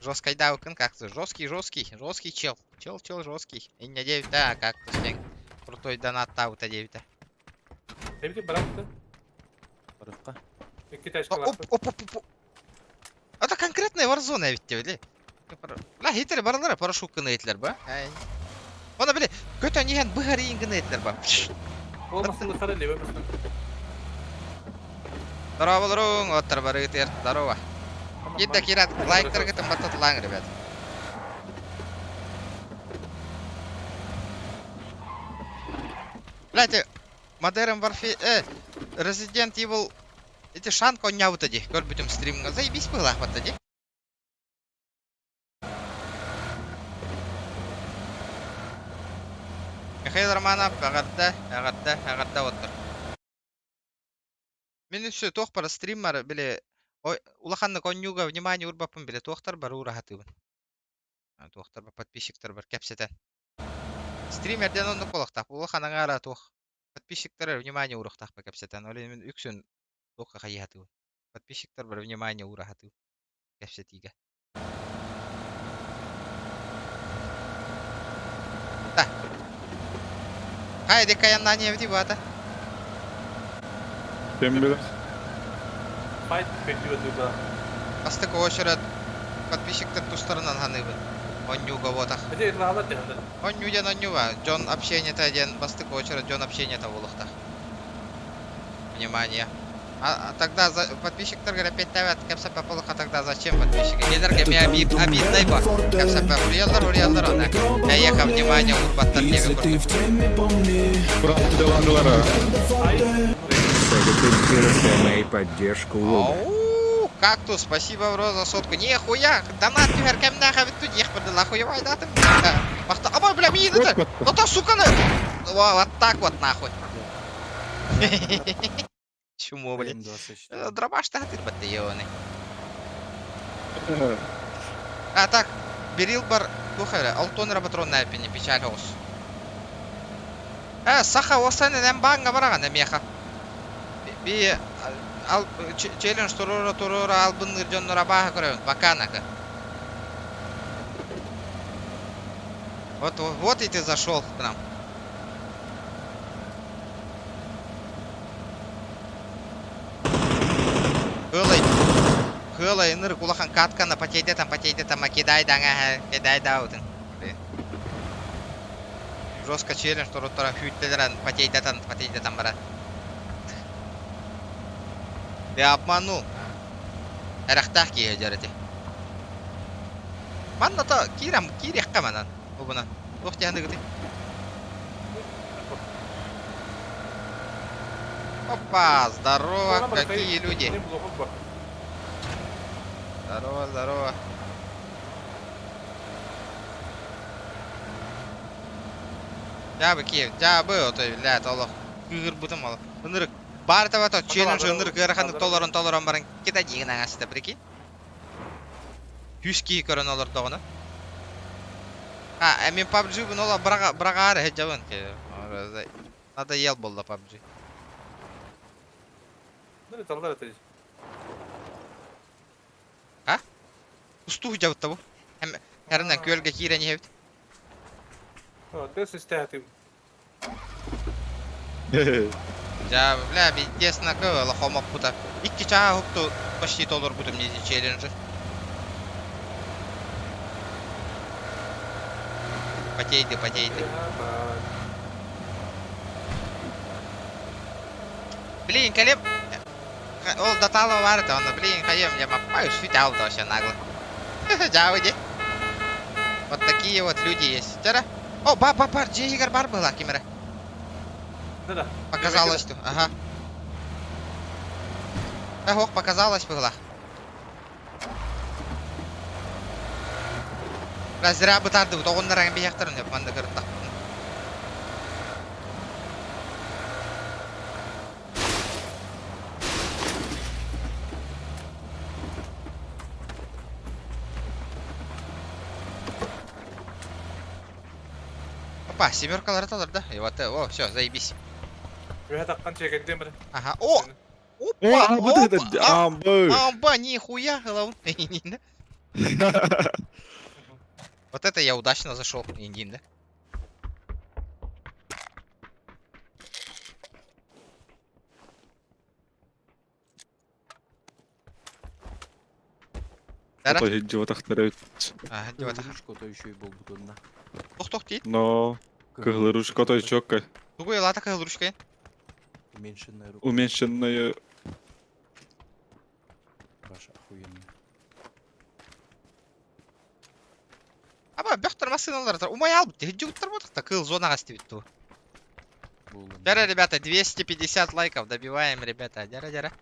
Жесткий даукын как-то. Жесткий, жесткий, жесткий чел. Чел, чел, жесткий. И не 9, да, как-то сен. Крутой донат таута 9. Эбити барапты. Барыкка. Эки ташка Оп, оп, оп, оп. Это конкретная Warzone ведь били. Бля, хитрый баралар парашют гына ба. Она били, көтөн иһэн быһар гына этлер ба. Болмасын кара лебе басын. Здорово, болоруң, оттар бары тер. Здорово. Кидда кират, лайктар кытым баттат ребят. Блядь, Modern Warfare, Resident Evil, эти шанка оннябыта ди, көрбүтүм стримга. Заебись было батта ди. Михаил Романов, ағарда, ағарда, ағарда отыр. Мен үсі тоқ бара стриммар, біле, Ой, улаханнык онньууга внимание уурбаппын билэ туохтар бары уураһатыыбын. Туохтар бар подписчиктар бар кэпсэтэн. Стримерден оннук буолуохтаах. Улахан аҥаара туох подписчиктар внимание ууруохтаахпа кэпсэтэн. Ол иһин мин үксүн туохха хайыһатыыбын. Подписчиктар бар внимание уураһатыыбын кэпсэтиигэ. Да. Хайа дик айаннаан ийэбитий баата? Кем билэр? Файт көтүө да. Бастакы очерет подписчиктар тустарынан ханыыбын. Онньууга буотах. Ити ылаалар дьаһандар. Онньуу диэн онньууга. Дьон общениета диэн бастакы очерет дьон общениета буолуохтаах. Внимание. А, тогда за, подписчиктарга эппиэттээбэт кэпсэппэ буоллахха тогда зачем подписчики? Кинилэргэ эмиэ обиднай ба. Кэпсэппэ уруйаллар уруйаллар она. Эйиэхэ внимание уурбаттар диэби курдук. Советуем поддержку Луга. Ау, кактус, спасибо, бро, за сотку. Нихуя, донат түһэр кэмнээх эбит ту диэх бырдыла хуевайдатым. Махта, абай, бля, миин это. Ну то, сука, вот так вот нахуй. Чмо, блядь. Дробаш тахатыр батты ебаный. А так, Берил бар, туха алтон патрон на пене печаль хос. Э, саха осан энем банга бараган эмеха. Би ал челлендж турора турора албын дьоннора бааха көрөбүн баканака. Вот, вот и ты зашел к нам. Хылай. Хылай ынырык улахан катканы потейдетам потейдетам кидай даҥа кидай даутын. Жестко челлендж туруттара хүүттелерен потейдетан потейдетам баран. Ты обманул. Эрэхтээх киһи дьэрити. Манна то киирем киириэххэ манан. Бу Туох диэхэ Опа, здорово, какие люди. Здорово, здорово. Дьаабы Киев, дьаабы, ото, блядь, олох кыырбытым олох. Ынырык бар таба челлендж ынырык ыараханнык толорон толорон баран кита диигин аҥаста прикинь. Күс киһи көрөн олордоҕуна. А, мин PUBG бун ола быраҕаары сылдьабын. Надоел буолла PUBG. Таллар это. А? Устуу дьабытта бу. Хэрнэн күөлгэ киирэн иһэбит. Тес истэхти. Дьа, бля, пиздец накы, хомоппута. Икки чаа хукту почти толорбутум не челленджи. Потейды, потейды. Блин, калеб... Ол датала бар это, он, блин, хаем, я мапаю, шутял вообще нагло. Дьа, Вот такие вот люди есть. Тара. О, ба, ба, бар, Джейгар бар была, кимера. Да-да. Показалось тут, ага. Ох, показалось была. Зря бытарды, тоғыннар бияқтарын деп манды кырытта. Опа, семеркалар талар, да? И вот, о, все, заебись. Ага, о! Опа, опа, амба, нихуя, голов. Вот это я удачно зашел, Индин, да? Ага, Ручка то еще и был бутонна. Тох-тох дейт. Но кыһыл то чокка. Тугу елата кыһыл ручка. Уменьшенная рука. Уменьшенная. Ваша охуенная. Аба бөхтөр машиналар умай алып жугуттар болдuk кыл зонага истебит ту. Дяра, ребята, 250 лайков добиваем, ребята. Дяра, дяра.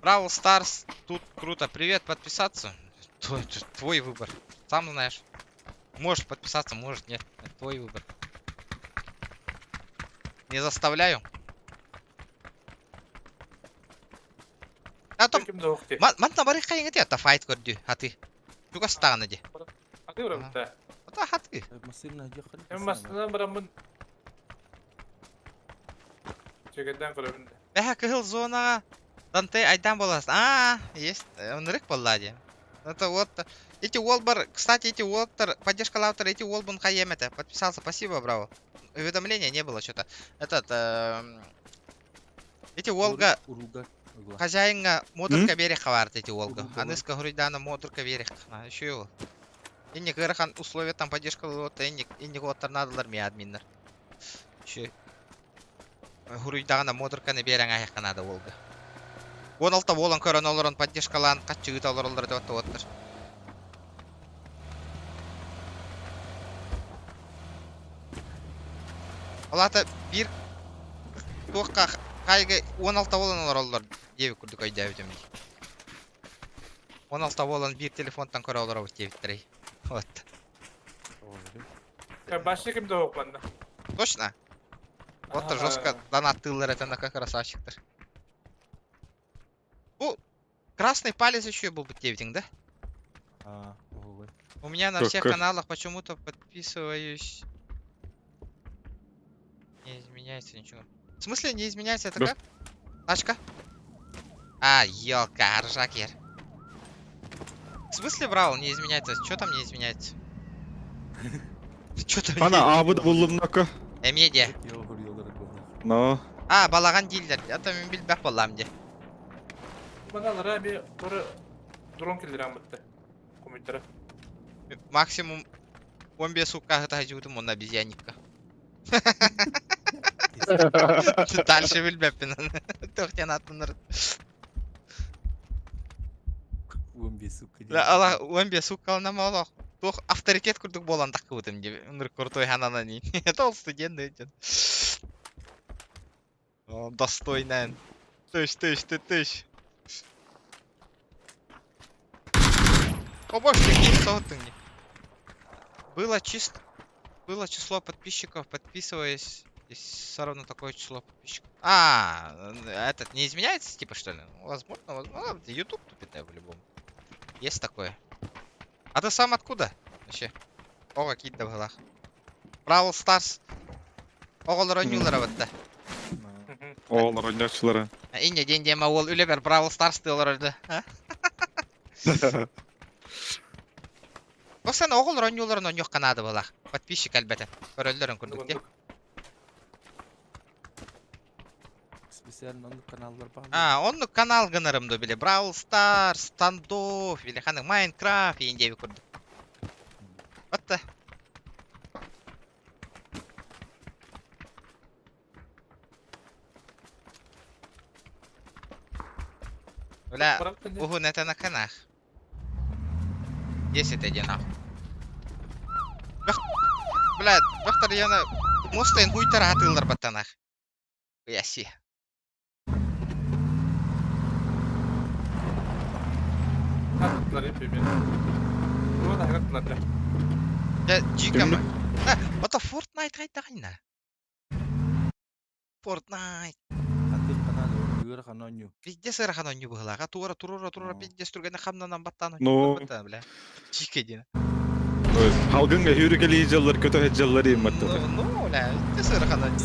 Бравл Старс, тут круто. Привет, подписаться. Твой, твой выбор. Сам знаешь. Можешь подписаться, может нет. Это твой выбор. Не заставляю. Атом Ким да охти. Манна бары хайыңы та файт көрдү хаты. Чугас тағаны ди. Хаты барабыта. Ота хаты. Массыына дьахар. Эм массыына бараммын. Чегеден көрөбүн. Бэһэ кыһыл зонаға Данте айдан болас. А, есть. Онырык болла ди. Это вот эти уолбар, кстати, эти уолтер, поддержка лаутера, эти уолбун хаем это. Подписался, спасибо, браво. Уведомления не было что-то. Этот, эти уолга хозяинга модурка берег хаварт эти уолга. Аныска груйдана модурка берег. Еще его. Инник ырахан условия там поддержка лота, инник инник оттар надалар ми админнер. Еще хуруйдагана модурканы берең аяққа надо уолга. 16 болан көрөн олорон поддержкалаан каччыгыта олороллор деп оттар. Олата бир туохка хайга 16 болан олороллор диэби курдук өйдөөбүтүм. 16 болан бир телефонтан көрө олоробут диэбиттэрий. Вот. Башка ким да окманна. Точно? Вот жестко донаттыылар это на как красавчиктар. Бу красный палец еще был бы диэбитиҥ, да? У меня на всех каналах почему-то подписываюсь. Не изменяется ничего. В смысле не изменяется? Это как? Тачка? А, елка, ржакер. В смысле, брал, не изменяется? Что там не изменяется? Что там? Ана абыд буллумнака. Эмеде. Но. А, балаган дилдер. Это мен билбек болам де. Багалара би туры дрон келдер амытты. Компьютера. Максимум 15 сука это он обезьянника. Дальше билбеппин. Тохтен аттыныр. 15 сука. Ала 15 сука намалах. Туох авторитет курдук болан таккыбытым деп. Ыныр крутой ханана не. Это ол студент дейтин. Достойный. Тыш, тыш, ты, тыш. О боже, ты Было чисто. Было число подписчиков, подписываясь. Здесь все равно такое число подписчиков. А, этот не изменяется, типа, что ли? Возможно, возможно. YouTube тупит, да, по-любому. Есть такое. А ты сам откуда? Вообще. О, какие то в Бравл Старс. Оҕолор ойнуулара бытта. Оҕолор ойночулара. Инне ден дема ол үлебер Бравл Старс тылар öldü. Оксана оҕолор ойнууларын ойнуох канады балах. Подписчик әлбәтә. Көрөллөрүн курдук де. Специально оннук каналлар бар. А, оннук канал гынарым до биле. Бравл Старс, Стандофф, или ханнык Майнкрафт индеби курдук. Батта. Бля, угу, это на канах. 10 один нахуй. Бля, доктор яна мостайын хуйтар атылар баттанах. Яси. Да, дико. Это Fortnite хайдагына. Fortnite. Пиздец ырахан онню быһылаға. Тура турура турура пиздец түргәне хамнанан баттан Ну. бля. Чике дин. Халгынга хүрүгели жыллар көтө жыллар имматты. Ну, бля, пиздец ырахан онню.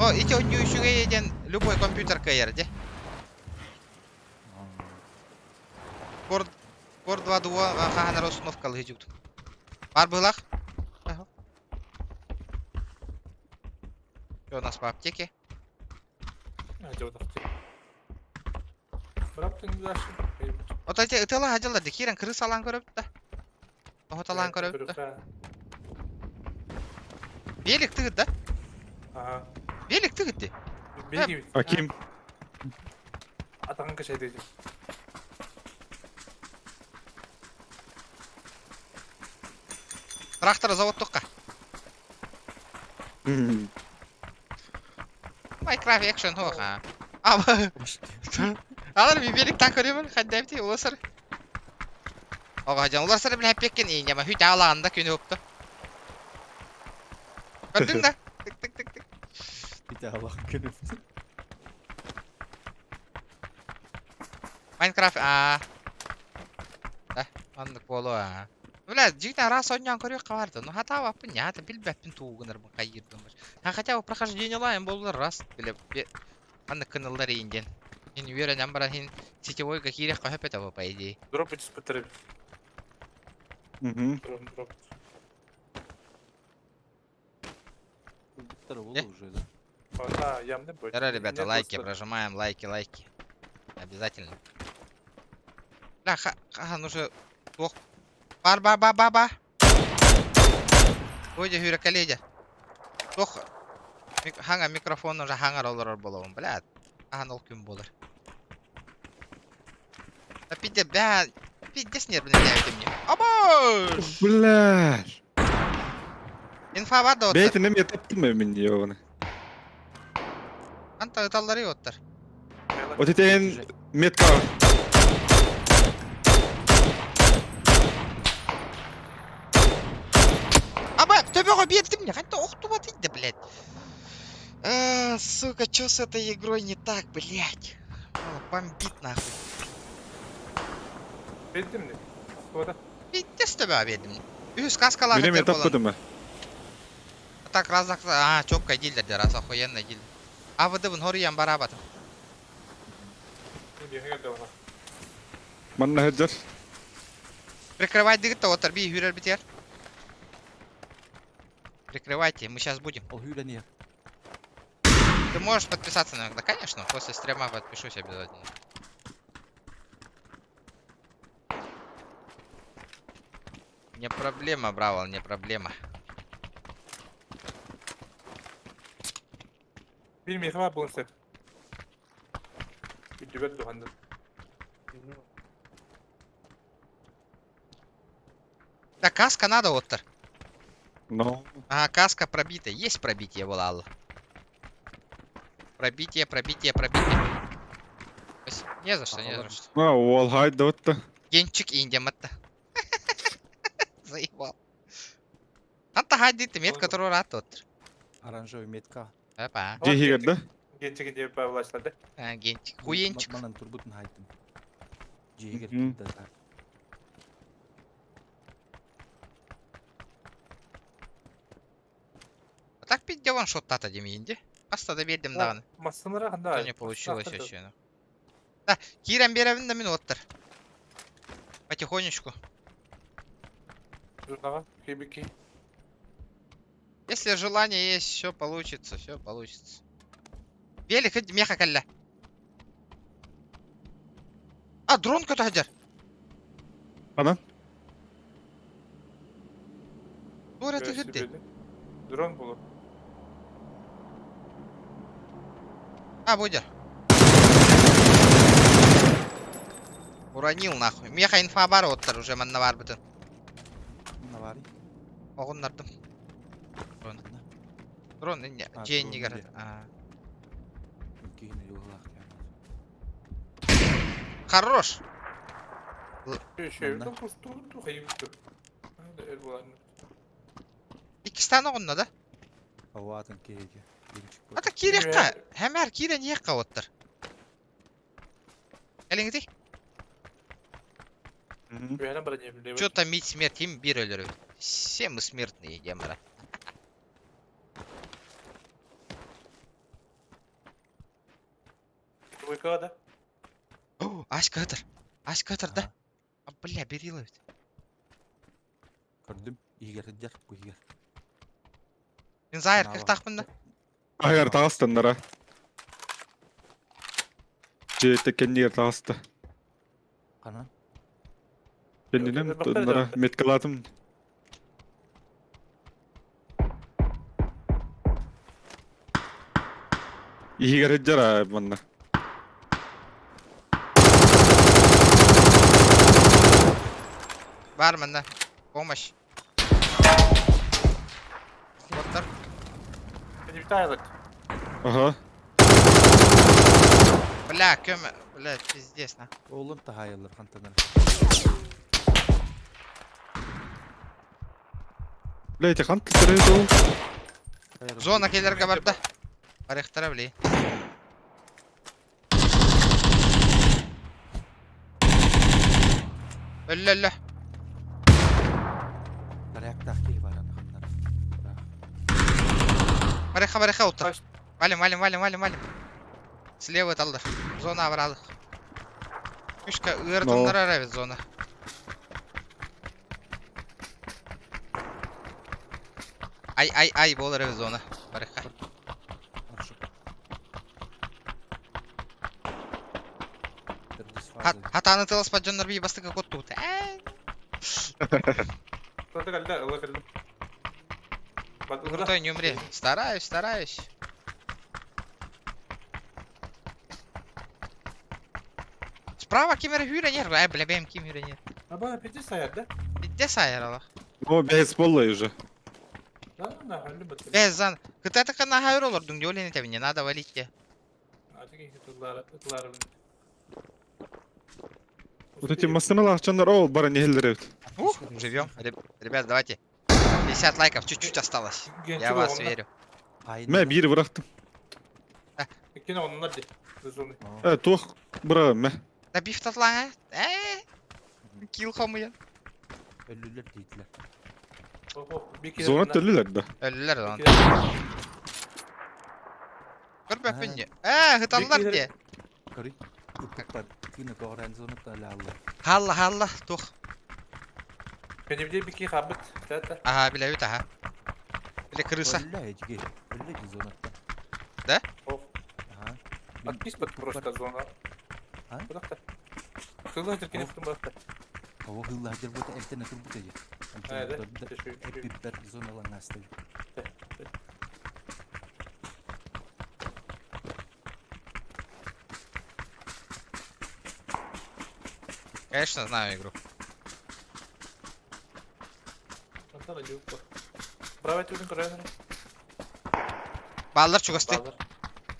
О, ити онню үчүгэй ден любой компьютер кайыр де. Кор Кор 2 дуа хаханар установка лыжук. Бар быһылах? Что у нас по аптеке? Вот эти ытыла хадьалар дикирен крыс алан көрөп да. Охоталан көрөп да. Велик тыгыт да? Ага. Велик тыгыт ди. Велик. А ким? Атаган кашай дейди. Трактор завод тоққа. Майнкрафт экшен хоха. А, Алар би велик так көрөмүн хаддабти уласар. Ога жан уласар биле пеккен иняма хүт алаганда күнү опту. Көрдүң да? Тык тык тык тык. Хүт алак күнү. Майнкрафт аа. Да, маннык буолуо аа. Бля, дьиҥнээх араас оонньоон көрүөххэ баар да. Ну хатаабаппын, ньаата билбэппин тугу гынарбын хайыырбын. А хотя бы прохождениелаем буоллар раз, бля, маннык гыныллар иин диэн. Мин үөрэнэн баран иһин сетевойга киириэххэ сөп этэ по идее. Дроп түспүттэр эбит. Мгм. Дрон дроп. Э? уже, да? Да, ямны будет. Здорово, ребята, лайки прожимаем, лайки, лайки. Обязательно. Бля, ха, ха, ну же, ох. Бар, ба, ба, ба, ба. Ой, хүрэ Ох, хаҥа микрофон уже хаҥар олорор буолабын, бля. Ахан ол күн буолар. Да пиздец, бля, пиздец нервный мне. Абаш! Бля. Инфа бар да оттар. Бэйэтин эмиэ таптым мин ёбаны. Анта ыталлары оттар. Вот это метка. Аба, төбөҕө биэрдим не, ханта охтубат да, блядь. А, сука, чё с этой игрой не так, блядь? О, бомбит нахуй. Биэрдим не? Куда? Пиздец төбөҕө биэрдим. Үс каскалаах Мин эмиэ этэр буолан. таппытым. Так раз а, чётко дилер де раз охуенно дилер. А ВД-бын хоруйан бараабатым. Манна сылдьар. Прикрывать дыгыт оттар би хүрэр битер. Прикрывайте, мы сейчас будем. Ол хүрэн иһэр. Ты можешь подписаться на Да, конечно, после стрима подпишусь обязательно. Не проблема, Бравл, не проблема. Биир миэхэ баар буолуон сөп. Үрдүбэр дуһанным. Да, каска надо, оттар. Но. Ага, каска пробита. Есть пробитие, Валалла. Пробитие, пробитие, пробитие. Не за что, не за что. А, уол хайда отта. Генчик индематта. Заебал. Анта хайдит метка которую рад оттар. Оранжевый метка. Опа. Дьиэ да? Генчик диэн Павлачлар да. А, генчик. Хуенчик. Манан турбутун хайдым. Дьиэгэр Мгм. киирдэ так. А так пизде вон шот-тата демейинде. Аста да бердим даҕаны. Массыналара ханда. Что не получилось вообще. ну. Да, киирэн биэрэбин да мин оттар. Потихонечку. Журнала, кибики. Если желание есть, все получится, все получится. Велик, иди, меха кэллэ. А, дрон көтө сылдьар. Ана? Туора түһүрдэ. Дрон булur. А, будет. Уронил нахуй. Меха инфа бар оттар уже манна бар бытын. Навари. Оҕуннардым. Дрон. Дрон не, А, дьиэ дрон иннигэр. дьиэ. А. Киһини юллаах Хорош. Еще Манна. Иккистан оҕунна да. Ауатын киһиге. Ата киириэххэ. Хэмээр киирэн иэххэ оттар. Кэлиҥити. Чё томить смерть, им бир өлөрү. Все мы смертные, демара. Двойка, да? О, Аська ытар. Аська ытар, да? А, бля, берила ведь. Көрдүм. Иһигэр сылдьар, бу иһигэр. Мин зайыр Наава. кыахтаахпын да. Агар таҕыстаннара. Дьиэ кэннигэр таҕыста. Ханан? Кэннинэн тоннара меткалаатым. Иһигэр сылдьар манна. Бар манна. Помощь. Оттар. Ага. Бля, көмө. Бля, пиздец, на. Оолун таһаайаллар хантанар. Бля, эти хан ол. Зона келерге бар да. Барыхтара, бля. Өллө өллө. Порядктаах киһи баар анаханнара. Барыха барыха уттар. Валим, валим, валим, валим, валим. Слева таллар. Зона абыралы. Күшкә ыаратыннар эбит зона. Ай, ай, ай, буолар эбит зона. Барыха. Хатааны тыласпат дьоннор бии бастакы куттубут. Крутой, не умри. Стараюсь, стараюсь. Справа ким эрэ сүүрэн Э, бля, бэйэм ким сүүрэн Аба, пиздец сайар, да? Пиздец сайар олох. О, бэйс болла уже. Да, да, өллүм баттым. Бэс зан. Кытатыка наһаа олордуҥ, диолин этэбин, не надо валить те. Вот эти массыналаах дьоннор ол баран иһэллэр эбит. Ух, живем. Ребят, давайте. 50 лайков, чуть-чуть осталось. Я вас верю. Мэ биир бырахтым. Иккини оннунар ди. Зоны. Э, туох быраҕым мэ. Да биф татлаҥа. Э, килл хомуйан. Өллүлэр дийтилэр. Зона төлүлэр да. Өллүлэр зона. Көрбөппүн дии. Ээ, хыталлар дии. Көрүй. Ыппыттар. Тыына көҕүрэн зона талааллар. Халла, халла, туох. Кенебде бики хабыт. Тата. Аха, билэбит, аха. Бile крыса. Өллө эжиге. Өллө ди зонаттан. Да? Аха. Отпись под просто зона. А? Куда-то. Хылла теркенефтин бакта. Ого хылла жер бота элтен турбут эже. А, да? Эпиппер зоналан асты. Конечно, знаю игру. Правый түгін көрәнер. Баллар чугасты.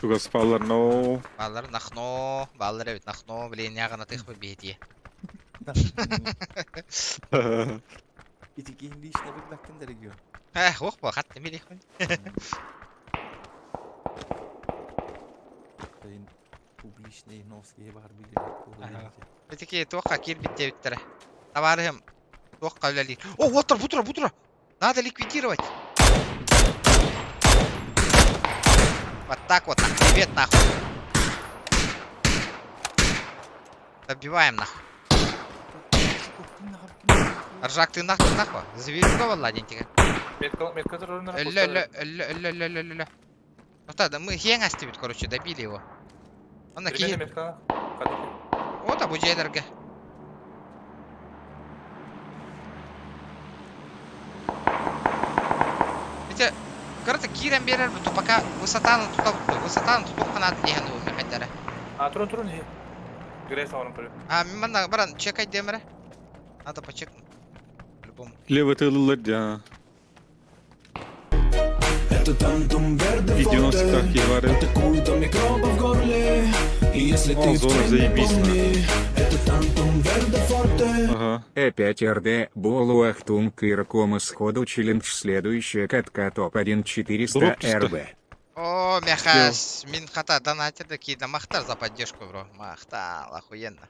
Чугас баллар, но. Баллар нахно, баллар эбит нахно, блин, яғына тыхпы бейти. Ити киһин лично билбэккин да регион. Эх, ох, бу хатты билих. Тайын публичный новский бар билер. Битики туохха киирбит диэбиттэрэ. Табаарыһым туохха үлэлиир. О, уоттар, бутура, бутура! Надо ликвидировать. Вот так вот, нахуй. Привет, нахуй. Добиваем, нахуй. Ржак, ты нахуй, нахуй. Зверюга валла, дентига. Метка, метка. Өллө, өллө, өллө, өллө, өллө, өллө, өллө. Ну да, мы хең астыбит, короче, добили его. Он на киһи. Метка. Вот абу дьиэлэргэ. Ити, короче, киирэн биэрэр буту, пока высотаны тута высотаны тутух канат диэн уу мехайдара. А, турун, турун. Грейс оғырын көрі. А, мин манна баран чекай демере. Надо почекнуть. По-любому. Левый тылылар дя. Это тантум верде И 90 форте так бар. Атакуют до микробов в горле И если О, ты в зона теме, заебись, помни Это тантум верде форте Ага. Э5 РД, Болу Ахтун Кыркома сходу челлендж следующая катка топ-1 400 Дроп чисто. РБ. О, мехас, мин хата донатер такие, махтар за поддержку, бро. Махтал, охуенно.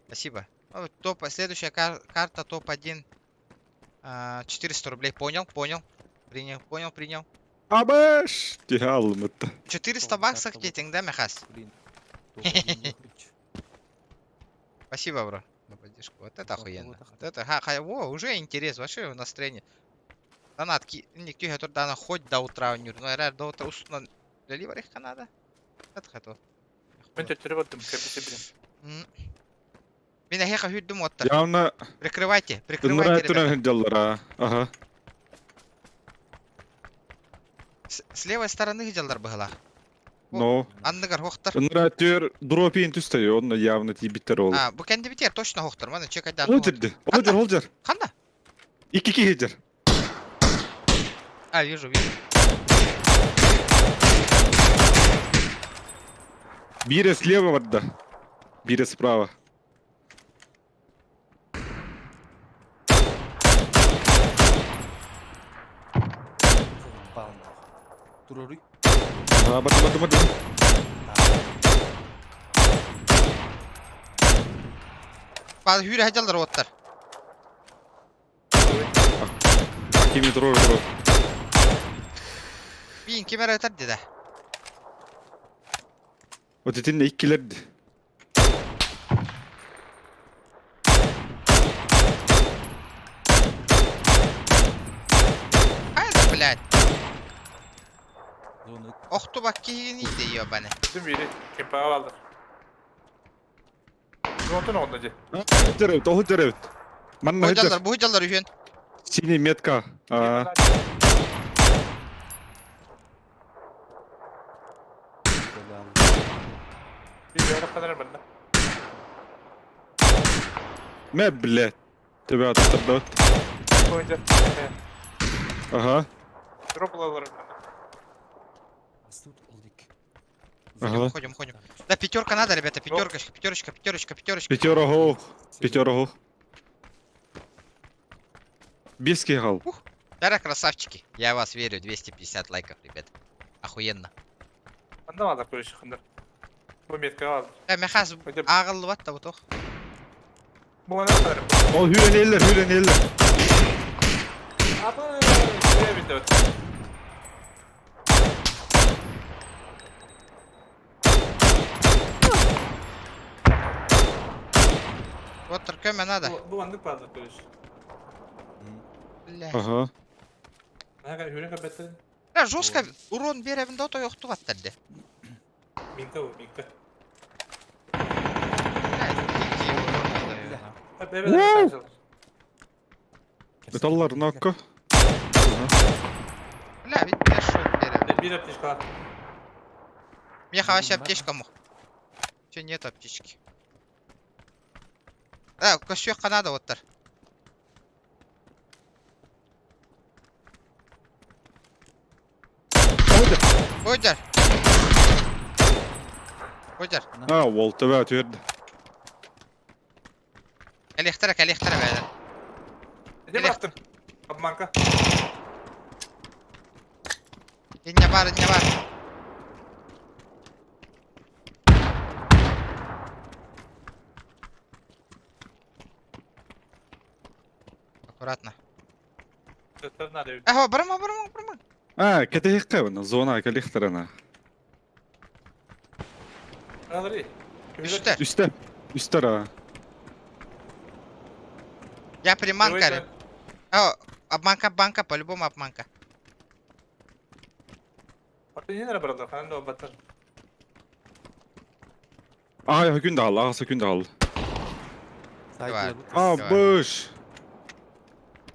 Спасибо. О, топ, следующая карта топ-1. 400 рублей. Понял, понял. Принял, понял, принял. Абаш! Тихалым это. 400 баксов кетинг, да, Мехас? Блин. Спасибо, бро, за поддержку. Вот это охуенно. Вот это, ха, ха, во, уже интерес, вообще настроение. Донат, ки, никто дана хоть до утра, ну, до утра усна. Для надо. Это хотел. Мен төттөрү бардым, кәбесе билем. Мин эһиэхэ хүрдүм оттар. Явно Прикрывайте, прикрывайте, ребята. Ныраа а. Ага. С левой стороны дьаллар быһылаах. Но. Анныгар хохтар. Ныраа төр дропин түстэй, онно явно тибиттер ол. А, бу кэнди битер точно хохтар. Маны чекайдан. Ол жерде. Ол жер, ол жер. Ханна? Икки киһи жер. А, вижу, вижу. Бире слева барда. Бире справа. Бал нахуй. Туруруй. Ага, барды, барды, барды. Бал хүрэ хажаллар оттар. Кими турар турар. Бин ким эрэ ытар деді. Вот итиннэ иккилэрди. Хайда, блядь. Охтубак киһигин иитэ ёбаны. Бүтүн биири кемпаҕа бааллар. Онтон оҕонно дьэ. Дьэребит, оһу дьэребит. Манна Буһдьаллар, буһдьаллар үһүөн. Синий метка. А. Мэ, блядь. Тебя оттардыбыт. Ага. Ага. Уходим, уходим. Да, пятерка надо, ребята, пятерка, пятерочка, пятерочка, пятерочка. Пятерогу. Пятерогу. Биски гал. Да, красавчики. Я вас верю, 250 лайков, ребят. Охуенно. Анда көрүш хандар. Бу метка алды. Да, мехаз ағылып да вот Бу ана кадар. Ол хүрен эллер, хүрен эллер. Апа, бит. Вот только надо. Бу андык барды көрүш. Бля. Ага. Ага, хүрен кабетте. Да, жестко урон беребин да то yoxtu баттарды. Минка бу, минка. Металлар нокко. Бля, ведь я шо беребин. Бир аптечка. Меха вообще аптечка мог. Че нет аптечки. Да, косёка надо вот тар. Ойдар. Ойдар. А, ол төбә түерді. Калехтара, калехтара бәден. Не баптым? Обманка. Не бар, не бар. Аккуратно. Ага, барма, барма, барма. А, кәтәйек қабына, зона кәлехтарана. Үстә. Үстә. Үстә ра. Я приманка. О, обманка, банка, по-любому обманка. А, күн де ал, ағасы күн де ал. А, бұш.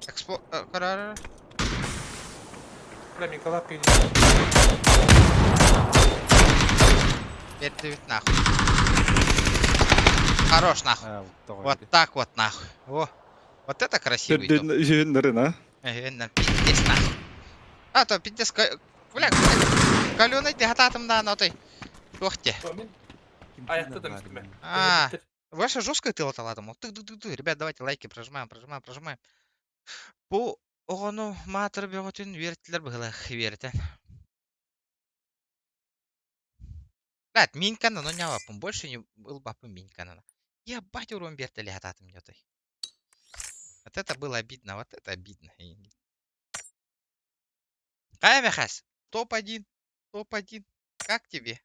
Экспо... Карар. Это нахуй. Хорош нахуй. Вот так вот нахуй. О, вот это красивый топ. А? Пиздец нахуй. А, то пиздец, бля, каленый ты хататым да, но ты. Ох те. А, ваша жесткая тыла таладым. Ты, ты, ты, ты. Ребят, давайте лайки прожимаем, прожимаем, прожимаем. Бу оҕону маатыр бөҕөтүн үөртилэр быһылах үөрэтэн. Блядь, минканы, но не лапым. Больше не был бапым минканы. Ебать урон бертели хататым той. Вот это было обидно, вот это обидно. Каймехас, топ-1, топ-1. Как тебе?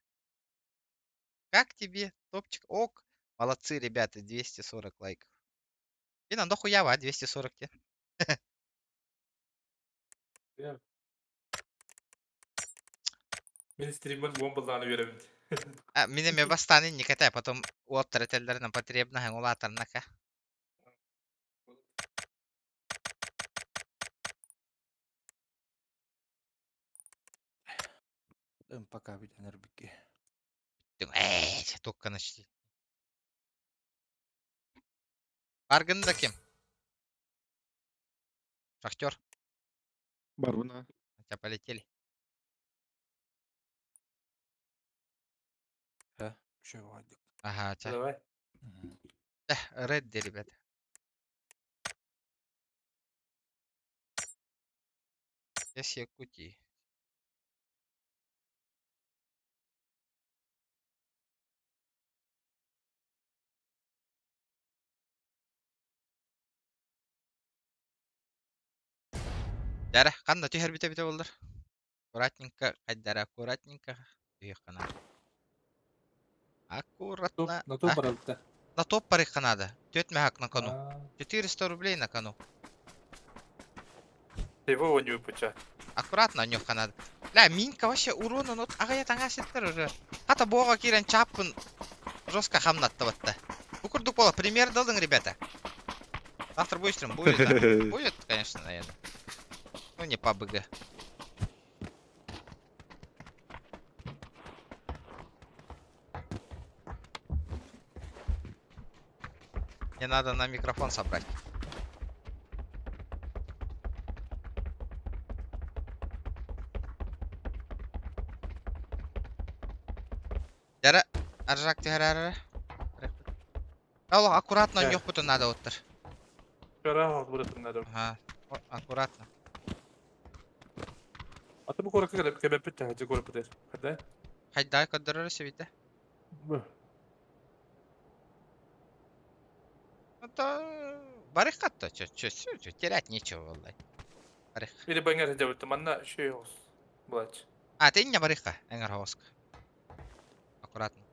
Как тебе, топчик? Ок. Молодцы, ребята, 240 лайков. И нам дохуява, 240 те. Мен стриммен бомбаланы беремин. А, мине ме бастаны никата, потом уоттар этеллеринен потребна улаатарнака. Пока бит энербикки. Эй, только начали. Аргында кем? Шахтер. Барбына. На тебя полетели. Ага, тебя. Давай. Редди, ребята. Я с Якутии. Дьэ, ханна түһэрбит эбитэ буоллар? Аккуратненько, хайдара аккуратненько түһүөххэ наада. Аккуратно. На топ А? баралта. На топ барыахха наада. Түөрт мөһөөк на кону. 400 рублей на кону. Его не выпуча. Аккуратно нюхка надо. Ля, минка вообще урона, ну аҕыйа таҥаа ситтэр уже. Хата буоҕа киирэн чааппын жестко хамнаттабатта. Бу курдук буола, пример далдың, ребята. Завтра будет стрим? Будет, да. Будет, конечно, наверное. Ну, не по БГ. Мне надо на микрофон собрать. Дьэ, аржак түһэрэр. Алло, аккуратно ньохпутун надо оттар. Кара буратын надо. Ага, аккуратно. А ты бу куоракка кэлэппит таһырдьа куораппытыгар. Хайда? Хайда көрдөрөр себите. Бу. Это барыхха-то, чё, чё, чё, чё, терять нечего, валлай. Барых. Или баңар дебит, манна шүй хос. Булач. А, ты не барыхха, эңэр хоска. Аккуратно.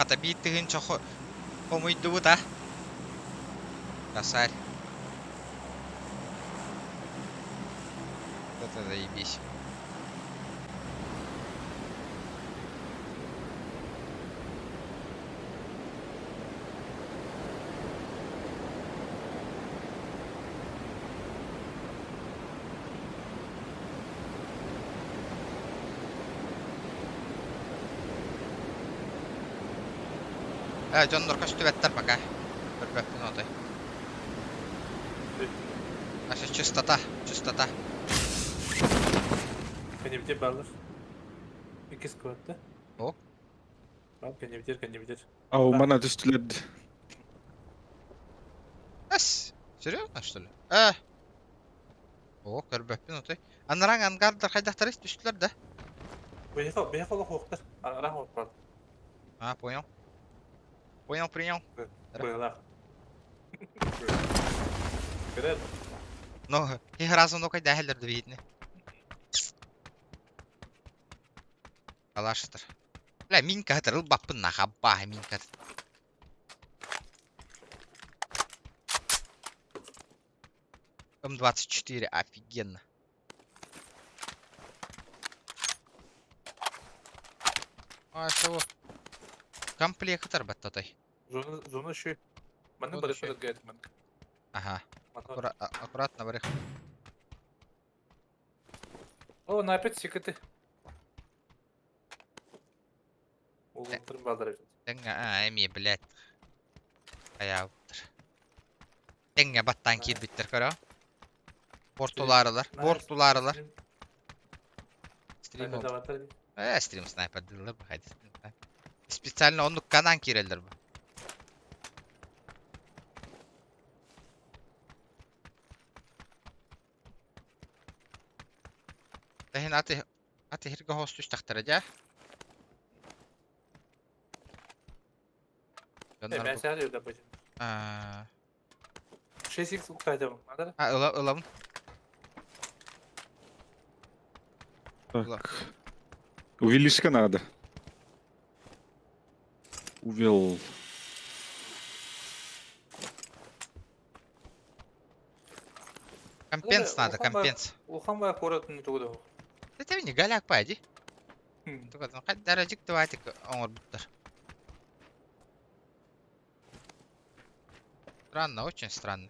Хата биир тыһыынча хомуйдубут а? Косарь. Это заебись. Ээ, дьоннор көстүбэттэр пока. Көрбөппүн отой. Аше чистота, чистота. Кэннибитигэр бааллар. Иккис квартта. О. Баар кэннибитигэр, кэннибитигэр. Ау, мана түстүлэр. Эс, серьезно что ли? Э. О, көрбөппүн отой. Анараҥ ангардар хайдахтарый түстүлэр да? Биһиэхэ, биһиэхэ олох уохтар. Араҥ уох А, понял. Понял, принял. Быһылаах. Көрөр. Ну, их разу ну кайда да видно. Калаштыр. Бля, минка хатыр ылбаппын нахабба минка. М24, офигенно. А, что? Комплект баттатай. Зона, зона еще. Манна Зона барыша еще. дагает ман. Ага. Манна. Аккуратно барых. О, на опять секреты. Ултырым балдар. Тэҥҥэ, а, эми, блядь. Хайаабыттар. Тэҥҥэ баттаан киирбиттэр көрө. Бортулаарылар, бортулаарылар. Стрим Э, стрим снайпер дылы бу хайды. Специально оннук канан киирэллэр бу. Тэһин аты аты хиргэ хос түстэхтэрэ дьэ. Э, мен сәл допустим. А, 6x уктайда надо. а ыла ылабын. Так. Увеличка надо. Увел. Компенс надо, компенс. Улахан бай город не тугу. Это не голяк пайди. Хайдарajык тыватик оҥорбуттар. Странно, очень странно.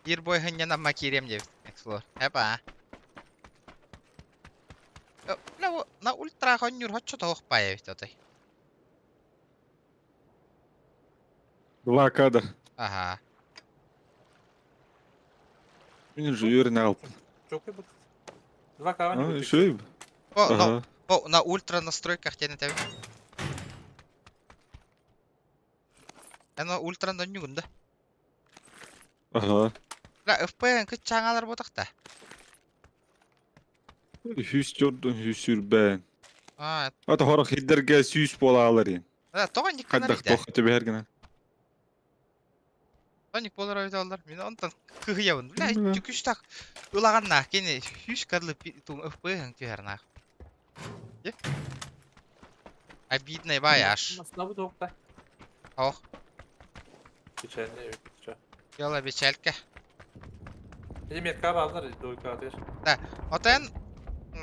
Биир бой хынньанан макирием диэбит. Эксплор. Эпа. Бля, на ультра хоннюр хоччо тоох пая эбит отой. Два кадр. Ага. Мин же уверен алп. Çok iyi bu. Два кава А, еще и. О, на, Ага. о, на ультра настройках тени тэби. Ана ультра ноннюгун да. Ага. Бля, FP кытчаңалар ботакта. Хүс жордон хүс үрбән. А, Ата хорох хиддерге сүүс болалар ин. да, тоғын Хаддах никканар тох төбәргенә. Тоник болар öyle олар. Мен онтан кыһыябын. Бля, Бля. түкүш так ылаганна кени хүш карлы тум FP түһәрнах. Обидный баяш. Nasıl bu тоқта? Ох, Geçen ne? Яла печалька. Или кава алдар дойка атыр. Отен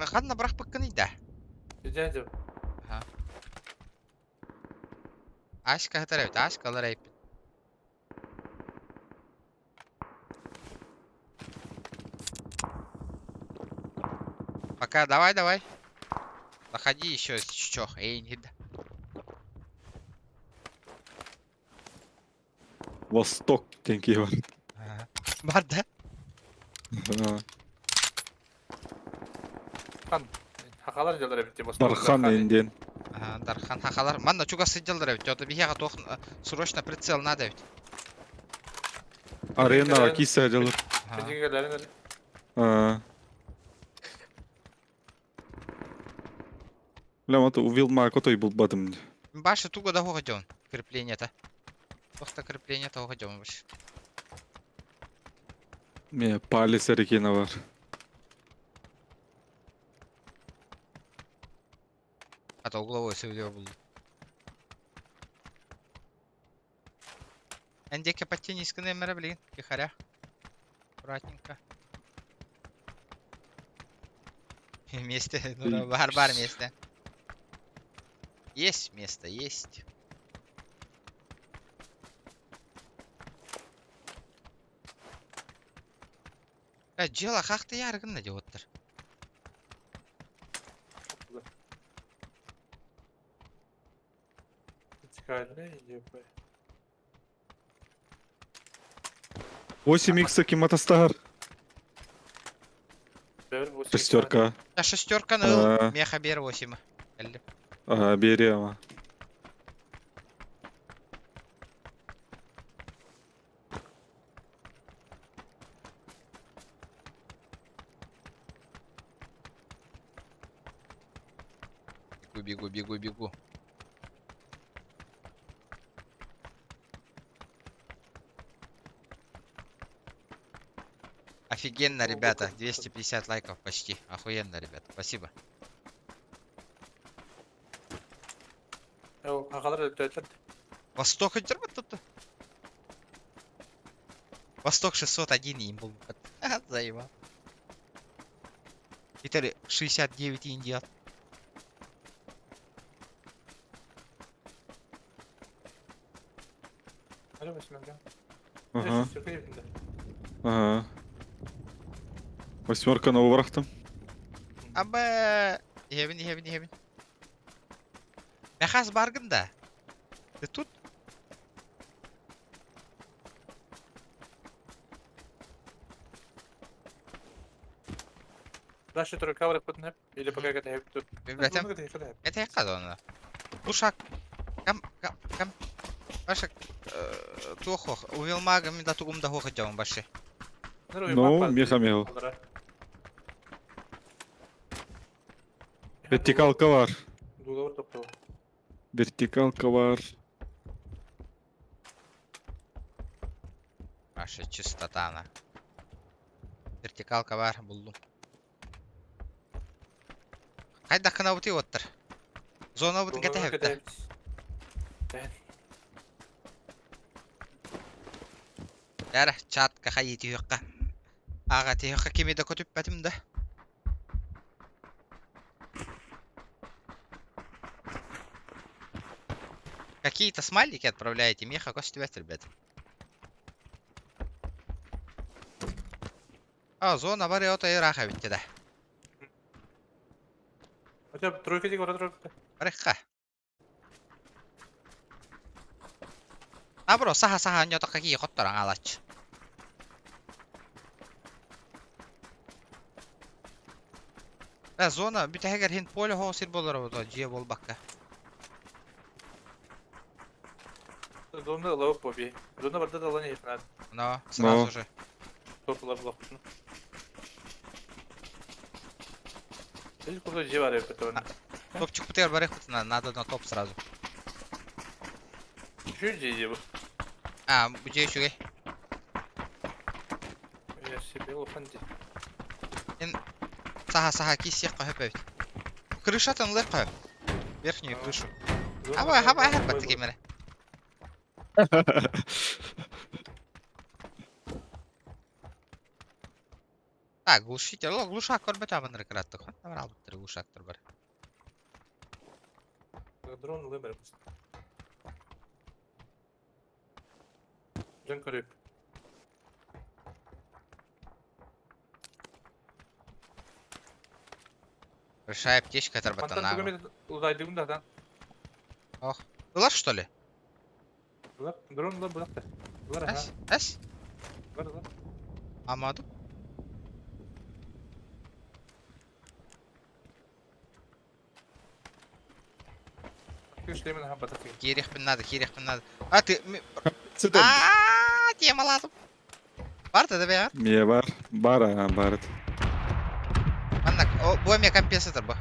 ханна брах пыккын ида. Geçen Ашка хатар ашкалар айп. Пока, давай, давай. Заходи еще, чё, эй, не да. Восток тенки бар. Бар да? Ага. Хақалар жалар бітті баста. Дархан инден. Ага, Дархан хахалар. Манна чуга сыдялдар ведь. Это бияга тох срочно прицел надо ведь. Арена киса жалар. Ага. А. Бля, вот увил ма котой был бадым. Баша туго да ходжон. Крепление-то. Тохта крепление-то ходжон баш. Ме палец рекена бар. А то угловой сөйлеу был. Эндеке подтянись к номера, блин, тихоря. Аккуратненько. Вместе, ну да, бар-бар место. Есть место, есть. Э, дела хахты яргын на диоттер. 8 икса киматастар. Шестерка. А шестерка А. ну, меха бер 8. Ага, бери ама. Бегу, бегу, бегу, бегу. Офигенно, ребята. 250 лайков почти. Охуенно, ребята. Спасибо. Восток идет тут. Восток 601 им был. Заебал. Теперь 69 Индия. Ага. Ага. Восьмерка на уварахтам. Абы... Ебин, ебин, ебин. Мехас баргын да. Ты тут? Дальше только кавер пытнеп или пока это хеп тут. Билбэтим. Это кадона. Ушак. Кам, кам, кам. Баша, туохох, увелмага ми да тугум да хоха джам баши. Ну, меха меха. Вертикалка бар. Вертикалка бар. Баша чистота на. Вертикалка бар, булду. Хайда кына бути оттыр. Зона бутын кете хепте. Яра, чатка хайы түйөкка. Ага түйөкка кемеде көтүп бәтим да. Какие-то смайлики отправляете, меха костювет, ребят. А, зона бар ото ыраах эбит да. Хотя тройка диэки бара турар. Барыхха. А бро, саха саха ньото какие хотторон алач. Э, зона бүтэһигэр хин поле хоҕо сир буолар обото дьиэ буолбакка. Зона ылабыт буо Зона барда да ылан иһит надо. Но, сразу же. Топ ылар булахпытын. Или куда дьиэ бар эбит онно. Топчик бутыгар барыхпытына, надо на топ сразу. Үчүгэй дьиэ дии бу. А, бу дьиэ үчүгэй. Я себе улахан дьиэ. Саха саха киссиэххэ сөп эбит. Крышатын ылыахха сөп. Верхнюю крышу. Хаба хаба аһарбат кимэрэ. Так, глушитель. О, глушак көрбөтө абыныры кыраттык. Ханна бар албыттар глушактар бар. Дрон ылыам эрэ Дьон көрүп. Большая аптечка Мантан тарбатана. тугу эмит удайдыгым да Ох. Ылар что ли? Булар, дрон ылар булар да. Булар аха. Эс? Эс? Булар ылар. Амаду. Күшлемен аха батат. Киирихпин надо, киирихпин надо. А ты... Сытын. А, темалатым. Бар да бэҕэр. Мие бар. Бар а, бар. Манна, о, бу эмиэ компенсатор бу.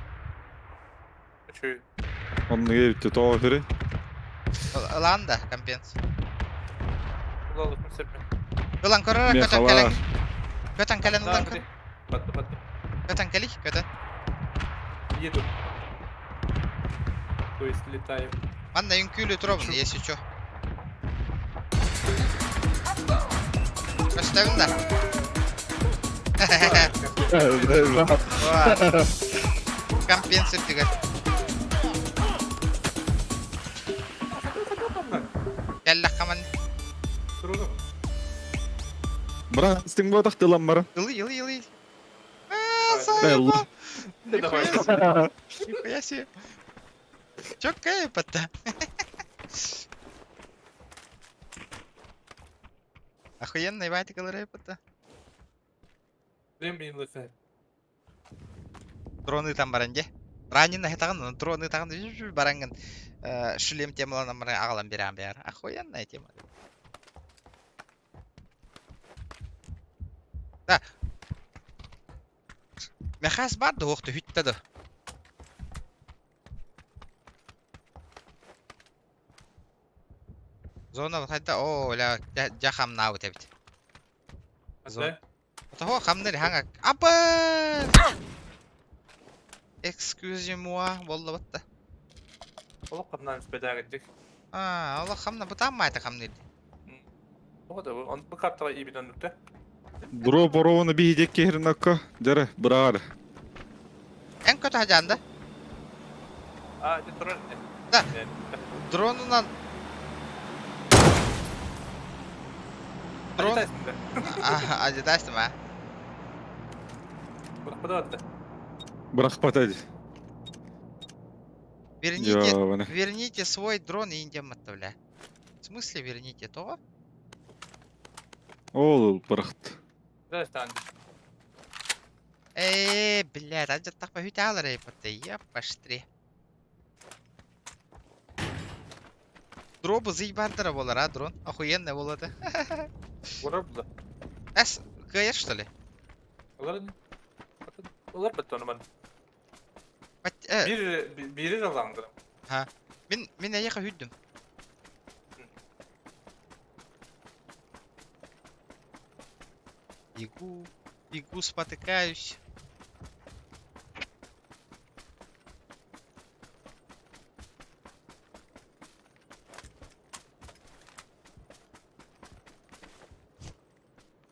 Үчүгэй. Оннуга эбитти тоҕо өтөрүй? Ылаан да компенс. Улалыкпын сөпмүн. Ылан көрөр Миэхэ көтөн бар. кэлэн. Көтөн кэлэн ылан көр. Батты батты. Көтөн кэлий, көтөн. Еду. То есть летаю. Манна үҥкүүлүү туробун, если чё. Көстөбүн да. Ва. Компенс үрдүгэр. Кэллэххэ манна. Турудум. Бра, истиҥ буотах тылан баран. Ылый, ылый, ылый. Элла. Давай. Нихуя себе. Чё кайпа-то? Охуенный ватик рэпа-то. Дэм мин лыка. Дроны там баранде. Ранен хетаган, дроны таган баранган шлем темаланан баран агалан берен бер. Охуенная тема. Да. Мехас бар да оқты хүтті да. Зона хайда о ля жа хамнаа эбит. Зона. Того хамныр хаңа. Апа! Excusez-moi, болла батта. Олох хамнаан испэдаагыддик. А, олох хамна бутан майта хамныр. Ого да, он бу картага ибин оннукта. Дро борованы биһидек киһиринакка, дьэрэ, быраҕар. Эн көтө хажанда. А, это дрон. Да. Дронунан Дрон. А, адидастым а. Бырахпата Бырахпата дии. Верните, Ёбаны. верните свой дрон и индем бля. В смысле верните то? Ол бырахт. Да, стан. Э, блядь, андьаттахпа хүтэ аалар эйпатта, епаштри. Дробу заебандара болар, а, дрон? Охуенная была-то. Урар бу. Эс, КР, что ли? Олар Олар бит оны мен. Э. Бир бири алаңдыр. Ха. Мин мин эйэхэ хүддүм. Бегу, бегу, спотыкаюсь.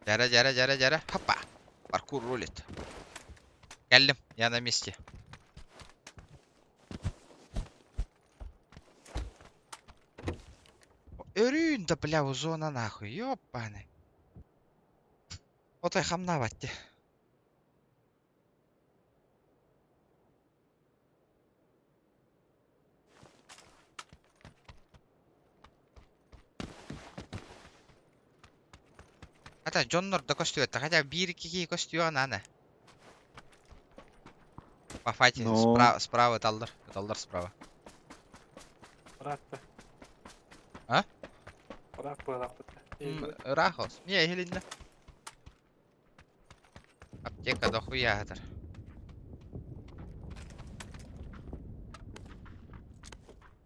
Дьэрэ, дьэрэ, дьэрэ, дьэрэ. Хопа. Паркур рулит. Кэллим, я на месте. Өрүүн да бля зона нахуй, ёбаный. Отой хамнаабат. Хата дьоннор да көстүбэттэр. Хотя биир киһи көстүөҕэ наада. По файте Но. справа, справа ыталлар. Ыталлар справа. Ыраатта. А? Ыраах быалаахпыт. Ыраах ол. Не, иһилиннэ. Аптека дохуя атар.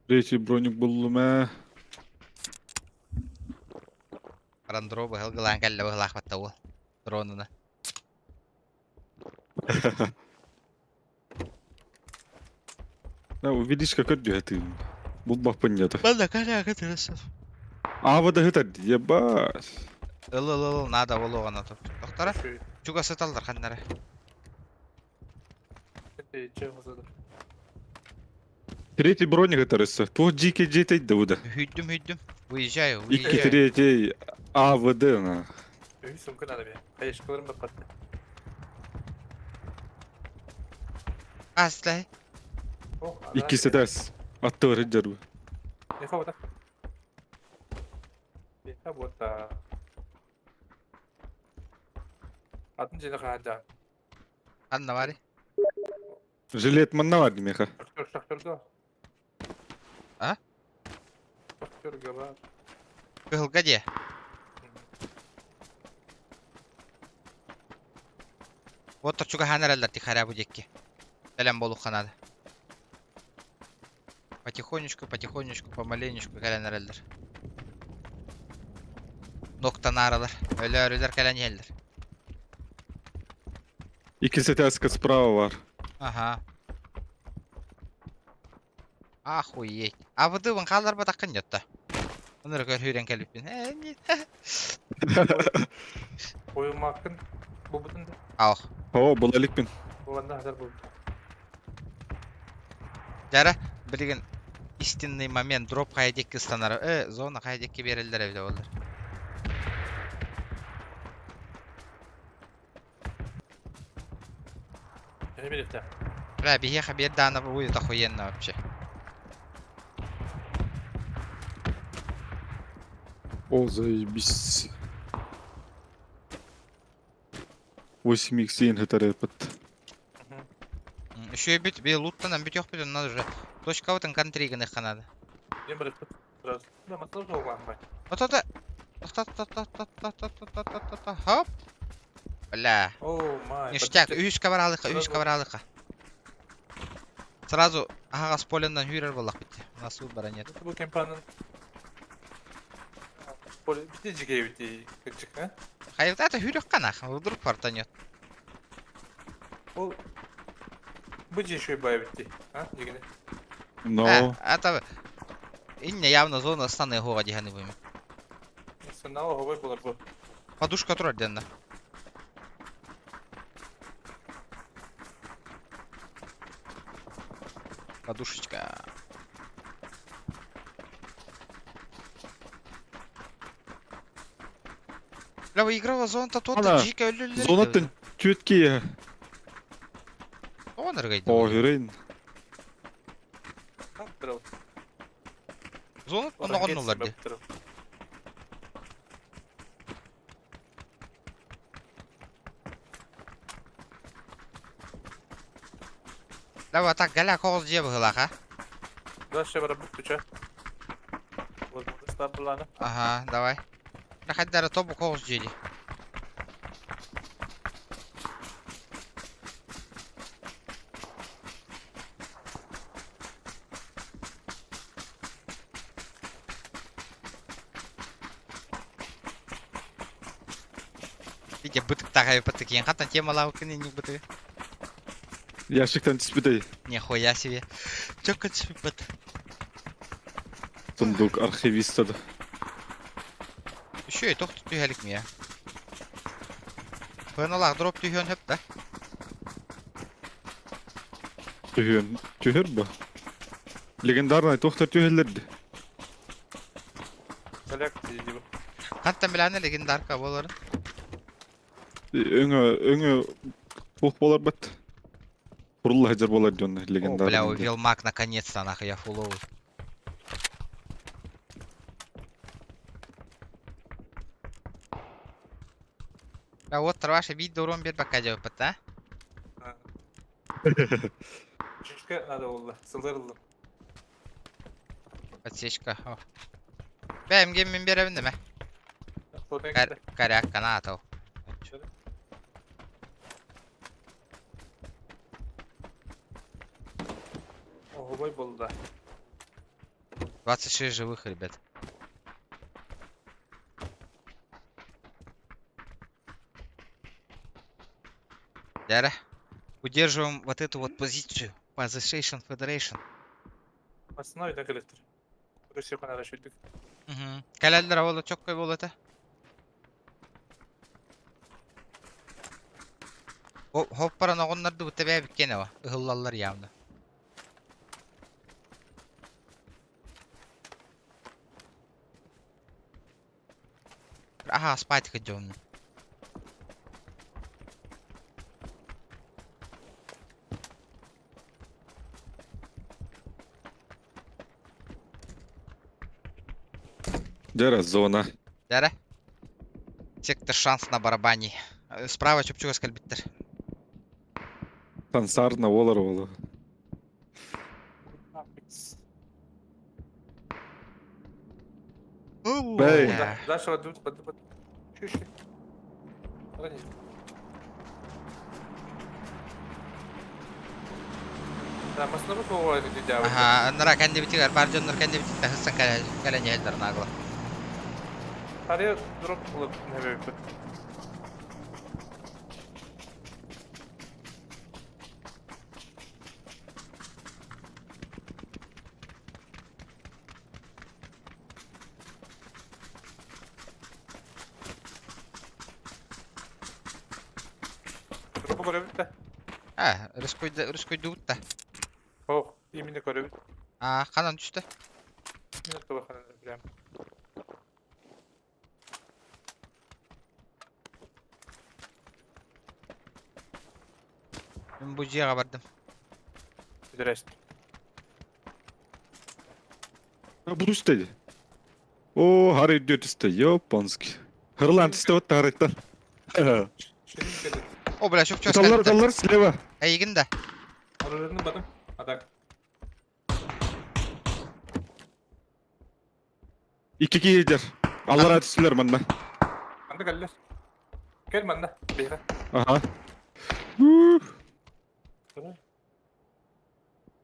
Третий броник буллум ээ. Баран дробы ылгылаан кэллэ быһылаахпатта уол. Дронуна. Да, увидишь, как отдюхатым. Булбаппын ньата. Балда каля кытырысов. Аава да хытар ебать. Ыл ыл ыл надо болуоҕана топ. Доктора, чугас сыталлар ханнара. Третий броник ытарысса. Туох дьиикэ дьиэтэй да бу да. Хүйтүм хүйтүм. Выезжаю, Икки выезжаю. третий АВД на. Үһүс сумка надо мне. Хаешкаларым баппатты. Аслай. Икки сетас. Аттылар иджар бу. Леха вот так. Леха вот так. Атын жена хаада. Анна Вари. Жилет манна бар меха. Шахтер, шахтерга. А? Шахтерга бар. Кыһылга дии. Вот чугаһаан эрэллэр тихаря бу диэки. Бэлэм буолуохха наада. Потихонечку, потихонечку, помаленечку кэлэн эрэллэр. Ноктанааралар, өлөөрүлэр кэлэн иһэллэр. Икки сетаска справа бар. Ага. Охуеть. А выдыбын хаалларбатаххын дьотто. Онор көрүүрэн кэлбиппин. Ойумакын бу бутун да. Ал. О, була иликпин. Буланда хазар бу. Дьара, билигин истинный момент дроп хайа диэки ыстанара. Э, зона хайа диэки биэрэллэр эбитэ буоллар. Не билетте. Бля, биһиэхэ биир даана будет охуенно вообще. О, заебись. 8 х хытар эппит. Еще и бит, би луттанан бүтүөхпүт, онно уже точкабытын контри гыныхха надо. Не билет. Сразу. Да, масло углан бай. Вот это... Хоп. Бля. О, май. Ништяк, үһүс кабаралыка, үһүс кабаралыка. Сразу аһаҕас поленнан хүүрэр буоллах бит. У нас выбора нет. Бу кемпанын Поле бите жиге бите кырчык, а? Хайда это хүүрэх канах, вдруг фартанет. Ол бу же еще бай бите, а? Жигене. Но. А, это инне явно зона станы гора диганы буми. Сынау хобой болар бу. Подушка турар денна. Подушечка. Бля, выиграла зона-то то-то Ана, дикая люля. Зонаттан түөтки. Он рыгает. О, хүрейн. Аптырыл. Зона онно ди. Давай так, галя коғыз же быһылаах, а? Дальше бара бут күчө. Возможность буланы. Ага, давай. Рахаддара тобу коғыз жеди. Видя бытык тағай бытык ең қаттан темалау күні не бытык. Ящиктан түспүтэй. Нихуя себе. Чөкө түспүт. Сундук архивиста да. Еще и тоқты түйәлік мия. Пыналақ дроп түйен хөп да. Түһүн. Түһөр бу. Легендарный тохтар түһэллэрди. Галяк диди бу. Қаттан біләні легендарка боларын. Өңө өңө туох болар бат. Курулла хажар болар дьон О, легендарный. бля, увел маг наконец-то, нахуй, я фуловый. Да вот Тарваша биир да урон биэрбэккэ дьабыппыт, а? Чүчкэ надо буолла. Сылдьар ыллым. Подсечка. О. Бэйэм геммин биэрэбин дэмэ. Коряк канаатау. Оһубай буолла. 26 живых, ребят. Дяра. Удерживаем вот эту вот позицию. Position Federation. Массына өйдөн кэлэттэр. Russia канада шүйдүк. Угу. Кэлэллэр ол чоккой буол этэ. Хоппаран оҕоннорду бутта бэйэбиккиэн эва. Ыһыллаллар явно. Аха, спать хотел. Дьэ зона. Дәрэ. Сектор шанс на барабане. Справа чупчугас кэлбиттэр. Сансарна олар олы. Бэй. Дальше вот под под. Чуть. Да, массына бу Аха, нара кэннибитигэр бар дьоннор кэннибитигэр таһыссан кэлэн иһэллэр нагло. Ария дроп ылып небебиппит. Дропу көрөбүт да. А, рискуйдуут да. Ох, именно көрөбүт. А, ханан түстэ. Мен туга ханан билем. Мин бу дьиэҕэ бардым. Здрасте. А бу түсте. О, хары өйдө түсте. Ёпанский. Хырлан түсте вот харыттан. О, бля, чуп-чуп Таллар, таллар слева. Эйигин да. Арыларын бадым. Атак. Икки киһи Аллара түстүлэр манна. Анда кэллэр. Кэл манна. Биһиэхэ. Аха.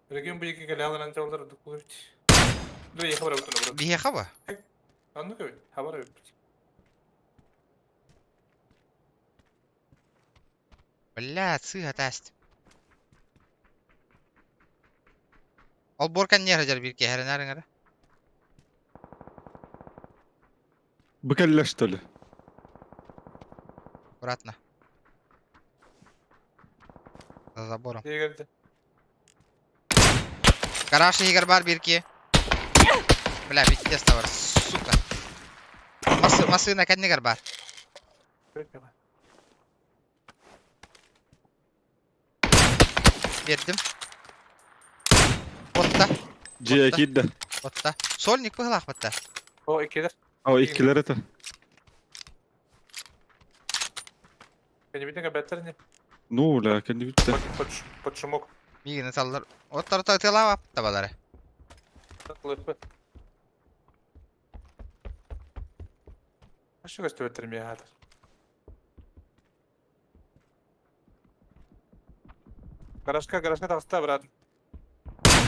Регион бу екі кэлэ аларан чалдар дукулуч. Ду еха бар бутуна бу. Биһиэхэ ба? Анны көбүт. Хабар өбүт. Бля, сыыһа тааст. Олбуор кэнниэр сылдьар биир киһи эрэнээр ыҥыра. Бу кэллэ что ли? Аккуратно. За забором. Дегерде. Гараж иһигэр баар биир киһи. Бля, пиздец бар, сука. Массыына кэннигэр баар. Биэрдим. Отта. Дьиэ киирдэ. Отта. Сольник быһылаахпыт да. О, иккилэр. О, иккилэр это. Кэннибитин кэбэттэр не. Ну, бля, кэннибиттэ. Под, под шумок. Миигин ыталлар. Оттар ытыалаабап табалары. Лыппы. Ашы көстүбэттэр миэхэ хаатар. Гаражка, гаражка таҕыста, брат.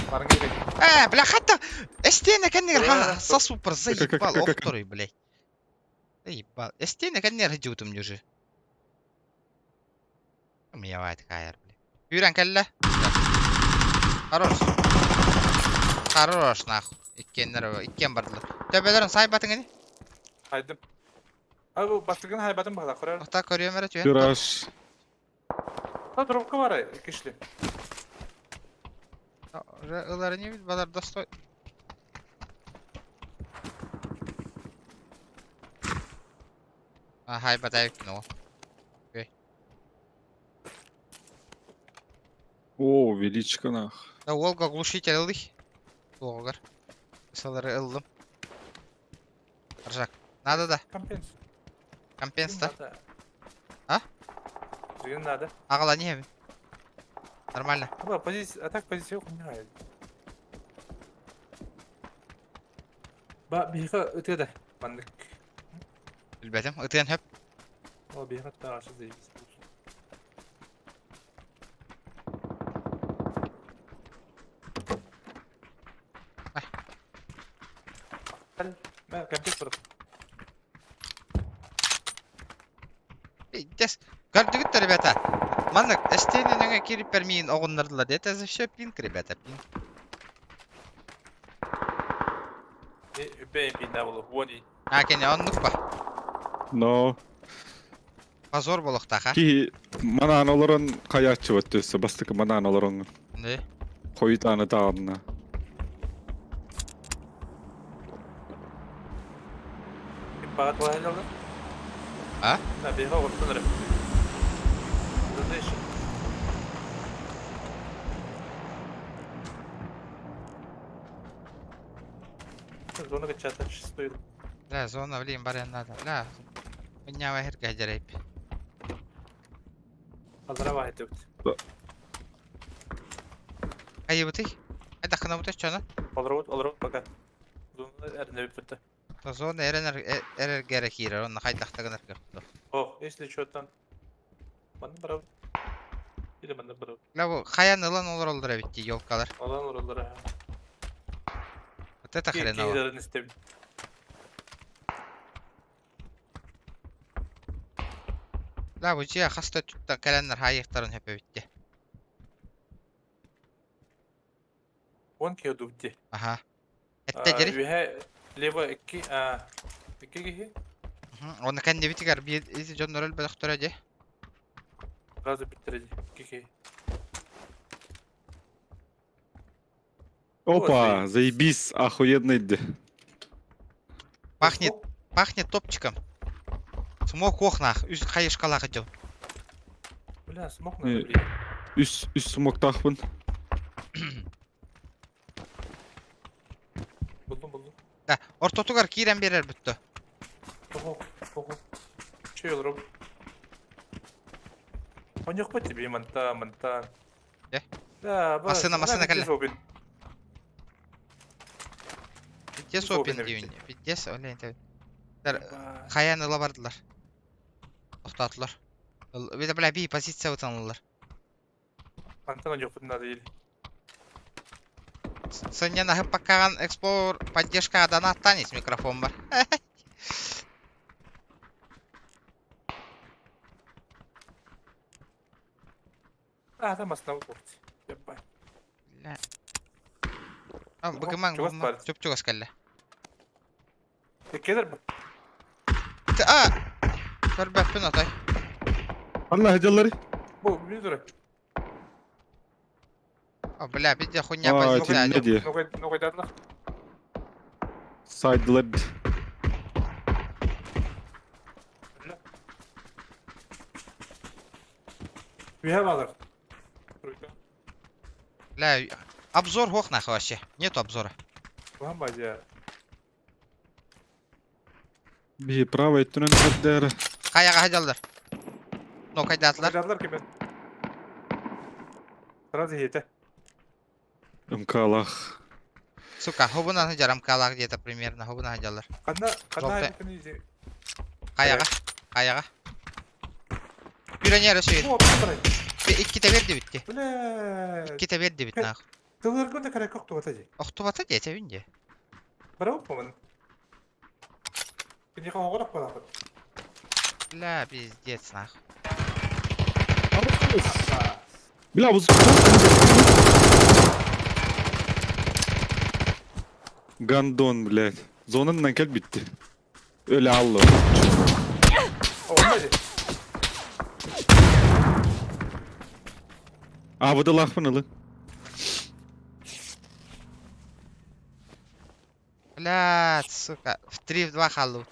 Барыҥ керек. Э, бля, хатта! Эстиэнэ кэннигэр ха сосупер заебал, охторуй, блядь. Заебал. Эстиэнэ кэннигэр сылдьыбытым дьужи. Миявайт кайр, блядь. Үүрэн кэллэ. Хорош. Хорош, нахуй. Иккиэннэр иккиэн бардылар. Төбөлөрүн сайбатыҥ ини. Хайдым. А бу бастыгын хайбатын баһала көрөр. Ота көрүөм эрэ түһэн. Гараж. Та дропка бар кишли. Ылары не бит балар достой. А хайбатайык ну. О, величка нах. Да Волга глушитель ылый. Туогар. Салары ыллым. Ржак. Надо да. Компенс. Компенс да. А? Билигин наада. Аҕалан иһэбин. Нормально. Аба, позиция, а так позиция хуйня. Ба, биһиэхэ ытыа да маннык. Билбэтим. Ытыан хөп. Ол биһиэхэ таҕашы заебись. Мэ, компьютер. Пиздец. Көрдүгүт да, ребята? Маннык эстиэнэ нөҥө киириппэр миигин оҕуннардылар. Это за все пинг, ребята, пинг. Бэйм пинна болу, уони. А, кини оннук ба. Но. Позор болохтаах, а? Киһи манаан олорон хайааччыбат төссө бастакы манаан олороҥҥун. Не? Хойутааны таҕынна. Баҕат балаһаллар. А? Да, биһиэхэ оҕустан эрэ. Знаешь, Зона качата шестой. Бля, зона, блин, барыан надо. Бля, Мынньаава иһиргэ дьэрэйп. Аллара баһыйдыбыт. Хайыбытый? Айдаххына чоно? Олоробут, олоробут пока. Зона эрнэбит бутта. Зона эрэнэр эрэргэрэ киирэр, онно хайдахта гынар көхтө. О, если что там. Манна барабыт. Или манна барабыт. Бля, бу хайан ылан олороллор эбит дии, елкалар. Алан олороллор. Вот это хреново. Киһилэрин истэбит. Бля, бу дьиэ хас да өттүттэн кэлэннэр хаайыахтарын сөп эбит дии. Он киһи дубди. Аха. Эттэ дьэри. Үһэ лево икки икки киһи. Онно кэннибитигэр биир ити дьоннор өлбөтөхтөрө дии. Сразу биттэрэ дии. Икки киһи. Опа, заебись, охуенный ди. Пахнет, пахнет топчиком. Смок охнах, үс хайышкалаах дьон. Бля, смок надо, блин. Үс, үс смоктаахпын. Булдум, булдум. Да, ортотугар киирэн биэрэр бүттө. Ого, ого. Че олороб? Оньохпут тебе манта, манта. Э? Да, ба. Массыына, массыына кэллэ. кэллэ. Пиздец Опин опин эбит. диибин. Пиздец, олен тэбит. Хайан ыла бардылар. Тохтоотулар. Бля, бля, би позиция ылаллар. Мантан оньохпут надо или. Сынньан аһыппаккаҕын Explorer поддержкаҕа донаттаан ис микрофоммар. А, там основной порт. Ебать. Бля. А, быгымаҥ, Чугас быгымаҥ. баар. Чуп-чугас кэллэ. Кедр бу. А! Көрбөппүн отой. Алла дьаллары. Бу, биле турар. О, бля, пиздец, хуйня А, позиция. итиннэ дии. Ногайдадылар. Сайдылар. Үһэ баалар. Бля, обзор суох нахуй вообще. Нету обзора. Уһан бадья. Би правый өттүнэн көрдөрө. Хайаҕа сылдьаллар. Нокайдаатылар. Ногайдадылар кемен. Сразу хете. МКлах. Сука, хобунан сылдьар МКлаах где-то примерно, хобунан сылдьаллар. Ханна, ханна Жолты. айбыкын Хайаҕа, хайаҕа. Пионер өсөйүн. О, бля. Иккитэ биэрдибит дии. Бля. Иккитэ биэрдибит нахуй. Тылыргын да карак охтубата дии. Охтубата диэтэбин дии. Барабыт помын. Киниэхэ оҕорох балаахыт. Бля, пиздец нахуй. Бля, бу Гандон, блядь. Зонанан кэлбитти. Өлө алло. Онно дии. А, быдылаахпын ылы. Бля, сука. В 3 в 2 хааллыбыт.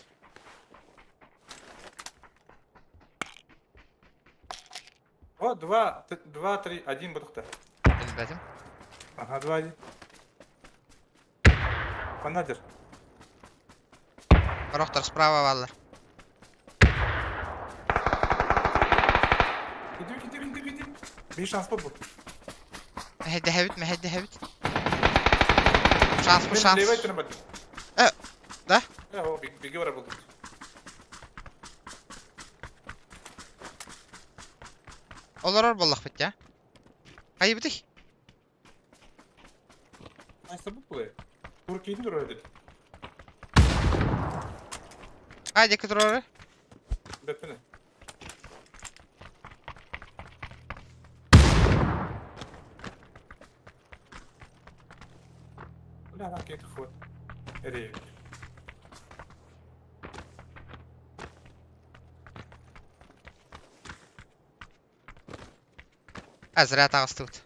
О, 2, 2, 3, 1 бутухта. Билбэтим. Ага, 2, 1. Фанадер. Рохтор справа бааллар. Bir шанс бар бу. Мэһэйдэһэбит, мэһэйдэһэбит. Шанс бу Мен шанс. левый өттүнэн бардым. Э, да? Э, о, биги бара булдум. Олорор буоллахпыт дьэ. Хайыбытый? Айса бу булай. Тур кейдин турар эдит. Хай диэки турары. Бэппине. Бля, на кейт ход. Эрей. А, зря таҕыстыбыт.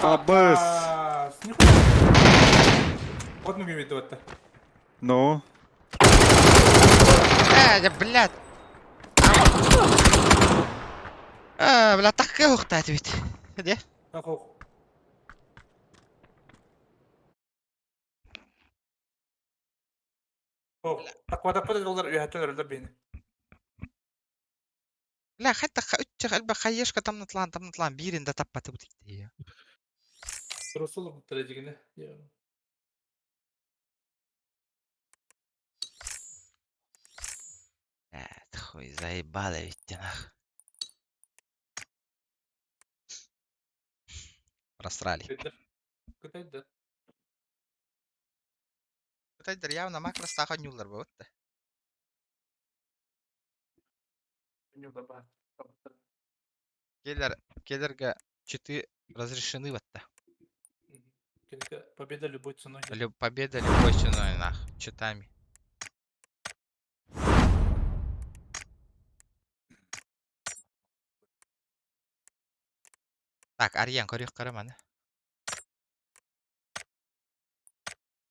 Абыс! Вот ну гимит вот. Ну? Э, да, блядь. Э, бля, такая ухтать ведь. Где? Аквадаппыт доллар үөһэттэн өрөлдөр биһини. Бля, хатта үтчэх элбэх хайышка тамнатлаан тамнатлаан биирин да таппатыбыт икки. Русул трэдигинэ. Э, хуй заебало ведь ты нах. Просрали. Кытайда. Кытайдар явно макро стаха нюллар буотта. Келлер, келлерге читы разрешены ватта. Победа любой ценой. Победа любой ценой, нах, читами. Так, Арьян, көрүөх көрө маны.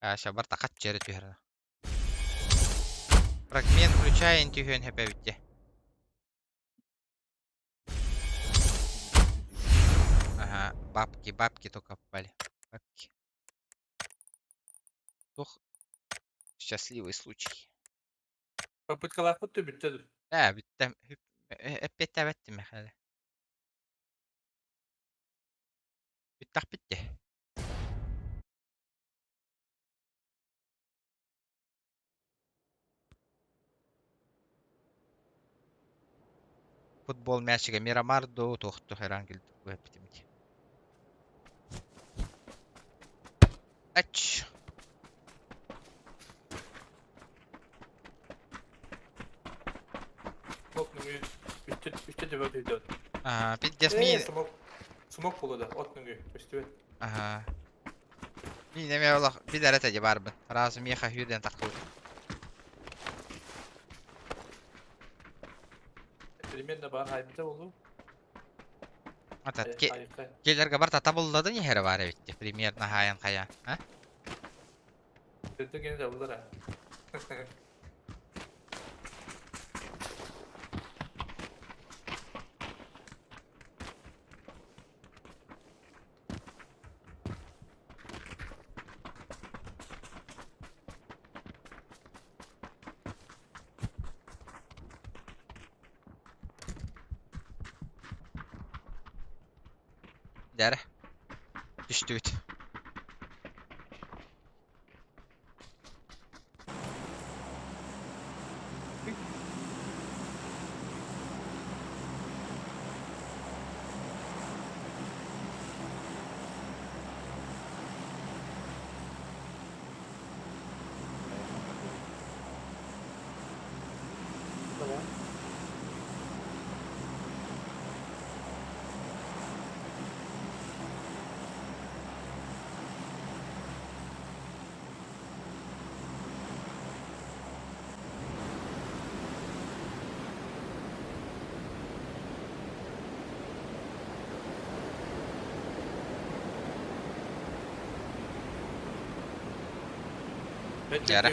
А, шабар тақат жері түһәрі. Фрагмент включай түһүөн хөпөбүтте. Ага, бабки, бабки только попали. Бабки. Тух. Счастливый случай. Попыткалаах бүттү бүттө. Э, бүттем. Эппеттәбеттим мэхэлэ. Бүттах битте. Футбол мячига Мирамар до тохту хайран келді. Өппетимит. Ач. Смок нүгү үстэ үстэ төбө өйдөт. Ага, пиздец мин. Смок. Смок болду да. От нүгү өстүбөт. Ага. Мин эме олох билэр этэ барбын. Разу меха хүден тахтыбыт. Примерно бар хайбыта болду. Атат келерге бар табыллады не хері бар эбитте. Примерно хаян хая. А? Төтө кene табылдар а. Дәрі. Түштүбүт. Дәрі.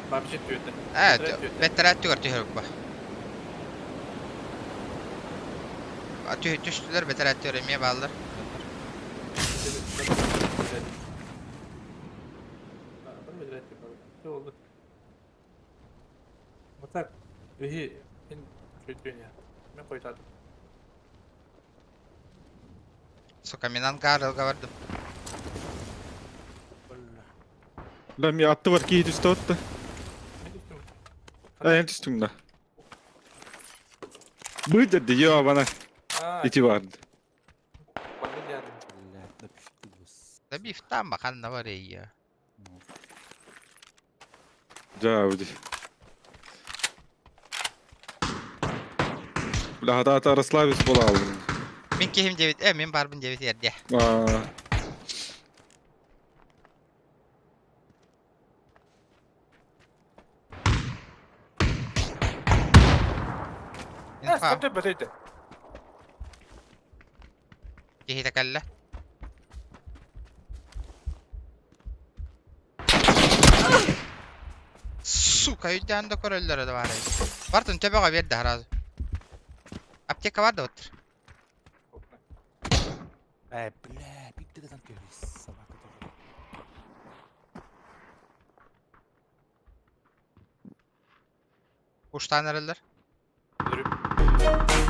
Бабчы төтө. Э, беттерәт түгөр түһөр ба. Түштүлөр беттерәт түгөр эме баллар. Блядь, Все oldu. Вот так. Биһи мин чөйтүөнэ. Мен койтадым. Сука, мин ангар бардым. Да ми атты бар киһи түстэ отта. Мен түстүм. Эн түстүң да. Быдыр ди бана ити барды. Добив там, ханна бар ее. Жа уди. Бля, хата расслабиться була алдым. Мин киһим 9, мин барбын 9 ерде. Аа. Инфа. Киһи кэллэ. Сука, өйдөөн да көрөллөрө да баар. Бартын төбөҕө биэрдэ сразу. Аптека бар да оттыр. Э, бля, биттигитен көрүс собака тоже. Уштан эрэллэр.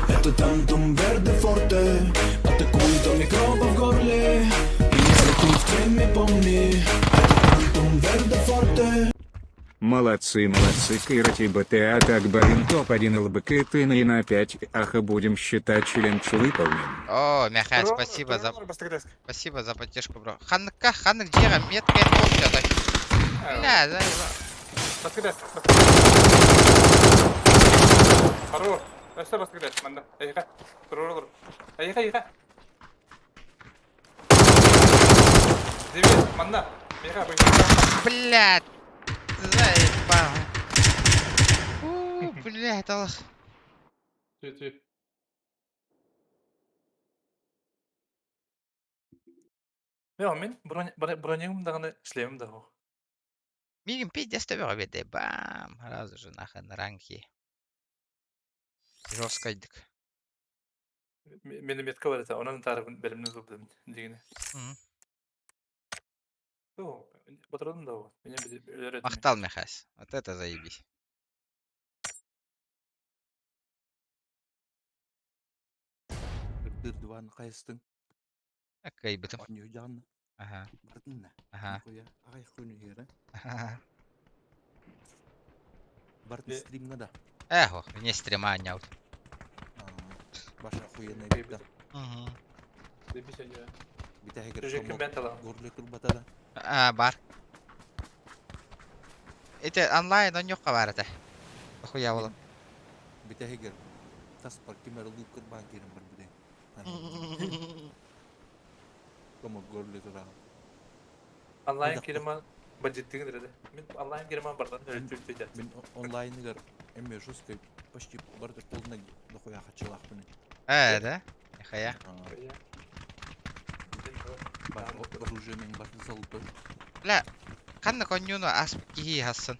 Это тантум верде форте Атакует до микроба в горле И если ты в теме, помни Это тантум верде форте. Молодцы, молодцы, Кирати БТА так барин топ-1 ЛБК ты на и на 5, аха будем считать челлендж выполнен. О, Михаил, спасибо за поддержку, бро. Ханныкка, ханнык дьиэҕэ метка кофе Бля, заебал. Хорош. Өссө баскыдас манда. Эйха. Турур. Эйха, эйха. Девет, манда. Эйха, Блядь. Заебал. У, блядь, Аллах. Tü tü. Мен мен броням даганы шлемим да. Мигин пиздец төбөҕө биэрдэ. Бам. Сразу же нахрен ранки. Жесткайдык. Мени метка бар это, онан тарыбын белимден зурдым дегене. Батырдым да вот. Меня өлөр Махтал, Михась. Вот это заебись. Дыр диван кайыстың. Акай бытым. Оню жан. Ага. Бардын. Ага. Агай хуйну хера. Ага. Бардын стримга да. Эхо, вне стрима аняут. Баша охуенный бит. Угу. Бит А, бар. Это онлайн он юққа бар это. Хуя болом. Битәһигер. Тас бар кимер лукер банкерин бар биде. Комо горле тура. Онлайн киреман бандиттигин диреде. Мен онлайн киреман бардан өлтүртү Мен онлайныгар эме жесткой почти барды полный дохуя хачылахпын. Э, да? Нихуя. Бар оружие мен барды залутой. Бля, ханна конюну ас кихи хассын.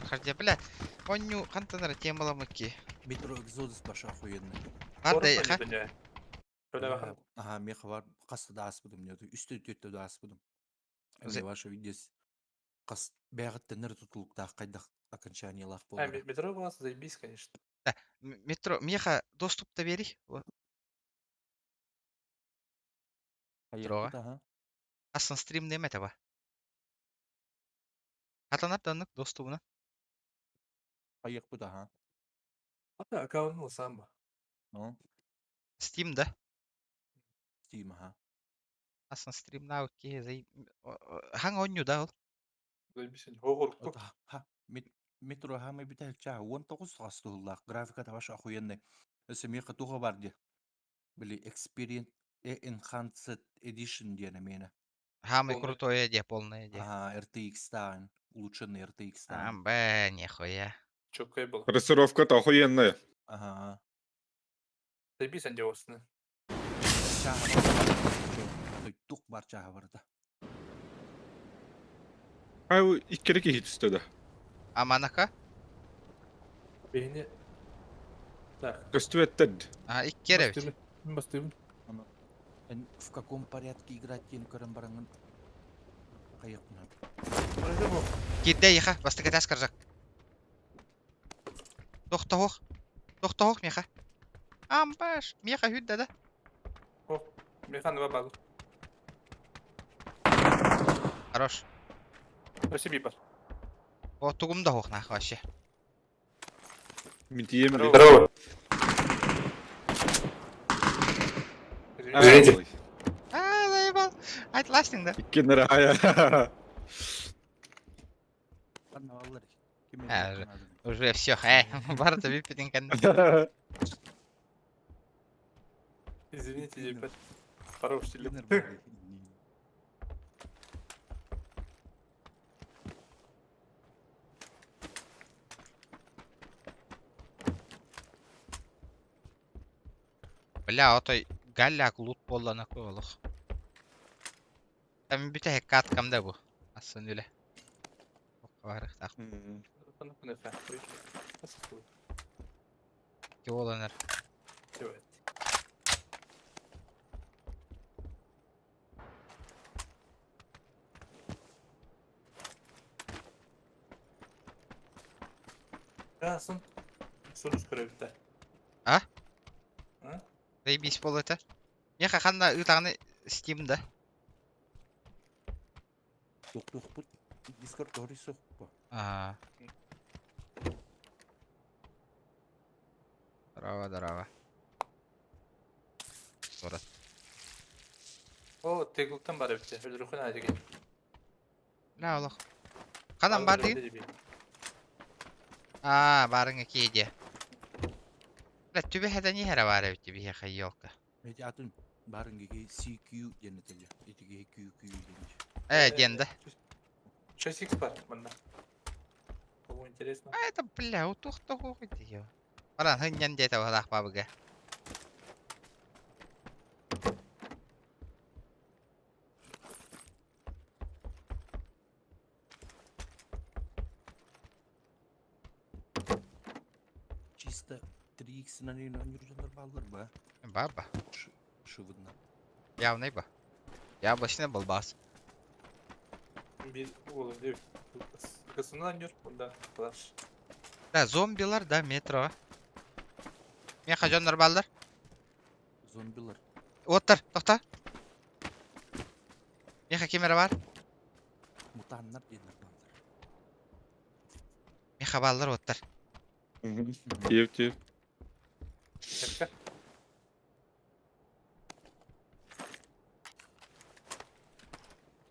Хардя, бля, коню хантанара темаламыки. Метро Экзодус баша охуенный. Бар да, ха? Ага, меха бар касты да аспыдым не үстө төттө да аспыдым. Эме ваша видес кас бәгыттен тутулук кайда окончание лах А, метро вас заебись, конечно. Да, метро, меха доступ та бери. Метроға. Асын стрим неме таба. Хатанар даннык доступына. Аяк бу да, Ата аккаунт алсам ба. Ну. Steam да. Steam, ага. Асын стрим науки зай хаң онню да ол. Заебись, хогор. Ха, метро хамы битә ча 19 гастуллах графика табаш охуенный. Өсө меха туга бар ди. Били Experience Enhanced Edition диэн мена. Хамы крутое де, полное де. Ага, RTX тан, улучшенный RTX тан. А, б, нихуя. Чокай был. Ресурровка-то охуенная. Ага. Заебись, анде осыны. Тук бар чаха бар да. Ай, иккерек хит үстө да. А манака? Бейни. Так. Көстүбеттер. А, иккере бит. Бастым. В каком порядке играть тем көрөн бараңын кайыкпын. Киирдэ эйиэхэ, бастакы этээс каржак. Тохтоһуох. Тохтоһуох миэхэ. Амбаш, миэхэ хүддэ да. О, миэхэ аныба бал. Хорош. Спасибо, бар. О, тугум да хуох нахуй вообще. Мин тиийэм илик. Здорово. Извините. А, заебал. Айт ластинг да. Иккиэннэрэ хайа. А, уже все, барыта бүппүтүн кэннэ. Извините, ребят. Хорош телефон. Бля, отой галляк лут буоллана олох. Там бүтэһик каткам да бу. Асын үлэ. Барыхтаах. Киоланар. Сын. Сурус көрөбүттэ. А? А? Заебись пол это. Меха ханна ытаҕыны Steam да. Туохтуохпут Дискорд тоһорүйсөхпө. Аа. Здорово, здорово. Город. О, Теглтан бар эбит. Өлөрөхүн аадыгын. Бля, олох. Ханан бар дигин? Аа, барыңа киэдиэ. Бля, түбэһэтэ ниһэрэ баар эбит биһиэхэ елка. Эти атын барынгыги CQ диэн этэллэр. Итиги QQ диэн. Э, диэн да. 6x бар манна. Кому интересно. А это, бля, утух-тухух ити. Баран хынньан диэтэ баһылаах бабыга. Чисто 3x-нан ойнуур бааллар ба. Баба. Шывынна. Явный ба. Яблочный балбас. Bir oğlum değil. Kısımdan gör. Bunda kadar. Да, зомбилар, да, метро. Меха дьоннор бааллар. Зомбилар. Уоттар, тохто. Меха ким эрэ баар? Мутаннар диэннэр бааллар. Меха бааллар уоттар. Тиеп тиеп.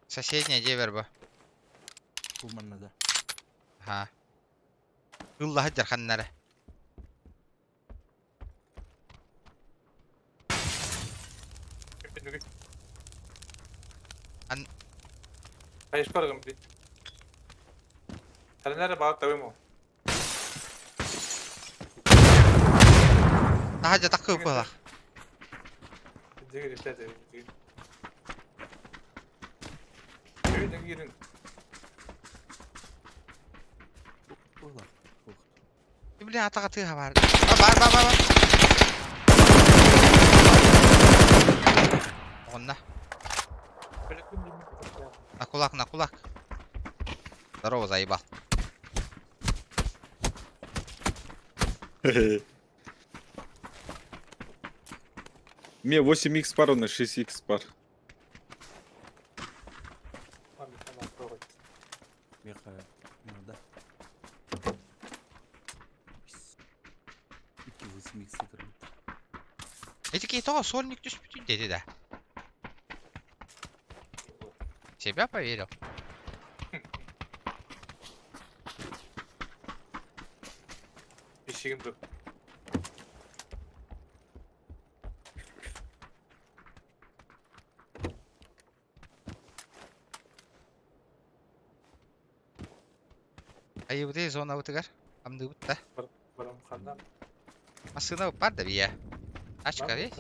Соседняя дьиэбэр бу. Бу манна да. Ха. Ыллаһа дьарханнара. Ан... Hayır korkun bir. Sen nerede bağlı tabii mi? Таһа таккы быһалах. Дигер işte de. Köyden girin. Блин, атаға тыға бар. Бар, бар, бар, бар. Онна. На кулак, на кулак. Здорово, заебал. Мне 8x пар, он 6x пар. Меха надо. Икки 8x сытырбыт. Эти того сольник түспүтүн деди да. Себя поверил. Бишигим dur. Айыбыты зона бытыгар. Амдыбыт да. Барам хандан. Масына бар да бия. Тачка есть?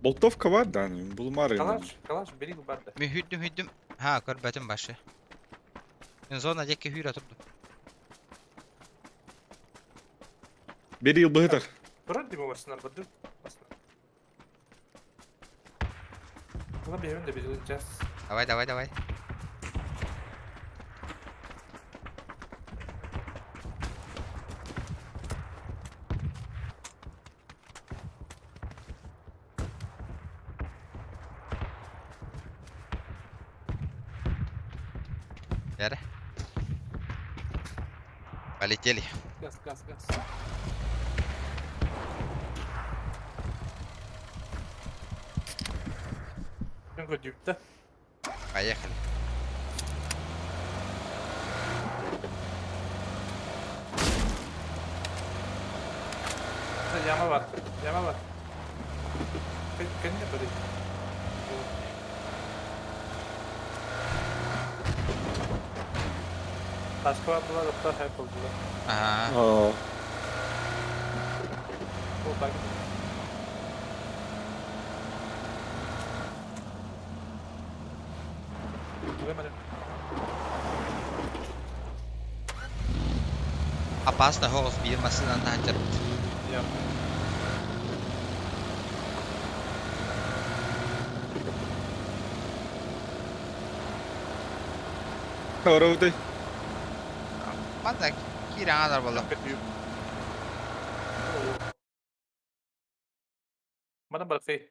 Болтовка бар да, булмар Калаш, калаш, бери бар да. Мен хүддүм хүддүм. Ха, көрбөтүм башы. Мен зона декке хүрө турдум. Бери yıl быһытар. Турар диме басына барды. Басына. Buna bir evin de bir just. Давай, давай, давай. Бэрэ. Полетели. Газ, газ, газ. Көрдүүптэ. Поехали. Яма бар. Яма бар. Кэннэ бары. Таска бардылар, оттар хайп болдулар. Ага. Aa. Ол так. Опасно голос биир массыынан таһырбыт. Ораудай. Манна киирэн адар буолла. Мана барсай.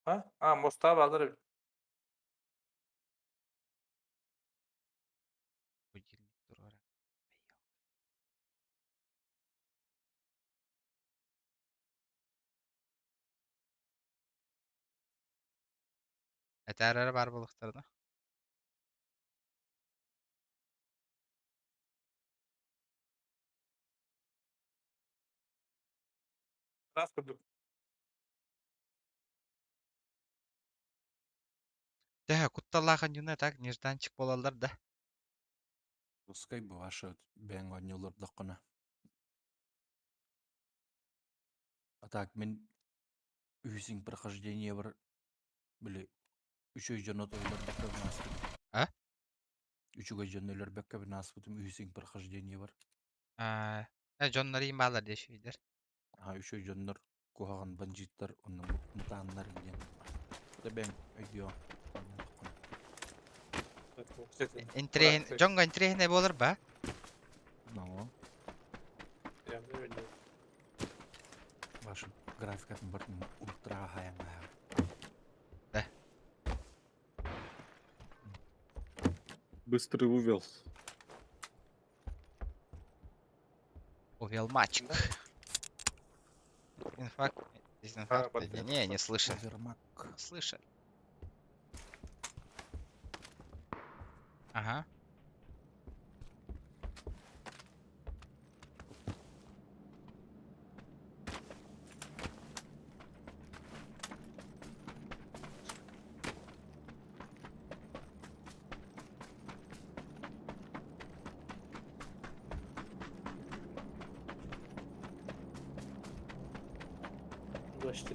А? А, моста баалар. Этээрere бар буолуохтарына. Раз курдук. Тэһэ кутталлаахан дьоно так нежданчик буолаллар да. Пускай бу ваша бэйэҥ оонньууллардаххына. А так мин үһүсүн прохождение бар били үчүгэй дьону өлөрбөккө бин А? Үчүгэй дьону өлөрбөккө бин ааспытым үһүсүн прохождение бар. Аа, дьоннор иин бааллар диэшүйдэр. А үчүгэй дьоннор куһаҕан бандьыыттар онно мутааннар диэн. Да бэйэҥ өйдүөҕүҥ. Интриэһин дьоҥҥо интриэһинэй буолар ба? Но ваша графикатын бартын ультра хаяҥҥа. Да. Быстрый увел. Увел мальчик. Инфаркт, дезинфаркт, не, не слышали. Овермак. Слышали. Ага.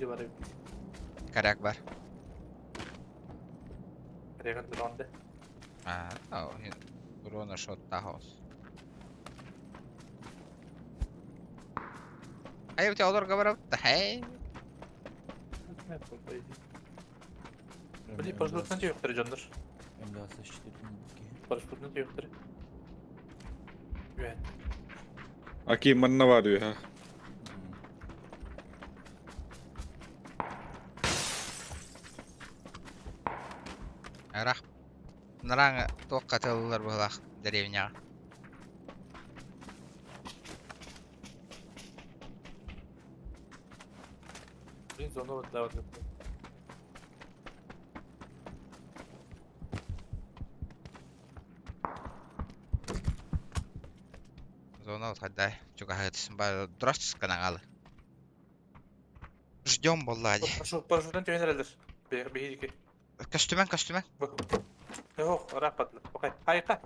Два бар эбит. Коряк бар. Реган дронде. А, ну, урона шот тахос. А я у тебя олор говорю, да хей. Били парашютны түйөктөр дьоннор. М24 Парашютны түйөктөр. Үһәт. Аки манна бар ha. Рах. Нараң туаққа тылылар бұлақ деревняға. Блин, зону вот да вот. Зона вот хаддай. Чуга бар дурашчыс каналы. Ждем боллади. Парашютны түйөнөр Бихики. Костюмен, костюмен. Ох, рапатлы. Окей. Хайка.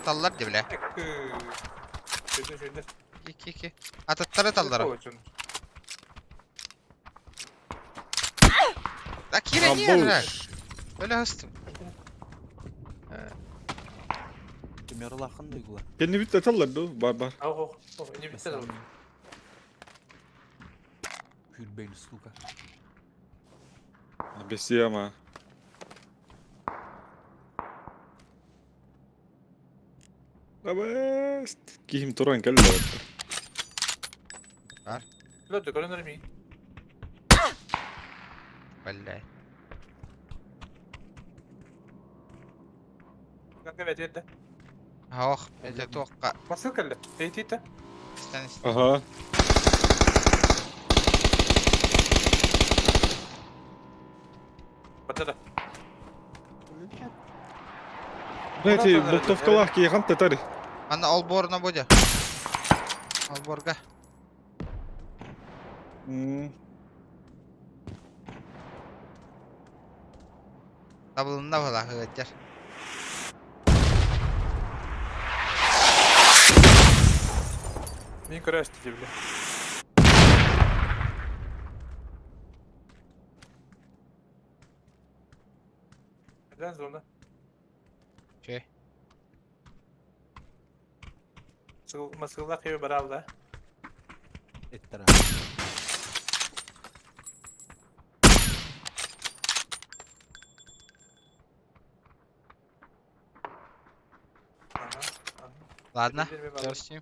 Таллар деп бля. Шүндür шүндür. Ки ки ки. Ататтары таллар. Да кире не же. Öyle hastım. Темерлахан дойгула. Kendi bitti atarlar do. Бар бар. Ох, ох, ох, не битсе. Хүрбейли сука. Бесиама. Абаст. Киһим туран кэллэ. Бар. Лөдө көрөнөр ми. Бля. Kanka бэтиэрдэ. Ох, это туохха. Масыл кэллэ. Эйтиитэ. Истэн истэн. Ага. Бата да. Знаете, болтовкалаах киһи татар. Аны олбуорна буде. Олбуорга. Табылынна була ыалдьар. Мин көрө өстү бile. Neden zorla? Чэй. Масылла кыйы баралда. Эттера. Ладно, всё с ним.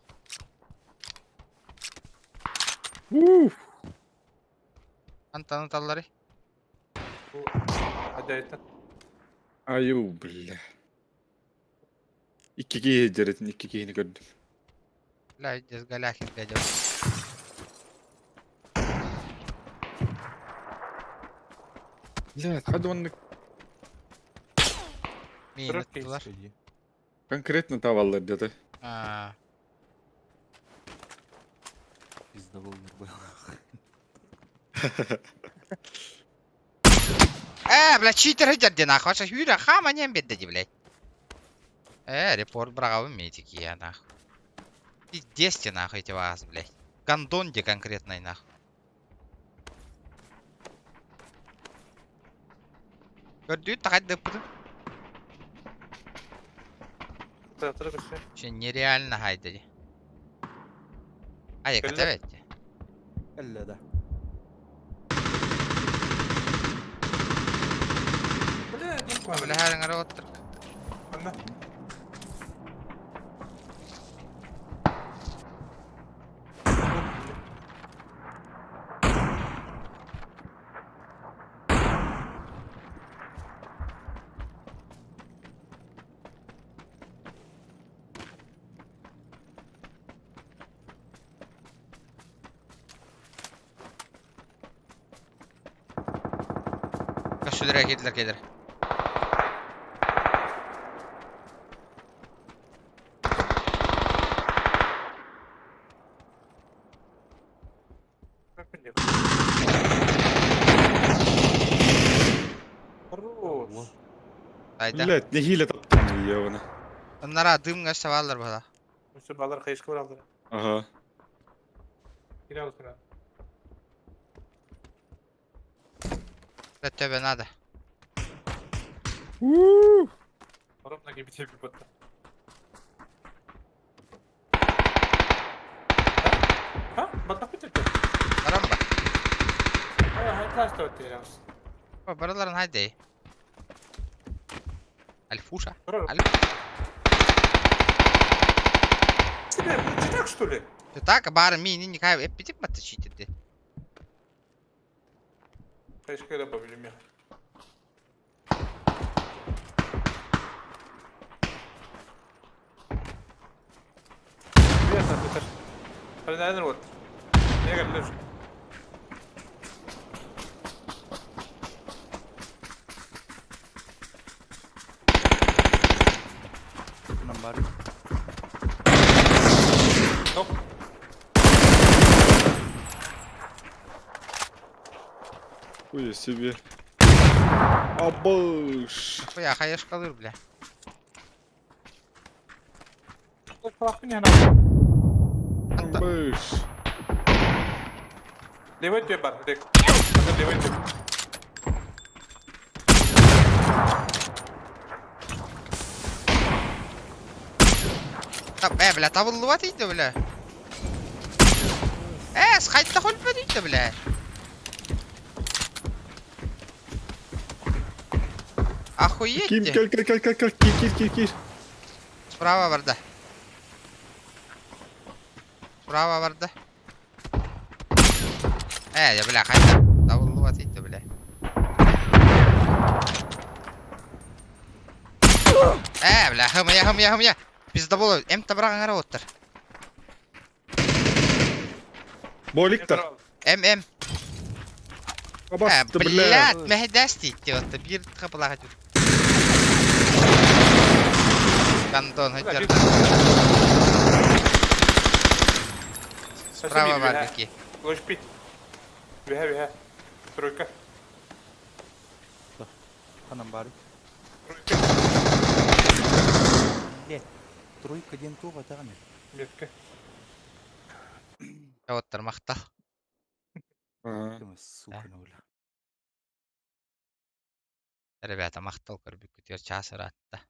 Антон таллары. Hadi Аю, бля. Икки киһи дьэрэтин икки киһини көрдүм. Бля, здесь галяхин гадел. Бля, хады оннук Мин ыттылар. конкретно табаллар деді. А, Пиздовол был. Э, бля, читер дерди нахуй. Аша хюра хама не бедди, блядь. Э, репорт браговый метики я нахуй. Пиздесте нахуй эти вас, блядь. Гондонде конкретной нахуй. Көрдүү тахать дыппытым. Че нереально хайдали. А, я Кэллэ. котовете. Кэллэ да. Бля, харин ароттыр. Анна. Көсүлэрэ киирдилэр киирдилэр. Хорош. Айда. Блядь, нэһиилэ таптым ебана. Оннара дымҥа сабаллар бала. Үсү балар кайышка бар алдыр. Ага. Кире алысына. Бля, төбө надо. Оромна киби тепи батта. Ha? Батта битирди. Баран ба. Ha, ha, taş da öttüreceğiz. Бараларын хайдай. Альфуша. Хорош. Аль... Тебе, ты так что ли? Ты так бар ми не кай эпитип матта читити. Кайышка да билим я. Привет, Петр. Хали вот. Я говорю, Бар. Топ. Хуя себе. Абыш. Хуя хаешкалыр, бля. Абыш. Левой тебе бар, левой. Левой тебе. Э, бля, табыллыбат ийди, бля. Э, схайтта холбат ийди, бля. Охуеть Ким ты. кел кел кел кел кел кир кир кир кир. Справа барда. Справа барда. Э, я, бля, хайда. Давыллыбат итте, бля. Э, бля, хымыя, хымыя, хымыя. Пиздоболу, эм табырағың оттар. Боликтар. Эм, эм. Э, Абасты, бля. блядь, мэхэдээс тиитти отта. Биир хапылаха түр. Гандон, хыджар. Справа барбеки. Лошпит. Үһэ үһэ. Тройка. Ханан бары. Тройка. Тройка ден туға тағаны. Метка. Оттар махта. Ага. Сука, ну, Ребята, махтал көрбүккүтүгэр чаас ыраатта.